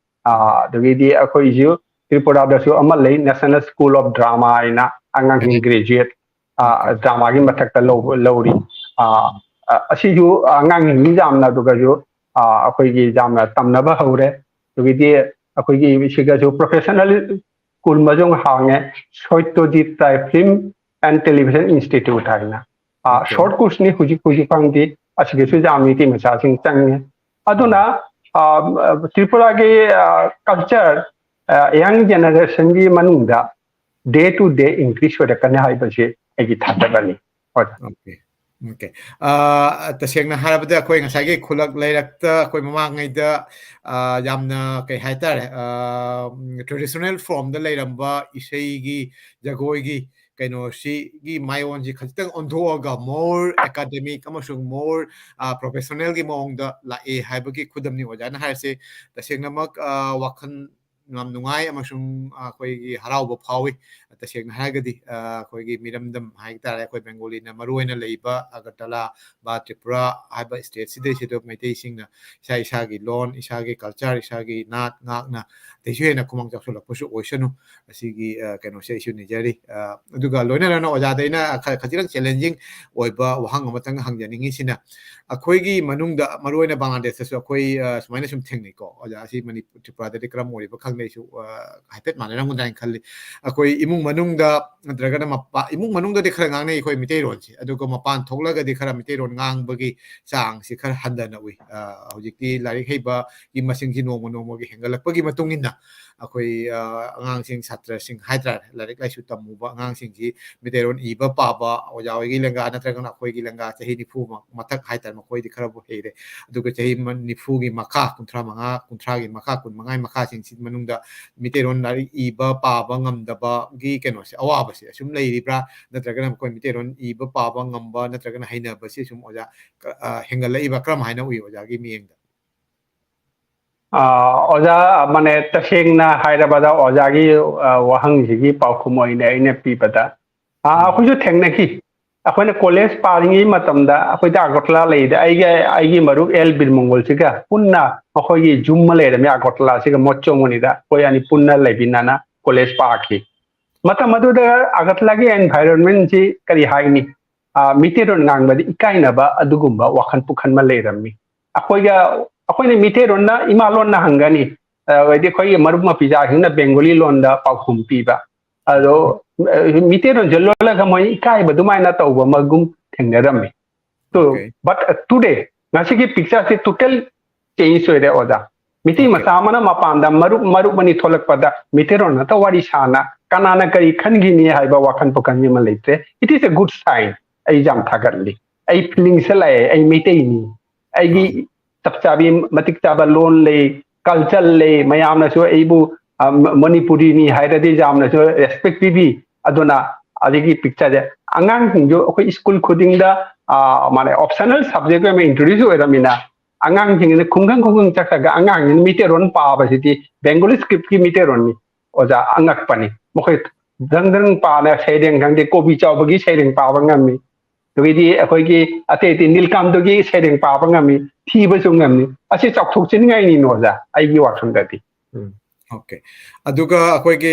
ꯑꯗꯒꯤꯗꯤ ꯑꯩꯈꯣꯏꯁꯨ ꯇ꯭ꯔꯤꯄꯨꯔꯥꯗꯁꯨ ꯑꯃ ꯂꯩ, National School of Drama ꯍꯥꯏꯅ ꯑꯉꯥꯡꯁꯤꯡ ꯒ꯭ꯔꯦꯖꯨꯋꯦꯠ ꯗ꯭ꯔꯥꯃꯥꯒꯤ ꯃꯊꯛꯇ ꯂꯧꯔꯤ꯫ ꯑꯁꯤꯁꯨ ꯑꯉꯥꯡꯁꯤꯡꯁꯤ ꯌꯥꯝꯅ ꯑꯗꯨꯒꯁꯨ ꯑꯩꯈꯣꯏꯒꯤ ꯌꯥꯝꯅ ꯇꯝꯅꯕ ꯍꯧꯔꯦ꯫ ꯑꯗꯒꯤꯗꯤ ꯑꯩꯈꯣꯏꯒꯤ ꯁꯤꯒꯁꯨ ꯄ꯭ꯔꯣꯐꯦꯁꯅꯦꯜ ꯁ꯭ꯀꯨꯜ ꯑꯃꯁꯨ ꯍꯥꯡꯉꯦ, ꯁꯣꯏꯇꯣꯖꯤꯠ ꯔꯥꯏ ꯐꯤꯜꯝ ꯑꯦꯟ ꯇꯦꯂꯤꯚꯤꯖꯟ ꯏꯟꯁꯇꯤꯇ꯭ꯌꯨꯠ ꯍꯥꯏꯅ꯫ ꯁꯣꯔꯠ ꯀꯣꯔꯁꯅꯤ ꯍꯧꯖꯤꯛ ꯍꯧꯖꯤꯛ ꯐꯪꯗꯤ ꯑꯁꯤꯒꯤꯁꯨ ꯌꯥꯝ ꯃꯤꯇꯩ ꯃꯆꯥꯁꯤꯡ ꯆꯪꯉꯦ꯫ ꯑꯗꯨꯅ ꯇ꯭ꯔꯤꯄꯨꯔꯥꯒꯤ ꯀꯜꯆꯔ ꯌꯪ ꯖꯦꯅꯦꯔꯦꯁꯟꯒꯤ ꯃꯅꯨꯡꯗ day to day increase ꯑꯣꯏꯔꯛꯀꯅꯤ ꯍꯥꯏꯕꯁꯤ ꯑꯩꯒꯤ ꯊꯥꯖꯕꯅꯤ꯫ Okay. Okay. ꯇꯁꯦꯡꯅ ꯍꯥꯏꯔꯕꯗ ꯑꯩꯈꯣꯏ ꯉꯁꯥꯏꯒꯤ ꯈꯨꯂꯛ ꯂꯩꯔꯛꯇ ꯑꯩꯈꯣꯏ ꯃꯃꯥꯡꯉꯩꯗ ꯌꯥꯝꯅ ꯀꯩ ꯍꯥꯏꯇꯥꯔꯦ, ꯇ꯭ꯔꯦꯗꯤꯁꯅꯦꯜ ꯐꯣꯔꯝꯗ ꯂꯩꯔꯝꯕ ꯏꯁꯩꯒꯤ, ꯖꯒꯣꯏꯒꯤ ꯀꯩꯅꯣꯁꯤꯒꯤ ꯃꯥꯏꯑꯣꯟꯁꯤ ꯈꯖꯤꯛꯇꯪ ꯑꯣꯟꯊꯣꯛꯑꯒ more academic ꯑꯃꯁꯨꯡ more professional ꯒꯤ ꯃꯑꯣꯡꯗ ꯂꯥꯛꯑꯦ ꯍꯥꯏꯕꯒꯤ ꯈꯨꯗꯝꯅꯤ ꯑꯣꯖꯥꯅ ꯍꯥꯏꯔꯤꯁꯦ꯫ ꯇꯁꯦꯡꯅꯃꯛ ꯋꯥꯈꯜ ꯌꯥꯝ ꯅꯨꯡꯉꯥꯏ ꯑꯃꯁꯨꯡ ꯑꯩꯈꯣꯏꯒꯤ ꯍꯔꯥꯎꯕ ꯐꯥꯎꯏ꯫ ꯇꯁꯦꯡꯅ ꯍꯥꯏꯔꯒꯗꯤ ꯑꯩꯈꯣꯏꯒꯤ ꯃꯤꯔꯝꯗꯝ ꯍꯥꯏ ꯇꯥꯔꯦ, ꯑꯩꯈꯣꯏ ꯕꯦꯡꯒꯣꯂꯤꯅ ꯃꯔꯨꯑꯣꯏꯅ ꯂꯩꯕ ꯑꯒꯔꯇꯂꯥ ꯕꯥ ꯇ꯭ꯔꯤꯄꯨꯔꯥ ꯍꯥꯏꯕ state ꯁꯤꯗꯩꯁꯤꯗ ꯃꯩꯇꯩꯁꯤꯡꯅ ꯏꯁꯥ ꯏꯁꯥꯒꯤ ꯂꯣꯟ, ꯏꯁꯥꯒꯤ culture, ꯏꯁꯥꯒꯤ ꯅꯥꯠ ꯉꯥꯛꯅ ꯑꯇꯩꯁꯨ ꯍꯦꯟꯅ ꯈꯨꯃꯥꯡ ꯆꯥꯎꯁꯤꯜꯂꯛꯄꯁꯨ ꯑꯣꯏꯁꯅꯨ꯫ ꯑꯁꯤꯒꯤ ꯀꯩꯅꯣꯁꯦ ꯑꯩꯁꯨ ꯅꯤꯖꯔꯤ꯫ ꯑꯗꯨꯒ ꯂꯣꯏꯅꯅ ꯑꯣꯖꯥꯗ ꯑꯩꯅ ꯈꯖꯤꯛꯇꯪ challenging ꯑꯣꯏꯕ ꯋꯥꯍꯪ ꯑꯃꯇꯪ ꯍꯪꯖꯅꯤꯡꯉꯤꯁꯤꯅ, ꯑꯩꯈꯣꯏꯒꯤ ꯃꯅꯨꯡꯗ ꯃꯔꯨꯑꯣꯏꯅ ꯕꯪꯒ꯭ꯂꯥꯗꯦꯁꯇꯁꯨ ꯑꯩꯈꯣꯏ ꯁꯨꯃꯥꯏꯅ ꯁꯨꯝ ꯊꯦꯡꯅꯩꯀꯣ ꯑꯣꯖꯥ, ꯑꯁꯤ ꯃꯅꯤꯄꯨꯔ ꯇ꯭ꯔꯤꯄꯨꯔꯥꯗꯗꯤ ꯀꯔꯝ ꯑꯣꯏꯔꯤꯕ ꯈꯪꯗꯦ, ꯑꯩꯁꯨ ꯍꯥꯏꯐꯦꯠ ꯃꯥꯟꯅꯔꯝꯒꯗ꯭ꯔꯥ ꯍꯥꯏꯅ ꯈꯜꯂꯤ꯫ ꯑꯩꯈꯣꯏ ꯏꯃꯨꯡ ꯃꯅꯨꯡꯗ ꯅꯠꯇ꯭ꯔꯒꯅ ꯃꯄꯥ-, ꯏꯃꯨꯡ ꯃꯅꯨꯡꯗꯗꯤ ꯈꯔ ꯉꯥꯡꯅꯩ ꯑꯩꯈꯣꯏ ꯃꯤꯇꯩꯔꯣꯟꯁꯦ, ꯑꯗꯨꯒ ꯃꯄꯥꯟ ꯊꯣꯛꯂꯒꯗꯤ ꯈꯔ ꯃꯤꯇꯩꯔꯣꯟ ꯉꯥꯡꯕꯒꯤ ꯆꯥꯡꯁꯤ ꯈꯔ ꯍꯟꯊꯅ ꯎꯏ꯫ ꯍꯧꯖꯤꯛꯇꯤ ꯂꯥꯏꯔꯤꯛ ꯍꯩꯕꯒꯤ ꯃꯁꯤꯡꯁꯤ ꯅꯣꯡꯃ ꯅꯣꯡꯃꯒꯤ ꯍꯦꯟꯒꯠꯂꯛꯄꯒꯤ ꯃꯇꯨꯡ ꯏꯟꯅ ꯑꯩꯈꯣꯏ ꯑꯉꯥꯡꯁꯤꯡ, ꯁꯥꯇ꯭ꯔꯁꯤꯡ ꯍꯥꯏꯇꯥꯔꯦ, ꯂꯥꯏꯔꯤꯛ ꯂꯥꯏꯁꯨ ꯇꯝꯃꯨꯕ ꯑꯉꯥꯡꯁꯤꯡꯁꯤ ꯃꯤꯇꯩꯔꯣꯟ ꯏꯕ ꯄꯥꯕ ꯑꯣꯖꯥ ꯍꯣꯏꯒꯤ ꯂꯦꯡꯒꯥ ꯅꯠꯇ꯭ꯔꯒꯅ ꯑꯩꯈꯣꯏꯒꯤ ꯂꯦꯡꯒꯥ ꯆꯍꯤ ꯅꯤꯐꯨ ꯃꯊꯛ ꯍꯥꯏꯇꯥꯔꯦ, ꯃꯈꯣꯏꯗꯤ ꯈꯔꯕꯨ ꯍꯩꯔꯦ꯫ ꯑꯗꯨꯒ ꯆꯍꯤ ꯅꯤꯐꯨꯒꯤ ꯃꯈꯥ, ꯀꯨꯟꯊ꯭ꯔꯥ ꯃꯉꯥ, ꯀꯨꯟꯊ꯭ꯔꯥꯒꯤ ꯃꯈꯥ, ꯀꯨꯟ ꯃꯉꯥꯒꯤ ꯃꯈꯥꯁꯤꯡꯁꯤ ꯃꯅꯨꯡꯗ ꯃꯤꯇꯩꯔꯣꯟ ꯂꯥꯏꯔꯤꯛ ꯏꯕ ꯄꯥꯕ ꯉꯝꯗꯕꯒꯤ ꯀꯩꯅꯣꯁꯦ, ꯑꯋꯥꯕꯁꯦ ꯑꯁꯨꯝ ꯂꯩꯔꯤꯕ꯭ꯔꯥ? ꯅꯠꯇ꯭ꯔꯒꯅ ꯃꯈꯣꯏ ꯃꯤꯇꯩꯔꯣꯟ ꯏꯕ ꯄꯥꯕ ꯉꯝꯕ ꯅꯠꯇ꯭ꯔꯒꯅ ꯍꯩꯅꯕꯁꯤ ꯁꯨꯝ ꯑꯣꯖꯥ ꯍꯦꯟꯒꯠꯂꯛꯏꯕ ꯀꯔꯝ ꯍꯥꯏꯅ ꯎꯏ ꯑꯣꯖꯥꯒꯤ ꯃꯤꯠꯌꯦꯡꯗ? ꯑꯣꯖꯥ, ꯃꯥꯅꯦ, ꯇꯁꯦꯡꯅ ꯍꯥꯏꯔꯕꯗ ꯑꯣꯖꯥꯒꯤ ꯋꯥꯍꯪꯁꯤꯒꯤ ꯄꯥꯎꯈꯨꯝ ꯑꯣꯏꯅ ꯑꯩꯅ ꯄꯤꯕꯗ, ꯑꯩꯈꯣꯏꯁꯨ ꯊꯦꯡꯅꯈꯤ꯫ ꯑꯩꯈꯣꯏꯅ ꯀꯣꯂꯦꯖ ꯄꯥꯔꯤꯉꯩ ꯃꯇꯝꯗ ꯑꯩꯈꯣꯏꯗ ꯑꯒꯔꯇꯂꯥ ꯂꯩꯗ, ꯑꯩꯒ ꯑꯩꯒꯤ ꯃꯔꯨꯞ ꯑꯦꯜ ꯕꯤꯔꯃꯪꯒꯣꯜꯁꯤꯒ ꯄꯨꯟꯅ ꯑꯩꯈꯣꯏꯒꯤ ꯖꯨꯝ ꯑꯃ ꯂꯩꯔꯝꯃꯤ ꯑꯒꯔꯇꯂꯥꯁꯤꯒ ꯃꯣꯠꯆꯣꯡ ꯃꯅꯤꯗ, ꯑꯩꯈꯣꯏ ꯑꯅꯤ ꯄꯨꯟꯅ ꯂꯩꯃꯤꯟꯅꯅ ꯀꯣꯂꯦꯖ ꯄꯥꯈꯤ꯫ ꯃꯇꯝ ꯑꯗꯨꯗ ꯑꯒꯔꯇꯂꯥꯒꯤ environment ꯁꯤ ꯀꯔꯤ ꯍꯥꯏꯅꯤ, ꯃꯤꯇꯩꯔꯣꯟ ꯉꯥꯡꯕꯗ ꯏꯀꯥꯏꯅꯕ ꯑꯗꯨꯒꯨꯝꯕ ꯋꯥꯈꯜ ꯄꯨꯈꯟꯕ ꯂꯩꯔꯝꯃꯤ꯫ ꯑꯩꯈꯣꯏꯒ ꯑꯩꯈꯣꯏꯅ ꯃꯤꯇꯩꯔꯣꯟꯅ ꯏꯃꯥ ꯂꯣꯟꯅ ꯍꯪꯒꯅꯤ, ꯑꯗꯩꯗꯤ ꯑꯩꯈꯣꯏꯒꯤ ꯃꯔꯨꯞ ꯃꯄꯤꯖꯥꯁꯤꯡꯅ ꯕꯦꯡꯒꯣꯂꯤ ꯂꯣꯟꯗ ꯄꯥꯎꯈꯨꯝ ꯄꯤꯕ꯫ ꯑꯗꯣ ꯃꯤꯇꯩꯔꯣꯟꯁꯦ ꯂꯣꯜꯂꯒ ꯃꯣꯏ ꯏꯀꯥꯏꯕ ꯑꯗꯨꯃꯥꯏꯅ ꯇꯧꯕ ꯑꯃꯒꯨꯝ ꯊꯦꯡꯅꯔꯝꯃꯤ꯫ So, but today, ꯉꯁꯤꯒꯤ picture ꯁꯦ total change ꯑꯣꯏꯔꯦ ꯑꯣꯖꯥ꯫ ꯃꯤꯇꯩ ꯃꯆꯥ ꯑꯃꯅ ꯃꯄꯥꯟꯗ ꯃꯔꯨꯞ ꯃꯔꯨꯞ ꯑꯅꯤ ꯊꯣꯛꯂꯛꯄꯗ ꯃꯤꯇꯩꯔꯣꯟ ꯉꯥꯛꯇ ꯋꯥꯔꯤ ꯁꯥꯅ ꯀꯅꯥꯅ ꯀꯔꯤ ꯈꯟꯈꯤꯅꯤ ꯍꯥꯏꯕ ꯋꯥꯈꯜ ꯄꯨꯈꯟꯕ ꯑꯃ ꯂꯩꯇ꯭ꯔꯦ꯫ It is a good sign. ꯑꯩ ꯌꯥꯝ ꯊꯥꯒꯠꯂꯤ꯫ ꯑꯩ feeling ꯁꯦ ꯂꯥꯛꯑꯦ, ꯑꯩ ꯃꯩꯇꯩꯅꯤ, ꯑꯩꯒꯤ ꯆꯞ ꯆꯥꯕꯤ ꯃꯇꯤꯛ ꯆꯥꯕ ꯂꯣꯟ ꯂꯩ, culture ꯂꯩ, ꯃꯌꯥꯝꯅꯁꯨ ꯑꯩꯕꯨ ꯃꯅꯤꯄꯨꯔꯤꯅꯤ ꯍꯥꯏꯔꯗꯤ ꯌꯥꯝꯅꯁꯨ respect ꯄꯤꯕꯤ꯫ ꯑꯗꯨꯅ ꯑꯗꯒꯤ ꯄꯤꯛꯆꯔꯁꯦ, ꯑꯉꯥꯡꯁꯤꯡꯁꯨ ꯑꯩꯈꯣꯏ ꯁ꯭ꯀꯨꯜ ꯈꯨꯗꯤꯡꯗ ꯃꯥꯅ ꯑꯣꯞꯁꯅꯦꯜ ꯁꯕꯖꯦꯛ ꯑꯣꯏꯅ ꯏꯟꯇ꯭ꯔꯣꯗ꯭ꯌꯨꯁ ꯑꯣꯏꯔꯝꯃꯤꯅ, ꯑꯉꯥꯡꯁꯤꯡꯁꯤꯅ ꯈꯨꯡꯒꯪ ꯈꯨꯡꯒꯪ ꯆꯠꯈ꯭ꯔꯒ ꯑꯉꯥꯡꯁꯤꯡꯅ ꯃꯤꯇꯩꯔꯣꯟ ꯄꯥꯕꯁꯤꯗꯤ ꯕꯦꯡꯒꯣꯂꯤ ꯁ꯭ꯀ꯭ꯔꯤꯞꯀꯤ ꯃꯤꯇꯩꯔꯣꯟꯅꯤ꯫ ꯑꯣꯖꯥ, ꯑꯉꯛꯄꯅꯤ꯫ ꯃꯈꯣꯏ ꯗꯪ ꯗꯪ ꯄꯥꯅ ꯁꯩꯔꯦꯡ ꯈꯪꯗꯦ, ꯀꯣꯕꯤ ꯆꯥꯎꯕꯒꯤ ꯁꯩꯔꯦꯡ ꯄꯥꯕ ꯉꯝꯃꯤ꯫ ꯑꯗꯨꯒꯤꯗꯤ ꯑꯩꯈꯣꯏꯒꯤ ꯑꯇꯩ ꯑꯇꯩ ꯅꯤꯜꯀꯥꯟꯇꯒꯤ ꯁꯩꯔꯦꯡ ꯄꯥꯕ ꯉꯝꯃꯤ, ꯊꯤꯕꯁꯨ ꯉꯝꯃꯤ꯫ ꯑꯁꯤ ꯆꯥꯎꯊꯣꯛꯆꯅꯤꯡꯉꯥꯏꯅꯤꯅꯣ ꯑꯣꯖꯥ, ꯑꯩꯒꯤ ꯋꯥꯈꯜꯗꯗꯤ꯫ ꯎꯝ꯫ ꯑꯣꯀꯦ꯫ ꯑꯗꯨꯒ ꯑꯩꯈꯣꯏꯒꯤ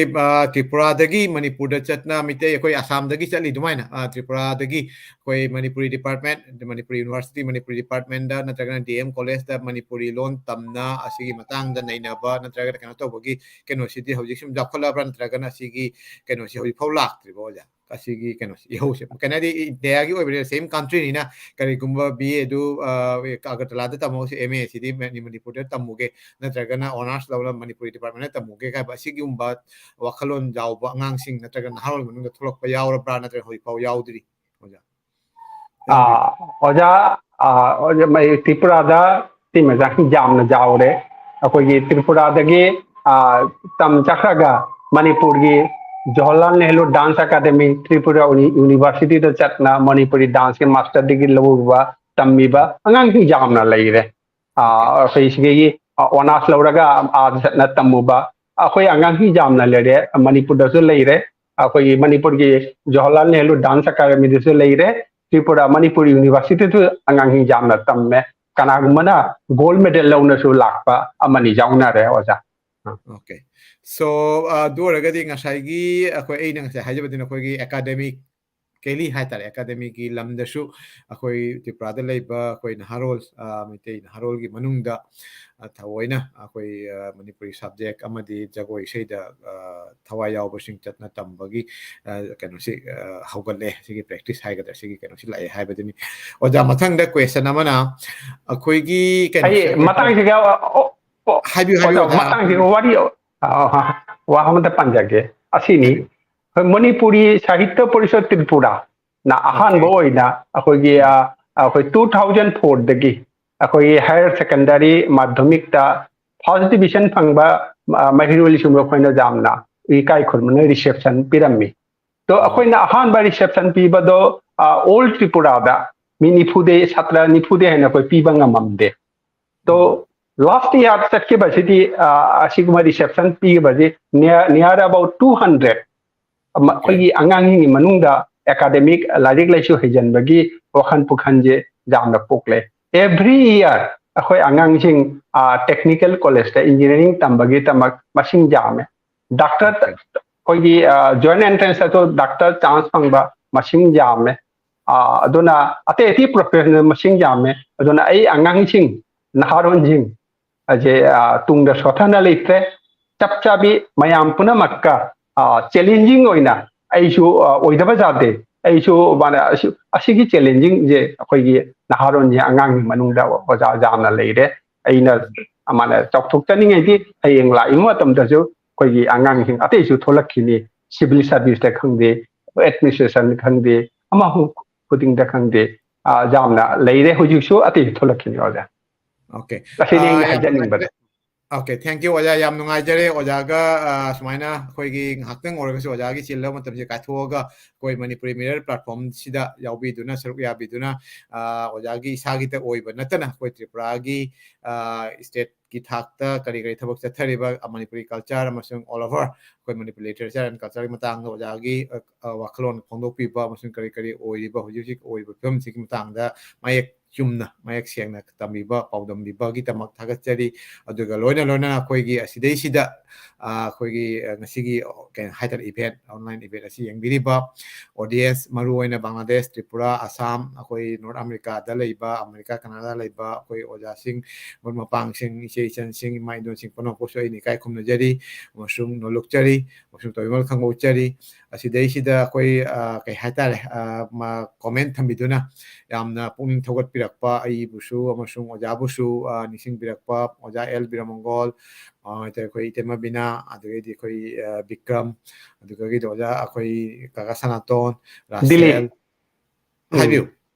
ꯇ꯭ꯔꯤꯄꯨꯔꯥꯗꯒꯤ ꯃꯅꯤꯄꯨꯔꯗ ꯆꯠꯅ ꯃꯤꯇꯩ ꯑꯩꯈꯣꯏ ꯑꯁꯥꯝꯗꯒꯤ ꯆꯠꯂꯤ ꯑꯗꯨꯃꯥꯏꯅ, ꯇ꯭ꯔꯤꯄꯨꯔꯥꯗꯒꯤ ꯑꯩꯈꯣꯏ ꯃꯅꯤꯄꯨꯔꯤ ꯗꯤꯄꯥꯔꯠꯃꯦꯟ, ꯃꯅꯤꯄꯨꯔꯤ ꯌꯨꯅꯤꯚꯔꯁꯤꯇꯤ, ꯃꯅꯤꯄꯨꯔꯤ ꯗꯤꯄꯥꯔꯠꯃꯦꯟꯗ ꯅꯠꯇ꯭ꯔꯒꯅ ꯗꯤ ꯑꯦꯝ ꯀꯣꯂꯦꯖꯇ ꯃꯅꯤꯄꯨꯔꯤ ꯂꯣꯟ ꯇꯝꯅ ꯑꯁꯤꯒꯤ ꯃꯇꯥꯡꯗ ꯅꯩꯅꯕ ꯅꯠꯇ꯭ꯔꯒꯅ ꯀꯩꯅꯣ ꯇꯧꯕꯒꯤ ꯀꯩꯅꯣꯁꯤꯗꯤ ꯍꯧꯖꯤꯛ ꯁꯨꯝ ꯆꯥꯎꯈꯠꯂꯕ꯭ꯔꯥ, ꯅꯠꯇ꯭ꯔꯒꯅ ꯑꯁꯤꯒꯤ ꯀꯩꯅꯣꯁꯤ ꯍꯧꯖꯤꯛ ꯐꯥꯎ ꯂꯥꯛꯇ꯭ꯔꯤꯕꯣ ꯑꯣꯖꯥ? ꯑꯁꯤꯒꯤ ꯀꯩꯅꯣꯁꯤ ꯏꯍꯧꯁꯦ, ꯀꯩꯅꯣ ꯍꯥꯏꯗꯤ ꯏꯟꯗꯤꯌꯥꯒꯤ ꯑꯣꯏꯕ ꯁꯦꯝ ꯀꯟꯇ꯭ꯔꯤꯅꯤꯅ, ꯀꯔꯤꯒꯨꯝꯕ ꯕꯤ ꯑꯦ ꯑꯗꯨ ꯑꯒꯔꯇꯂꯥꯗ ꯇꯝꯃꯒꯁꯨ ꯑꯦꯝ ꯑꯦ ꯑꯁꯤꯗꯤ ꯃꯅꯤꯄꯨꯔꯗ ꯇꯝꯃꯨꯒꯦ, ꯅꯠꯇ꯭ꯔꯒꯅ ꯑꯣꯅꯔꯁ ꯂꯧꯔ ꯃꯅꯤꯄꯨꯔꯤ ꯗꯤꯄꯥꯔꯠꯃꯦꯟꯗ ꯇꯝꯃꯨꯒꯦ ꯍꯥꯏꯕ ꯑꯁꯤꯒꯨꯝꯕ ꯋꯥꯈꯜꯂꯣꯟ ꯌꯥꯎꯕ ꯑꯉꯥꯡꯁꯤꯡ ꯅꯠꯇ꯭ꯔꯒ ꯅꯍꯥꯔꯣꯜ ꯃꯅꯨꯡꯗ ꯊꯣꯛꯂꯛꯄ ꯌꯥꯎꯔꯕ꯭ꯔꯥ, ꯅꯠꯇ꯭ꯔꯒ ꯍꯧꯖꯤꯛꯐꯥꯎ ꯌꯥꯎꯗ꯭ꯔꯤ ꯑꯣꯖꯥ? ꯑꯣꯖꯥ, ꯇ꯭ꯔꯤꯄꯨꯔꯥꯗ ꯇꯤꯝ ꯑꯦꯛꯖꯥꯝ ꯌꯥꯝꯅ ꯆꯥꯎꯔꯦ꯫ ꯑꯩꯈꯣꯏꯒꯤ ꯇ꯭ꯔꯤꯄꯨꯔꯥꯗꯒꯤ ꯇꯝ ꯆꯠꯈ꯭ꯔꯒ ꯃꯅꯤꯄꯨꯔꯒꯤ ꯖꯋꯥꯍꯔꯂꯥꯜ ꯅꯦꯍꯔꯨ ꯗꯥꯟꯁ ꯑꯦꯀꯥꯗꯃꯤ, ꯇ꯭ꯔꯤꯄꯨꯔꯥ ꯌꯨꯅꯤꯚꯔꯁꯤꯇꯤꯗ ꯆꯠꯅ ꯃꯅꯤꯄꯨꯔꯤ ꯗꯥꯟꯁꯀꯤ ꯃꯥꯁꯇꯔ ꯗꯤꯒ꯭ꯔꯤ ꯂꯧꯔꯨꯕ ꯇꯝꯃꯤꯕ ꯑꯉꯥꯡꯁꯤꯡ ꯌꯥꯝꯅ ꯂꯩꯔꯦ꯫ ꯑꯩꯈꯣꯏ ꯁꯤꯒꯤ ꯑꯣꯅꯔꯁ ꯂꯧꯔꯒ ꯑꯥꯗ ꯆꯠꯅ ꯇꯝꯃꯨꯕ ꯑꯩꯈꯣꯏ ꯑꯉꯥꯡꯁꯤꯡ ꯌꯥꯝꯅ ꯂꯩꯔꯦ꯫ ꯃꯅꯤꯄꯨꯔꯗꯁꯨ ꯂꯩꯔꯦ꯫ ꯑꯩꯈꯣꯏꯒꯤ ꯃꯅꯤꯄꯨꯔꯒꯤ ꯖꯋꯥꯍꯔꯂꯥꯜ ꯅꯦꯍꯔꯨ ꯗꯥꯟꯁ ꯑꯦꯀꯥꯗꯃꯤꯗꯁꯨ ꯂꯩꯔꯦ꯫ ꯇ꯭ꯔꯤꯄꯨꯔꯥ ꯃꯅꯤꯄꯨꯔ ꯌꯨꯅꯤꯚꯔꯁꯤꯇꯤꯗꯁꯨ ꯑꯉꯥꯡꯁꯤꯡ ꯌꯥꯝꯅ ꯇꯝꯃꯦ꯫ ꯀꯅꯥꯒꯨꯝꯕꯅ ꯒꯣꯜꯗ ꯃꯦꯗꯜ ꯂꯧꯅꯁꯨ ꯂꯥꯛꯄ ꯑꯃꯅꯤ ꯌꯥꯎꯅꯔꯦ ꯑꯣꯖꯥ꯫ ꯑꯣꯀꯦ꯫ ꯁꯣ ꯑꯗꯨ ꯑꯣꯏꯔꯒꯗꯤ ꯉꯁꯥꯏꯒꯤ ꯑꯩꯈꯣꯏ, ꯑꯩꯅ ꯉꯁꯥꯏ ꯍꯥꯏꯖꯕꯗꯨꯅ ꯑꯩꯈꯣꯏꯒꯤ ꯑꯦꯀꯥꯗꯃꯤꯛ ꯀꯦꯂꯤ ꯍꯥꯏꯇꯥꯔꯦ, ꯑꯦꯀꯥꯗꯃꯤꯒꯤ ꯂꯝꯗꯁꯨ ꯑꯩꯈꯣꯏ ꯇ꯭ꯔꯤꯄꯨꯔꯥꯗ ꯂꯩꯕ ꯑꯩꯈꯣꯏ ꯅꯍꯥꯔꯣꯜ, ꯃꯩꯇꯩ ꯅꯍꯥꯔꯣꯜꯒꯤ ꯃꯅꯨꯡꯗ ꯊꯑꯣꯏꯅ ꯑꯩꯈꯣꯏ ꯃꯅꯤꯄꯨꯔꯤ ꯁꯕꯖꯦꯛ ꯑꯃꯗꯤ ꯖꯒꯣꯏ ꯏꯁꯩꯗ ꯊꯋꯥꯏ ꯌꯥꯎꯕꯁꯤꯡ ꯆꯠꯅ ꯇꯝꯕꯒꯤ ꯀꯩꯅꯣꯁꯤ ꯍꯧꯒꯠꯂꯦ꯫ ꯁꯤꯒꯤ ꯄ꯭ꯔꯦꯛꯇꯤꯁ ꯍꯥꯏꯒꯗ꯭ꯔꯥ, ꯁꯤꯒꯤ ꯀꯩꯅꯣꯁꯤ ꯂꯥꯛꯑꯦ ꯍꯥꯏꯕꯗꯨꯅꯤ꯫ ꯑꯣꯖꯥ, ꯃꯊꯪꯗ ꯀ꯭ꯋꯦꯁꯟ ꯑꯃꯅ ꯑꯩꯈꯣꯏꯒꯤ ꯀꯩꯅꯣꯁꯦ, ꯑꯩ ꯃꯇꯥꯡꯁꯤꯒ ꯑꯣ, ꯑꯣ, ꯍꯥꯏꯕꯤꯌꯨ, ꯍꯥꯏꯕꯤꯌꯨ, ꯑꯣꯖꯥ, ꯑꯣꯖꯥ꯫ ꯃꯇꯥꯡꯁꯤꯒ ꯋꯥꯔꯤ, ꯑ, ꯑ, ꯋꯥ ꯑꯃꯇ ꯄꯟꯖꯒꯦ꯫ ꯑꯁꯤꯅꯤ, ꯍꯥꯏꯕꯤꯌꯨ꯫ ꯑꯩꯈꯣꯏ ꯃꯅꯤꯄꯨꯔꯤ ꯁꯥꯍꯤꯇ꯭ꯌ ꯄꯔꯤꯁꯗ ꯇ꯭ꯔꯤꯄꯨꯔꯥꯅ ꯑꯍꯥꯟꯕ Okay. ꯑꯣꯏꯅ ꯑꯩꯈꯣꯏꯒꯤ, ꯑ, ꯑꯩꯈꯣꯏ two thousand fourꯗꯒꯤ ꯑꯩꯈꯣꯏꯒꯤ ꯍꯥꯌꯔ ꯁꯦꯀꯦꯟꯗꯔꯤ ꯃꯥꯙꯃꯤꯛꯇ ꯐꯥꯔꯁ ꯗꯤꯕꯤꯖꯟ ꯐꯪꯕ, ꯑ, ꯃꯍꯩꯔꯣꯏꯁꯤꯡꯕꯨ ꯑꯩꯈꯣꯏꯅ ꯌꯥꯝꯅ ꯏꯀꯥꯏ ꯈꯨꯝꯅꯅ ꯔꯤꯁꯦꯞꯁꯟ ꯄꯤꯔꯝꯃꯤ꯫ ꯑꯗꯣ ꯑꯩꯈꯣꯏꯅ ꯑꯍꯥꯟꯕ reception ꯄꯤꯕꯗꯣ ꯑꯣꯜ ꯇ꯭ꯔꯤꯄꯨꯔꯥꯗ ꯃꯤ ꯅꯤꯐꯨꯗꯩ, ꯁꯥꯇ꯭ꯔ ꯅꯤꯐꯨꯗꯩ ꯍꯦꯟꯅ ꯑꯩꯈꯣꯏ ꯄꯤꯕ ꯉꯝꯃꯝꯗꯦ꯫ ꯑꯗꯣ ꯂꯥꯁ ꯏꯌꯥꯔ ꯆꯠꯈꯤꯕꯁꯤꯗꯤ ꯑꯁꯤꯒꯨꯝꯕ reception ꯄꯤꯈꯤꯕꯁꯤ near about two hundred ꯑꯩꯈꯣꯏꯒꯤ ꯑꯉꯥꯡꯁꯤꯡꯒꯤ ꯃꯅꯨꯡꯗ academic ꯂꯥꯏꯔꯤꯛ ꯂꯥꯏꯁꯨ ꯍꯩꯖꯟꯕꯒꯤ ꯋꯥꯈꯜ ꯄꯨꯈꯟꯁꯦ ꯌꯥꯝꯅ ꯄꯣꯛꯂꯦ꯫ Every year ꯑꯩꯈꯣꯏ ꯑꯉꯥꯡꯁꯤꯡ technical collegeꯇ engineering ꯇꯝꯕꯒꯤꯗꯃꯛ ꯃꯁꯤꯡ ꯌꯥꯝꯃꯦ꯫ ꯗꯥꯛꯇꯔ ꯑꯩꯈꯣꯏꯒꯤ joint entranceꯇꯁꯨ ꯗꯥꯛꯇꯔ chance ꯐꯪꯕ ꯃꯁꯤꯡ ꯌꯥꯝꯃꯦ꯫ ꯑꯗꯨꯅ ꯑꯇꯩ ꯑꯇꯩ professionꯗ ꯃꯁꯤꯡ ꯌꯥꯝꯃꯦ꯫ ꯑꯗꯨꯅ ꯑꯩ ꯑꯉꯥꯡꯁꯤꯡ, ꯅꯍꯥꯔꯣꯟꯁꯤꯡ ꯑꯁꯦ ꯇꯨꯡꯗ ꯁꯣꯊꯅ ꯂꯩꯇ꯭ꯔꯦ꯫ ꯆꯞ ꯆꯥꯕꯤ ꯃꯌꯥꯝ ꯄꯨꯝꯅꯃꯛꯀ challenging ꯑꯣꯏꯅ ꯑꯩꯁꯨ ꯑꯣꯏꯗꯕ ꯌꯥꯗꯦ꯫ ꯑꯩꯁꯨ ꯃꯥꯅ ꯑꯁꯤꯒꯤ challengingꯁꯦ ꯑꯩꯈꯣꯏꯒꯤ ꯅꯍꯥꯔꯣꯟꯁꯦ, ꯑꯉꯥꯡꯒꯤ ꯃꯅꯨꯡꯗ ꯑꯣꯖꯥ ꯌꯥꯝꯅ ꯂꯩꯔꯦ꯫ ꯑꯩꯅ ꯃꯥꯅ ꯆꯥꯎꯊꯣꯛꯆꯅꯤꯡꯉꯩꯗꯤ ꯍꯌꯦꯡ ꯂꯥꯛꯏꯕ ꯃꯇꯝꯗꯁꯨ ꯑꯩꯈꯣꯏꯒꯤ ꯑꯉꯥꯡꯁꯤꯡ ꯑꯇꯩꯁꯨ ꯊꯣꯛꯂꯛꯈꯤꯅꯤ꯫ Civil serviceꯇ ꯈꯪꯗꯦ, administration ꯈꯪꯗꯦ, ꯑꯃ ꯈꯨꯗꯤꯡꯗ ꯈꯪꯗꯦ, ꯌꯥꯝꯅ ꯂꯩꯔꯦ꯫ ꯍꯧꯖꯤꯛꯁꯨ ꯑꯇꯩꯁꯨ ꯊꯣꯛꯂꯛꯈꯤꯅꯤ ꯑꯣꯖꯥ꯫ Okay. ꯑꯁꯤꯅꯤ ꯑꯩꯅ ꯍꯥꯏꯖꯅꯤꯡꯕꯗ꯫ Okay, thank you ꯑꯣꯖꯥ, ꯌꯥꯝ ꯅꯨꯡꯉꯥꯏꯖꯔꯦ꯫ ꯑꯣꯖꯥꯒ ꯁꯨꯃꯥꯏꯅ ꯑꯩꯈꯣꯏꯒꯤ ꯉꯥꯏꯍꯥꯛꯇꯪ ꯑꯣꯏꯔꯒꯁꯨ ꯑꯣꯖꯥꯒꯤ ꯆꯤꯜꯂꯕ ꯃꯇꯝꯁꯦ ꯀꯥꯏꯊꯣꯛꯑꯒ ꯑꯩꯈꯣꯏ ꯃꯅꯤꯄꯨꯔꯤ ꯃꯤꯔꯔ platformꯁꯤꯗ ꯌꯥꯎꯕꯤꯗꯨꯅ, ꯁꯔꯨꯛ ꯌꯥꯕꯤꯗꯨꯅ, ꯑꯣꯖꯥꯒꯤ ꯏꯁꯥꯒꯤꯇ ꯑꯣꯏꯕ ꯅꯠꯇꯅ ꯑꯩꯈꯣꯏ ꯇ꯭ꯔꯤꯄꯨꯔꯥꯒꯤ stateꯀꯤ ꯊꯥꯛꯇ ꯀꯔꯤ ꯀꯔꯤ ꯊꯕꯛ ꯆꯠꯊꯔꯤꯕ, ꯃꯅꯤꯄꯨꯔꯤ culture ꯑꯃꯁꯨꯡ all over ꯑꯩꯈꯣꯏ ꯃꯅꯤꯄꯨꯔ literature and cultureꯒꯤ ꯃꯇꯥꯡꯗ ꯑꯣꯖꯥꯒꯤ ꯋꯥꯈꯜꯂꯣꯟ ꯐꯣꯡꯗꯣꯛꯄꯤꯕ ꯑꯃꯁꯨꯡ ꯀꯔꯤ ꯀꯔꯤ ꯑꯣꯏꯔꯤꯕ, ꯍꯧꯖꯤꯛ ꯍꯧꯖꯤꯛ ꯑꯣꯏꯔꯤꯕ ꯐꯤꯕꯝꯁꯤꯒꯤ ꯃꯇꯥꯡꯗ ꯃꯌꯦꯛ ꯆꯨꯝꯅ, ꯃꯌꯦꯛ ꯁꯦꯡꯅ ꯇꯝꯕꯤꯕ, ꯄꯥꯎꯗꯝꯕꯤꯕꯒꯤꯗꯃꯛ ꯊꯥꯒꯠꯆꯔꯤ꯫ ꯑꯗꯨꯒ ꯂꯣꯏꯅ ꯂꯣꯏꯅꯅ ꯑꯩꯈꯣꯏꯒꯤ ꯑꯁꯤꯗꯩꯁꯤꯗ ꯑꯩꯈꯣꯏꯒꯤ ꯉꯁꯤꯒꯤ ꯀꯩ ꯍꯥꯏꯇꯥꯔꯦ, event, online event ꯑꯁꯤ ꯌꯦꯡꯕꯤꯔꯤꯕ audience, ꯃꯔꯨꯑꯣꯏꯅ ꯕꯪꯒ꯭ꯂꯥꯗꯦꯁ, ꯇ꯭ꯔꯤꯄꯨꯔꯥ, ꯑꯁꯥꯝ, ꯑꯩꯈꯣꯏ North Americaꯗ ꯂꯩꯕ, ꯑꯃꯦꯔꯤꯀꯥ, ꯀꯅꯥꯗꯥ ꯂꯩꯕ ꯑꯩꯈꯣꯏ ꯑꯣꯖꯥꯁꯤꯡ, ꯃꯔꯨꯞ ꯃꯄꯥꯡꯁꯤꯡ, ꯏꯆꯦ ꯏꯆꯟꯁꯤꯡ, ꯏꯃꯥ ꯏꯟꯗꯣꯟꯁꯤꯡ ꯄꯨꯝꯅꯃꯛꯄꯨꯁꯨ ꯑꯩꯅ ꯏꯀꯥꯏ ꯈꯨꯝꯅꯖꯔꯤ ꯑꯃꯁꯨꯡ ꯅꯣꯂꯨꯛꯆꯔꯤ ꯑꯃꯁꯨꯡ ꯇꯣꯏꯃꯜ ꯈꯪꯍꯧꯆꯔꯤ꯫ ꯑꯁꯤꯗꯩꯁꯤꯗ ꯑꯩꯈꯣꯏ ꯀꯩ ꯍꯥꯏꯇꯥꯔꯦ, comment ꯊꯝꯕꯤꯗꯨꯅ ꯌꯥꯝꯅ ꯄꯨꯛꯅꯤꯡ ꯊꯧꯒꯠꯄꯤꯔꯛꯄ ꯑꯩꯕꯨꯁꯨ ꯑꯃꯁꯨꯡ ꯑꯣꯖꯥꯕꯨꯁꯨ ꯅꯤꯡꯁꯤꯡꯕꯤꯔꯛꯄ ꯑꯣꯖꯥ ꯑꯦꯜ ꯕꯤꯔꯃꯪꯒꯣꯜ, ꯑꯩꯈꯣꯏ ꯏꯇꯩꯃ ꯕꯤꯅꯥ, ꯑꯗꯨꯗꯒꯤꯗꯤ ꯑꯩꯈꯣꯏ ꯕꯤꯀ꯭ꯔꯝ, ꯑꯗꯨꯗꯒꯤꯗꯤ ꯑꯣꯖꯥ ꯑꯩꯈꯣꯏ ꯀꯥꯀꯥ ꯁꯅꯥꯇꯣꯟ, ꯔꯥꯁꯦꯜ, ꯍꯥꯏꯕꯤꯌꯨ꯫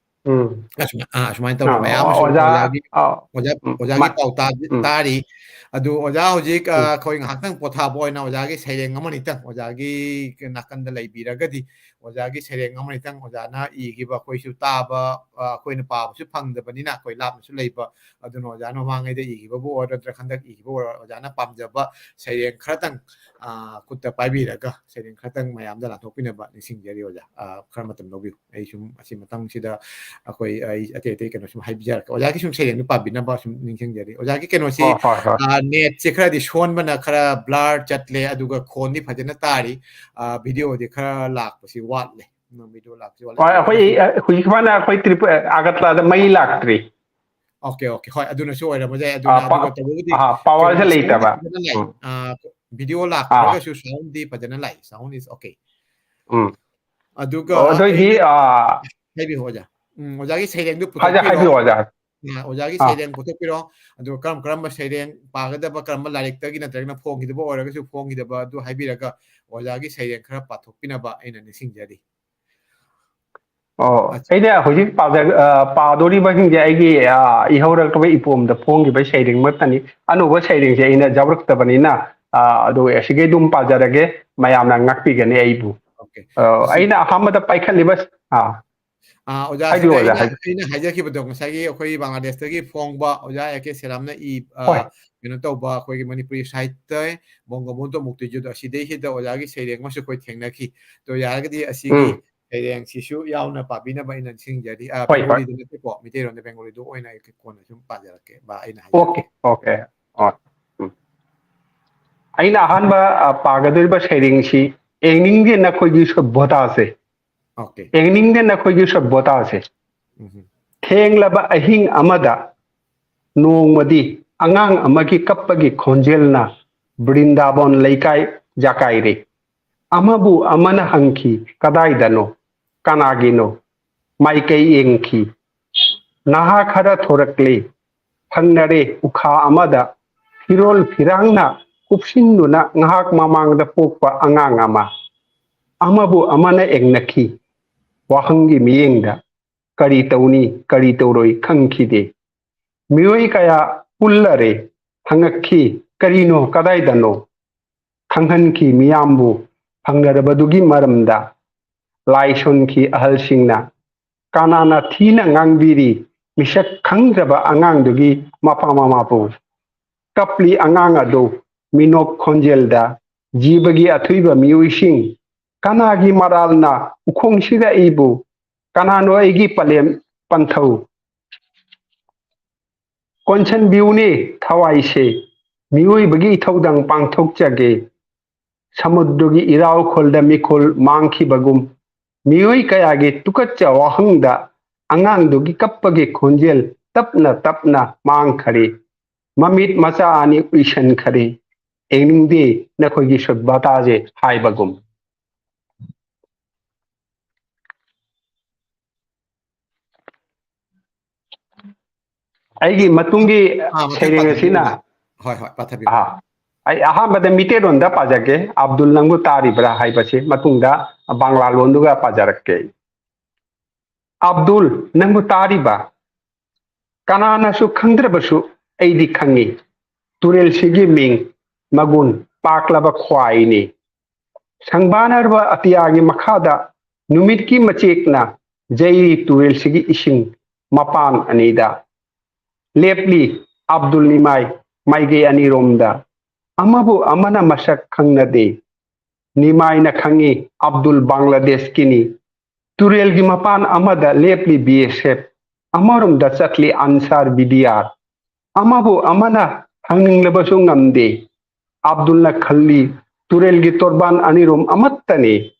ꯎꯝ꯫ ꯑꯁꯨꯃꯥꯏ-, ꯑꯥ, ꯑꯁꯨꯃꯥꯏꯅ ꯇꯧꯕ ꯑꯥ, ꯃꯌꯥꯝ ꯑꯃꯁꯨ ꯑꯣꯖꯥ, ꯑꯣꯖꯥꯒꯤ, ꯑꯥ, ꯑꯣꯖꯥ, ꯎꯝ, ꯑꯣꯖꯥꯒꯤ ꯃ-, ꯄꯥꯎ ꯇꯥ-, ꯎꯝ꯫ ꯇꯥꯔꯤ꯫ ꯑꯗꯨ ꯑꯣꯖꯥ ꯍꯧꯖꯤꯛ, ꯑꯥ, ꯎꯝ꯫ ꯑꯩꯈꯣꯏ ꯉꯥꯏꯍꯥꯛꯇꯪ ꯄꯣꯊꯥꯕ ꯑꯣꯏꯅ ꯑꯣꯖꯥꯒꯤ ꯁꯩꯔꯦꯡ ꯑꯃꯅꯤꯇꯪ, ꯑꯣꯖꯥꯒꯤ ꯅꯥꯀꯟꯗ ꯂꯩꯕꯤꯔꯒꯗꯤ, ꯑꯣꯖꯥꯒꯤ ꯁꯩꯔꯦꯡ ꯑꯃꯅꯤꯇꯪ ꯑꯣꯖꯥꯅ ꯏꯈꯤꯕ, ꯑꯩꯈꯣꯏꯁꯨ ꯇꯥꯕ, ꯑꯥ, ꯑꯩꯈꯣꯏꯅ ꯄꯥꯕꯁꯨ ꯐꯪꯗꯕꯅꯤꯅ, ꯑꯩꯈꯣꯏ ꯂꯥꯞꯅꯁꯨ ꯂꯩꯕ, ꯑꯗꯨꯅ ꯑꯣꯖꯥꯅ ꯃꯃꯥꯡꯉꯩꯗ ꯏꯈꯤꯕꯕꯨ ꯑꯣꯏꯔꯣ, ꯅꯠꯇ꯭ꯔꯒ ꯍꯟꯗꯛ ꯏꯈꯤꯕ ꯑꯣꯏꯔꯣ, ꯑꯣꯖꯥꯅ ꯄꯥꯝꯖꯕ ꯁꯩꯔꯦꯡ ꯈꯔꯇꯪ, ꯑꯥ, ꯈꯨꯠꯇ ꯄꯥꯏꯕꯤꯔꯒ ꯁꯩꯔꯦꯡ ꯈꯔꯇꯪ ꯃꯌꯥꯝꯗ ꯂꯥꯟꯊꯣꯛꯄꯤꯅꯕ ꯅꯤꯡꯁꯤꯡꯖꯔꯤ ꯑꯣꯖꯥ꯫ ꯑꯥ, ꯈꯔ ꯃꯇꯝ ꯂꯧꯕꯤꯌꯨ꯫ ꯑꯩ ꯁꯨꯝ ꯑꯁꯤ ꯃꯇꯥꯡꯁꯤꯗ ꯑꯩꯈꯣꯏ, ꯑꯩ ꯑꯇꯩ ꯑꯇꯩ ꯀꯩꯅꯣ ꯁꯨꯝ ꯍꯥꯏꯕꯤꯖꯔꯛꯀꯦ꯫ ꯑꯣꯖꯥꯒꯤ ꯁꯨꯝ ꯁꯩꯔꯦꯡꯗꯨ ꯄꯥꯕꯤꯅꯕ ꯁꯨꯝ ꯅꯤꯡꯁꯤꯡꯖꯔꯤ꯫ ꯑꯣꯖꯥꯒꯤ ꯀꯩꯅꯣꯁꯤ, ꯍꯣꯏ, ꯍꯣꯏ, ꯍꯣꯏ꯫ ꯑꯥ, netꯁꯦ ꯈꯔꯗꯤ ꯁꯣꯟꯕꯅ ꯈꯔ blur ꯆꯠꯂꯦ, ꯑꯗꯨꯒ ꯈꯣꯟꯗꯤ ꯐꯖꯅ ꯇꯥꯔꯤ꯫ ꯑꯥ, videoꯗꯤ ꯈꯔ ꯂꯥꯛꯄꯁꯤ ꯋꯥꯠꯂꯦ꯫ ꯎꯝ, video ꯂꯥꯛꯄꯁꯤ ꯋꯥꯠꯂꯦ꯫ ꯍꯣꯏ, ꯑꯩꯈꯣꯏ, ꯂꯥꯛꯑꯒꯁꯨ ꯑ, ꯍꯧꯖꯤꯛ ꯐꯥꯎꯅ ꯑꯩꯈꯣꯏ ꯇ꯭ꯔꯤꯄꯨ-, ꯑ, ꯑꯒꯔꯇꯂꯥꯗ ꯃꯩ ꯂꯥꯛꯇ꯭ꯔꯤ꯫ OK, OK, ꯍꯣꯏ, ꯑꯗꯨꯅꯁꯨ ꯑꯣꯏꯔꯝꯕ ꯌꯥꯏ꯫ ꯑꯗꯨꯅ ꯑꯥ, ꯄꯥ-, ꯑꯗꯨꯒ ꯇꯧꯕꯕꯨꯗꯤ ꯑꯥ, powerꯁꯦ ꯀꯩꯅꯣꯗꯤ soundꯗꯤ ꯂꯩꯇꯕ꯫ ꯐꯖꯅ ꯂꯥꯛꯏ꯫ ꯎꯝ꯫ ꯑꯥ, video ꯑꯥ꯫ ꯂꯥꯛꯇ꯭ꯔꯒꯁꯨ soundꯗꯤ ꯐꯖꯅ ꯂꯥꯛꯏ꯫ Sound is OK꯫ ꯎꯝ꯫ ꯑꯗꯨꯒ ꯑꯣ, ꯑꯗꯨꯑꯣꯏꯗꯤ, ꯑꯩꯅ, ꯑꯥ, ꯍꯥꯏꯕꯤꯌꯨ ꯑꯣꯖꯥ꯫ ꯎꯝ, ꯑꯣꯖꯥꯒꯤ ꯁꯩꯔꯦꯡꯗꯨ ꯍꯥꯏꯖ-, ꯄꯨꯊꯣꯛꯄꯤꯔꯣ꯫ ꯍꯥꯏꯕꯤꯌꯨ ꯑꯣꯖꯥ꯫ ꯑ, ꯑꯣꯖꯥꯒꯤ ꯑꯥ꯫ ꯁꯩꯔꯦꯡ ꯄꯨꯊꯣꯛꯄꯤꯔꯣ꯫ ꯑꯗꯨꯒ ꯀꯔꯝ ꯀꯔꯝꯕ ꯁꯩꯔꯦꯡ ꯄꯥꯒꯗꯕ, ꯀꯔꯝꯕ ꯂꯥꯏꯔꯤꯛꯇꯒꯤ ꯅꯠꯇ꯭ꯔꯒꯅ ꯐꯣꯡꯈꯤꯗꯕ ꯑꯣꯏꯔꯒꯁꯨ ꯐꯣꯡꯈꯤꯗꯕ ꯑꯗꯨ ꯍꯥꯏꯕꯤꯔꯒ ꯑꯣꯖꯥꯒꯤ ꯁꯩꯔꯦꯡ ꯈꯔ ꯄꯥꯊꯣꯛꯄꯤꯅꯕ ꯑꯩꯅ ꯅꯤꯡꯁꯤꯡꯖꯔꯤ꯫ ꯑꯣ, ꯑꯠ- ꯑꯩꯅ ꯍꯧꯖꯤꯛ ꯄꯥꯖ-, ꯑ, ꯄꯥꯗꯣꯔꯤꯕꯁꯤꯡꯁꯦ ꯑꯩꯒꯤ, ꯑ, ꯏꯍꯧꯔꯛꯇꯕ ꯏꯄꯣꯝꯗ ꯐꯣꯡꯈꯤꯕ ꯁꯩꯔꯦꯡꯃꯛꯇꯅꯤ꯫ ꯑꯅꯧꯕ ꯁꯩꯔꯦꯡꯁꯦ ꯑꯩꯅ ꯌꯥꯎꯔꯛꯇꯕꯅꯤꯅ, ꯑ, ꯑꯗꯨ ꯑꯁꯤꯒꯩ ꯑꯗꯨꯝ ꯄꯥꯖꯔꯒꯦ, ꯃꯌꯥꯝꯅ ꯉꯥꯛꯄꯤꯒꯅꯤ ꯑꯩꯕꯨ꯫ OK꯫ ꯑ, ꯑꯁꯤ ꯑꯩꯅ ꯑꯍꯥꯟꯕꯗ ꯄꯥꯏꯈꯠꯂꯤꯕ, ꯑꯥ, ꯑꯥ, ꯑꯣꯖꯥ, ꯍꯥꯏꯕꯤꯌꯨ, ꯁꯤꯗ ꯑꯣꯖꯥ, ꯑꯩꯅ, ꯍꯥꯏꯕꯤꯌꯨ꯫ ꯑꯩꯅ ꯍꯥꯏꯖꯈꯤꯕꯗꯣ, ꯉꯁꯥꯏꯒꯤ ꯑꯩꯈꯣꯏ ꯕꯪꯒ꯭ꯂꯥꯗꯦꯁꯇꯒꯤ ꯐꯣꯡꯕ ꯑꯣꯖꯥ A K ꯁꯦꯂꯥꯝꯅ ꯏ-, ꯑ, ꯍꯣꯏ꯫ ꯀꯩꯅꯣ ꯇꯧꯕ ꯑꯩꯈꯣꯏꯒꯤ ꯃꯅꯤꯄꯨꯔꯤ ꯁꯥꯍꯤꯇ꯭ꯌ ꯕꯪꯒꯕꯟꯙꯨ ꯃꯨꯛꯇꯤꯖꯨꯗ, ꯑꯁꯤꯗꯩꯁꯤꯗ ꯑꯣꯖꯥꯒꯤ ꯁꯩꯔꯦꯡ ꯑꯃꯁꯨ ꯑꯩꯈꯣꯏ ꯊꯦꯡꯅꯈꯤ꯫ ꯑꯗꯣ ꯌꯥꯔꯒꯗꯤ ꯑꯁꯤꯒꯤ ꯎꯝ꯫ ꯁꯩꯔꯦꯡꯁꯤꯁꯨ ꯌꯥꯎꯅ ꯄꯥꯕꯤꯅꯕ ꯑꯩꯅ ꯅꯤꯡꯁꯤꯡꯖꯔꯤ꯫ ꯑ, ꯍꯣꯏ, ꯍꯣꯏ꯫ ꯕꯦꯡꯒꯣꯂꯤꯗ ꯅꯠꯇꯦꯀꯣ, ꯃꯤꯇꯩꯔꯣꯟꯗ ꯕꯦꯡꯒꯣꯂꯤꯗꯨ ꯑꯣꯏꯅ ꯑꯩ ꯀꯣꯟꯅ ꯁꯨꯝ ꯄꯥꯖꯔꯛꯀꯦ꯫ ꯕꯥ, ꯑꯩꯅ ꯍꯥꯏꯖꯔꯛꯀꯦ꯫ OK, OK꯫ ꯍꯣꯏ꯫ ꯎꯝ꯫ ꯑꯩꯅ ꯑꯍꯥꯟꯕ, ꯑ, ꯄꯥꯒꯗꯧꯔꯤꯕ ꯁꯩꯔꯦꯡꯁꯤ ꯌꯦꯡꯅꯤꯡꯗꯦ ꯅꯈꯣꯏꯒꯤ ꯁꯚ꯭ꯌꯇꯥꯁꯦ꯫ OK꯫ ꯌꯦꯡꯅꯤꯡꯗꯦ ꯅꯈꯣꯏꯒꯤ ꯁꯚ꯭ꯌꯇꯥꯁꯦ꯫ ꯎꯝ꯫ ꯊꯦꯡꯂꯕ ꯑꯍꯤꯡ ꯑꯃꯗ ꯅꯣꯡꯃꯗꯤ ꯑꯉꯥꯡ ꯑꯃꯒꯤ ꯀꯞꯄꯒꯤ ꯈꯣꯟꯖꯦꯜꯅ ꯕ꯭ꯔꯤꯟꯗꯥꯕꯟ ꯂꯩꯀꯥꯏ ꯌꯥꯀꯥꯏꯔꯦ꯫ ꯑꯃꯕꯨ ꯑꯃꯅ ꯍꯪꯈꯤ, "ꯀꯗꯥꯏꯗꯅꯣ? ꯀꯅꯥꯒꯤꯅꯣ?" ꯃꯥꯏꯀꯩ ꯌꯦꯡꯈꯤ꯫ ꯅꯍꯥ ꯈꯔ ꯊꯣꯔꯛꯂꯦ꯫ ꯊꯪꯅꯔꯦ, ꯎꯈꯥ ꯑꯃꯗ ꯐꯤꯔꯣꯜ ꯐꯤꯔꯥꯡꯅ ꯀꯨꯞꯁꯤꯟꯗꯨꯅ ꯉꯥꯏꯍꯥꯛ ꯃꯃꯥꯡꯗ ꯄꯣꯛꯄ ꯑꯉꯥꯡ ꯑꯃ꯫ ꯑꯃꯕꯨ ꯑꯃꯅ ꯌꯦꯡꯅꯈꯤ꯫ ꯋꯥꯍꯪꯒꯤ ꯃꯤꯠꯌꯦꯡꯗ꯫ ꯀꯔꯤ ꯇꯧꯅꯤ, ꯀꯔꯤ ꯇꯧꯔꯣꯏ ꯈꯪꯈꯤꯗꯦ꯫ ꯃꯤꯑꯣꯏ ꯀꯌꯥ ꯄꯨꯜꯂꯔꯦ, ꯍꯪꯉꯛꯈꯤ, "ꯀꯔꯤꯅꯣ, ꯀꯗꯥꯏꯗꯅꯣ?" ꯈꯪꯍꯟꯈꯤ ꯃꯤꯌꯥꯝꯕꯨ ꯐꯪꯅꯔꯕꯗꯨꯒꯤ ꯃꯔꯝꯗ꯫ ꯂꯥꯏ ꯁꯣꯟꯈꯤ ꯑꯍꯜꯁꯤꯡꯅ꯫ ꯀꯅꯥꯅ ꯊꯤꯅ ꯉꯥꯡꯕꯤꯔꯤ ꯃꯤꯁꯛ ꯈꯪꯗ꯭ꯔꯕ ꯑꯉꯥꯡꯗꯨꯒꯤ ꯃꯄꯥ ꯃꯃꯥꯕꯨ? ꯀꯞꯂꯤ ꯑꯉꯥꯡ ꯑꯗꯨ ꯃꯤꯅꯣꯛ ꯈꯣꯟꯖꯦꯜꯗ꯫ "ꯖꯤꯕꯒꯤ ꯑꯊꯣꯏꯕ ꯃꯤꯑꯣꯏꯁꯤꯡ, ꯀꯅꯥꯒꯤ ꯃꯔꯥꯜꯅ ꯎꯈꯣꯡꯁꯤꯗ ꯑꯩꯕꯨ? ꯀꯅꯥꯅꯣ ꯑꯩꯒꯤ ꯄꯂꯦꯝ ꯄꯟꯊꯧ? ꯀꯣꯟꯁꯟꯕꯤꯌꯨꯅꯦ ꯊꯋꯥꯏꯁꯦ, ꯃꯤꯑꯣꯏꯕꯒꯤ ꯏꯊꯧꯗꯥꯡ ꯄꯥꯡꯊꯣꯛꯆꯒꯦ꯫" ꯁꯃꯨꯗ꯭ꯔꯒꯤ ꯏꯔꯥꯎꯈꯣꯜꯗ ꯃꯤꯈꯣꯜ ꯃꯥꯡꯈꯤꯕꯒꯨꯝ, ꯃꯤꯑꯣꯏ ꯀꯌꯥꯒꯤ ꯇꯨꯀꯠꯆ ꯋꯥꯍꯪꯗ ꯑꯉꯥꯡꯗꯨꯒꯤ ꯀꯞꯄꯒꯤ ꯈꯣꯟꯖꯦꯜ ꯇꯞꯅ ꯇꯞꯅ ꯃꯥꯡꯈꯔꯦ꯫ ꯃꯃꯤꯠ ꯃꯆꯥ ꯑꯅꯤ ꯎꯏꯁꯟꯈꯔꯦ꯫ "ꯌꯦꯡꯅꯤꯡꯗꯦ ꯅꯈꯣꯏꯒꯤ ꯁꯨꯠꯕꯥꯇꯥꯁꯦ" ꯍꯥꯏꯕꯒꯨꯝ꯫ ꯑꯩꯒꯤ ꯃꯇꯨꯡꯒꯤ ꯑꯥ, ꯃꯊꯪ ꯁꯩꯔꯦꯡ ꯄꯥꯊꯕꯤꯌꯨ꯫ ꯑꯁꯤꯅ, ꯍꯣꯏ, ꯍꯣꯏ, ꯄꯥꯊꯕꯤꯌꯨ꯫ ꯑꯥ, ꯑꯩ ꯑꯍꯥꯟꯕꯗ ꯃꯤꯇꯩꯔꯣꯟꯗ ꯄꯥꯖꯒꯦ꯫ "ꯑꯕꯗꯨꯜ ꯅꯪꯕꯨ ꯇꯥꯔꯤꯕ꯭ꯔꯥ?" ꯍꯥꯏꯕꯁꯤ ꯃꯇꯨꯡꯗ ꯕꯪꯂꯥ ꯂꯣꯟꯗꯨꯒ ꯄꯥꯖꯔꯛꯀꯦ꯫ "ꯑꯕꯗꯨꯜ, ꯅꯪꯕꯨ ꯇꯥꯔꯤꯕ? ꯀꯅꯥꯅꯁꯨ ꯈꯪꯗ꯭ꯔꯕꯁꯨ ꯑꯩꯗꯤ ꯈꯪꯏ꯫ ꯇꯨꯔꯦꯜꯁꯤꯒꯤ ꯃꯤꯡ ꯃꯒꯨꯟ ꯄꯥꯛꯂꯕ ꯈ꯭ꯋꯥꯏꯅꯤ꯫ ꯁꯪꯕꯥꯅꯔꯕ ꯑꯇꯤꯌꯥꯒꯤ ꯃꯈꯥꯗ ꯅꯨꯃꯤꯠꯀꯤ ꯃꯆꯦꯛꯅ ꯌꯩꯔꯤ ꯇꯨꯔꯦꯜꯁꯤꯒꯤ ꯏꯁꯤꯡ ꯃꯄꯥꯟ ꯑꯅꯤꯗ꯫ ꯂꯦꯞꯂꯤ ꯑꯕꯗꯨꯜ ꯅꯤꯃꯥꯏ ꯃꯥꯏꯀꯩ ꯑꯅꯤꯔꯣꯝꯗ꯫ ꯑꯃꯕꯨ ꯑꯃꯅ ꯃꯁꯛ ꯈꯪꯅꯗꯦ꯫ ꯅꯤꯃꯥꯏꯅ ꯈꯪꯏ ꯑꯕꯗꯨꯜ ꯕꯪꯒ꯭ꯂꯥꯗꯦꯁꯀꯤꯅꯤ꯫ ꯇꯨꯔꯦꯜꯒꯤ ꯃꯄꯥꯟ ꯑꯃꯗ ꯂꯦꯞꯂꯤ ꯕꯤ ꯑꯦꯁ ꯑꯦꯐ, ꯑꯃꯔꯣꯝꯗ ꯆꯠꯂꯤ ꯑꯟꯁꯥꯔ ꯕꯤ ꯗꯤ ꯑꯥꯔ꯫ ꯑꯃꯕꯨ ꯑꯃꯅ ꯍꯪꯅꯤꯡꯂꯕꯁꯨ ꯉꯝꯗꯦ꯫ ꯑꯕꯗꯨꯜꯅ ꯈꯜꯂꯤ, ꯇꯨꯔꯦꯜꯒꯤ ꯇꯣꯔꯕꯥꯟ ꯑꯅꯤꯔꯣꯝ ꯑꯃꯠꯇꯅꯤ꯫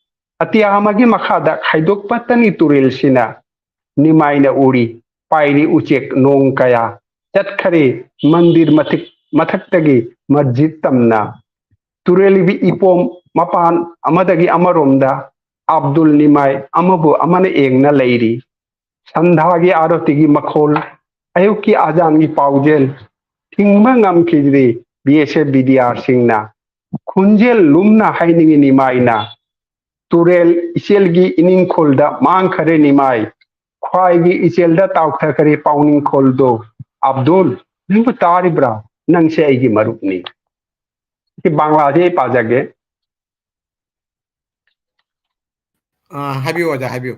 ꯑꯇꯤꯌꯥ ꯑꯃꯒꯤ ꯃꯈꯥꯗ ꯈꯥꯏꯗꯣꯛꯄꯇꯅꯤ ꯇꯨꯔꯦꯜꯁꯤꯅ꯫ ꯅꯤꯃꯥꯏꯅ ꯎꯔꯤ, ꯄꯥꯏꯔꯤ ꯎꯆꯦꯛ ꯅꯣꯡ ꯀꯌꯥ꯫ ꯆꯠꯈꯔꯦ ꯃꯟꯗꯤꯔ ꯃꯊꯛ-, ꯃꯊꯛꯇꯒꯤ ꯃꯁꯖꯤꯗ ꯇꯝꯅ꯫ ꯇꯨꯔꯦꯜꯒꯤ ꯏꯄꯣꯝ ꯃꯄꯥꯟ ꯑꯃꯗꯒꯤ ꯑꯃꯔꯣꯝꯗ ꯑꯕꯗꯨꯜ ꯅꯤꯃꯥꯏ ꯑꯃꯕꯨ ꯑꯃꯅ ꯌꯦꯡꯅ ꯂꯩꯔꯤ꯫ ꯁꯟꯙꯥꯒꯤ ꯑꯥꯔꯣꯇꯤꯒꯤ ꯃꯈꯣꯜ, ꯑꯌꯨꯛꯀꯤ ꯑꯖꯥꯟꯒꯤ ꯄꯥꯎꯖꯦꯜ ꯊꯤꯡꯕ ꯉꯝꯈꯤꯗ꯭ꯔꯤ ꯕꯤ ꯑꯦꯁ ꯑꯦꯐ ꯕꯤ ꯗꯤ ꯑꯥꯔꯁꯤꯡꯅ꯫ ꯈꯣꯟꯖꯦꯜ ꯂꯨꯝꯅ ꯍꯥꯏꯅꯤꯡꯏ ꯅꯤꯃꯥꯏꯅ, "ꯇꯨꯔꯦꯜ ꯏꯆꯦꯜꯒꯤ ꯏꯅꯤꯡꯈꯣꯜꯗ ꯃꯥꯡꯈꯔꯦ ꯅꯤꯃꯥꯏ꯫ ꯈ꯭ꯋꯥꯏꯒꯤ ꯏꯆꯦꯜꯗ ꯇꯥꯎꯊꯈ꯭ꯔꯦ ꯄꯥꯎꯅꯤꯡꯈꯣꯜꯗꯣ꯫ ꯑꯕꯗꯨꯜ, ꯅꯪꯕꯨ ꯇꯥꯔꯤꯕ꯭ꯔꯥ? ꯅꯪꯁꯦ ꯑꯩꯒꯤ ꯃꯔꯨꯞꯅꯤ꯫ ꯁꯤ ꯕꯪꯂꯥꯗꯤ ꯑꯩ ꯄꯥꯖꯒꯦ꯫ ꯑꯥ, ꯍꯥꯏꯕꯤꯌꯨ ꯑꯣꯖꯥ, ꯍꯥꯏꯕꯤꯌꯨ꯫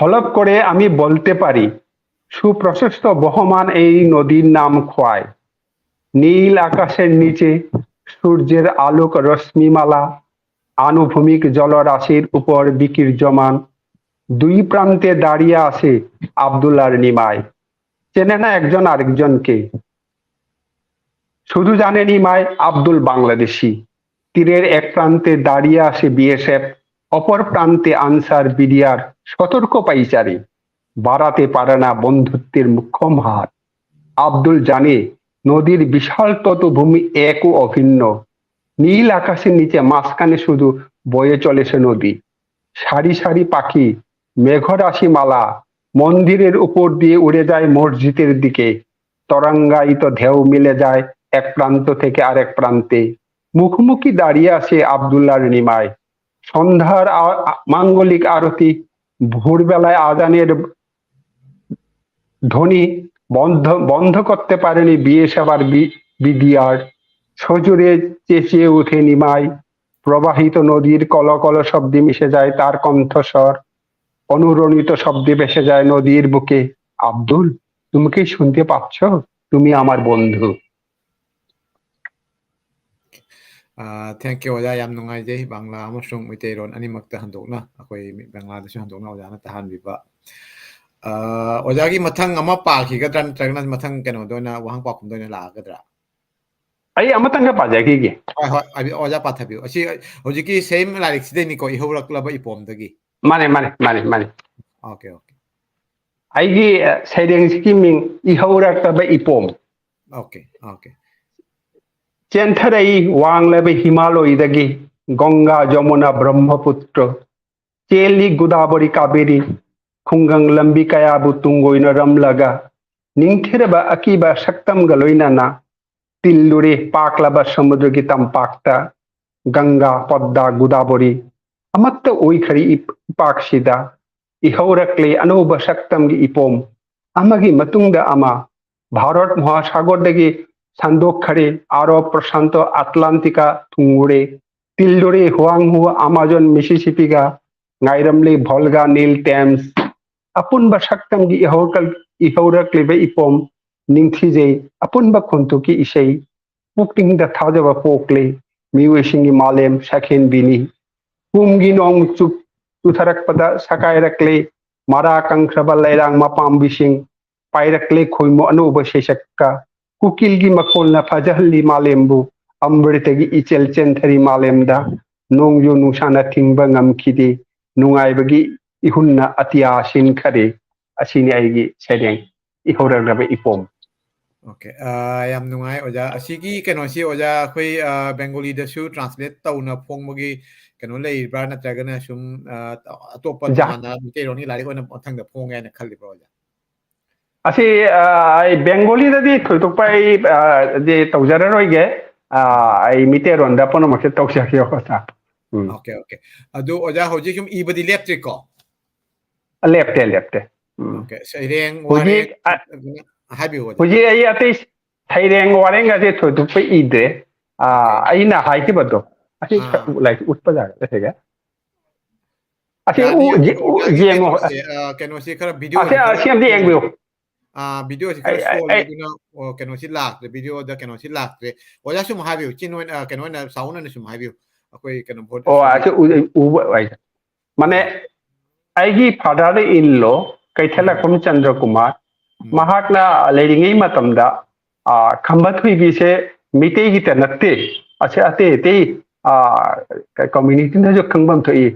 হলপ করে আমি বলতে পারি, সুপ্রশস্ত বহমান এই নদীর নাম খোয়াই। নীল আকাশের নিচে সূর্যের আলোক রশ্মিমালা, আনুভূমিক জলরাশির উপর বিকীর্যমান। দুই প্রান্তে দাঁড়িয়ে আছে আব্দুল্লাহর নিমাই। চেনে না একজন আরেকজনকে। শুধু জানে নিমাই আব্দুল বাংলাদেশি। তীরের এক প্রান্তে দাঁড়িয়ে আছে বিএসএফ, অপর প্রান্তে আনসার বিডিআর। সতর্ক পাইচারি, বাড়াতে পারে না বন্ধুত্বের মোক্ষম হাত। আব্দুল জানে নদীর বিশাল তটভূমি এক ও অভিন্ন। নীল আকাশের নিচে মাঝখানে শুধু বয়ে চলেছে নদী। সারি সারি পাখি, মেঘরাশি মালা মন্দিরের উপর দিয়ে উড়ে যায় মসজিদের দিকে। তরঙ্গায়িত ঢেউ মিলে যায় এক প্রান্ত থেকে আরেক প্রান্তে। মুখোমুখি দাঁড়িয়ে আছে আব্দুল্লাহর নিমাই। সন্ধ্যার আ- আ- মাঙ্গলিক আরতি, ভোরবেলায় আজানের ধ্বনি বন্ধ বন্ধ করতে পারেনি বিএসএফ আর বিডিআর। সজোরে চেঁচিয়ে উঠে নিমাই। প্রবাহিত নদীর কলকল শব্দে মিশে যায় তার কণ্ঠস্বর। অনুরণিত শব্দে ভেসে যায় নদীর বুকে, "আব্দুল, তুমি কি শুনতে পাচ্ছ? তুমি আমার বন্ধু।" ꯑꯥ, thank you ꯑꯣꯖꯥ, ꯌꯥꯝ ꯅꯨꯡꯉꯥꯏꯖꯩ꯫ ꯕꯪꯂꯥ ꯑꯃꯁꯨꯡ ꯃꯩꯇꯩꯂꯣꯟ ꯑꯅꯤꯃꯛꯇ ꯍꯟꯗꯣꯛꯅ, ꯑꯩꯈꯣꯏ ꯕꯪꯂꯥꯗꯁꯨ ꯍꯟꯗꯣꯛꯅ ꯑꯣꯖꯥꯅ ꯇꯥꯍꯟꯕꯤꯕ꯫ ꯑꯥ, ꯑꯣꯖꯥꯒꯤ ꯃꯊꯪ ꯑꯃ ꯄꯥꯈꯤꯒꯗ꯭ꯔꯥ, ꯅꯠꯇ꯭ꯔꯒꯅ ꯃꯊꯪ ꯀꯩꯅꯣꯗ ꯑꯣꯏꯅ, ꯋꯥꯍꯪ ꯄꯥꯎꯈꯨꯝꯗ ꯑꯣꯏꯅ ꯂꯥꯛꯑꯒꯗ꯭ꯔꯥ? ꯑꯩ ꯑꯃꯇꯪꯒ ꯄꯥꯖꯈꯤꯒꯦ꯫ ꯍꯣꯏ, ꯍꯣꯏ, ꯑꯣꯖꯥ ꯄꯥꯊꯕꯤꯌꯨ꯫ ꯑꯁꯤ ꯍꯧꯖꯤꯛꯀꯤ same ꯂꯥꯏꯔꯤꯛꯁꯤꯗꯩꯅꯤꯀꯣ, ꯏꯍꯧꯔꯛꯂꯕ ꯏꯄꯣꯝꯗꯒꯤ꯫ ꯃꯥꯅꯦ, ꯃꯥꯅꯦ, ꯃꯥꯅꯦ, ꯃꯥꯅꯦ꯫ Okay, okay. ꯑꯩꯒꯤ, ꯑ, ꯁꯩꯔꯦꯡꯁꯤꯒꯤ ꯃꯤꯡ ꯏꯍꯧꯔꯛꯇꯕ ꯏꯄꯣꯝ꯫ Okay, okay. ꯆꯦꯟꯊꯔꯛꯏ ꯋꯥꯡꯂꯕ ꯍꯤꯃꯥꯂꯣꯏꯗꯒꯤ, ꯒꯪꯒꯥ, ꯖꯃꯨꯅꯥ, ꯕ꯭ꯔꯍ꯭ꯃꯄꯨꯇ꯭ꯔ, ꯆꯦꯜꯂꯤ ꯒꯣꯗꯥꯕꯔꯤ, ꯀꯥꯕꯦꯔꯤ, ꯈꯨꯡꯒꯪ ꯂꯝꯕꯤ ꯀꯌꯥꯕꯨ ꯇꯨꯡꯒꯣꯏꯅꯔꯝꯂꯒ, ꯅꯤꯡꯊꯤꯔꯕ ꯑꯀꯤꯕ ꯁꯛꯇꯝꯒ ꯂꯣꯏꯅꯅ ꯇꯤꯜꯂꯨꯔꯦ ꯄꯥꯛꯂꯕ ꯁꯃꯨꯗ꯭ꯔꯒꯤ ꯇꯝꯄꯥꯛꯇ꯫ ꯒꯪꯒꯥ, ꯄꯗ꯭ꯃ, ꯒꯣꯗꯥꯕꯔꯤ, ꯑꯃꯠꯇ ꯑꯣꯏꯈ꯭ꯔꯤ ꯏꯄꯥꯛꯁꯤꯗ꯫ ꯏꯍꯧꯔꯛꯂꯤ ꯑꯅꯧꯕ ꯁꯛꯇꯝꯒꯤ ꯏꯄꯣꯝ, ꯑꯃꯒꯤ ꯃꯇꯨꯡꯗ ꯑꯃ꯫ ꯚꯥꯔꯠ ꯃꯍꯥꯁꯥꯒꯔꯗꯒꯤ ꯁꯟꯗꯣꯛꯈ꯭ꯔꯦ ꯑꯥꯔꯕ ꯄ꯭ꯔꯁꯥꯟꯇ ꯑꯦꯠꯂꯥꯟꯇꯤꯀꯥ ꯊꯨꯡꯉꯨꯔꯦ꯫ ꯇꯤꯜꯂꯨꯔꯦ ꯍꯨꯋꯥꯡꯍꯨ ꯑꯃꯥꯖꯣꯟ ꯃꯤꯁꯤꯁꯤꯄꯤꯒ, ꯉꯥꯏꯔꯝꯂꯤ ꯚꯣꯜꯒꯥ ꯅꯤꯜ ꯇꯦꯝꯁ꯫ ꯑꯄꯨꯟꯕ ꯁꯛꯇꯝꯒꯤ ꯏꯍꯧꯔꯛ-, ꯏꯍꯧꯔꯛꯂꯤꯕ ꯏꯄꯣꯝ ꯅꯤꯡꯊꯤꯖꯩ꯫ ꯑꯄꯨꯟꯕ ꯈꯣꯟꯊꯣꯛꯀꯤ ꯏꯁꯩ ꯄꯨꯛꯅꯤꯡꯗ ꯊꯥꯖꯕ ꯄꯣꯛꯂꯤ꯫ ꯃꯤꯑꯣꯏꯁꯤꯡꯒꯤ ꯃꯥꯂꯦꯝ ꯁꯛꯍꯦꯟꯕꯤꯅꯤ꯫ ꯀꯨꯝꯒꯤ ꯅꯣꯡ ꯆꯨꯞ ꯆꯨꯊꯔꯛꯄꯗ ꯁꯀꯥꯏꯔꯛꯂꯤ ꯃꯔꯥ ꯀꯪꯈ꯭ꯔꯕ ꯂꯩꯔꯥꯡ ꯃꯄꯥꯝꯕꯤꯁꯤꯡ꯫ ꯄꯥꯏꯔꯛꯂꯤ ꯈꯣꯏꯃꯨ ꯑꯅꯧꯕ ꯁꯩꯁꯛꯀ꯫ ꯀꯨꯀꯤꯜꯒꯤ ꯃꯈꯣꯜꯅ ꯐꯖꯍꯜꯂꯤ ꯃꯥꯂꯦꯝꯕꯨ꯫ ꯑꯃ꯭ꯔꯤꯇꯒꯤ ꯏꯆꯦꯜ ꯆꯦꯟꯊꯔꯤ ꯃꯥꯂꯦꯝꯗ꯫ ꯅꯣꯡꯖꯨ ꯅꯨꯡꯁꯥꯅ ꯊꯤꯡꯕ ꯉꯝꯈꯤꯗꯦ꯫ ꯅꯨꯡꯉꯥꯏꯕꯒꯤ ꯏꯍꯨꯟꯅ ꯑꯇꯤꯌꯥ ꯁꯤꯟꯈꯔꯦ꯫ ꯑꯁꯤꯅꯤ ꯑꯩꯒꯤ ꯁꯩꯔꯦꯡ ꯏꯍꯧꯔꯛꯂꯕ ꯏꯄꯣꯝ꯫ ꯑꯣꯀꯦ, ꯌꯥꯝ ꯅꯨꯡꯉꯥꯏ ꯑꯣꯖꯥ꯫ ꯑꯁꯤꯒꯤ ꯀꯩꯅꯣꯁꯤ ꯑꯣꯖꯥ, ꯑꯩꯈꯣꯏ ꯕꯦꯡꯒꯣꯂꯤꯗꯁꯨ ꯇ꯭ꯔꯥꯟꯁꯂꯦꯠ ꯇꯧꯅ ꯐꯣꯡꯕꯒꯤ ꯀꯩꯅꯣ ꯂꯩꯔꯤꯕ꯭ꯔꯥ, ꯅꯠꯇ꯭ꯔꯒꯅ ꯁꯨꯝ ꯑꯇꯣꯞꯄ ꯇꯣꯉꯥꯟꯅ ꯃꯩꯇꯩꯂꯣꯟꯒꯤ ꯂꯥꯏꯔꯤꯛ ꯑꯣꯏꯅ ꯃꯊꯪꯗ ꯐꯣꯡꯒꯦ ꯍꯥꯏꯅ ꯈꯜꯂꯤꯕ꯭ꯔꯣ ꯑꯣꯖꯥ? ꯑꯁꯤ ꯑꯩ ꯕꯦꯡꯒꯣꯂꯤꯗꯗꯤ ꯊꯣꯏꯗꯣꯛꯄ ꯑꯩ ꯇꯧꯖꯔꯔꯣꯏꯒꯦ꯫ ꯑꯩ ꯃꯤꯇꯩꯔꯣꯟꯗ ꯄꯨꯝꯅꯃꯛꯁꯦ ꯇꯧꯖꯒꯦ ꯑꯣꯖꯥ꯫ ꯎꯝ꯫ Okay, okay. ꯑꯗꯨ ꯑꯣꯖꯥ ꯍꯧꯖꯤꯛ ꯁꯨꯝ ꯏꯕꯗꯤ ꯂꯦꯞꯇ꯭ꯔꯤꯀꯣ? ꯂꯦꯞꯇꯦ, ꯂꯦꯞꯇꯦ꯫ ꯎꯝ꯫ ꯑꯣꯀꯦ, ꯁꯩꯔꯦꯡ, ꯋꯥꯔꯦꯡ, ꯍꯧꯖꯤꯛ ꯑ-, ꯍꯥꯏꯕꯤꯌꯨ ꯑꯣꯖꯥ꯫ ꯍꯧꯖꯤꯛ ꯑꯩ ꯑꯇꯩ ꯁꯩꯔꯦꯡ ꯋꯥꯔꯦꯡꯒꯁꯦ ꯊꯣꯏꯗꯣꯛꯄ ꯏꯗ꯭ꯔꯦ꯫ ꯑ, ꯑꯣꯀꯦ꯫ ꯑꯩꯅ ꯍꯥꯏꯈꯤꯕꯗꯣ ꯑꯁꯤ ꯑꯥ꯫ ꯂꯥꯏꯔꯤꯛ ꯎꯠꯄ ꯌꯥꯒꯗ꯭ꯔꯥ ꯁꯤꯒ? ꯑꯁꯤ ꯎ-, ꯌꯥꯅꯤ, ꯌꯥꯅꯤ꯫ ꯌꯦ-, ꯎ-, ꯑꯣꯖꯥꯒꯤ ꯌꯦꯡꯉꯣ꯫ ꯀꯩꯅꯣꯁꯦ, ꯑ, ꯀꯩꯅꯣꯁꯦ ꯈꯔ ꯚꯤꯗꯤꯑꯣꯁꯦ ꯑꯁꯤ, ꯈꯔ ꯑꯁꯤ ꯑꯝꯇ ꯌꯦꯡꯕꯤꯌꯨ꯫ ꯑ, ꯚꯤꯗꯤꯑꯣꯁꯦ ꯈꯔ ꯑꯩ, ꯑꯩ, ꯁꯣꯜꯂꯦ, ꯑꯩ ꯑꯗꯨꯅ, ꯑꯣ, ꯀꯩꯅꯣꯁꯤ ꯂꯥꯛꯇ꯭ꯔꯦ, ꯚꯤꯗꯤꯑꯣꯗ ꯀꯩꯅꯣꯁꯤ ꯂꯥꯛꯇ꯭ꯔꯦ꯫ ꯑꯣꯖꯥ ꯁꯨꯝ ꯍꯥꯏꯕꯤꯌꯨ, ꯆꯤꯟ ꯑꯣꯏꯅ, ꯑ, ꯀꯩꯅꯣ ꯑꯣꯏꯅ, ꯁꯥꯎꯟ ꯑꯣꯏꯅ ꯁꯨꯝ ꯍꯥꯏꯕꯤꯌꯨ꯫ ꯑꯩꯈꯣꯏ ꯀꯩꯅꯣ ꯚꯣꯠ ꯑꯣ, ꯁꯣꯜꯂꯤ꯫ ꯑꯁꯤ ꯎ-, ꯎꯕ ꯍꯥꯏꯁꯦ꯫ ꯃꯥꯅꯦ, ꯑꯥ꯫ ꯑꯩꯒꯤ father in law ꯀꯩꯊꯦꯜꯂꯛꯐꯝ ꯆꯟꯗ꯭ꯔꯀꯨꯃꯥꯔ, ꯎꯝ꯫ ꯃꯍꯥꯛꯅ ꯂꯩꯔꯤꯉꯩ ꯃꯇꯝꯗ, ꯑ, ꯈꯝꯕ ꯊꯣꯏꯕꯤꯁꯦ ꯃꯤꯇꯩꯒꯤꯇ ꯅꯠꯇꯦ, ꯑꯁꯤ ꯑꯇꯩ ꯑꯇꯩ, ꯑ, community ꯅꯁꯨ ꯈꯪꯐꯝ ꯊꯣꯛꯏ,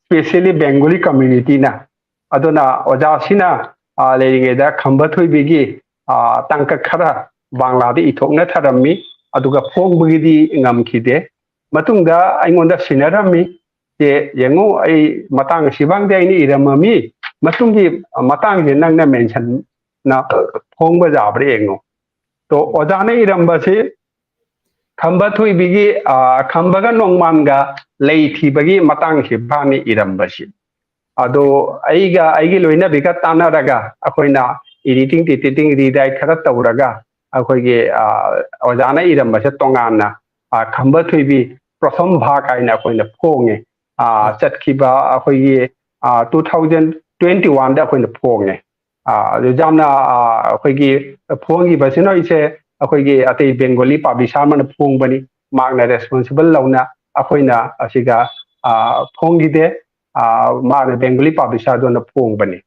specially Bengali community ꯅ꯫ ꯑꯗꯨꯅ ꯑꯣꯖꯥꯁꯤꯅ, ꯑ, ꯂꯩꯔꯤꯉꯩꯗ ꯈꯝꯕ ꯊꯣꯏꯕꯤꯒꯤ, ꯑ, ꯇꯥꯡꯀꯛ ꯈꯔ ꯕꯪꯂꯥꯗ ꯏꯊꯣꯛꯅ ꯊꯔꯝꯃꯤ, ꯑꯗꯨꯒ ꯐꯣꯡꯕꯒꯤꯗꯤ ꯉꯝꯈꯤꯗꯦ꯫ ꯃꯇꯨꯡꯗ ꯑꯩꯉꯣꯟꯗ ꯁꯤꯟꯅꯔꯝꯃꯤ, "ꯁꯦ ꯌꯦꯡꯉꯨ, ꯑꯩ ꯃꯇꯥꯡ ꯑꯁꯤꯐꯥꯎꯗꯤ ꯑꯩꯅ ꯏꯔꯝꯃꯝꯃꯤ, ꯃꯇꯨꯡꯒꯤ ꯃꯇꯥꯡꯁꯦ ꯅꯪꯅ mention ꯅ ꯐꯣꯡꯕ ꯌꯥꯕ꯭ꯔꯥ ꯌꯦꯡꯉꯨ꯫" ꯇꯣ, ꯑꯣꯖꯥꯅ ꯏꯔꯝꯕꯁꯤ ꯈꯝꯕ ꯊꯣꯏꯕꯤꯒꯤ, ꯑ, ꯈꯝꯕꯒ ꯅꯣꯡꯃꯥꯟꯒ ꯂꯩ ꯊꯤꯕꯒꯤ ꯃꯇꯥꯡꯁꯤ ꯐꯥꯅꯤ ꯏꯔꯝꯕꯁꯤ꯫ ꯑꯗꯣ ꯑꯩꯒ ꯑꯩꯒꯤ ꯂꯣꯏꯅꯕꯤꯒ ꯇꯥꯟꯅꯔꯒ ꯑꯩꯈꯣꯏꯅ editing, editing, rewrite ꯈꯔ ꯇꯧꯔꯒ ꯑꯩꯈꯣꯏꯒꯤ, ꯑ, ꯑꯣꯖꯥꯅ ꯏꯔꯝꯕꯁꯦ ꯇꯣꯉꯥꯟꯅ, ꯑ, ꯈꯝꯕ ꯊꯣꯏꯕꯤ ꯄ꯭ꯔꯊꯝ ꯚꯥꯒ ꯍꯥꯏꯅ ꯑꯩꯈꯣꯏꯅ ꯐꯣꯡꯉꯦ꯫ ꯑ, ꯆꯠꯈꯤꯕ ꯑꯩꯈꯣꯏꯒꯤ, ꯑ, two thousand twenty one ꯗ ꯑꯩꯈꯣꯏꯅ ꯐꯣꯡꯉꯦ꯫ ꯑ, ꯑꯗꯨ ꯌꯥꯝꯅ, ꯑ, ꯑꯩꯈꯣꯏꯒꯤ ꯐꯣꯡꯉꯤꯕꯁꯤꯅ ꯑꯩꯁꯦ ꯑꯩꯈꯣꯏꯒꯤ ꯑꯇꯩ ꯕꯦꯡꯒꯣꯂꯤ ꯄꯥꯕ꯭ꯂꯤꯁꯥꯔ ꯑꯃꯅ ꯐꯣꯡꯕꯅꯤ꯫ ꯃꯍꯥꯛꯅ responsible ꯂꯧꯅ ꯑꯩꯈꯣꯏꯅ ꯑꯁꯤꯒ, ꯑ, ꯐꯣꯡꯈꯤꯗꯦ꯫ ꯑ, ꯃꯥꯅ ꯕꯦꯡꯒꯣꯂꯤ ꯄꯥꯕ꯭ꯂꯤꯁꯥꯔꯗꯨꯅ ꯐꯣꯡꯕꯅꯤ꯫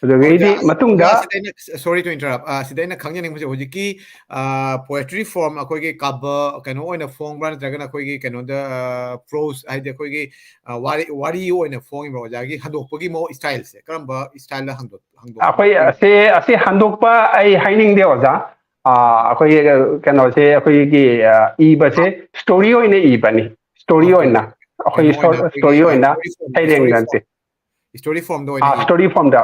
ꯑꯗꯨꯗꯒꯤꯗꯤ ꯑꯣꯖꯥ, ꯃꯇꯨꯡꯗ ꯑꯣꯖꯥ, ꯁꯤꯗ ꯑꯩꯅ, sorry to interrupt, ꯑ, ꯁꯤꯗ ꯑꯩꯅ ꯈꯪꯖꯅꯤꯡꯕꯁꯦ ꯍꯧꯖꯤꯛꯀꯤ, ꯑ, poetry form ꯑꯩꯈꯣꯏꯒꯤ ꯀꯥꯕ ꯀꯩꯅꯣ ꯑꯣꯏꯅ ꯐꯣꯡꯕ꯭ꯔꯥ, ꯅꯠꯇ꯭ꯔꯒꯅ ꯑꯩꯈꯣꯏꯒꯤ ꯀꯩꯅꯣꯗ, ꯑ, prose, ꯍꯥꯏꯗꯤ ꯑꯩꯈꯣꯏꯒꯤ, ꯑ, ꯋꯥꯔꯤ, ꯋꯥꯔꯤ ꯑꯣꯏꯅ ꯐꯣꯡꯉꯤꯕ꯭ꯔꯥ? ꯑꯣꯖꯥꯒꯤ ꯍꯟꯗꯣꯛꯄꯒꯤ ꯃꯑꯣꯡ, style ꯁꯦ ꯀꯔꯝꯕ style ꯗ ꯍꯟꯗꯣꯛ-, ꯍꯟꯗꯣꯛꯄ? ꯑꯩꯈꯣꯏ ꯑꯁꯤ, ꯑꯁꯤ ꯍꯟꯗꯣꯛꯄ ꯑꯩ ꯍꯥꯏꯅꯤꯡꯗꯦ ꯑꯣꯖꯥ꯫ ꯑ, ꯑꯩꯈꯣꯏꯒꯤ ꯀꯩꯅꯣꯁꯦ ꯑꯩꯈꯣꯏꯒꯤ, ꯑ, ꯏꯕꯁꯦ story ꯑꯣꯏꯅ ꯏꯕꯅꯤ꯫ Story okay, ꯑꯣꯏꯅ okay. ꯑꯩꯈꯣꯏ ꯀꯩꯅꯣ ꯑꯣꯏꯅ short ꯑꯩꯈꯣꯏꯒꯤ, story ꯑ, ꯑꯣꯏꯅ story form, story ꯁꯩꯔꯦꯡ form, ꯅꯠꯇꯦ꯫ Story form ꯗ ꯑꯣꯏꯅ ꯑꯥ, ꯏ-, story form ꯗ꯫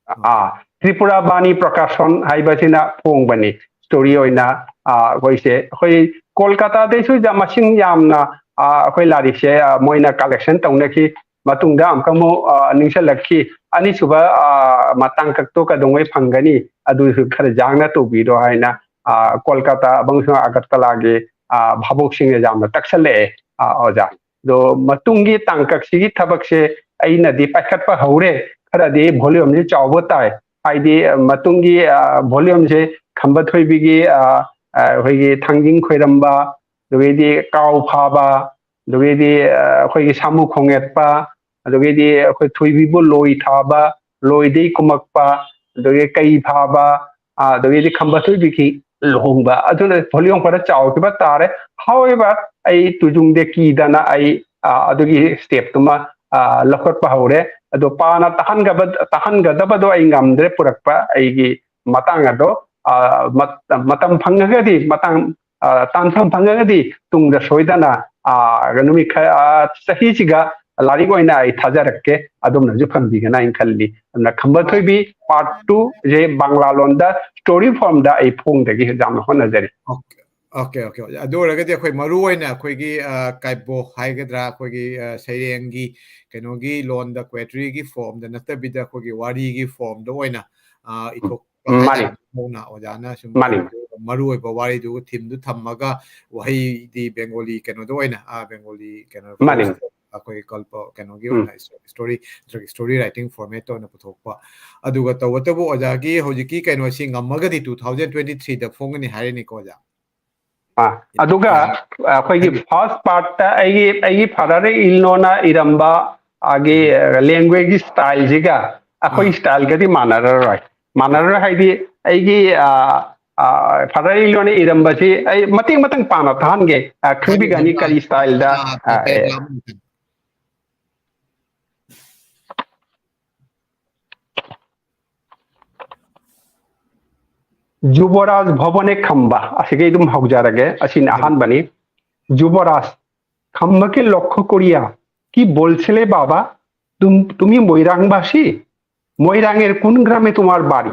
ꯑꯥ, okay. ꯇ꯭ꯔꯤꯄꯨꯔꯥ ꯕꯥꯅꯤ ꯄ꯭ꯔꯀꯥꯁꯟ ꯍꯥꯏꯕꯁꯤꯅ ꯐꯣꯡꯕꯅꯤ꯫ Story ꯑꯣꯏꯅ, ꯑꯥ, ꯑꯩꯈꯣꯏꯁꯦ, ꯑꯩꯈꯣꯏ ꯀꯣꯜꯀꯥꯇꯥꯗꯩꯁꯨ ꯌꯥꯝ ꯃꯁꯤꯡ ꯌꯥꯝꯅ, ꯑꯥ, ꯑꯩꯈꯣꯏ ꯂꯥꯏꯔꯤꯛꯁꯦ, ꯑꯥ, ꯃꯣꯏꯅ collection ꯇꯧꯅꯈꯤ꯫ ꯃꯇꯨꯡꯗ ꯑꯃꯨꯛꯀ ꯑꯃꯨꯛ, ꯑꯥ, ꯅꯤꯡꯁꯤꯡꯂꯛꯈꯤ, "ꯑꯅꯤꯁꯨꯕ, ꯑꯥ, ꯃꯇꯥꯡꯀꯛꯇꯣ ꯀꯩꯗꯧꯉꯩ ꯐꯪꯒꯅꯤ? ꯑꯗꯨꯁꯨ ꯈꯔ ꯌꯥꯡꯅ ꯇꯧꯕꯤꯔꯣ" ꯍꯥꯏꯅ, ꯑꯥ, ꯀꯣꯜꯀꯥꯇꯥ ꯑꯃꯁꯨꯡ ꯑꯒꯔꯇꯂꯥꯒꯤ, ꯑꯥ, ꯚꯥꯕꯣꯛꯁꯤꯡꯅ ꯌꯥꯝꯅ ꯇꯛꯁꯜꯂꯛꯑꯦ, ꯑꯥ, ꯑꯣꯖꯥ꯫ ꯑꯗꯣ ꯃꯇꯨꯡꯒꯤ ꯇꯥꯡꯀꯛꯁꯤꯒꯤ ꯊꯕꯛꯁꯦ ꯑꯩꯅꯗꯤ ꯄꯥꯏꯈꯠꯄ ꯍꯧꯔꯦ꯫ ꯈꯔꯗꯤ volume ꯁꯦ ꯆꯥꯎꯕ ꯇꯥꯏ꯫ ꯍꯥꯏꯗꯤ ꯃꯇꯨꯡꯒꯤ, ꯑ, volume ꯁꯦ ꯈꯝꯕ ꯊꯣꯏꯕꯤꯒꯤ, ꯑ, ꯑ, ꯑꯩꯈꯣꯏꯒꯤ ꯊꯥꯡꯖꯤꯡ ꯈꯣꯏꯔꯝꯕ, ꯑꯗꯨꯗꯒꯤꯗꯤ ꯀꯥꯎ ꯐꯥꯕ, ꯑꯗꯨꯗꯒꯤꯗꯤ, ꯑ, ꯑꯩꯈꯣꯏꯒꯤ ꯁꯥꯃꯨ ꯈꯣꯡ ꯌꯦꯠꯄ, ꯑꯗꯨꯗꯒꯤꯗꯤ ꯑꯩꯈꯣꯏ ꯊꯣꯏꯕꯤꯕꯨ ꯂꯣꯏ ꯊꯥꯕ, ꯂꯣꯏꯗꯒꯤ ꯀꯨꯝꯃꯛꯄ, ꯑꯗꯨꯗꯒꯤ ꯀꯩ ꯐꯥꯕ, ꯑ, ꯑꯗꯨꯗꯒꯤꯗꯤ ꯈꯝꯕ ꯊꯣꯏꯕꯤꯒꯤ ꯂꯨꯍꯣꯡꯕ꯫ ꯑꯗꯨꯅ volume ꯈꯔ ꯆꯥꯎꯈꯤꯕ ꯇꯥꯔꯦ꯫ However, ꯑꯩ ꯇꯨꯖꯨꯡꯗꯦ ꯀꯤꯗꯅ ꯑꯩ, ꯑ, ꯑꯗꯨꯒꯤ step ꯇꯨꯃ, ꯑ, ꯂꯧꯈꯠꯄ ꯍꯧꯔꯦ꯫ ꯑꯗꯣ ꯄꯥꯅ ꯇꯥꯍꯟꯒꯕ-, ꯇꯥꯍꯟꯒꯗꯕꯗꯣ ꯑꯩ ꯉꯝꯗ꯭ꯔꯦ ꯄꯨꯔꯛꯄ꯫ ꯑꯩꯒꯤ ꯃꯇꯥꯡ ꯑꯗꯣ, ꯑ, ꯃꯠ-, ꯃꯇꯝ ꯐꯪꯉꯒꯗꯤ, ꯃꯇꯥꯡ, ꯑ, ꯇꯥꯟꯐꯝ ꯐꯪꯉꯒꯗꯤ ꯇꯨꯡꯗ ꯁꯣꯏꯗꯅ, ꯑ, ꯅꯨꯃꯤꯠ ꯈꯔ, ꯑ, ꯆꯍꯤꯁꯤꯒ ꯂꯥꯏꯔꯤꯛ ꯑꯣꯏꯅ ꯑꯩ ꯊꯥꯖꯔꯛꯀꯦ, ꯑꯗꯣꯝꯅꯁꯨ ꯐꯪꯕꯤꯒꯅ ꯍꯥꯏꯅ ꯈꯜꯂꯤ꯫ ꯑꯗꯨꯅ ꯈꯝꯕ ꯊꯣꯏꯕꯤ part two ꯁꯦ ꯕꯪꯂꯥ ꯂꯣꯟꯗ story form ꯗ ꯑꯩ ꯐꯣꯡꯗꯒꯦ ꯌꯥꯝꯅ ꯍꯣꯠꯅꯖꯔꯤ꯫ Okay, ꯑꯣꯀꯦ, ꯑꯣꯀꯦ, ꯑꯣꯖꯥ꯫ ꯑꯗꯨ ꯑꯣꯏꯔꯒꯗꯤ ꯑꯩꯈꯣꯏ ꯃꯔꯨ ꯑꯣꯏꯅ ꯑꯩꯈꯣꯏꯒꯤ, ꯑ, ꯀꯥꯏꯕꯣ ꯍꯥꯏꯒꯗ꯭ꯔꯥ, ꯑꯩꯈꯣꯏꯒꯤ, ꯑ, ꯁꯩꯔꯦꯡꯒꯤ ꯀꯩꯅꯣꯒꯤ ꯂꯣꯟꯗ, ꯄꯣꯏꯇ꯭ꯔꯤꯒꯤ ꯐꯣꯔꯝꯗ ꯅꯠꯇꯕꯤꯗ, ꯑꯩꯈꯣꯏꯒꯤ ꯋꯥꯔꯤꯒꯤ ꯐꯣꯔꯝꯗ ꯑꯣꯏꯅ, ꯑ, ꯏꯊꯣꯛꯄ ꯎꯝ, ꯃꯥꯅꯤ꯫ ꯍꯥꯏꯇꯥꯔꯦ꯫ ꯃꯧꯅ ꯑꯣꯖꯥꯅ ꯁꯨꯝ ꯃꯥꯅꯤ꯫ ꯃꯔꯨ ꯑꯣꯏꯕ ꯋꯥꯔꯤꯗꯨ, ꯊꯤꯝꯗꯨ ꯊꯝꯃꯒ, ꯋꯥꯍꯩꯗꯤ ꯕꯦꯡꯒꯣꯂꯤ ꯀꯩꯅꯣꯗ ꯑꯣꯏꯅ, ꯑ, ꯕꯦꯡꯒꯣꯂꯤ ꯀꯩꯅꯣ ꯃꯥꯅꯤ꯫ ꯐꯣꯔꯝꯁꯤꯗ ꯑꯩꯈꯣꯏꯒꯤ ꯀꯜꯄ ꯀꯩꯅꯣꯒꯤ ꯎꯝ꯫ ꯑꯣꯏꯅ ꯏꯁ-, ꯏꯁꯇꯣꯔꯤ, ꯅꯠꯇ꯭ꯔꯒ ꯏꯁꯇꯣꯔꯤ ꯔꯥꯏꯇꯤꯡ ꯐꯣꯔꯃꯦꯠꯇ ꯑꯣꯏꯅ ꯄꯨꯊꯣꯛꯄ꯫ ꯑꯗꯨꯒ ꯇꯧꯕꯇꯕꯨ ꯑꯣꯖꯥꯒꯤ ꯍꯧꯖꯤꯛꯀꯤ ꯀꯩꯅꯣꯁꯤ ꯉꯝꯃꯒꯗꯤ two thousand twenty-threeꯗ ꯐꯣꯡꯒꯅꯤ ꯍꯥꯏꯔꯤꯅꯤꯀꯣ, ꯑꯣꯖꯥ? ꯑꯥ, ꯑꯗꯨꯒ ꯑꯥ꯫ ꯑꯩꯈꯣꯏꯒꯤ ꯍꯥꯏꯕꯤ- ꯐꯥꯔꯁ ꯄꯥꯔꯠꯇ ꯑꯩꯒꯤ, ꯑꯩꯒꯤ ꯐꯥꯗꯔ ꯏꯜꯅꯣꯅ ꯏꯔꯝꯕ ꯑꯥꯒꯤ ꯎꯝ꯫ ꯂꯦꯡꯒ꯭ꯋꯦꯖ ꯁ꯭ꯇꯥꯏꯜꯁꯤꯒ ꯑꯩꯈꯣꯏ ꯑꯥ꯫ ꯁ꯭ꯇꯥꯏꯜꯒꯗꯤ ꯃꯥꯟꯅꯔꯔꯣꯏ꯫ ꯃꯥꯟꯅꯔꯔꯣꯏ ꯍꯥꯏꯗꯤ ꯑꯩꯒꯤ, ꯑꯥ, ꯑꯥ, ꯐꯥꯗꯔ ꯏꯜꯅꯣꯅ ꯏꯔꯝꯕꯁꯤ ꯑꯩ ꯃꯇꯦꯛ ꯃꯇꯪ ꯄꯥꯅ ꯇꯥꯍꯟꯒꯦ꯫ ꯑꯥ, ꯈꯪꯕꯤꯒꯅꯤ ꯀꯔꯤ ꯁ꯭ꯇꯥꯏꯜꯗ, ꯑꯥ, ꯑꯥ, ꯑꯦ꯫ ꯄꯦꯔꯥꯒ꯭ꯔꯥꯐ ꯑꯃꯇꯪ꯫ ꯖꯨꯕꯔꯥꯖ ꯚꯕꯅꯦ ꯈꯝꯕ, ꯑꯁꯤꯒꯤ ꯑꯗꯨꯝ ꯍꯧꯖꯔꯒꯦ, ꯑꯁꯤꯅ ꯎꯝ꯫ ꯑꯍꯥꯟꯕꯅꯤ꯫ যুবরাজ, খাম্বাকে লক্ষ্য করিয়া কি বলছিলে বাবা? তুম-, তুমি মৈরাংবাসী? মৈরাঙের কোন গ্রামে তোমার বাড়ি?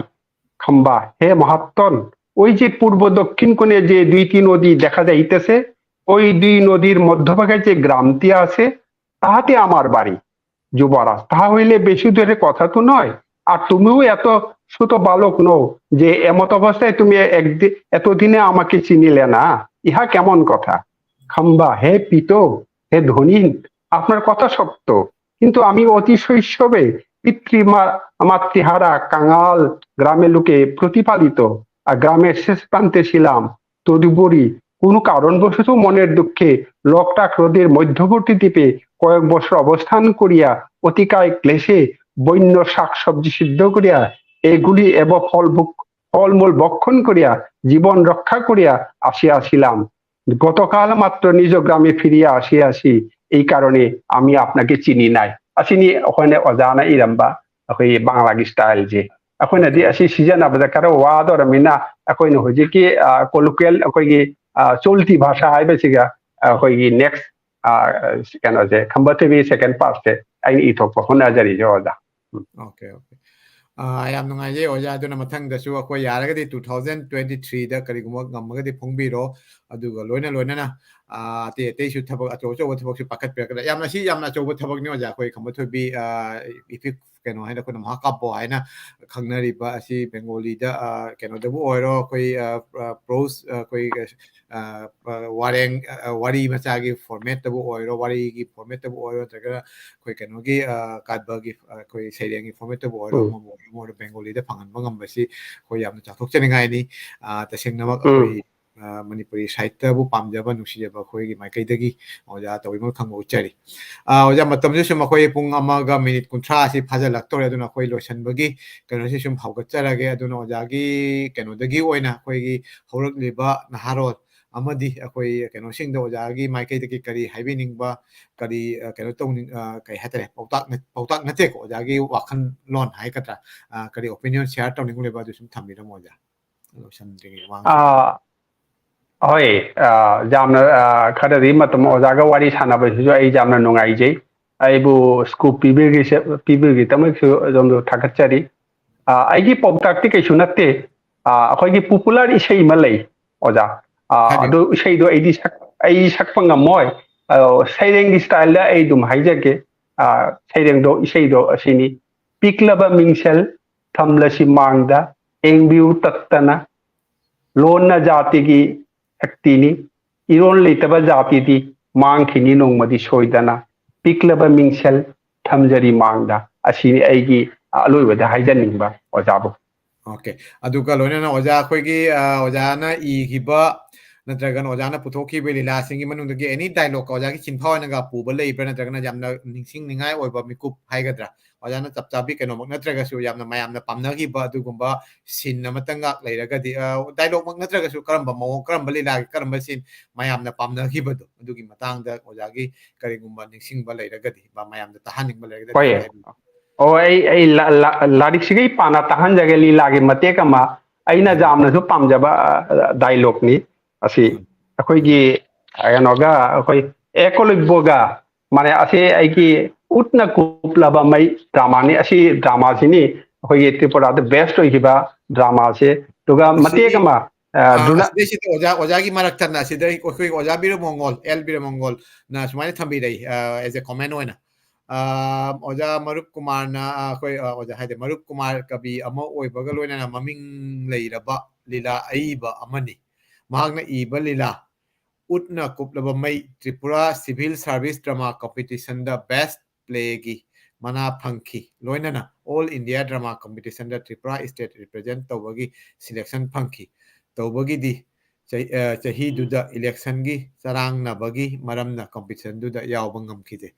খাম্বা, হে মহাত্তন, ওই যে পূর্ব দক্ষিণ কোণে যে দুইটি নদী দেখা যাইতেছে, ওই দুই নদীর মধ্যভাগে যে গ্রামটি আছে, তাহাতে আমার বাড়ি। যুবরাজ, তাহা হইলে বেশি দূরের কথা তো নয়। আর তুমিও এত ছোট বালক নও যে এমত অবস্থায় তুমি একদি-, এতদিনে আমাকে চিনিলে না, ইহা কেমন কথা? খাম্বা, হে পিত, হে ধনী, আপনার কথা সত্য, কিন্তু আমি অতি শৈশবে পিতৃমা-, মাতৃহারা, কাঙাল, গ্রামের লোকে প্রতিপালিত, আর গ্রামের শেষ প্রান্তে ছিলাম। তদুপরি কোনো কারণবশত মনের দুঃখে লোকটাক হ্রদের মধ্যবর্তী দ্বীপে কয়েক বছর অবস্থান করিয়া অতিকায় ক্লেশে বন্য শাকসবজি সিদ্ধ করিয়া এগুলি এবং ফল ভোগ-, ফলমূল ভক্ষণ করিয়া জীবন রক্ষা করিয়া আসিয়াছিলাম। গতকাল মাত্র নিজ গ্রামে ফিরিয়া আসিয়াছি, এই কারণে আমি আপনাকে চিনি নাই। ꯑꯁꯤꯅꯤ ꯑꯩꯈꯣꯏꯅ ꯑꯣꯖꯥꯅ ꯏꯔꯝꯕ ꯑꯩꯈꯣꯏꯒꯤ ꯕꯪꯂꯥꯒꯤ ꯁ꯭ꯇꯥꯏꯜꯁꯦ꯫ ꯑꯩꯈꯣꯏꯅꯗꯤ ꯑꯁꯤ ꯁꯤꯖꯤꯟꯅꯕꯗ ꯈꯔ ꯋꯥꯗꯧꯔꯕꯅꯤꯅ ꯑꯩꯈꯣꯏꯅ ꯍꯧꯖꯤꯛꯀꯤ, ꯑ, ꯀꯣꯂꯣꯀ꯭ꯌꯦꯜ ꯑꯩꯈꯣꯏꯒꯤ, ꯑ, ꯆꯣꯜꯇꯤ ꯚꯥꯁꯥ ꯍꯥꯏꯕꯁꯤꯒ ꯑꯩꯈꯣꯏꯒꯤ ꯅꯦꯛꯁ, ꯑ, ꯀꯩꯅꯣꯁꯦ, ꯈꯝꯕ ꯊꯣꯏꯕꯤ ꯁꯦꯀꯦꯟ ꯄꯥꯔꯠꯁꯦ ꯑꯩꯅ ꯏꯊꯣꯛꯄ ꯍꯣꯠꯅꯖꯔꯤꯁꯦ, ꯑꯣꯖꯥ꯫ ꯎꯝ꯫ Okay, okay. ꯑꯥ, ꯌꯥꯝ ꯅꯨꯡꯉꯥꯏꯖꯩ ꯑꯣꯖꯥ꯫ ꯑꯗꯨꯅ ꯃꯊꯪꯗꯁꯨ ꯑꯩꯈꯣꯏ ꯌꯥꯔꯒꯗꯤ two thousand twenty-threeꯗ ꯀꯔꯤꯒꯨꯝꯕ ꯉꯝꯃꯒꯗꯤ ꯐꯣꯡꯕꯤꯔꯣ꯫ ꯑꯗꯨꯒ ꯂꯣꯏꯅ ꯂꯣꯏꯅꯅ, ꯑꯥ, ꯑꯇꯩ ꯑꯇꯩꯁꯨ ꯊꯕꯛ ꯑꯆꯧ ꯑꯆꯧꯕ ꯊꯕꯛꯁꯨ ꯄꯥꯏꯈꯠꯄꯤꯔꯛꯀꯗ꯭ꯔꯥ꯫ ꯌꯥꯝꯅ, ꯁꯤ ꯌꯥꯝꯅ ꯑꯆꯧꯕ ꯊꯕꯛꯅꯤ ꯑꯣꯖꯥ꯫ ꯑꯩꯈꯣꯏ ꯈꯝꯕ ꯊꯣꯏꯕꯤ, ꯑꯥ, ꯏꯄꯤꯛ ꯀꯩꯅꯣ ꯍꯥꯏꯅ ꯑꯩꯈꯣꯏꯅ ꯃꯍꯥꯀꯥꯕ꯭ꯌ ꯍꯥꯏꯅ ꯈꯪꯅꯔꯤꯕ ꯑꯁꯤ ꯕꯦꯡꯒꯣꯂꯤꯗ, ꯑꯥ, ꯀꯩꯅꯣꯗꯕꯨ ꯑꯣꯏꯔꯣ, ꯑꯩꯈꯣꯏ, ꯑꯥ, ꯑꯥ, prose, ꯑꯩꯈꯣꯏ, ꯑꯥ, ꯑꯥ, ꯋꯥꯔꯦꯡ, ꯑꯥ, ꯋꯥꯔꯤ ꯃꯆꯥꯒꯤ formatꯇꯕꯨ ꯑꯣꯏꯔꯣ, ꯋꯥꯔꯤꯒꯤ formatꯇꯕꯨ ꯑꯣꯏꯔꯣ, ꯅꯠꯇ꯭ꯔꯒꯅ ꯑꯩꯈꯣꯏ ꯀꯩꯅꯣꯒꯤ, ꯑꯥ, ꯀꯥꯕ꯭ꯌꯒꯤ, ꯑꯥ, ꯑꯩꯈꯣꯏ ꯁꯩꯔꯦꯡꯒꯤ formatꯇꯕꯨ ꯑꯣꯏꯔꯣ, ꯎꯝ, ꯑꯃꯕꯨ ꯑꯣꯏꯔꯣ, ꯑꯃꯕꯨ ꯑꯣꯏꯔꯣ, ꯕꯦꯡꯒꯣꯂꯤꯗ ꯐꯪꯍꯟꯕ ꯉꯝꯕꯁꯤ ꯑꯩꯈꯣꯏ ꯌꯥꯝꯅ ꯆꯥꯎꯊꯣꯛꯆꯅꯤꯡꯉꯥꯏꯅꯤ꯫ ꯑꯥ, ꯇꯁꯦꯡꯅꯃꯛ ꯎꯝ꯫ ꯑꯩꯈꯣꯏ, ꯑꯥ, ꯃꯅꯤꯄꯨꯔꯤ ꯁꯥꯍꯤꯇ꯭ꯌꯕꯨ ꯄꯥꯝꯖꯕ, ꯅꯨꯡꯁꯤꯖꯕ ꯑꯩꯈꯣꯏꯒꯤ ꯃꯥꯏꯀꯩꯗꯒꯤ ꯑꯣꯖꯥ ꯇꯧꯕꯤꯃꯜ ꯈꯪꯕ ꯎꯠꯆꯔꯤ꯫ ꯑꯥ, ꯑꯣꯖꯥ, ꯃꯇꯝꯁꯨ ꯁꯨꯝ ꯑꯩꯈꯣꯏ ꯄꯨꯡ ꯑꯃꯒ minute ꯀꯨꯟꯊ꯭ꯔꯥ ꯑꯁꯤ ꯐꯥꯖꯤꯜꯂꯛꯇꯧꯔꯦ, ꯑꯗꯨꯅ ꯑꯩꯈꯣꯏ ꯂꯣꯏꯁꯤꯟꯕꯒꯤ ꯀꯩꯅꯣꯁꯤ ꯁꯨꯝ ꯍꯧꯒꯠꯆꯔꯒꯦ꯫ ꯑꯗꯨꯅ ꯑꯣꯖꯥꯒꯤ ꯀꯩꯅꯣꯗꯒꯤ ꯑꯣꯏꯅ ꯑꯩꯈꯣꯏꯒꯤ ꯍꯧꯔꯛꯂꯤꯕ ꯅꯍꯥꯔꯣꯜ ꯑꯃꯗꯤ ꯑꯩꯈꯣꯏ ꯀꯩꯅꯣꯁꯤꯡꯗ ꯑꯣꯖꯥꯒꯤ ꯃꯥꯏꯀꯩꯗꯒꯤ ꯀꯔꯤ ꯍꯥꯏꯕꯤꯅꯤꯡꯕ, ꯀꯔꯤ, ꯑ, ꯀꯩꯅꯣ ꯇꯧꯅꯤꯡ-, ꯑ, ꯀꯩ ꯍꯥꯏꯇꯥꯔꯦ, ꯄꯥꯎꯇꯥꯛ ꯅꯠ-, ꯄꯥꯎꯇꯥꯛ ꯅꯠꯇꯦꯀꯣ, ꯑꯣꯖꯥꯒꯤ ꯋꯥꯈꯜꯂꯣꯟ ꯍꯥꯏꯒꯗ꯭ꯔꯥ, ꯑ, ꯀꯔꯤ opinion share ꯇꯧꯅꯤꯡꯕ ꯂꯩꯕ, ꯑꯗꯨ ꯁꯨꯝ ꯊꯝꯕꯤꯔꯝꯃꯣ ꯑꯣꯖꯥ꯫ ꯂꯣꯏꯁꯤꯟꯗ꯭ꯔꯤꯉꯩ ꯃꯃꯥꯡꯁꯤꯗ꯫ ꯑꯥ, ꯍꯣꯏ, ꯑꯥ, ꯌꯥꯝꯅ, ꯑꯥ, ꯈꯔꯗꯤ ꯃꯇꯝ ꯑꯣꯖꯥꯒ ꯋꯥꯔꯤ ꯁꯥꯟꯅꯕꯁꯤꯁꯨ ꯑꯩ ꯌꯥꯝꯅ ꯅꯨꯡꯉꯥꯏꯖꯩ꯫ ꯑꯩꯕꯨ scope ꯄꯤꯕꯤꯔꯤꯁꯦ-, ꯄꯤꯕꯤꯕꯒꯤꯗꯃꯛꯁꯨ ꯑꯗꯣꯝꯕꯨ ꯊꯥꯒꯠꯆꯔꯤ꯫ ꯑꯥ, ꯑꯩꯒꯤ ꯄꯥꯎꯇꯥꯛꯇꯤ ꯀꯩꯁꯨ ꯅꯠꯇꯦ꯫ ꯑꯥ, ꯑꯩꯈꯣꯏꯒꯤ popular ꯏꯁꯩ ꯑꯃ ꯂꯩ, ꯑꯣꯖꯥ꯫ ꯑꯥ, ꯍꯥꯏꯕꯤꯌꯨ꯫ ꯑꯗꯨ ꯏꯁꯩꯗꯣ ꯑꯩꯗꯤ ꯁꯛ-, ꯑꯩ ꯁꯛꯄ ꯉꯝꯃꯣꯏ꯫ ꯑꯗꯣ ꯁꯩꯔꯦꯡꯒꯤ styleꯗ ꯑꯩ ꯑꯗꯨꯝ ꯍꯥꯏꯖꯒꯦ꯫ ꯑꯥ, ꯁꯩꯔꯦꯡꯗꯣ, ꯏꯁꯩꯗꯣ ꯑꯁꯤꯅꯤ: "ꯄꯤꯛꯂꯕ ꯃꯤꯡꯁꯦꯜ ꯊꯝꯂꯁꯤ ꯃꯥꯡꯗ, ꯌꯦꯡꯕꯤꯌꯨ ꯇꯠꯇꯅ, ꯂꯣꯟꯅ ꯖꯥꯇꯤꯒꯤ ꯁꯛꯇꯤꯅꯤ, ꯏꯔꯣꯟ ꯂꯩꯇꯕ ꯖꯥꯇꯤꯗꯤ ꯃꯥꯡꯈꯤꯅꯤ ꯅꯣꯡꯃꯗꯤ ꯁꯣꯏꯗꯅ, ꯄꯤꯛꯂꯕ ꯃꯤꯡꯁꯦꯜ ꯊꯝꯖꯔꯤ ꯃꯥꯡꯗ"꯫ ꯑꯁꯤꯅꯤ ꯑꯩꯒꯤ ꯑꯂꯣꯏꯕꯗ ꯍꯥꯏꯖꯅꯤꯡꯕ, ꯑꯣꯖꯥꯕꯨ꯫ OK꯫ ꯑꯗꯨꯒ ꯂꯣꯏꯅꯅ ꯑꯣꯖꯥ ꯑꯩꯈꯣꯏꯒꯤ, ꯑ, ꯑꯣꯖꯥꯅ ꯏꯈꯤꯕ ꯅꯠꯇ꯭ꯔꯒꯅ ꯑꯣꯖꯥꯅ ꯄꯨꯊꯣꯛꯈꯤꯕ ꯂꯤꯂꯥꯁꯤꯡꯒꯤ ꯃꯅꯨꯡꯗꯒꯤ any dialogue ꯑꯣꯖꯥꯒꯤ ꯆꯤꯟꯐꯥ ꯑꯣꯏꯅꯒ ꯄꯨꯕ ꯂꯩꯕ꯭ꯔꯥ, ꯅꯠꯇ꯭ꯔꯒꯅ ꯌꯥꯝꯅ ꯅꯤꯡꯁꯤꯡꯅꯤꯡꯉꯥꯏ ꯑꯣꯏꯕ ꯃꯤꯀꯨꯞ ꯍꯥꯏꯒꯗ꯭ꯔꯥ? ꯑꯣꯖꯥꯅ ꯆꯞ ꯆꯥꯕꯤ ꯀꯩꯅꯣꯃꯛ ꯅꯠꯇ꯭ꯔꯒꯁꯨ ꯌꯥꯝꯅ ꯃꯌꯥꯝꯅ ꯄꯥꯝꯅꯈꯤꯕ ꯑꯗꯨꯒꯨꯝꯕ scene ꯑꯃꯇꯪꯒ ꯂꯩꯔꯒꯗꯤ, ꯑ, dialogue ꯃꯛ ꯅꯠꯇ꯭ꯔꯒꯁꯨ ꯀꯔꯝꯕ ꯃꯑꯣꯡ, ꯀꯔꯝꯕ ꯂꯤꯂꯥꯒꯤ ꯀꯔꯝꯕ scene ꯃꯌꯥꯝꯅ ꯄꯥꯝꯅꯈꯤꯕꯗꯣ, ꯑꯗꯨꯒꯤ ꯃꯇꯥꯡꯗ ꯑꯣꯖꯥꯒꯤ ꯀꯔꯤꯒꯨꯝꯕ ꯅꯤꯡꯁꯤꯡꯕ ꯂꯩꯔꯒꯗꯤ, ꯃ-, ꯃꯌꯥꯝꯗ ꯇꯥꯍꯟꯅꯤꯡꯕ ꯂꯩꯔꯒꯗꯤ ꯍꯣꯏ꯫ ꯍꯥꯏꯕꯤꯌꯨ꯫ ꯑꯣ, ꯑꯩ, ꯑꯩ ꯂꯥ-, ꯂꯥ-, ꯂꯥꯏꯔꯤꯛꯁꯤꯒꯤ ꯄꯥꯅ ꯇꯥꯍꯟꯖꯒꯦ ꯂꯤꯂꯥꯒꯤ ꯃꯇꯦꯛ ꯑꯃ꯫ ꯑꯩꯅ ꯎꯝ꯫ ꯌꯥꯝꯅꯁꯨ ꯄꯥꯝꯖꯕ, ꯑ, dialogueꯅꯤ ꯑꯁꯤ꯫ ꯎꯝ꯫ ꯑꯩꯈꯣꯏꯒꯤ, ꯀꯩꯅꯣꯒ, ꯑꯩꯈꯣꯏ ꯑꯦ ꯀꯣꯂꯤꯛꯕꯣꯒ ꯃꯥꯅꯦ, ꯑꯁꯤ ꯑꯩꯒꯤ ꯎꯠꯅ ꯀꯨꯞꯂꯕ ꯃꯩ dramaꯅꯤ꯫ ꯑꯁꯤ dramaꯁꯤꯅꯤ ꯑꯩꯈꯣꯏꯒꯤ ꯇ꯭ꯔꯤꯄꯨꯔꯥꯗ ꯕꯦꯁ ꯑꯣꯏꯈꯤꯕ ꯗ꯭ꯔꯃꯥꯁꯦ꯫ ꯑꯗꯨꯒ ꯃꯇꯦꯛ ꯑꯃ, ꯑ, ꯑ, ꯗ꯭ꯔꯣꯅ- ꯑꯁꯤꯗꯩꯁꯤꯗ ꯑꯣꯖꯥ, ꯑꯣꯖꯥꯒꯤ ꯃꯔꯛ ꯊꯠꯅ ꯑꯁꯤꯗ ꯑꯩꯈꯣꯏ ꯑꯣꯖꯥ ꯕꯤꯔꯃꯣꯡꯒꯣꯜ, ꯑꯦꯜ ꯕꯤꯔꯃꯣꯡꯒꯣꯜꯅ ꯁꯨꯃꯥꯏꯅ ꯊꯝꯕꯤꯔꯛꯏ, ꯑ, as a comment ꯑꯣꯏꯅ꯫ ꯑ, ꯑꯣꯖꯥ ꯃꯔꯨꯞ ꯀꯨꯃꯥꯔꯅ, ꯑ, ꯑꯩꯈꯣꯏ, ꯑ, ꯑꯣꯖꯥ ꯍꯥꯏꯗꯤ ꯃꯔꯨꯞ ꯀꯨꯃꯥꯔ ꯀꯕꯤ ꯑꯃ ꯑꯣꯏꯕꯒ ꯂꯣꯏꯅꯅ ꯃꯃꯤꯡ ꯂꯩꯔꯕ ꯂꯤꯂꯥ ꯑꯏꯕ ꯑꯃꯅꯤ꯫ ꯃꯍꯥꯛꯅ ꯏꯕ ꯂꯤꯂꯥ ꯎꯠꯅ ꯀꯨꯞꯂꯕ ꯃꯩ ꯇ꯭ꯔꯤꯄꯨꯔꯥ ꯁꯤꯚꯤꯜ ꯁꯥꯔꯚꯤꯁ ꯗ꯭ꯔꯃꯥ ꯀꯝꯄꯤꯇꯤꯁꯟꯗ ꯕꯦꯁ ꯄ꯭ꯂꯦꯒꯤ ꯃꯅꯥ ꯐꯪꯈꯤ꯫ ꯂꯣꯏꯅꯅ ꯑꯣꯜ ꯏꯟꯗꯤꯌꯥ ꯗ꯭ꯔꯃꯥ ꯀꯝꯄꯤꯇꯤꯁꯟꯗ ꯇ꯭ꯔꯤꯄꯨꯔꯥ ꯁ꯭ꯇꯦꯠ ꯔꯤꯄ꯭ꯔꯖꯦꯟ ꯇꯧꯕꯒꯤ ꯁꯤꯂꯦꯛꯁꯟ ꯐꯪꯈꯤ꯫ ꯇꯧꯕꯒꯤꯗꯤ ꯆꯍꯤ, ꯑ, ꯆꯍꯤꯗꯨꯗ ꯏꯂꯦꯛꯁꯟꯒꯤ ꯆꯔꯥꯡꯅꯕꯒꯤ ꯃꯔꯝꯅ ꯀꯝꯄꯤꯇꯤꯁꯟꯗꯨꯗ ꯌꯥꯎꯕ ꯉꯝꯈꯤꯗꯦ꯫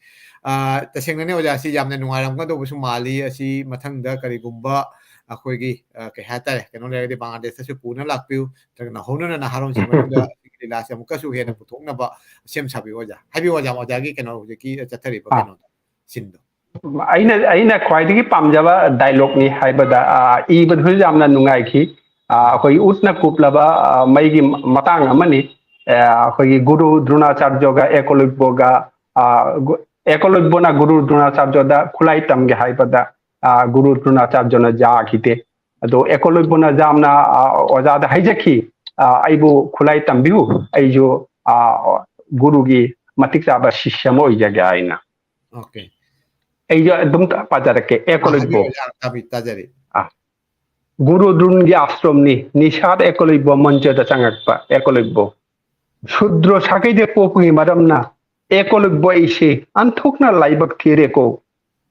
ꯑ, ꯇꯁꯦꯡꯅꯅꯦ ꯑꯣꯖꯥ, ꯑꯁꯤ ꯌꯥꯝꯅ ꯅꯨꯡꯉꯥꯏꯔꯝꯒꯗꯧꯕꯁꯨ ꯃꯥꯜꯂꯤ꯫ ꯑꯁꯤ ꯃꯊꯪꯗ ꯀꯔꯤꯒꯨꯝꯕ ꯑꯩꯈꯣꯏꯒꯤ, ꯑ, ꯀꯩ ꯍꯥꯏꯇꯥꯔꯦ, ꯀꯩꯅꯣ ꯂꯩꯔꯒꯗꯤ ꯕꯪꯒ꯭ꯂꯥꯗꯦꯁꯇꯁꯨ ꯄꯨꯅ ꯂꯥꯛꯄꯤꯌꯨ, ꯅꯠꯇ꯭ꯔꯒ ꯅꯧꯍꯧꯅꯅ ꯅꯍꯥꯔꯣꯟꯁꯤꯡ ꯃꯅꯨꯡꯗ ꯑꯁꯤꯒꯤ ꯂꯤꯂꯥꯁꯦ ꯑꯃꯨꯛꯀꯁꯨ ꯍꯦꯟꯅ ꯄꯨꯊꯣꯛꯅꯕ ꯁꯦꯝ ꯁꯥꯕꯤꯌꯨ ꯑꯣꯖꯥ꯫ ꯍꯥꯏꯕꯤꯌꯨ ꯑꯣꯖꯥ, ꯑꯣꯖꯥꯒꯤ ꯀꯩꯅꯣ ꯍꯧꯖꯤꯛꯀꯤ ꯆꯠꯊꯔꯤꯕ ꯑꯥ꯫ ꯀꯩꯅꯣꯗꯣ, ꯁꯤꯟꯗꯣ꯫ ꯑꯩꯅ, ꯑꯩꯅ ꯈ꯭ꯋꯥꯏꯗꯒꯤ ꯄꯥꯝꯖꯕ ꯗꯥꯏꯂꯣꯛꯅꯤ ꯍꯥꯏꯕꯗ, ꯑ, ꯏꯕꯗꯁꯨ ꯌꯥꯝꯅ ꯅꯨꯡꯉꯥꯏꯈꯤ꯫ ꯑ, ꯑꯩꯈꯣꯏꯒꯤ ꯎꯠꯅ ꯀꯨꯞꯂꯕ, ꯑ, ꯃꯩꯒꯤ ꯃꯇꯥꯡ ꯑꯃꯅꯤ꯫ ꯑ, ꯑꯩꯈꯣꯏꯒꯤ ꯒꯨꯔꯨ ꯗ꯭ꯔꯣꯅꯥꯆꯥꯔꯌꯒ ꯑꯦꯀꯣꯂꯣꯠꯕꯣꯒ, ꯑ, ꯒꯨ-, ꯑꯦꯀꯣꯂꯣꯠꯕꯣꯅ ꯒꯨꯔꯨ ꯗ꯭ꯔꯣꯅꯥꯆꯥꯔꯌꯗ ꯈꯨꯠꯂꯥꯏ ꯇꯝꯒꯦ ꯍꯥꯏꯕꯗ, ꯑ, ꯒꯨꯔꯨ ꯗ꯭ꯔꯣꯅꯥꯆꯥꯔꯌꯅ ꯌꯥꯈꯤꯗꯦ꯫ ꯑꯗꯣ ꯑꯦꯀꯣꯂꯣꯠꯕꯣꯅ ꯌꯥꯝꯅ, ꯑ, ꯑꯣꯖꯥꯗ ꯍꯥꯏꯖꯈꯤ, ꯑ, "ꯑꯩꯕꯨ ꯈꯨꯠꯂꯥꯏ ꯇꯝꯕꯤꯌꯨ, ꯑꯩꯁꯨ, ꯑ, ꯒꯨꯔꯨꯒꯤ ꯃꯇꯤꯛ ꯆꯥꯕ ꯁꯤꯁ꯭ꯌ ꯑꯃ ꯑꯣꯏꯖꯒꯦ" ꯍꯥꯏꯅ꯫ ꯑꯣꯀꯦ꯫ ꯑꯩꯁꯨ ꯑꯗꯨꯝ ꯄꯥꯖꯔꯛꯀꯦ, ꯑ, ꯍꯥꯏꯕꯤꯌꯨ ꯑꯦꯀꯣꯂꯣꯠꯕꯣ꯫ ꯑꯣꯖꯥ, ꯇꯥꯕꯤ-, ꯇꯥꯖꯔꯤ꯫ ꯑ, ꯒꯨꯔꯨ ꯗ꯭ꯔꯣꯟꯒꯤ ꯑꯥꯁ꯭ꯔꯝꯅꯤ, ꯅꯤꯁꯥꯗ ꯑꯦꯀꯣꯂꯣꯠꯕꯣ ꯃꯟꯆꯗ ꯆꯪꯉꯛꯄ꯫ ꯑꯦꯀꯣꯂꯣꯠꯕꯣ, ꯁꯨꯗ꯭ꯔ ꯁꯥꯒꯩꯗ ꯄꯣꯛꯄꯒꯤ ꯃꯔꯝꯅ ꯑꯦꯀꯣꯂꯣꯠꯕꯣ ꯑꯩꯁꯦ ꯑꯟꯊꯣꯛꯅ ꯂꯥꯏꯕꯛ ꯊꯤꯔꯦꯀꯣ꯫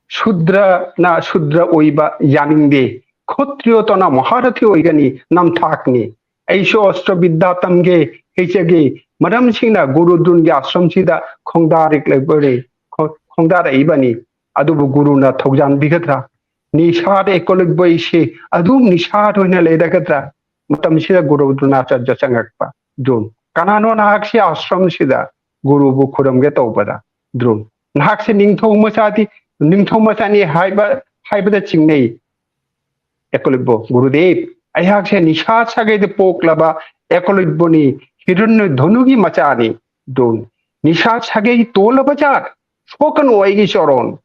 ꯁꯨꯗ꯭ꯔꯅ ꯁꯨꯗ꯭ꯔ ꯑꯣꯏꯕ ꯌꯥꯅꯤꯡꯗꯦ꯫ ꯈꯣꯇ꯭ꯔꯤꯌꯣꯇꯅ ꯃꯍꯥꯔꯊꯤ ꯑꯣꯏꯒꯅꯤ, ꯅꯝꯊꯥꯛꯅꯤ꯫ ꯑꯩꯁꯨ ꯑꯁꯇ꯭ꯔ ꯕꯤꯗ꯭ꯌꯥ ꯇꯝꯒꯦ, ꯍꯩꯖꯒꯦ꯫ ꯃꯔꯝꯁꯤꯡꯅ ꯒꯨꯔꯨ ꯗ꯭ꯔꯣꯟꯒꯤ ꯑꯥꯁ꯭ꯔꯝꯁꯤꯗ ꯈꯣꯡꯗꯥꯔꯛꯂꯤꯕꯅꯤ, ꯈꯣ-, ꯈꯣꯡꯗꯥꯔꯛꯏꯕꯅꯤ꯫ ꯑꯗꯨꯕꯨ ꯒꯨꯔꯨꯅ ꯊꯧꯖꯥꯟꯕꯤꯒꯗ꯭ꯔꯥ? ꯅꯤꯁꯥꯗ ꯑꯦꯀꯣꯂꯣꯠꯕꯣ ꯑꯩꯁꯦ ꯑꯗꯨꯝ ꯅꯤꯁꯥꯗ ꯑꯣꯏꯅ ꯂꯩꯔꯒꯗ꯭ꯔꯥ? ꯃꯇꯝꯁꯤꯗ ꯒꯨꯔꯨ ꯗ꯭ꯔꯣꯅꯥꯆꯥꯔꯌ ꯆꯪꯉꯛꯄ꯫ ꯗ꯭ꯔꯣꯟ, ꯀꯅꯥꯅꯣ ꯅꯍꯥꯛꯁꯤ ꯑꯥꯁ꯭ꯔꯝꯁꯤꯗ ꯒꯨꯔꯨꯕꯨ ꯈꯨꯔꯨꯝꯒꯦ ꯇꯧꯕꯗ? ꯗ꯭ꯔꯣꯟ, ꯅꯍꯥꯛꯁꯦ ꯅꯤꯡꯊꯧ ꯃꯆꯥꯗꯤ, ꯅꯤꯡꯊꯧ ꯃꯆꯥꯅꯤ ꯍꯥꯏꯕ, ꯍꯥꯏꯕꯗ ꯆꯤꯡꯅꯩ꯫ ꯑꯦꯀꯣꯂꯣꯠꯕꯣ, ꯒꯨꯔꯨꯗꯦꯕ, ꯑꯩꯍꯥꯛꯁꯦ ꯅꯤꯁꯥ ꯁꯥꯒꯩꯗ ꯄꯣꯛꯂꯕ ꯑꯦꯀꯣꯂꯣꯠꯕꯣꯅꯤ, ꯍꯤꯔꯟꯌ ꯙꯅꯨꯒꯤ ꯃꯆꯥꯅꯤ꯫ ꯗ꯭ꯔꯣꯟ, ꯅꯤꯁꯥ ꯁꯥꯒꯩ ꯇꯣꯜꯂꯕ ꯖꯥꯠ, ꯁꯣꯛꯀꯅꯨ ꯑꯩꯒꯤ ꯆꯣꯔꯣꯟ꯫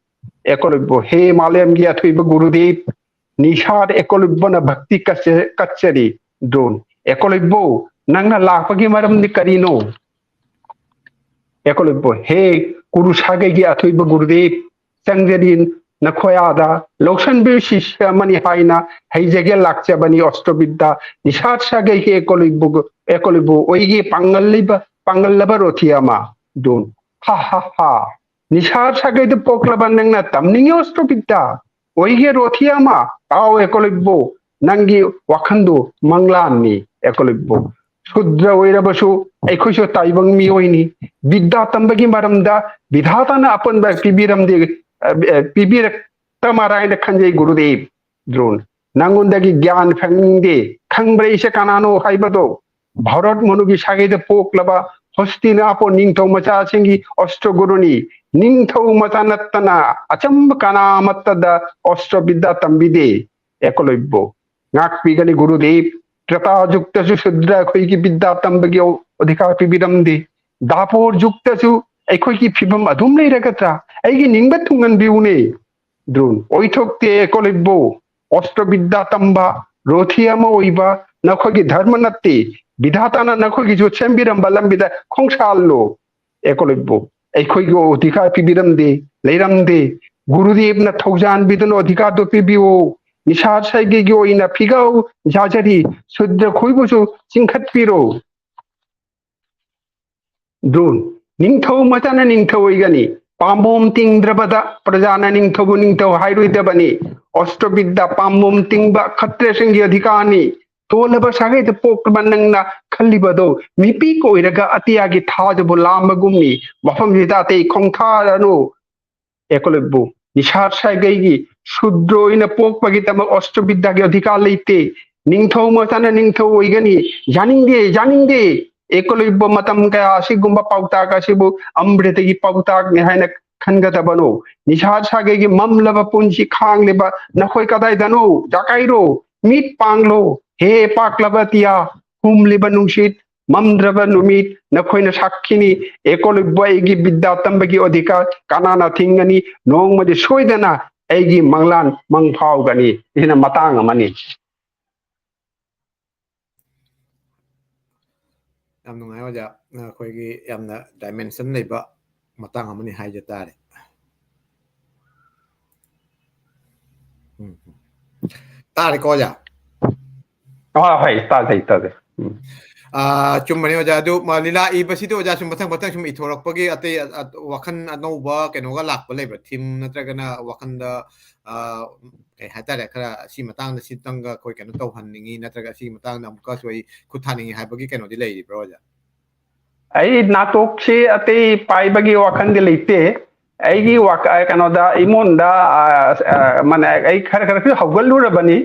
ꯑꯦꯀꯣꯂꯣꯠꯕꯣ, ꯍꯦ ꯃꯥꯂꯦꯝꯒꯤ ꯑꯊꯣꯏꯕ ꯒꯨꯔꯨꯗꯦꯕ, ꯅꯤꯁꯥꯗ ꯑꯦꯀꯣꯂꯤꯕꯣꯅ ꯚꯛꯇꯤ ꯀꯠꯆ-, ꯀꯠꯆꯔꯤ꯫ ꯗ꯭ꯔꯣꯟ, ꯑꯦꯀꯣꯂꯤꯕꯣ, ꯅꯪꯅ ꯂꯥꯛꯄꯒꯤ ꯃꯔꯝꯗꯤ ꯀꯔꯤꯅꯣ? ꯑꯦꯀꯣꯂꯤꯕꯣ, ꯍꯦ ꯀꯨꯔꯨ ꯁꯥꯒꯩꯒꯤ ꯑꯊꯣꯏꯕ ꯒꯨꯔꯨꯗꯦꯕ, ꯆꯪꯖꯔꯤ꯫ ꯅꯈꯣꯏ ꯑꯥꯗ ꯂꯧꯁꯟꯕꯤꯌꯨ, ꯁꯤꯁ꯭ꯌ ꯑꯃꯅꯤ ꯍꯥꯏꯅ ꯍꯩꯖꯒꯦ ꯂꯥꯛꯆꯕꯅꯤ ꯑꯣꯁꯇ꯭ꯔꯣꯕꯤꯗ꯭ꯌꯥ꯫ ꯅꯤꯁꯥ ꯁꯥꯒꯩꯒꯤ ꯑꯦꯀꯣꯂꯤꯕꯣ, ꯑꯦꯀꯣꯂꯤꯕꯣ ꯑꯣꯏꯒꯦ ꯄꯥꯡꯒꯜꯂꯤꯕ, ꯄꯥꯡꯒꯜꯂꯕ ꯔꯣꯊꯤ ꯑꯃ꯫ ꯗ꯭ꯔꯣꯟ, ꯍꯥ ꯍꯥ ꯍꯥ, ꯅꯤꯁꯥ ꯁꯥꯒꯩꯗ ꯄꯣꯛꯂꯕ ꯅꯪꯅ ꯇꯝꯅꯤꯡꯉꯤ ꯑꯣꯁꯇ꯭ꯔꯣꯕꯤꯗ꯭ꯌꯥ? ꯑꯣꯏꯒꯦ ꯔꯣꯊꯤ ꯑꯃ, ꯇꯥꯎ ꯑꯦꯀꯣꯂꯤꯕꯣ, ꯅꯪꯒꯤ ꯋꯥꯈꯟꯗꯨ ꯃꯪꯂꯥꯟꯅꯤ꯫ ꯑꯦꯀꯣꯂꯤꯕꯣ, ꯁꯨꯗ꯭ꯔ ꯑꯣꯏꯔꯕꯁꯨ ꯑꯩꯈꯣꯏꯁꯨ ꯇꯥꯏꯕꯪ ꯃꯤꯑꯣꯏꯅꯤ꯫ ꯕꯤꯗ꯭ꯌꯥ ꯇꯝꯕꯒꯤ ꯃꯔꯝꯗ ꯕꯤꯙꯥꯇꯥꯅ ꯑꯄꯟꯕ ꯄꯤꯕꯤꯔꯝꯗꯦ, ꯑ, ꯑ, ꯄꯤꯕꯤꯔꯛꯇ ꯃꯥꯔꯥꯏꯅ ꯈꯟꯖꯩ ꯒꯨꯔꯨꯗꯦꯕ꯫ ꯗ꯭ꯔꯣꯟ, ꯅꯪꯉꯣꯟꯗꯒꯤ ꯒ꯭ꯌꯥꯟ ꯐꯪꯅꯤꯡꯗꯦ꯫ ꯈꯪꯕ꯭ꯔꯥ ꯑꯩꯁꯦ ꯀꯅꯥꯅꯣ ꯍꯥꯏꯕꯗꯣ? ꯚꯥꯔꯠ ꯃꯅꯨꯒꯤ ꯁꯥꯒꯩꯗ ꯄꯣꯛꯂꯕ ꯍꯣꯁꯇꯤꯅꯥꯄꯨꯔ ꯅꯤꯡꯊꯧ ꯃꯆꯥꯁꯤꯡꯒꯤ ꯑꯣꯁꯇ꯭ꯔꯣ ꯒꯨꯔꯨꯅꯤ꯫ ꯅꯤꯡꯊꯧ ꯃꯆꯥ ꯅꯠꯇꯅ ꯑꯆꯝꯕ ꯀꯅꯥ ꯑꯃꯠꯇꯗ ꯑꯣꯁꯇ꯭ꯔꯣ ꯕꯤꯗ꯭ꯌꯥ ꯇꯝꯕꯤꯗꯦ꯫ ꯑꯦꯀꯣꯂꯣꯏꯕꯕꯨ ꯉꯥꯛꯄꯤꯒꯅꯤ ꯒꯨꯔꯨꯗꯦꯕ꯫ ꯇ꯭ꯔꯦꯇꯥ ꯌꯨꯒꯇꯁꯨ ꯁꯨꯗ꯭ꯔ ꯑꯩꯈꯣꯏꯒꯤ ꯕꯤꯗ꯭ꯌꯥ ꯇꯝꯕꯒꯤ ꯑꯣ-, ꯑꯣꯙꯤꯀꯥꯔ ꯄꯤꯕꯤꯔꯝꯗꯦ꯫ ꯗꯥꯄꯣꯔ ꯌꯨꯒꯇꯁꯨ ꯑꯩꯈꯣꯏꯒꯤ ꯐꯤꯕꯝ ꯑꯗꯨꯝ ꯂꯩꯔꯒꯗ꯭ꯔꯥ? ꯑꯩꯒꯤ ꯅꯤꯡꯕ ꯊꯨꯡꯍꯟꯕꯤꯌꯨꯅꯦ꯫ ꯗ꯭ꯔꯣꯟ, ꯑꯣꯏꯊꯣꯛꯇꯦ ꯑꯦꯀꯣꯂꯣꯏꯕꯕꯨ꯫ ꯑꯣꯁꯇ꯭ꯔꯣ ꯕꯤꯗ꯭ꯌꯥ ꯇꯝꯕ, ꯔꯣꯊꯤ ꯑꯃ ꯑꯣꯏꯕ ꯅꯈꯣꯏꯒꯤ ꯙꯔꯃ ꯅꯠꯇꯦ꯫ ꯕꯤꯙꯥꯇꯥꯅ ꯅꯈꯣꯏꯒꯤꯁꯨ ꯁꯦꯝꯕꯤꯔꯝꯕ ꯂꯝꯕꯤꯗ ꯈꯣꯡꯁꯥꯜꯂꯨ꯫ ꯑꯦꯀꯣꯂꯣꯏꯕꯕꯨ, ꯑꯩꯈꯣꯏꯒꯤ ꯑꯣꯙꯤꯀꯥꯔ ꯄꯤꯕꯤꯔꯝꯗꯦ, ꯂꯩꯔꯝꯗꯦ꯫ ꯒꯨꯔꯨꯗꯦꯕꯅ ꯊꯧꯖꯥꯟꯕꯤꯗꯨꯅ ꯑꯣꯙꯤꯀꯥꯔꯗꯨ ꯄꯤꯕꯤꯌꯨ꯫ ꯅꯤꯁꯥ ꯁꯥꯒꯩꯒꯤ ꯑꯣꯏꯅ ꯐꯤꯒꯥꯎ ꯌꯥꯖꯔꯤ꯫ ꯁꯨꯗ꯭ꯔ ꯈꯣꯏꯕꯨꯁꯨ ꯆꯤꯡꯈꯠꯄꯤꯔꯣ꯫ ꯗ꯭ꯔꯣꯟ, ꯅꯤꯡꯊꯧ ꯃꯆꯥꯅ ꯅꯤꯡꯊꯧ ꯑꯣꯏꯒꯅꯤ꯫ ꯄꯥꯝꯕꯣꯝ ꯇꯤꯡꯗ꯭ꯔꯕꯗ ꯄ꯭ꯔꯖꯥꯅ ꯅꯤꯡꯊꯧꯕꯨ ꯅꯤꯡꯊꯧ ꯍꯥꯏꯔꯣꯏꯗꯕꯅꯤ꯫ ꯑꯣꯁꯇ꯭ꯔꯣ ꯕꯤꯗ꯭ꯌꯥ ꯄꯥꯝꯕꯣꯝ ꯇꯤꯡꯕ ꯈꯇ꯭ꯔꯁꯤꯡꯒꯤ ꯑꯙꯤꯀꯥꯔꯅꯤ꯫ ꯇꯣꯜꯂꯕ ꯁꯥꯒꯩꯗ ꯄꯣꯛꯂꯕ ꯅꯪꯅ ꯈꯜꯂꯤꯕꯗꯣ ꯃꯤꯄꯤ ꯀꯣꯏꯔꯒ ꯑꯇꯤꯌꯥꯒꯤ ꯊꯥꯖꯕꯨ ꯂꯥꯝꯕꯒꯨꯝꯅꯤ꯫ ꯃꯐꯝꯁꯤꯗ ꯑꯇꯩ ꯈꯣꯡꯊꯥꯔꯅꯨ꯫ ꯑꯦꯀꯣꯂꯣꯏꯕꯕꯨ, ꯅꯤꯁꯥ ꯁꯥꯒꯩꯒꯤ ꯁꯨꯗ꯭ꯔ ꯑꯣꯏꯅ ꯄꯣꯛꯄꯒꯤꯗꯃꯛ ꯑꯣꯁꯇ꯭ꯔꯣ ꯕꯤꯗ꯭ꯌꯥꯒꯤ ꯑꯙꯤꯀꯥꯔ ꯂꯩꯇꯦ꯫ ꯅꯤꯡꯊꯧ ꯃꯆꯥꯅ ꯅꯤꯡꯊꯧ ꯑꯣꯏꯒꯅꯤ꯫ ꯌꯥꯅꯤꯡꯗꯦ, ꯌꯥꯅꯤꯡꯗꯦ꯫ ꯑꯦꯀꯣꯂꯣꯏꯕꯕꯨ ꯃꯇꯝ ꯀꯌꯥ ꯑꯁꯤꯒꯨꯝꯕ ꯄꯥꯎꯇꯥꯛ ꯑꯁꯤꯕꯨ ꯑꯃ꯭ꯔꯤꯇꯒꯤ ꯄꯥꯎꯇꯥꯛꯅꯤ ꯍꯥꯏꯅ ꯈꯟꯒꯗꯕꯅꯣ? ꯅꯤꯁꯥ ꯁꯥꯒꯩꯒꯤ ꯃꯝꯂꯕ ꯄꯨꯟꯁꯤ ꯈꯥꯡꯂꯤꯕ ꯅꯈꯣꯏ ꯀꯗꯥꯏꯗꯅꯣ? ꯖꯥꯀꯥꯏꯔꯣ, ꯃꯤꯠ ꯄꯥꯡꯂꯣ꯫ ꯍꯦ ꯄꯥꯛꯂꯕ ꯑꯇꯤꯌꯥ, ꯍꯨꯝꯂꯤꯕ ꯅꯨꯡꯁꯤꯠ, ꯃꯝꯗ꯭ꯔꯕ ꯅꯨꯃꯤꯠ, ꯅꯈꯣꯏꯅ ꯁꯥꯈꯤꯅꯤ꯫ ꯑꯦꯀꯣꯂꯣꯏꯕꯕꯨ ꯑꯩꯒꯤ ꯕꯤꯗ꯭ꯌꯥ ꯇꯝꯕꯒꯤ ꯑꯣꯙꯤꯀꯥꯔ ꯀꯅꯥꯅ ꯊꯤꯡꯒꯅꯤ? ꯅꯣꯡꯃꯗꯤ ꯁꯣꯏꯗꯅ ꯑꯩꯒꯤ ꯃꯪꯂꯥꯟ ꯃꯪ ꯐꯥꯎꯒꯅꯤ꯫ ꯁꯤꯅ ꯃꯇꯥꯡ ꯑꯃꯅꯤ꯫ ꯌꯥꯝ ꯅꯨꯡꯉꯥꯏ ꯑꯣꯖꯥ, ꯑꯩꯈꯣꯏꯒꯤ ꯌꯥꯝꯅ dimension ꯂꯩꯕ ꯃꯇꯥꯡ ꯑꯃꯅꯤ ꯍꯥꯏꯖ ꯇꯥꯔꯦ꯫ ꯎꯝ꯫ ꯇꯥꯔꯦꯀꯣ ꯑꯣꯖꯥ? ꯍꯣꯏ, ꯍꯣꯏ, ꯇꯥꯖꯩ, ꯇꯥꯖꯩ꯫ ꯎꯝ꯫ ꯑꯥ, ꯆꯨꯝꯕꯅꯤ ꯑꯣꯖꯥ꯫ ꯑꯗꯨ, ꯃ-, ꯂꯤꯂꯥ ꯏꯕꯁꯤꯗꯤ ꯑꯣꯖꯥ ꯁꯨꯝ ꯃꯊꯪ ꯃꯊꯪ ꯁꯨꯝ ꯏꯊꯣꯔꯛꯄꯒꯤ ꯑꯇꯩ, ꯑ-, ꯑ-, ꯋꯥꯈꯜ ꯑꯅꯧꯕ ꯀꯩꯅꯣꯒ ꯂꯥꯛꯄ ꯂꯩꯕ꯭ꯔꯥ? Theme ꯅꯠꯇ꯭ꯔꯒꯅ ꯋꯥꯈꯜꯗ, ꯑꯥ, ꯀꯩ ꯍꯥꯏꯇꯥꯔꯦ, ꯈꯔ ꯁꯤ ꯃꯇꯥꯡꯗ ꯁꯤꯇꯪꯒ ꯑꯩꯈꯣꯏ ꯀꯩꯅꯣ ꯇꯧꯍꯟꯅꯤꯡꯉꯤ, ꯅꯠꯇ꯭ꯔꯒ ꯁꯤꯒꯤ ꯃꯇꯥꯡꯗ ꯑꯃꯨꯛꯀꯁꯨ ꯑꯩ ꯈꯨꯠ ꯊꯥꯅꯤꯡꯉꯤ ꯍꯥꯏꯕꯒꯤ ꯀꯩꯅꯣꯗꯤ ꯂꯩꯔꯤꯕ꯭ꯔꯣ ꯑꯣꯖꯥ? ꯑꯩ ꯅꯥꯇꯣꯛꯁꯤ ꯑꯇꯩ ꯄꯥꯏꯕꯒꯤ ꯋꯥꯈꯜꯗꯤ ꯂꯩꯇꯦ꯫ ꯑꯩꯒꯤ ꯋꯥꯈ-, ꯑ, ꯀꯩꯅꯣꯗ, ꯏꯃꯣꯟꯗ, ꯑ, ꯑ, ꯃꯥꯅꯦ, ꯑꯩ ꯈꯔ ꯈꯔꯁꯨ ꯍꯧꯒꯠꯂꯨꯔꯕꯅꯤ꯫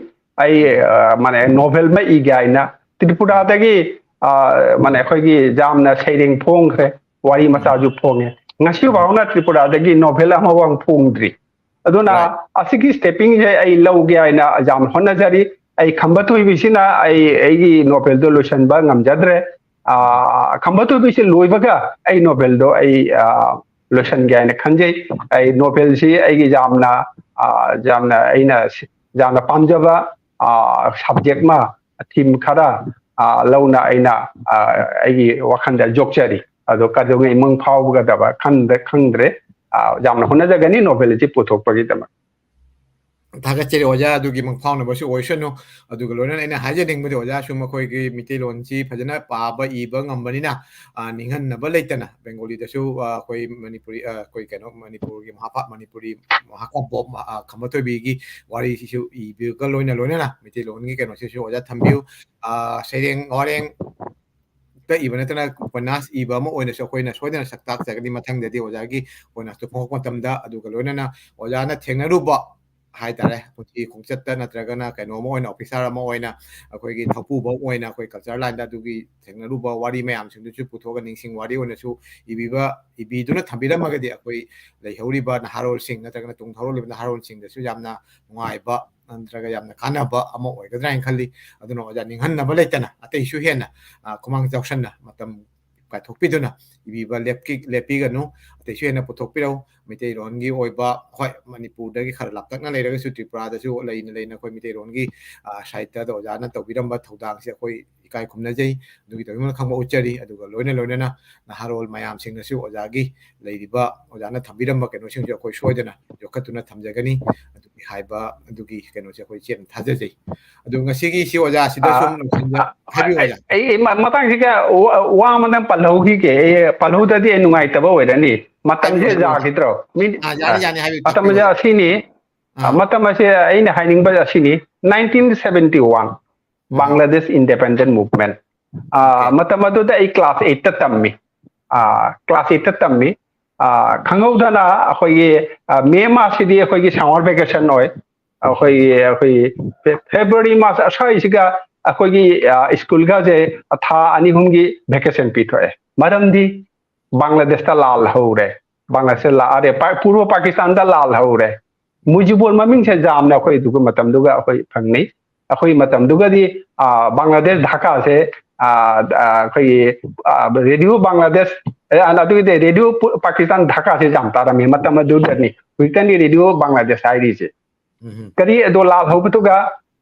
ꯑꯩ, ꯑ, ꯃꯥꯅꯦ, novel ꯑꯃ ꯏꯒꯦ ꯍꯥꯏꯅ ꯇ꯭ꯔꯤꯄꯨꯔꯥꯗꯒꯤ, ꯑ, ꯃꯥꯅꯦ, ꯑꯩꯈꯣꯏꯒꯤ ꯌꯥꯝꯅ ꯁꯩꯔꯦꯡ ꯐꯣꯡꯈ꯭ꯔꯦ, ꯋꯥꯔꯤ ꯃꯆꯥꯁꯨ ꯐꯣꯡꯉꯦ꯫ ꯉꯁꯤ ꯐꯥꯎꯅ ꯇ꯭ꯔꯤꯄꯨꯔꯥꯗꯒꯤ novel ꯑꯃꯐꯥꯎ ꯐꯣꯡꯗ꯭ꯔꯤ꯫ ꯑꯗꯨꯅ, right, ꯑꯁꯤꯒꯤ stepping ꯁꯦ ꯑꯩ ꯂꯧꯒꯦ ꯍꯥꯏꯅ ꯌꯥꯝ ꯍꯣꯠꯅꯖꯔꯤ꯫ ꯑꯩ ꯈꯝꯕ ꯊꯣꯏꯕꯤꯁꯤꯅ ꯑꯩ, ꯑꯩꯒꯤ novel ꯗꯣ ꯂꯣꯏꯁꯤꯟꯕ ꯉꯝꯖꯗ꯭ꯔꯦ꯫ ꯑꯥ, ꯈꯝꯕ ꯊꯣꯏꯕꯤꯁꯦ ꯂꯣꯏꯕꯒ ꯑꯩ novel ꯗꯣ ꯑꯩ, ꯑꯥ, ꯂꯣꯏꯁꯤꯟꯒꯦ ꯍꯥꯏꯅ ꯈꯟꯖꯩ꯫ ꯑꯩ novel ꯁꯤ ꯑꯩꯒꯤ ꯌꯥꯝꯅ, ꯑꯥ, ꯌꯥꯝꯅ ꯑꯩꯅ ꯁꯤ-, ꯌꯥꯝꯅ ꯄꯥꯝꯖꯕ, ꯑꯥ, subject ꯑꯃ, theme ꯈꯔ, ꯑꯥ, ꯂꯧꯅ ꯑꯩꯅ, ꯑꯥ, ꯑꯩꯒꯤ ꯋꯥꯈꯜꯗ ꯌꯣꯛꯆꯔꯤ꯫ ꯑꯗꯣ ꯀꯩꯗꯧꯉꯩ ꯃꯪ ꯐꯥꯎꯒꯗꯕ ꯈꯟꯗ-, ꯈꯪꯗ꯭ꯔꯦ꯫ ꯑꯥ, ꯌꯥꯝꯅ ꯍꯣꯠꯅꯖꯒꯅꯤ novel ꯑꯁꯤ ꯄꯨꯊꯣꯛꯄꯒꯤꯗꯃꯛ꯫ ꯊꯥꯒꯠꯆꯔꯤ ꯑꯣꯖꯥ, ꯑꯗꯨꯒꯤ ꯃꯪꯐꯥꯎꯅꯕꯁꯨ ꯑꯣꯏꯁꯅꯨ꯫ ꯑꯗꯨꯒ ꯂꯣꯏꯅꯅ ꯑꯩꯅ ꯍꯥꯏꯖꯅꯤꯡꯕꯗꯤ ꯑꯣꯖꯥ, ꯁꯨꯝ ꯑꯩꯈꯣꯏꯒꯤ ꯃꯤꯇꯩꯂꯣꯟꯁꯤ ꯐꯖꯅ ꯄꯥꯕ ꯏꯕ ꯉꯝꯕꯅꯤꯅ, ꯑ, ꯅꯤꯡꯍꯟꯅꯕ ꯂꯩꯇꯅ ꯕꯦꯡꯒꯣꯂꯤꯗꯁꯨ, ꯑ, ꯑꯩꯈꯣꯏ ꯃꯅꯤꯄꯨꯔꯤ, ꯑ, ꯑꯩꯈꯣꯏ ꯀꯩꯅꯣ, ꯃꯅꯤꯄꯨꯔꯒꯤ ꯃꯍꯥ-, ꯃꯅꯤꯄꯨꯔꯤ ꯃꯍꯥꯀꯥꯕꯣꯛ, ꯑ, ꯈꯝꯕ ꯊꯣꯏꯕꯤꯒꯤ ꯋꯥꯔꯤꯁꯤꯁꯨ ꯏꯕꯒ ꯂꯣꯏꯅ ꯂꯣꯏꯅꯅ ꯃꯤꯇꯩꯂꯣꯟꯒꯤ ꯀꯩꯅꯣꯁꯤꯁꯨ ꯑꯣꯖꯥ ꯊꯝꯕꯤꯌꯨ꯫ ꯑ, ꯁꯩꯔꯦꯡ ꯋꯥꯔꯦꯡ ꯇ ꯏꯕ ꯅꯠꯇꯅ ꯎꯄꯟꯅꯥꯁ ꯏꯕ ꯑꯃ ꯑꯣꯏꯅꯁꯨ ꯑꯩꯈꯣꯏꯅ ꯁꯣꯏꯗꯅ ꯁꯛ ꯇꯥꯛꯆꯒꯅꯤ ꯃꯊꯪꯗꯗꯤ ꯑꯣꯖꯥꯒꯤ ꯎꯄꯟꯅꯥꯁꯇꯨ ꯐꯣꯡꯉꯛꯄ ꯃꯇꯝꯗ꯫ ꯑꯗꯨꯒ ꯂꯣꯏꯅꯅ ꯑꯣꯖꯥꯅ ꯊꯦꯡꯅꯔꯨꯕ ꯍꯥꯏꯇꯥꯔꯦ, ꯄꯨꯟꯁꯤ ꯈꯣꯡꯆꯠꯇ ꯅꯠꯇ꯭ꯔꯒꯅ ꯀꯩꯅꯣ ꯑꯃ ꯑꯣꯏꯅ, officer ꯑꯃ ꯑꯣꯏꯅ, ꯑꯩꯈꯣꯏꯒꯤ ꯊꯧꯄꯨꯕ ꯑꯃ ꯑꯣꯏꯅ, ꯑꯩꯈꯣꯏ culture line ꯗ ꯑꯗꯨꯒꯤ ꯊꯦꯡꯅꯔꯨꯕ ꯋꯥꯔꯤ ꯃꯌꯥꯝꯁꯤꯡꯗꯨꯁꯨ ꯄꯨꯊꯣꯛꯑꯒ ꯅꯤꯡꯁꯤꯡ ꯋꯥꯔꯤ ꯑꯣꯏꯅꯁꯨ ꯏꯕꯤꯕ, ꯏꯕꯤꯗꯨꯅ ꯊꯝꯕꯤꯔꯝꯃꯒꯗꯤ ꯑꯩꯈꯣꯏ ꯂꯩꯍꯧꯔꯤꯕ ꯅꯍꯥꯔꯣꯜꯁꯤꯡ ꯅꯠꯇ꯭ꯔꯒꯅ ꯇꯨꯡ ꯍꯧꯔꯛꯂꯤꯕ ꯅꯍꯥꯔꯣꯜꯁꯤꯡꯗꯁꯨ ꯌꯥꯝꯅ ꯅꯨꯡꯉꯥꯏꯕ ꯅꯠꯇ꯭ꯔꯒ ꯌꯥꯝꯅ ꯀꯥꯟꯅꯕ ꯑꯃ ꯑꯣꯏꯒꯗ꯭ꯔꯥ ꯍꯥꯏꯅ ꯈꯜꯂꯤ꯫ ꯑꯗꯨꯅ ꯑꯣꯖꯥ, ꯅꯤꯡꯍꯟꯅꯕ ꯂꯩꯇꯅ ꯑꯇꯩꯁꯨ ꯍꯦꯟꯅ, ꯑ, ꯈꯨꯃꯥꯡ ꯆꯥꯎꯁꯟꯅ ꯃꯇꯝ ꯀꯥꯏꯊꯣꯛꯄꯤꯗꯨꯅ ꯏꯕꯤꯕ ꯂꯦꯞꯀꯤ-, ꯂꯦꯞꯄꯤꯒꯅꯨ꯫ ꯑꯇꯩꯁꯨ ꯍꯦꯟꯅ ꯄꯨꯊꯣꯛꯄꯤꯔꯛꯎ꯫ ꯃꯩꯇꯩꯂꯣꯟꯒꯤ ꯑꯣꯏꯕ, ꯍꯣꯏ, ꯃꯅꯤꯄꯨꯔꯗꯒꯤ ꯈꯔ ꯂꯥꯞꯇꯛꯅ ꯂꯩꯔꯒꯁꯨ ꯇ꯭ꯔꯤꯄꯨꯔꯥꯗꯁꯨ ꯂꯩꯅ ꯂꯩꯅ ꯑꯩꯈꯣꯏ ꯃꯩꯇꯩꯂꯣꯟꯒꯤ, ꯑ, ꯁꯥꯍꯤꯇ꯭ꯌꯗ ꯑꯣꯖꯥꯅ ꯇꯧꯕꯤꯔꯝꯕ ꯊꯧꯗꯥꯡꯁꯦ ꯑꯩꯈꯣꯏ ꯏꯀꯥꯏ ꯈꯨꯝꯅꯖꯩ꯫ ꯑꯗꯨꯒꯤ ꯇꯧꯕꯤꯃꯜ ꯈꯪꯕ ꯎꯠꯆꯔꯤ꯫ ꯑꯗꯨꯒ ꯂꯣꯏꯅ ꯂꯣꯏꯅꯅ ꯅꯍꯥꯔꯣꯜ ꯃꯌꯥꯝꯁꯤꯡꯅꯁꯨ ꯑꯣꯖꯥꯒꯤ ꯂꯩꯔꯤꯕ, ꯑꯣꯖꯥꯅ ꯊꯝꯕꯤꯔꯝꯕ ꯀꯩꯅꯣꯁꯤꯡꯁꯦ ꯑꯩꯈꯣꯏ ꯁꯣꯏꯗꯅ ꯌꯣꯛꯈꯠꯇꯨꯅ ꯊꯝꯖꯒꯅꯤ꯫ ꯑꯗꯨꯒꯤ ꯍꯥꯏꯕ, ꯑꯗꯨꯒꯤ ꯀꯩꯅꯣꯁꯦ ꯑꯩꯈꯣꯏ ꯆꯦꯠꯅ ꯊꯥꯖꯖꯩ꯫ ꯑꯗꯨ ꯉꯁꯤꯒꯤ ꯁꯤ ꯑꯣꯖꯥ ꯁꯤꯗ ꯑꯥ, ꯁꯨꯝ ꯂꯣꯏꯁꯤꯟꯖ-, ꯑꯥ, ꯍꯥꯏꯕꯤꯌꯨ ꯑꯩ, ꯑꯣꯖꯥ꯫ ꯑꯩ ꯃ-, ꯃꯇꯥꯡꯁꯤꯒ ꯋꯥ, ꯋꯥ ꯑꯃꯗꯪ ꯄꯜꯍꯧꯈꯤꯒꯦ꯫ ꯑꯩ ꯄꯜꯍꯧꯗ꯭ꯔꯗꯤ ꯑꯩ ꯅꯨꯡꯉꯥꯏꯇꯕ ꯑꯣꯏꯔꯅꯤ꯫ ꯃꯇꯝꯁꯦ ꯍꯥꯏꯕꯤꯌꯨ, ꯍꯥꯏꯕꯤꯌꯨ꯫ ꯌꯥꯈꯤꯗ꯭ꯔꯣ? ꯃꯤꯅꯤꯠ, ꯑꯥ, ꯌꯥꯅꯤ, ꯑꯥ, ꯌꯥꯅꯤ, ꯍꯥꯏꯕꯤꯌꯨ, ꯃꯇꯝꯁꯦ ꯇꯥꯛꯄꯤꯌꯨ, ꯑꯣꯖꯥ꯫ ꯑꯁꯤꯅꯤ꯫ ꯑꯥ, ꯑꯥ꯫ ꯃꯇꯝ ꯑꯁꯦ ꯑꯩꯅ ꯍꯥꯏꯅꯤꯡꯕ ꯑꯁꯤꯅꯤ, nineteen seventy one, ꯑꯥ꯫ Bangladesh Independent Movement꯫ ꯑꯥ, ꯑꯣꯀꯦ꯫ ꯃꯇꯝ ꯑꯗꯨꯗ ꯑꯩ class eight ꯇ ꯇꯝꯃꯤ꯫ ꯑꯥ, class eight ꯇ ꯇꯝꯃꯤ꯫ ꯑꯥ, ꯈꯪꯍꯧꯗꯅ ꯑꯩꯈꯣꯏꯒꯤ, ꯑꯥ, ꯃꯦ ꯃꯥꯁꯁꯤꯗꯤ ꯑꯩꯈꯣꯏꯒꯤ summer vacation ꯑꯣꯏ꯫ ꯑꯩꯈꯣꯏꯒꯤ, ꯑꯩꯈꯣꯏꯒꯤ ꯐꯦ-, ꯐꯦꯕ꯭ꯔꯨꯋꯥꯔꯤ ꯃꯥꯁ ꯑꯁ꯭ꯋꯥꯏꯁꯤꯒ ꯑꯩꯈꯣꯏꯒꯤ, ꯑꯥ, ꯁ꯭ꯀꯨꯜꯒꯁꯦ ꯊꯥ ꯑꯅꯤ ꯑꯍꯨꯝꯒꯤ vacation ꯄꯤꯊꯣꯛꯑꯦ꯫ ꯃꯔꯝꯗꯤ ꯕꯪꯒ꯭ꯂꯥꯗꯦꯁꯇ ꯂꯥꯜ ꯍꯧꯔꯦ꯫ ꯕꯪꯒ꯭ꯂꯥꯗꯦꯁꯇ ꯂꯥꯜ, ꯑꯔꯦ, ꯄꯥ-, ꯄꯨꯔꯕ ꯄꯥꯀꯤꯁꯇꯥꯟꯗ ꯂꯥꯜ ꯍꯧꯔꯦ꯫ ꯃꯨꯖꯤꯕꯨꯔ ꯃꯃꯤꯡꯁꯦ ꯖꯥꯝꯅ ꯑꯩꯈꯣꯏ ꯑꯗꯨꯒ ꯃꯇꯝꯗꯨꯒ ꯑꯩꯈꯣꯏ ꯐꯪꯅꯩ꯫ ꯑꯩꯈꯣꯏ ꯃꯇꯝꯗꯨꯒꯗꯤ, ꯑꯥ, ꯕꯪꯒ꯭ꯂꯥꯗꯦꯁ ꯙꯥꯀꯥꯁꯦ, ꯑꯥ, ꯑꯥ, ꯑꯩꯈꯣꯏꯒꯤ, ꯑꯥ, ꯔꯦꯗꯤꯑꯣ ꯕꯪꯒ꯭ꯂꯥꯗꯦꯁ, ꯑꯦ, ꯑꯗꯨꯒꯤꯗꯤ ꯔꯦꯗꯤꯑꯣ ꯄꯨ-, ꯄꯥꯀꯤꯁꯇꯥꯟ ꯙꯥꯀꯥꯁꯦ ꯌꯥꯝ ꯇꯥꯔꯝꯃꯤ ꯃꯇꯝ ꯑꯗꯨꯗꯅꯤ꯫ ꯍꯧꯖꯤꯛꯇꯅꯤ ꯔꯦꯗꯤꯑꯣ ꯕꯪꯒ꯭ꯂꯥꯗꯦꯁ ꯍꯥꯏꯔꯤꯁꯦ꯫ ꯎꯝ꯫ ꯀꯔꯤ ꯑꯗꯣ ꯂꯥꯜꯍꯧꯕꯗꯨꯒ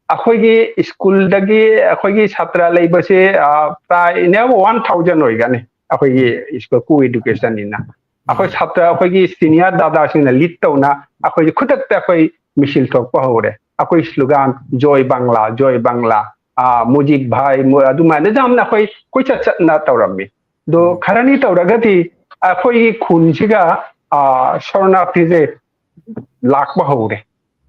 ꯑꯩꯈꯣꯏꯒꯤ ꯁ꯭ꯀꯨꯜꯗꯒꯤ ꯑꯩꯈꯣꯏꯒꯤ ꯁꯥꯇ꯭ꯔ ꯂꯩꯕꯁꯦ, ꯑꯥ, ꯄ꯭ꯔꯥꯏ near one thousand ꯑꯣꯏꯒꯅꯤ꯫ ꯑꯩꯈꯣꯏꯒꯤ ꯎꯝ꯫ ꯁ꯭ꯀꯨꯜ co-education ꯅꯤꯅ꯫ ꯑꯩꯈꯣꯏ ꯎꯝ꯫ ꯁꯥꯇ꯭ꯔ, ꯑꯩꯈꯣꯏꯒꯤ senior ꯗꯥꯗꯥꯁꯤꯡꯅ lead ꯇꯧꯅ ꯑꯩꯈꯣꯏꯒꯤ ꯈꯨꯗꯛꯇ ꯑꯩꯈꯣꯏ ꯃꯤꯁꯤꯜ ꯊꯣꯛꯄ ꯍꯧꯔꯦ꯫ ꯑꯩꯈꯣꯏ slogan "ꯖꯣꯏ ꯕꯪꯒ꯭ꯂꯥ, ꯖꯣꯏ ꯕꯪꯒ꯭ꯂꯥ", ꯑꯥ, "ꯃꯨꯖꯤꯕ ꯚꯥꯏ", ꯃꯨ-, ꯑꯗꯨꯃꯥꯏꯅ ꯌꯥꯝꯅ ꯑꯩꯈꯣꯏ ꯀꯣꯏꯆꯠ ꯆꯠꯅ ꯇꯧꯔꯝꯃꯤ꯫ ꯑꯗꯣ ꯎꯝ꯫ ꯈꯔꯅꯤ ꯇꯧꯔꯒꯗꯤ ꯑꯩꯈꯣꯏꯒꯤ ꯈꯨꯟꯁꯤꯒ, ꯑꯥ, ꯁꯣꯔꯅꯥꯔꯊꯤꯁꯦ ꯂꯥꯛꯄ ꯍꯧꯔꯦ꯫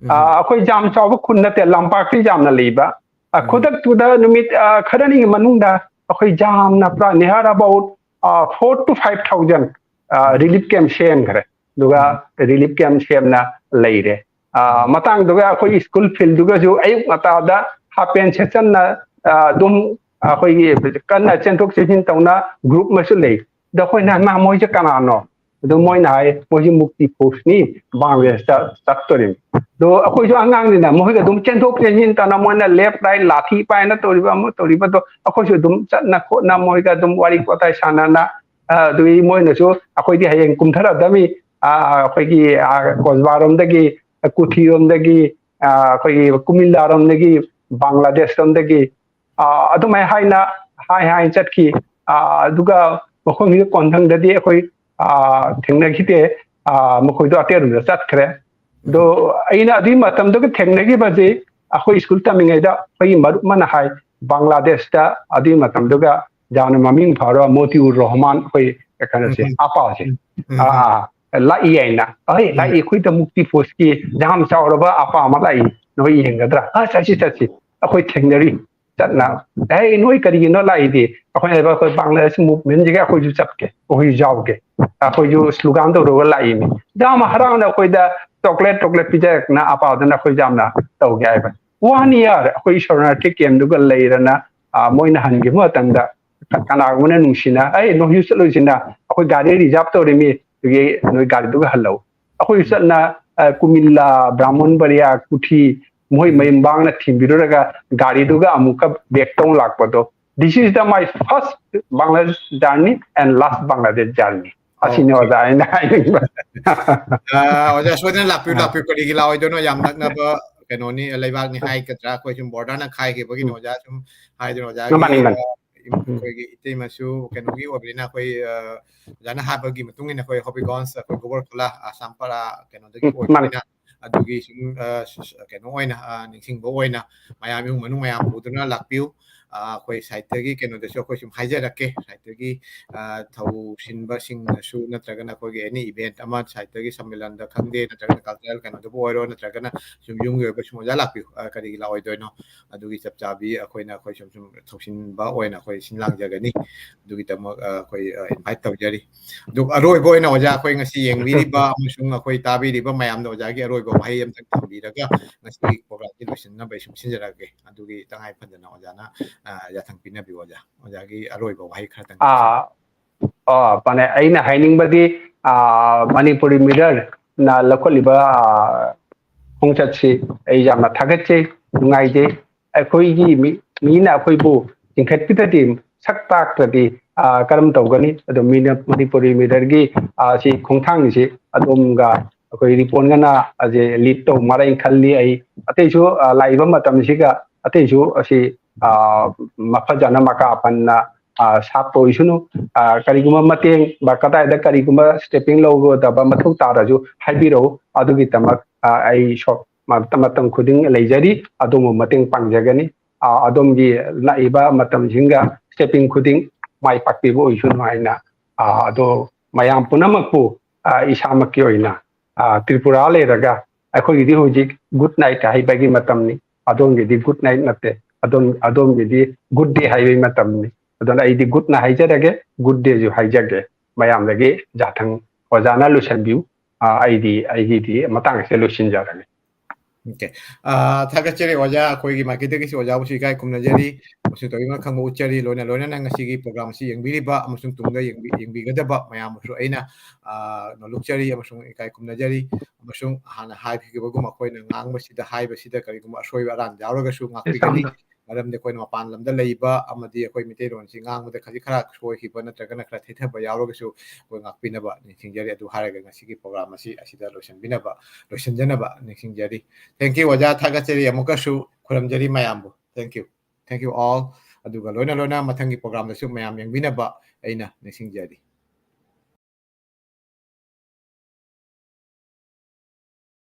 ꯎꯝ꯫ ꯑꯥ, ꯑꯩꯈꯣꯏ ꯌꯥꯝ ꯆꯥꯎꯕ ꯈꯨꯟ ꯅꯠꯇꯦ, ꯂꯝꯄꯥꯛꯇꯤ ꯌꯥꯝꯅ ꯂꯩꯕ꯫ ꯑꯥ, ꯎꯝ꯫ ꯈꯨꯗꯛꯇꯨꯗ ꯅꯨꯃꯤꯠ, ꯑꯥ, ꯈꯔꯅꯤꯒꯤ ꯃꯅꯨꯡꯗ ꯑꯩꯈꯣꯏ ꯌꯥꯝꯅ ꯄꯨꯔꯥ near about, ah, four to five thousand, ah, um. relief camp ꯁꯦꯝꯈ꯭ꯔꯦ꯫ ꯑꯗꯨꯒ ꯎꯝ꯫ relief camp ꯁꯦꯝꯅ ꯂꯩꯔꯦ꯫ ꯑꯥ, ꯎꯝ꯫ ꯃꯇꯥꯡꯗꯨꯒ ꯑꯩꯈꯣꯏ ꯁ꯭ꯀꯨꯜ field ꯗꯨꯒꯁꯨ ꯑꯌꯨꯛ ꯉꯟꯇꯥꯗ half pant ꯁꯦꯠꯆꯟꯅ, ꯑꯥ, ꯑꯗꯨꯝ ꯑꯩꯈꯣꯏꯒꯤ ꯀꯟꯅ ꯆꯦꯟꯊꯣꯛ ꯆꯦꯟꯁꯤꯟ ꯇꯧꯅ group ꯑꯃꯁꯨ ꯂꯩ꯫ ꯑꯗ ꯑꯩꯈꯣꯏꯅ, "ꯃꯥ, ꯃꯣꯏꯁꯦ ꯀꯅꯥꯅꯣ?" ꯑꯗꯨ ꯃꯣꯏꯅ ꯍꯥꯏ, ꯃꯣꯏꯁꯤ ꯃꯨꯛꯇꯤ ꯐꯣꯔꯁꯅꯤ, ꯕꯪꯒ꯭ꯂꯥꯗꯦꯁꯇ ꯆꯠꯇꯣꯔꯤꯕꯅꯤ꯫ ꯑꯗꯣ ꯑꯩꯈꯣꯏꯁꯨ ꯑꯉꯥꯡꯅꯤꯅ ꯃꯈꯣꯏꯒ ꯑꯗꯨꯝ ꯆꯦꯟꯊꯣꯛ ꯆꯦꯟꯁꯤꯟ ꯇꯧꯅ, ꯃꯣꯏꯅ ꯂꯦꯐ ꯔꯥꯏꯠ ꯂꯥꯊꯤ ꯄꯥꯏꯅ ꯇꯧꯔꯤꯕ ꯑꯃ ꯇꯧꯔꯤꯕꯗꯣ ꯑꯩꯈꯣꯏꯁꯨ ꯑꯗꯨꯝ ꯆꯠꯅ ꯈꯣꯠꯅ ꯃꯣꯏꯒ ꯑꯗꯨꯝ ꯋꯥꯔꯤ ꯋꯥꯇꯥꯏ ꯁꯥꯟꯅꯅ, ꯑ, ꯑꯗꯨꯒꯤ ꯃꯣꯏꯅꯁꯨ ꯑꯩꯈꯣꯏꯗꯤ ꯍꯌꯦꯡ ꯀꯨꯝꯊꯔꯛꯑꯗꯕꯅꯤ, ꯑ, ꯑꯩꯈꯣꯏꯒꯤ, ꯑ, ꯀꯣꯁꯕꯥꯔꯣꯝꯗꯒꯤ, ꯀꯨꯊꯤꯔꯣꯝꯗꯒꯤ, ꯑ, ꯑꯩꯈꯣꯏꯒꯤ ꯀꯨꯃꯤꯜꯂꯥꯔꯣꯝꯗꯒꯤ, ꯕꯪꯒ꯭ꯂꯥꯗꯦꯁꯔꯣꯝꯗꯒꯤ, ꯑ, ꯑꯗꯨꯃꯥꯏꯅ ꯍꯥꯏꯅ ꯍꯥꯏ ꯍꯥꯏꯅ ꯆꯠꯈꯤ꯫ ꯑ, ꯑꯗꯨꯒ ꯃꯐꯝꯁꯤꯗ ꯀꯣꯟꯊꯪꯗꯗꯤ ꯑꯩꯈꯣꯏ, ꯑ, ꯊꯦꯡꯅꯈꯤꯗꯦ꯫ ꯑ, ꯃꯈꯣꯏꯗꯣ ꯑꯇꯦꯟ ꯑꯗꯨꯗ ꯆꯠꯈ꯭ꯔꯦ꯫ ꯑꯗꯣ ꯑꯩꯅ ꯑꯗꯨꯒꯤ ꯃꯇꯝꯗꯨꯒ ꯊꯦꯡꯅꯈꯤꯕꯁꯤ ꯑꯩꯈꯣꯏ ꯁ꯭ꯀꯨꯜ ꯇꯝꯃꯤꯉꯩꯗ ꯑꯩꯈꯣꯏꯒꯤ ꯃꯔꯨꯞ ꯑꯃꯅ ꯍꯥꯏ, ꯕꯪꯒ꯭ꯂꯥꯗꯦꯁꯇ ꯑꯗꯨꯒꯤ ꯃꯇꯝꯗꯨꯒ ꯌꯥꯝꯅ ꯃꯃꯤꯡ ꯐꯥꯎꯔꯕ ꯃꯣꯇꯤꯎꯔ ꯔꯣꯍꯃꯥꯟ, ꯑꯩꯈꯣꯏ ꯀꯩꯅꯣꯁꯦ, ꯎꯝ꯫ ꯑꯄꯥꯁꯦ, ꯎꯝ, ꯎꯝ, ꯑꯥ, ꯎꯝ꯫ ꯑꯥ, ꯂꯥꯛꯏ ꯍꯥꯏꯅ꯫ ꯑꯍꯩ, ꯎꯝ꯫ ꯂꯥꯛꯏ, ꯑꯩꯈꯣꯏꯗ ꯃꯨꯛꯇꯤ ꯐꯣꯔꯁꯀꯤ ꯌꯥꯝ ꯆꯥꯎꯔꯕ ꯑꯄꯥ ꯑꯃ ꯂꯥꯛꯏ, ꯅꯣꯏ ꯌꯦꯡꯒꯗ꯭ꯔꯥ? ꯑ, ꯆꯠꯁꯤ, ꯆꯠꯁꯤ꯫ ꯑꯩꯈꯣꯏ ꯊꯦꯡꯅꯔꯤ꯫ ꯆꯠꯅ, "ꯑꯦ, ꯅꯣꯏ ꯀꯔꯤꯒꯤꯅꯣ ꯂꯥꯛꯏꯗꯤ?" ꯑꯩꯈꯣꯏꯅ ꯍꯥꯏꯕ, "ꯑꯩꯈꯣꯏ ꯕꯪꯒ꯭ꯂꯥꯗꯦꯁ ꯃꯨꯚꯃꯦꯟꯁꯤꯒ ꯑꯩꯈꯣꯏꯁꯨ ꯆꯠꯀꯦ, ꯑꯩꯈꯣꯏꯁꯨ ꯌꯥꯎꯒꯦ, ꯑꯩꯈꯣꯏꯁꯨ ꯁ꯭ꯂꯣꯒꯥꯟ ꯇꯧꯔꯒ ꯂꯥꯛꯏꯅꯤ"꯫ ꯌꯥꯝ ꯍꯔꯥꯎꯅ ꯑꯩꯈꯣꯏꯗ ꯆꯣꯀ꯭ꯂꯦꯠ, ꯆꯣꯀ꯭ꯂꯦꯠ ꯄꯤꯖꯔꯛꯇꯅ ꯑꯄꯥꯗꯨꯅ ꯑꯩꯈꯣꯏꯁꯨ ꯌꯥꯝꯅ ꯇꯧꯒꯦ ꯍꯥꯏꯕ꯫ ꯋꯥꯟ ꯏꯌꯥꯔ ꯑꯩꯈꯣꯏ ꯁꯣꯔꯅꯥꯔꯊꯤ ꯀꯦꯝꯗꯨꯒ ꯂꯩꯔꯅ, ꯑ, ꯃꯣꯏꯅ ꯍꯟꯈꯤꯕ ꯃꯇꯝꯗ ꯀꯅꯥꯒꯨꯝꯕꯅ ꯅꯨꯡꯁꯤꯅ, "ꯑꯩ, ꯅꯣꯏꯁꯨ ꯆꯠꯂꯣꯏꯁꯤꯅ, ꯑꯩꯈꯣꯏ ꯒꯥꯔꯤ ꯔꯤꯖꯥꯕ ꯇꯧꯔꯤꯃꯤ, ꯑꯗꯨꯒꯤ ꯅꯣꯏ ꯒꯥꯔꯤꯗꯨꯒ ꯍꯜꯂꯧ"꯫ ꯑꯩꯈꯣꯏꯁꯨ ꯆꯠꯅ, ꯑ, ꯀꯨꯃꯤꯜꯂꯥ, ꯕ꯭ꯔꯥꯍꯃꯟꯕꯥꯔꯤꯌꯥ, ꯀꯨꯊꯤ, ꯃꯣꯏ ꯎꯝ꯫ ꯃꯌꯨꯝꯕꯥꯡꯅ ꯊꯤꯟꯕꯤꯔꯨꯔꯒ ꯒꯥꯔꯤꯗꯨꯒ ꯑꯃꯨꯛꯀ ꯕꯦꯛ ꯇꯧ ꯂꯥꯛꯄꯗꯣ, "This is the my first Bangladesh journey and last Bangladesh journey"꯫ ꯑꯁꯤꯅꯤ ꯑꯣꯀꯦ꯫ ꯑꯣꯖꯥ ꯑꯩꯅ ꯍꯥꯏꯅꯤꯡꯕ꯫ ꯑ, ꯑꯣꯖꯥ, ꯁꯣꯏꯗꯅ ꯂꯥꯛꯄꯤꯌꯨ, ꯑ꯫ ꯂꯥꯛꯄꯤꯌꯨ꯫ ꯀꯔꯤꯒꯤ ꯂꯥꯛꯑꯣꯏꯗꯣꯏꯅꯣ? ꯌꯥꯝ ꯅꯛꯅꯕ ꯀꯩꯅꯣꯅꯤ, ꯂꯩꯕꯥꯛꯅꯤ ꯎꯝ꯫ ꯍꯥꯏꯒꯗ꯭ꯔꯥ? ꯑꯩꯈꯣꯏ ꯁꯨꯝ ꯕꯣꯔꯗꯔꯅ ꯈꯥꯏꯈꯤꯕꯒꯤꯅꯤ, ꯎꯝ꯫ ꯑꯣꯖꯥ꯫ ꯁꯨꯝ ꯍꯥꯏꯗꯨꯅ ꯑꯣꯖꯥꯒꯤ, ꯃꯥꯅꯤ, ꯃꯥꯅꯤ꯫ ꯑ, ꯎꯝ꯫ ꯑꯩꯈꯣꯏꯒꯤ ꯏꯇꯩꯃꯁꯨ ꯀꯩꯅꯣꯒꯤ ꯑꯣꯏꯕꯅꯤꯅ, ꯑꯩꯈꯣꯏ, ꯑ, ꯑꯣꯖꯥꯅ ꯍꯥꯏꯕꯒꯤ ꯃꯇꯨꯡ ꯏꯟꯅ ꯑꯩꯈꯣꯏ ꯍꯣꯕꯤꯒꯣꯟꯁ, ꯑꯩꯈꯣꯏ ꯒꯣꯕꯔꯈꯣꯂꯥ, ꯑꯁꯥꯝ ꯄꯔꯥ ꯀꯩꯅꯣꯗꯒꯤ ꯎꯝ, ꯃꯥꯅꯤ꯫ ꯑꯣꯏꯕꯅꯤꯅ, ꯑꯗꯨꯒꯤ ꯁꯨꯝ, ꯑ, ꯁ-, ꯁ-, ꯀꯩꯅꯣ ꯑꯣꯏꯅ, ꯑ, ꯅꯤꯡꯁꯤꯡꯕ ꯑꯣꯏꯅ ꯃꯌꯥꯝ, ꯏꯃꯨꯡ ꯃꯅꯨꯡ ꯃꯌꯥꯝ ꯄꯨꯗꯨꯅ ꯂꯥꯛꯄꯤꯌꯨ꯫ ꯑ, ꯑꯩꯈꯣꯏ ꯁꯥꯍꯤꯇ꯭ꯌꯒꯤ ꯀꯩꯅꯣꯗꯁꯨ ꯑꯩꯈꯣꯏ ꯁꯨꯝ ꯍꯥꯏꯖꯔꯛꯀꯦ, ꯁꯥꯍꯤꯇ꯭ꯌꯒꯤ, ꯑ, ꯊꯧꯁꯤꯟꯕꯁꯤꯡꯅꯁꯨ ꯅꯠꯇ꯭ꯔꯒꯅ ꯑꯩꯈꯣꯏꯒꯤ ꯑꯦꯅꯤ ꯏꯚꯦꯟꯠ ꯑꯃ, ꯁꯥꯍꯤꯇ꯭ꯌꯒꯤ ꯁꯝꯃꯦꯂꯟꯗ ꯈꯪꯗꯦ, ꯅꯠꯇ꯭ꯔꯒꯅ ꯀꯜꯆꯔꯦꯜ ꯀꯩꯅꯣꯗꯕꯨ ꯑꯣꯏꯔꯣ, ꯅꯠꯇ꯭ꯔꯒꯅ ꯁꯨꯝ ꯌꯨꯝꯒꯤ ꯑꯣꯏꯕ ꯁꯨꯝ ꯑꯣꯖꯥ ꯂꯥꯛꯄꯤꯌꯨ꯫ ꯑ, ꯀꯔꯤꯒꯤ ꯂꯥꯛꯑꯣꯏꯗꯣꯏꯅꯣ? ꯑꯗꯨꯒꯤ ꯆꯞ ꯆꯥꯕꯤ ꯑꯩꯈꯣꯏꯅ, ꯑꯩꯈꯣꯏ ꯁꯨꯝ, ꯁꯨꯝ ꯊꯧꯁꯤꯟꯕ ꯑꯣꯏꯅ ꯑꯩꯈꯣꯏ ꯁꯤꯟ ꯂꯥꯡꯖꯒꯅꯤ꯫ ꯑꯗꯨꯒꯤꯗꯃꯛ, ꯑ, ꯑꯩꯈꯣꯏ, ꯑ, ꯏꯟꯚꯥꯏꯠ ꯇꯧꯖꯔꯤ꯫ ꯑꯗꯨ ꯑꯔꯣꯏꯕ ꯑꯣꯏꯅ ꯑꯣꯖꯥ, ꯑꯩꯈꯣꯏ ꯉꯁꯤ ꯌꯦꯡꯕꯤꯔꯤꯕ ꯑꯃꯁꯨꯡ ꯑꯩꯈꯣꯏ ꯇꯥꯕꯤꯔꯤꯕ ꯃꯌꯥꯝꯗ ꯑꯣꯖꯥꯒꯤ ꯑꯔꯣꯏꯕ ꯋꯥꯍꯩ ꯑꯝꯇꯪ ꯊꯝꯕꯤꯔꯒ ꯉꯁꯤꯒꯤ ꯄ꯭ꯔꯣꯒ꯭ꯔꯥꯝꯁꯤ ꯂꯣꯏꯁꯤꯟꯅꯕ ꯑꯩ ꯁꯨꯝ ꯁꯤꯟꯖꯔꯛꯑꯒꯦ꯫ ꯑꯗꯨꯒꯤ ꯇꯉꯥꯏ ꯐꯗꯅ ꯑꯣꯖꯥꯅ, ꯑ, ꯌꯥꯊꯪ ꯄꯤꯅꯕꯤꯌꯨ ꯑꯣꯖꯥ꯫ ꯑꯣꯖꯥꯒꯤ ꯑꯔꯣꯏꯕ ꯋꯥꯍꯩ ꯈꯔꯇꯪ ꯑꯥ, ꯑꯥ, ꯄꯥꯅꯦ, ꯑꯩꯅ ꯍꯥꯏꯅꯤꯡꯕꯗꯤ ꯑ, ꯃꯅꯤꯄꯨꯔꯤ ꯃꯤꯔꯔꯅ ꯂꯧꯈꯠꯂꯤꯕ, ꯑ, ꯈꯣꯡꯆꯠꯁꯤ ꯑꯩ ꯌꯥꯝꯅ ꯊꯥꯒꯠꯆꯩ, ꯅꯨꯡꯉꯥꯏꯖꯩ꯫ ꯑꯩꯈꯣꯏꯒꯤ ꯃꯤ-, ꯃꯤꯅ ꯑꯩꯈꯣꯏꯕꯨ ꯆꯤꯡꯈꯠꯄꯤꯗ꯭ꯔꯗꯤ, ꯁꯛ ꯇꯥꯛꯇ꯭ꯔꯗꯤ, ꯑ, ꯀꯔꯝ ꯇꯧꯒꯅꯤ? ꯑꯗꯣ ꯃꯤꯅ ꯃꯅꯤꯄꯨꯔꯤ ꯃꯤꯔꯔꯒꯤ, ꯑ, ꯁꯤ ꯈꯣꯡꯊꯥꯡꯁꯤ ꯑꯗꯣꯝꯒ ꯑꯩꯈꯣꯏ ꯔꯤꯄꯣꯟꯒꯅ ꯑꯁꯤ ꯂꯤꯗ ꯇꯧ ꯃꯥꯜꯂꯦꯅ ꯈꯜꯂꯤ꯫ ꯑꯩ ꯑꯇꯩꯁꯨ, ꯑ, ꯂꯥꯛꯏꯕ ꯃꯇꯝꯁꯤꯒ ꯑꯇꯩꯁꯨ ꯑꯁꯤ, ꯑ, ꯃꯐꯖꯅ ꯃꯀꯥ ꯐꯟꯅ, ꯑ, ꯁꯥꯞꯄ ꯑꯣꯏꯁꯅꯨ꯫ ꯑ, ꯀꯔꯤꯒꯨꯝꯕ ꯃꯇꯦꯡ ꯕ-, ꯀꯗꯥꯏꯗ ꯀꯔꯤꯒꯨꯝꯕ ꯁ꯭ꯇꯦꯄꯤꯡ ꯂꯧꯒꯗꯕ ꯃꯊꯧ ꯇꯥꯔꯁꯨ ꯍꯥꯏꯕꯤꯔꯛꯎ꯫ ꯑꯗꯨꯒꯤꯗꯃꯛ, ꯑ, ꯑꯩ ꯁꯣ-, ꯃꯇꯝ, ꯃꯇꯝ ꯈꯨꯗꯤꯡ ꯂꯩꯖꯔꯤ꯫ ꯑꯗꯣꯝꯕꯨ ꯃꯇꯦꯡ ꯄꯥꯡꯖꯒꯅꯤ꯫ ꯑ, ꯑꯗꯣꯝꯒꯤ ꯂꯥꯛꯏꯕ ꯃꯇꯝꯁꯤꯡꯒ ꯁ꯭ꯇꯦꯄꯤꯡ ꯈꯨꯗꯤꯡ ꯃꯥꯏ ꯄꯥꯛꯄꯤꯕ ꯑꯣꯏꯁꯅꯨ ꯍꯥꯏꯅ, ꯑ, ꯑꯗꯣ ꯃꯌꯥꯝ ꯄꯨꯝꯅꯃꯛꯄꯨ, ꯑ, ꯏꯁꯥꯃꯛꯀꯤ ꯑꯣꯏꯅ, ꯑ, ꯇ꯭ꯔꯤꯄꯨꯔꯥ ꯂꯩꯔꯒ ꯑꯩꯈꯣꯏꯒꯤꯗꯤ ꯍꯧꯖꯤꯛ ꯒꯨꯗ ꯅꯥꯏꯠ ꯍꯥꯏꯕꯒꯤ ꯃꯇꯝꯅꯤ꯫ ꯑꯗꯣꯝꯒꯤꯗꯤ ꯒꯨꯗ ꯅꯥꯏꯠ ꯅꯠꯇꯦ, ꯑꯗꯣꯝ-, ꯑꯗꯣꯝꯒꯤꯗꯤ ꯒꯨꯗ ꯗꯦ ꯍꯥꯏꯕꯒꯤ ꯃꯇꯝꯅꯤ꯫ ꯑꯗꯨꯅ ꯑꯩꯗꯤ ꯒꯨꯗꯅ ꯍꯥꯏꯖꯔꯒꯦ, ꯒꯨꯗ ꯗꯦꯁꯨ ꯍꯥꯏꯖꯒꯦ꯫ ꯃꯌꯥꯝꯗꯒꯤ ꯖꯥꯊꯪ ꯑꯣꯖꯥꯅ ꯂꯣꯏꯁꯤꯟꯕꯤꯌꯨ꯫ ꯑ, ꯑꯩꯗꯤ, ꯑꯩꯒꯤꯗꯤ ꯃꯇꯥꯡ ꯑꯁꯤꯗ ꯂꯣꯏꯁꯤꯟꯖꯔꯒꯦ꯫ ꯑꯣꯀꯦ꯫ ꯑ, ꯊꯥꯒꯠꯆꯔꯤ ꯑꯣꯖꯥ, ꯑꯩꯈꯣꯏꯒꯤ ꯃꯥꯏꯀꯩꯗꯒꯤꯁꯨ ꯑꯣꯖꯥꯕꯨꯁꯨ ꯏꯀꯥꯏ ꯈꯨꯝꯅꯖꯔꯤ꯫ ꯑꯃꯁꯨꯡ ꯇꯧꯕꯤꯃꯜ ꯈꯪꯕ ꯎꯠꯆꯔꯤ꯫ ꯂꯣꯏꯅ ꯂꯣꯏꯅꯅ ꯉꯁꯤꯒꯤ ꯄ꯭ꯔꯣꯒ꯭ꯔꯥꯝꯁꯤ ꯌꯦꯡꯕꯤꯔꯤꯕ ꯑꯃꯁꯨꯡ ꯇꯨꯡꯗ ꯌꯦꯡꯕꯤ-, ꯌꯦꯡꯕꯤꯒꯗꯕ ꯃꯌꯥꯝꯕꯨꯁꯨ ꯑꯩꯅ, ꯑ, ꯅꯣꯂꯨꯛꯆꯔꯤ ꯑꯃꯁꯨꯡ ꯏꯀꯥꯏ ꯈꯨꯝꯅꯖꯔꯤ꯫ ꯑꯃꯁꯨꯡ ꯍꯥꯟꯅ ꯍꯥꯏꯈꯤꯕꯒꯨꯝ ꯑꯩꯈꯣꯏꯅ ꯉꯥꯡꯕꯁꯤꯗ, ꯍꯥꯏꯕꯁꯤꯗ ꯀꯔꯤꯒꯨꯝꯕ ꯑꯁꯣꯏꯕ ꯑꯔꯥꯟ ꯌꯥꯎꯔꯒꯁꯨ ꯉꯥꯛꯄꯤꯒꯅꯤ꯫ ꯃꯔꯝꯗꯤ ꯑꯩꯈꯣꯏꯅ ꯃꯄꯥꯟ ꯂꯝꯗ ꯂꯩꯕ ꯑꯃꯗꯤ ꯑꯩꯈꯣꯏ ꯃꯤꯇꯩꯂꯣꯟꯁꯤ ꯉꯥꯡꯕꯗ ꯈꯖꯤꯛ ꯈꯔ ꯁꯣꯏꯈꯤꯕ ꯅꯠꯇ꯭ꯔꯒꯅ ꯈꯔ ꯊꯩꯊꯕ ꯌꯥꯎꯔꯒꯁꯨ ꯑꯩꯈꯣꯏ ꯉꯥꯛꯄꯤꯅꯕ ꯅꯤꯡꯁꯤꯡꯖꯔꯤ꯫ ꯑꯗꯨ ꯍꯥꯏꯔꯒ ꯉꯁꯤꯒꯤ ꯄ꯭ꯔꯣꯒ꯭ꯔꯥꯝ ꯑꯁꯤ ꯑꯁꯤꯗ ꯂꯣꯏꯁꯤꯟꯕꯤꯅꯕ, ꯂꯣꯏꯁꯤꯟꯖꯅꯕ ꯅꯤꯡꯁꯤꯡꯖꯔꯤ꯫ Thank you ꯑꯣꯖꯥ, ꯊꯥꯒꯠꯆꯔꯤ꯫ ꯑꯃꯨꯛꯀꯁꯨ ꯈꯨꯔꯨꯝꯖꯔꯤ ꯃꯌꯥꯝꯕꯨ꯫ Thank you, thank you all꯫ ꯑꯗꯨꯒ ꯂꯣꯏꯅ ꯂꯣꯏꯅ ꯃꯊꯪꯒꯤ ꯄ꯭ꯔꯣꯒ꯭ꯔꯥꯝꯗꯁꯨ ꯃꯌꯥꯝ ꯌꯦꯡꯕꯤꯅꯕ ꯑꯩꯅ ꯅꯤꯡꯁꯤꯡꯖꯔꯤ꯫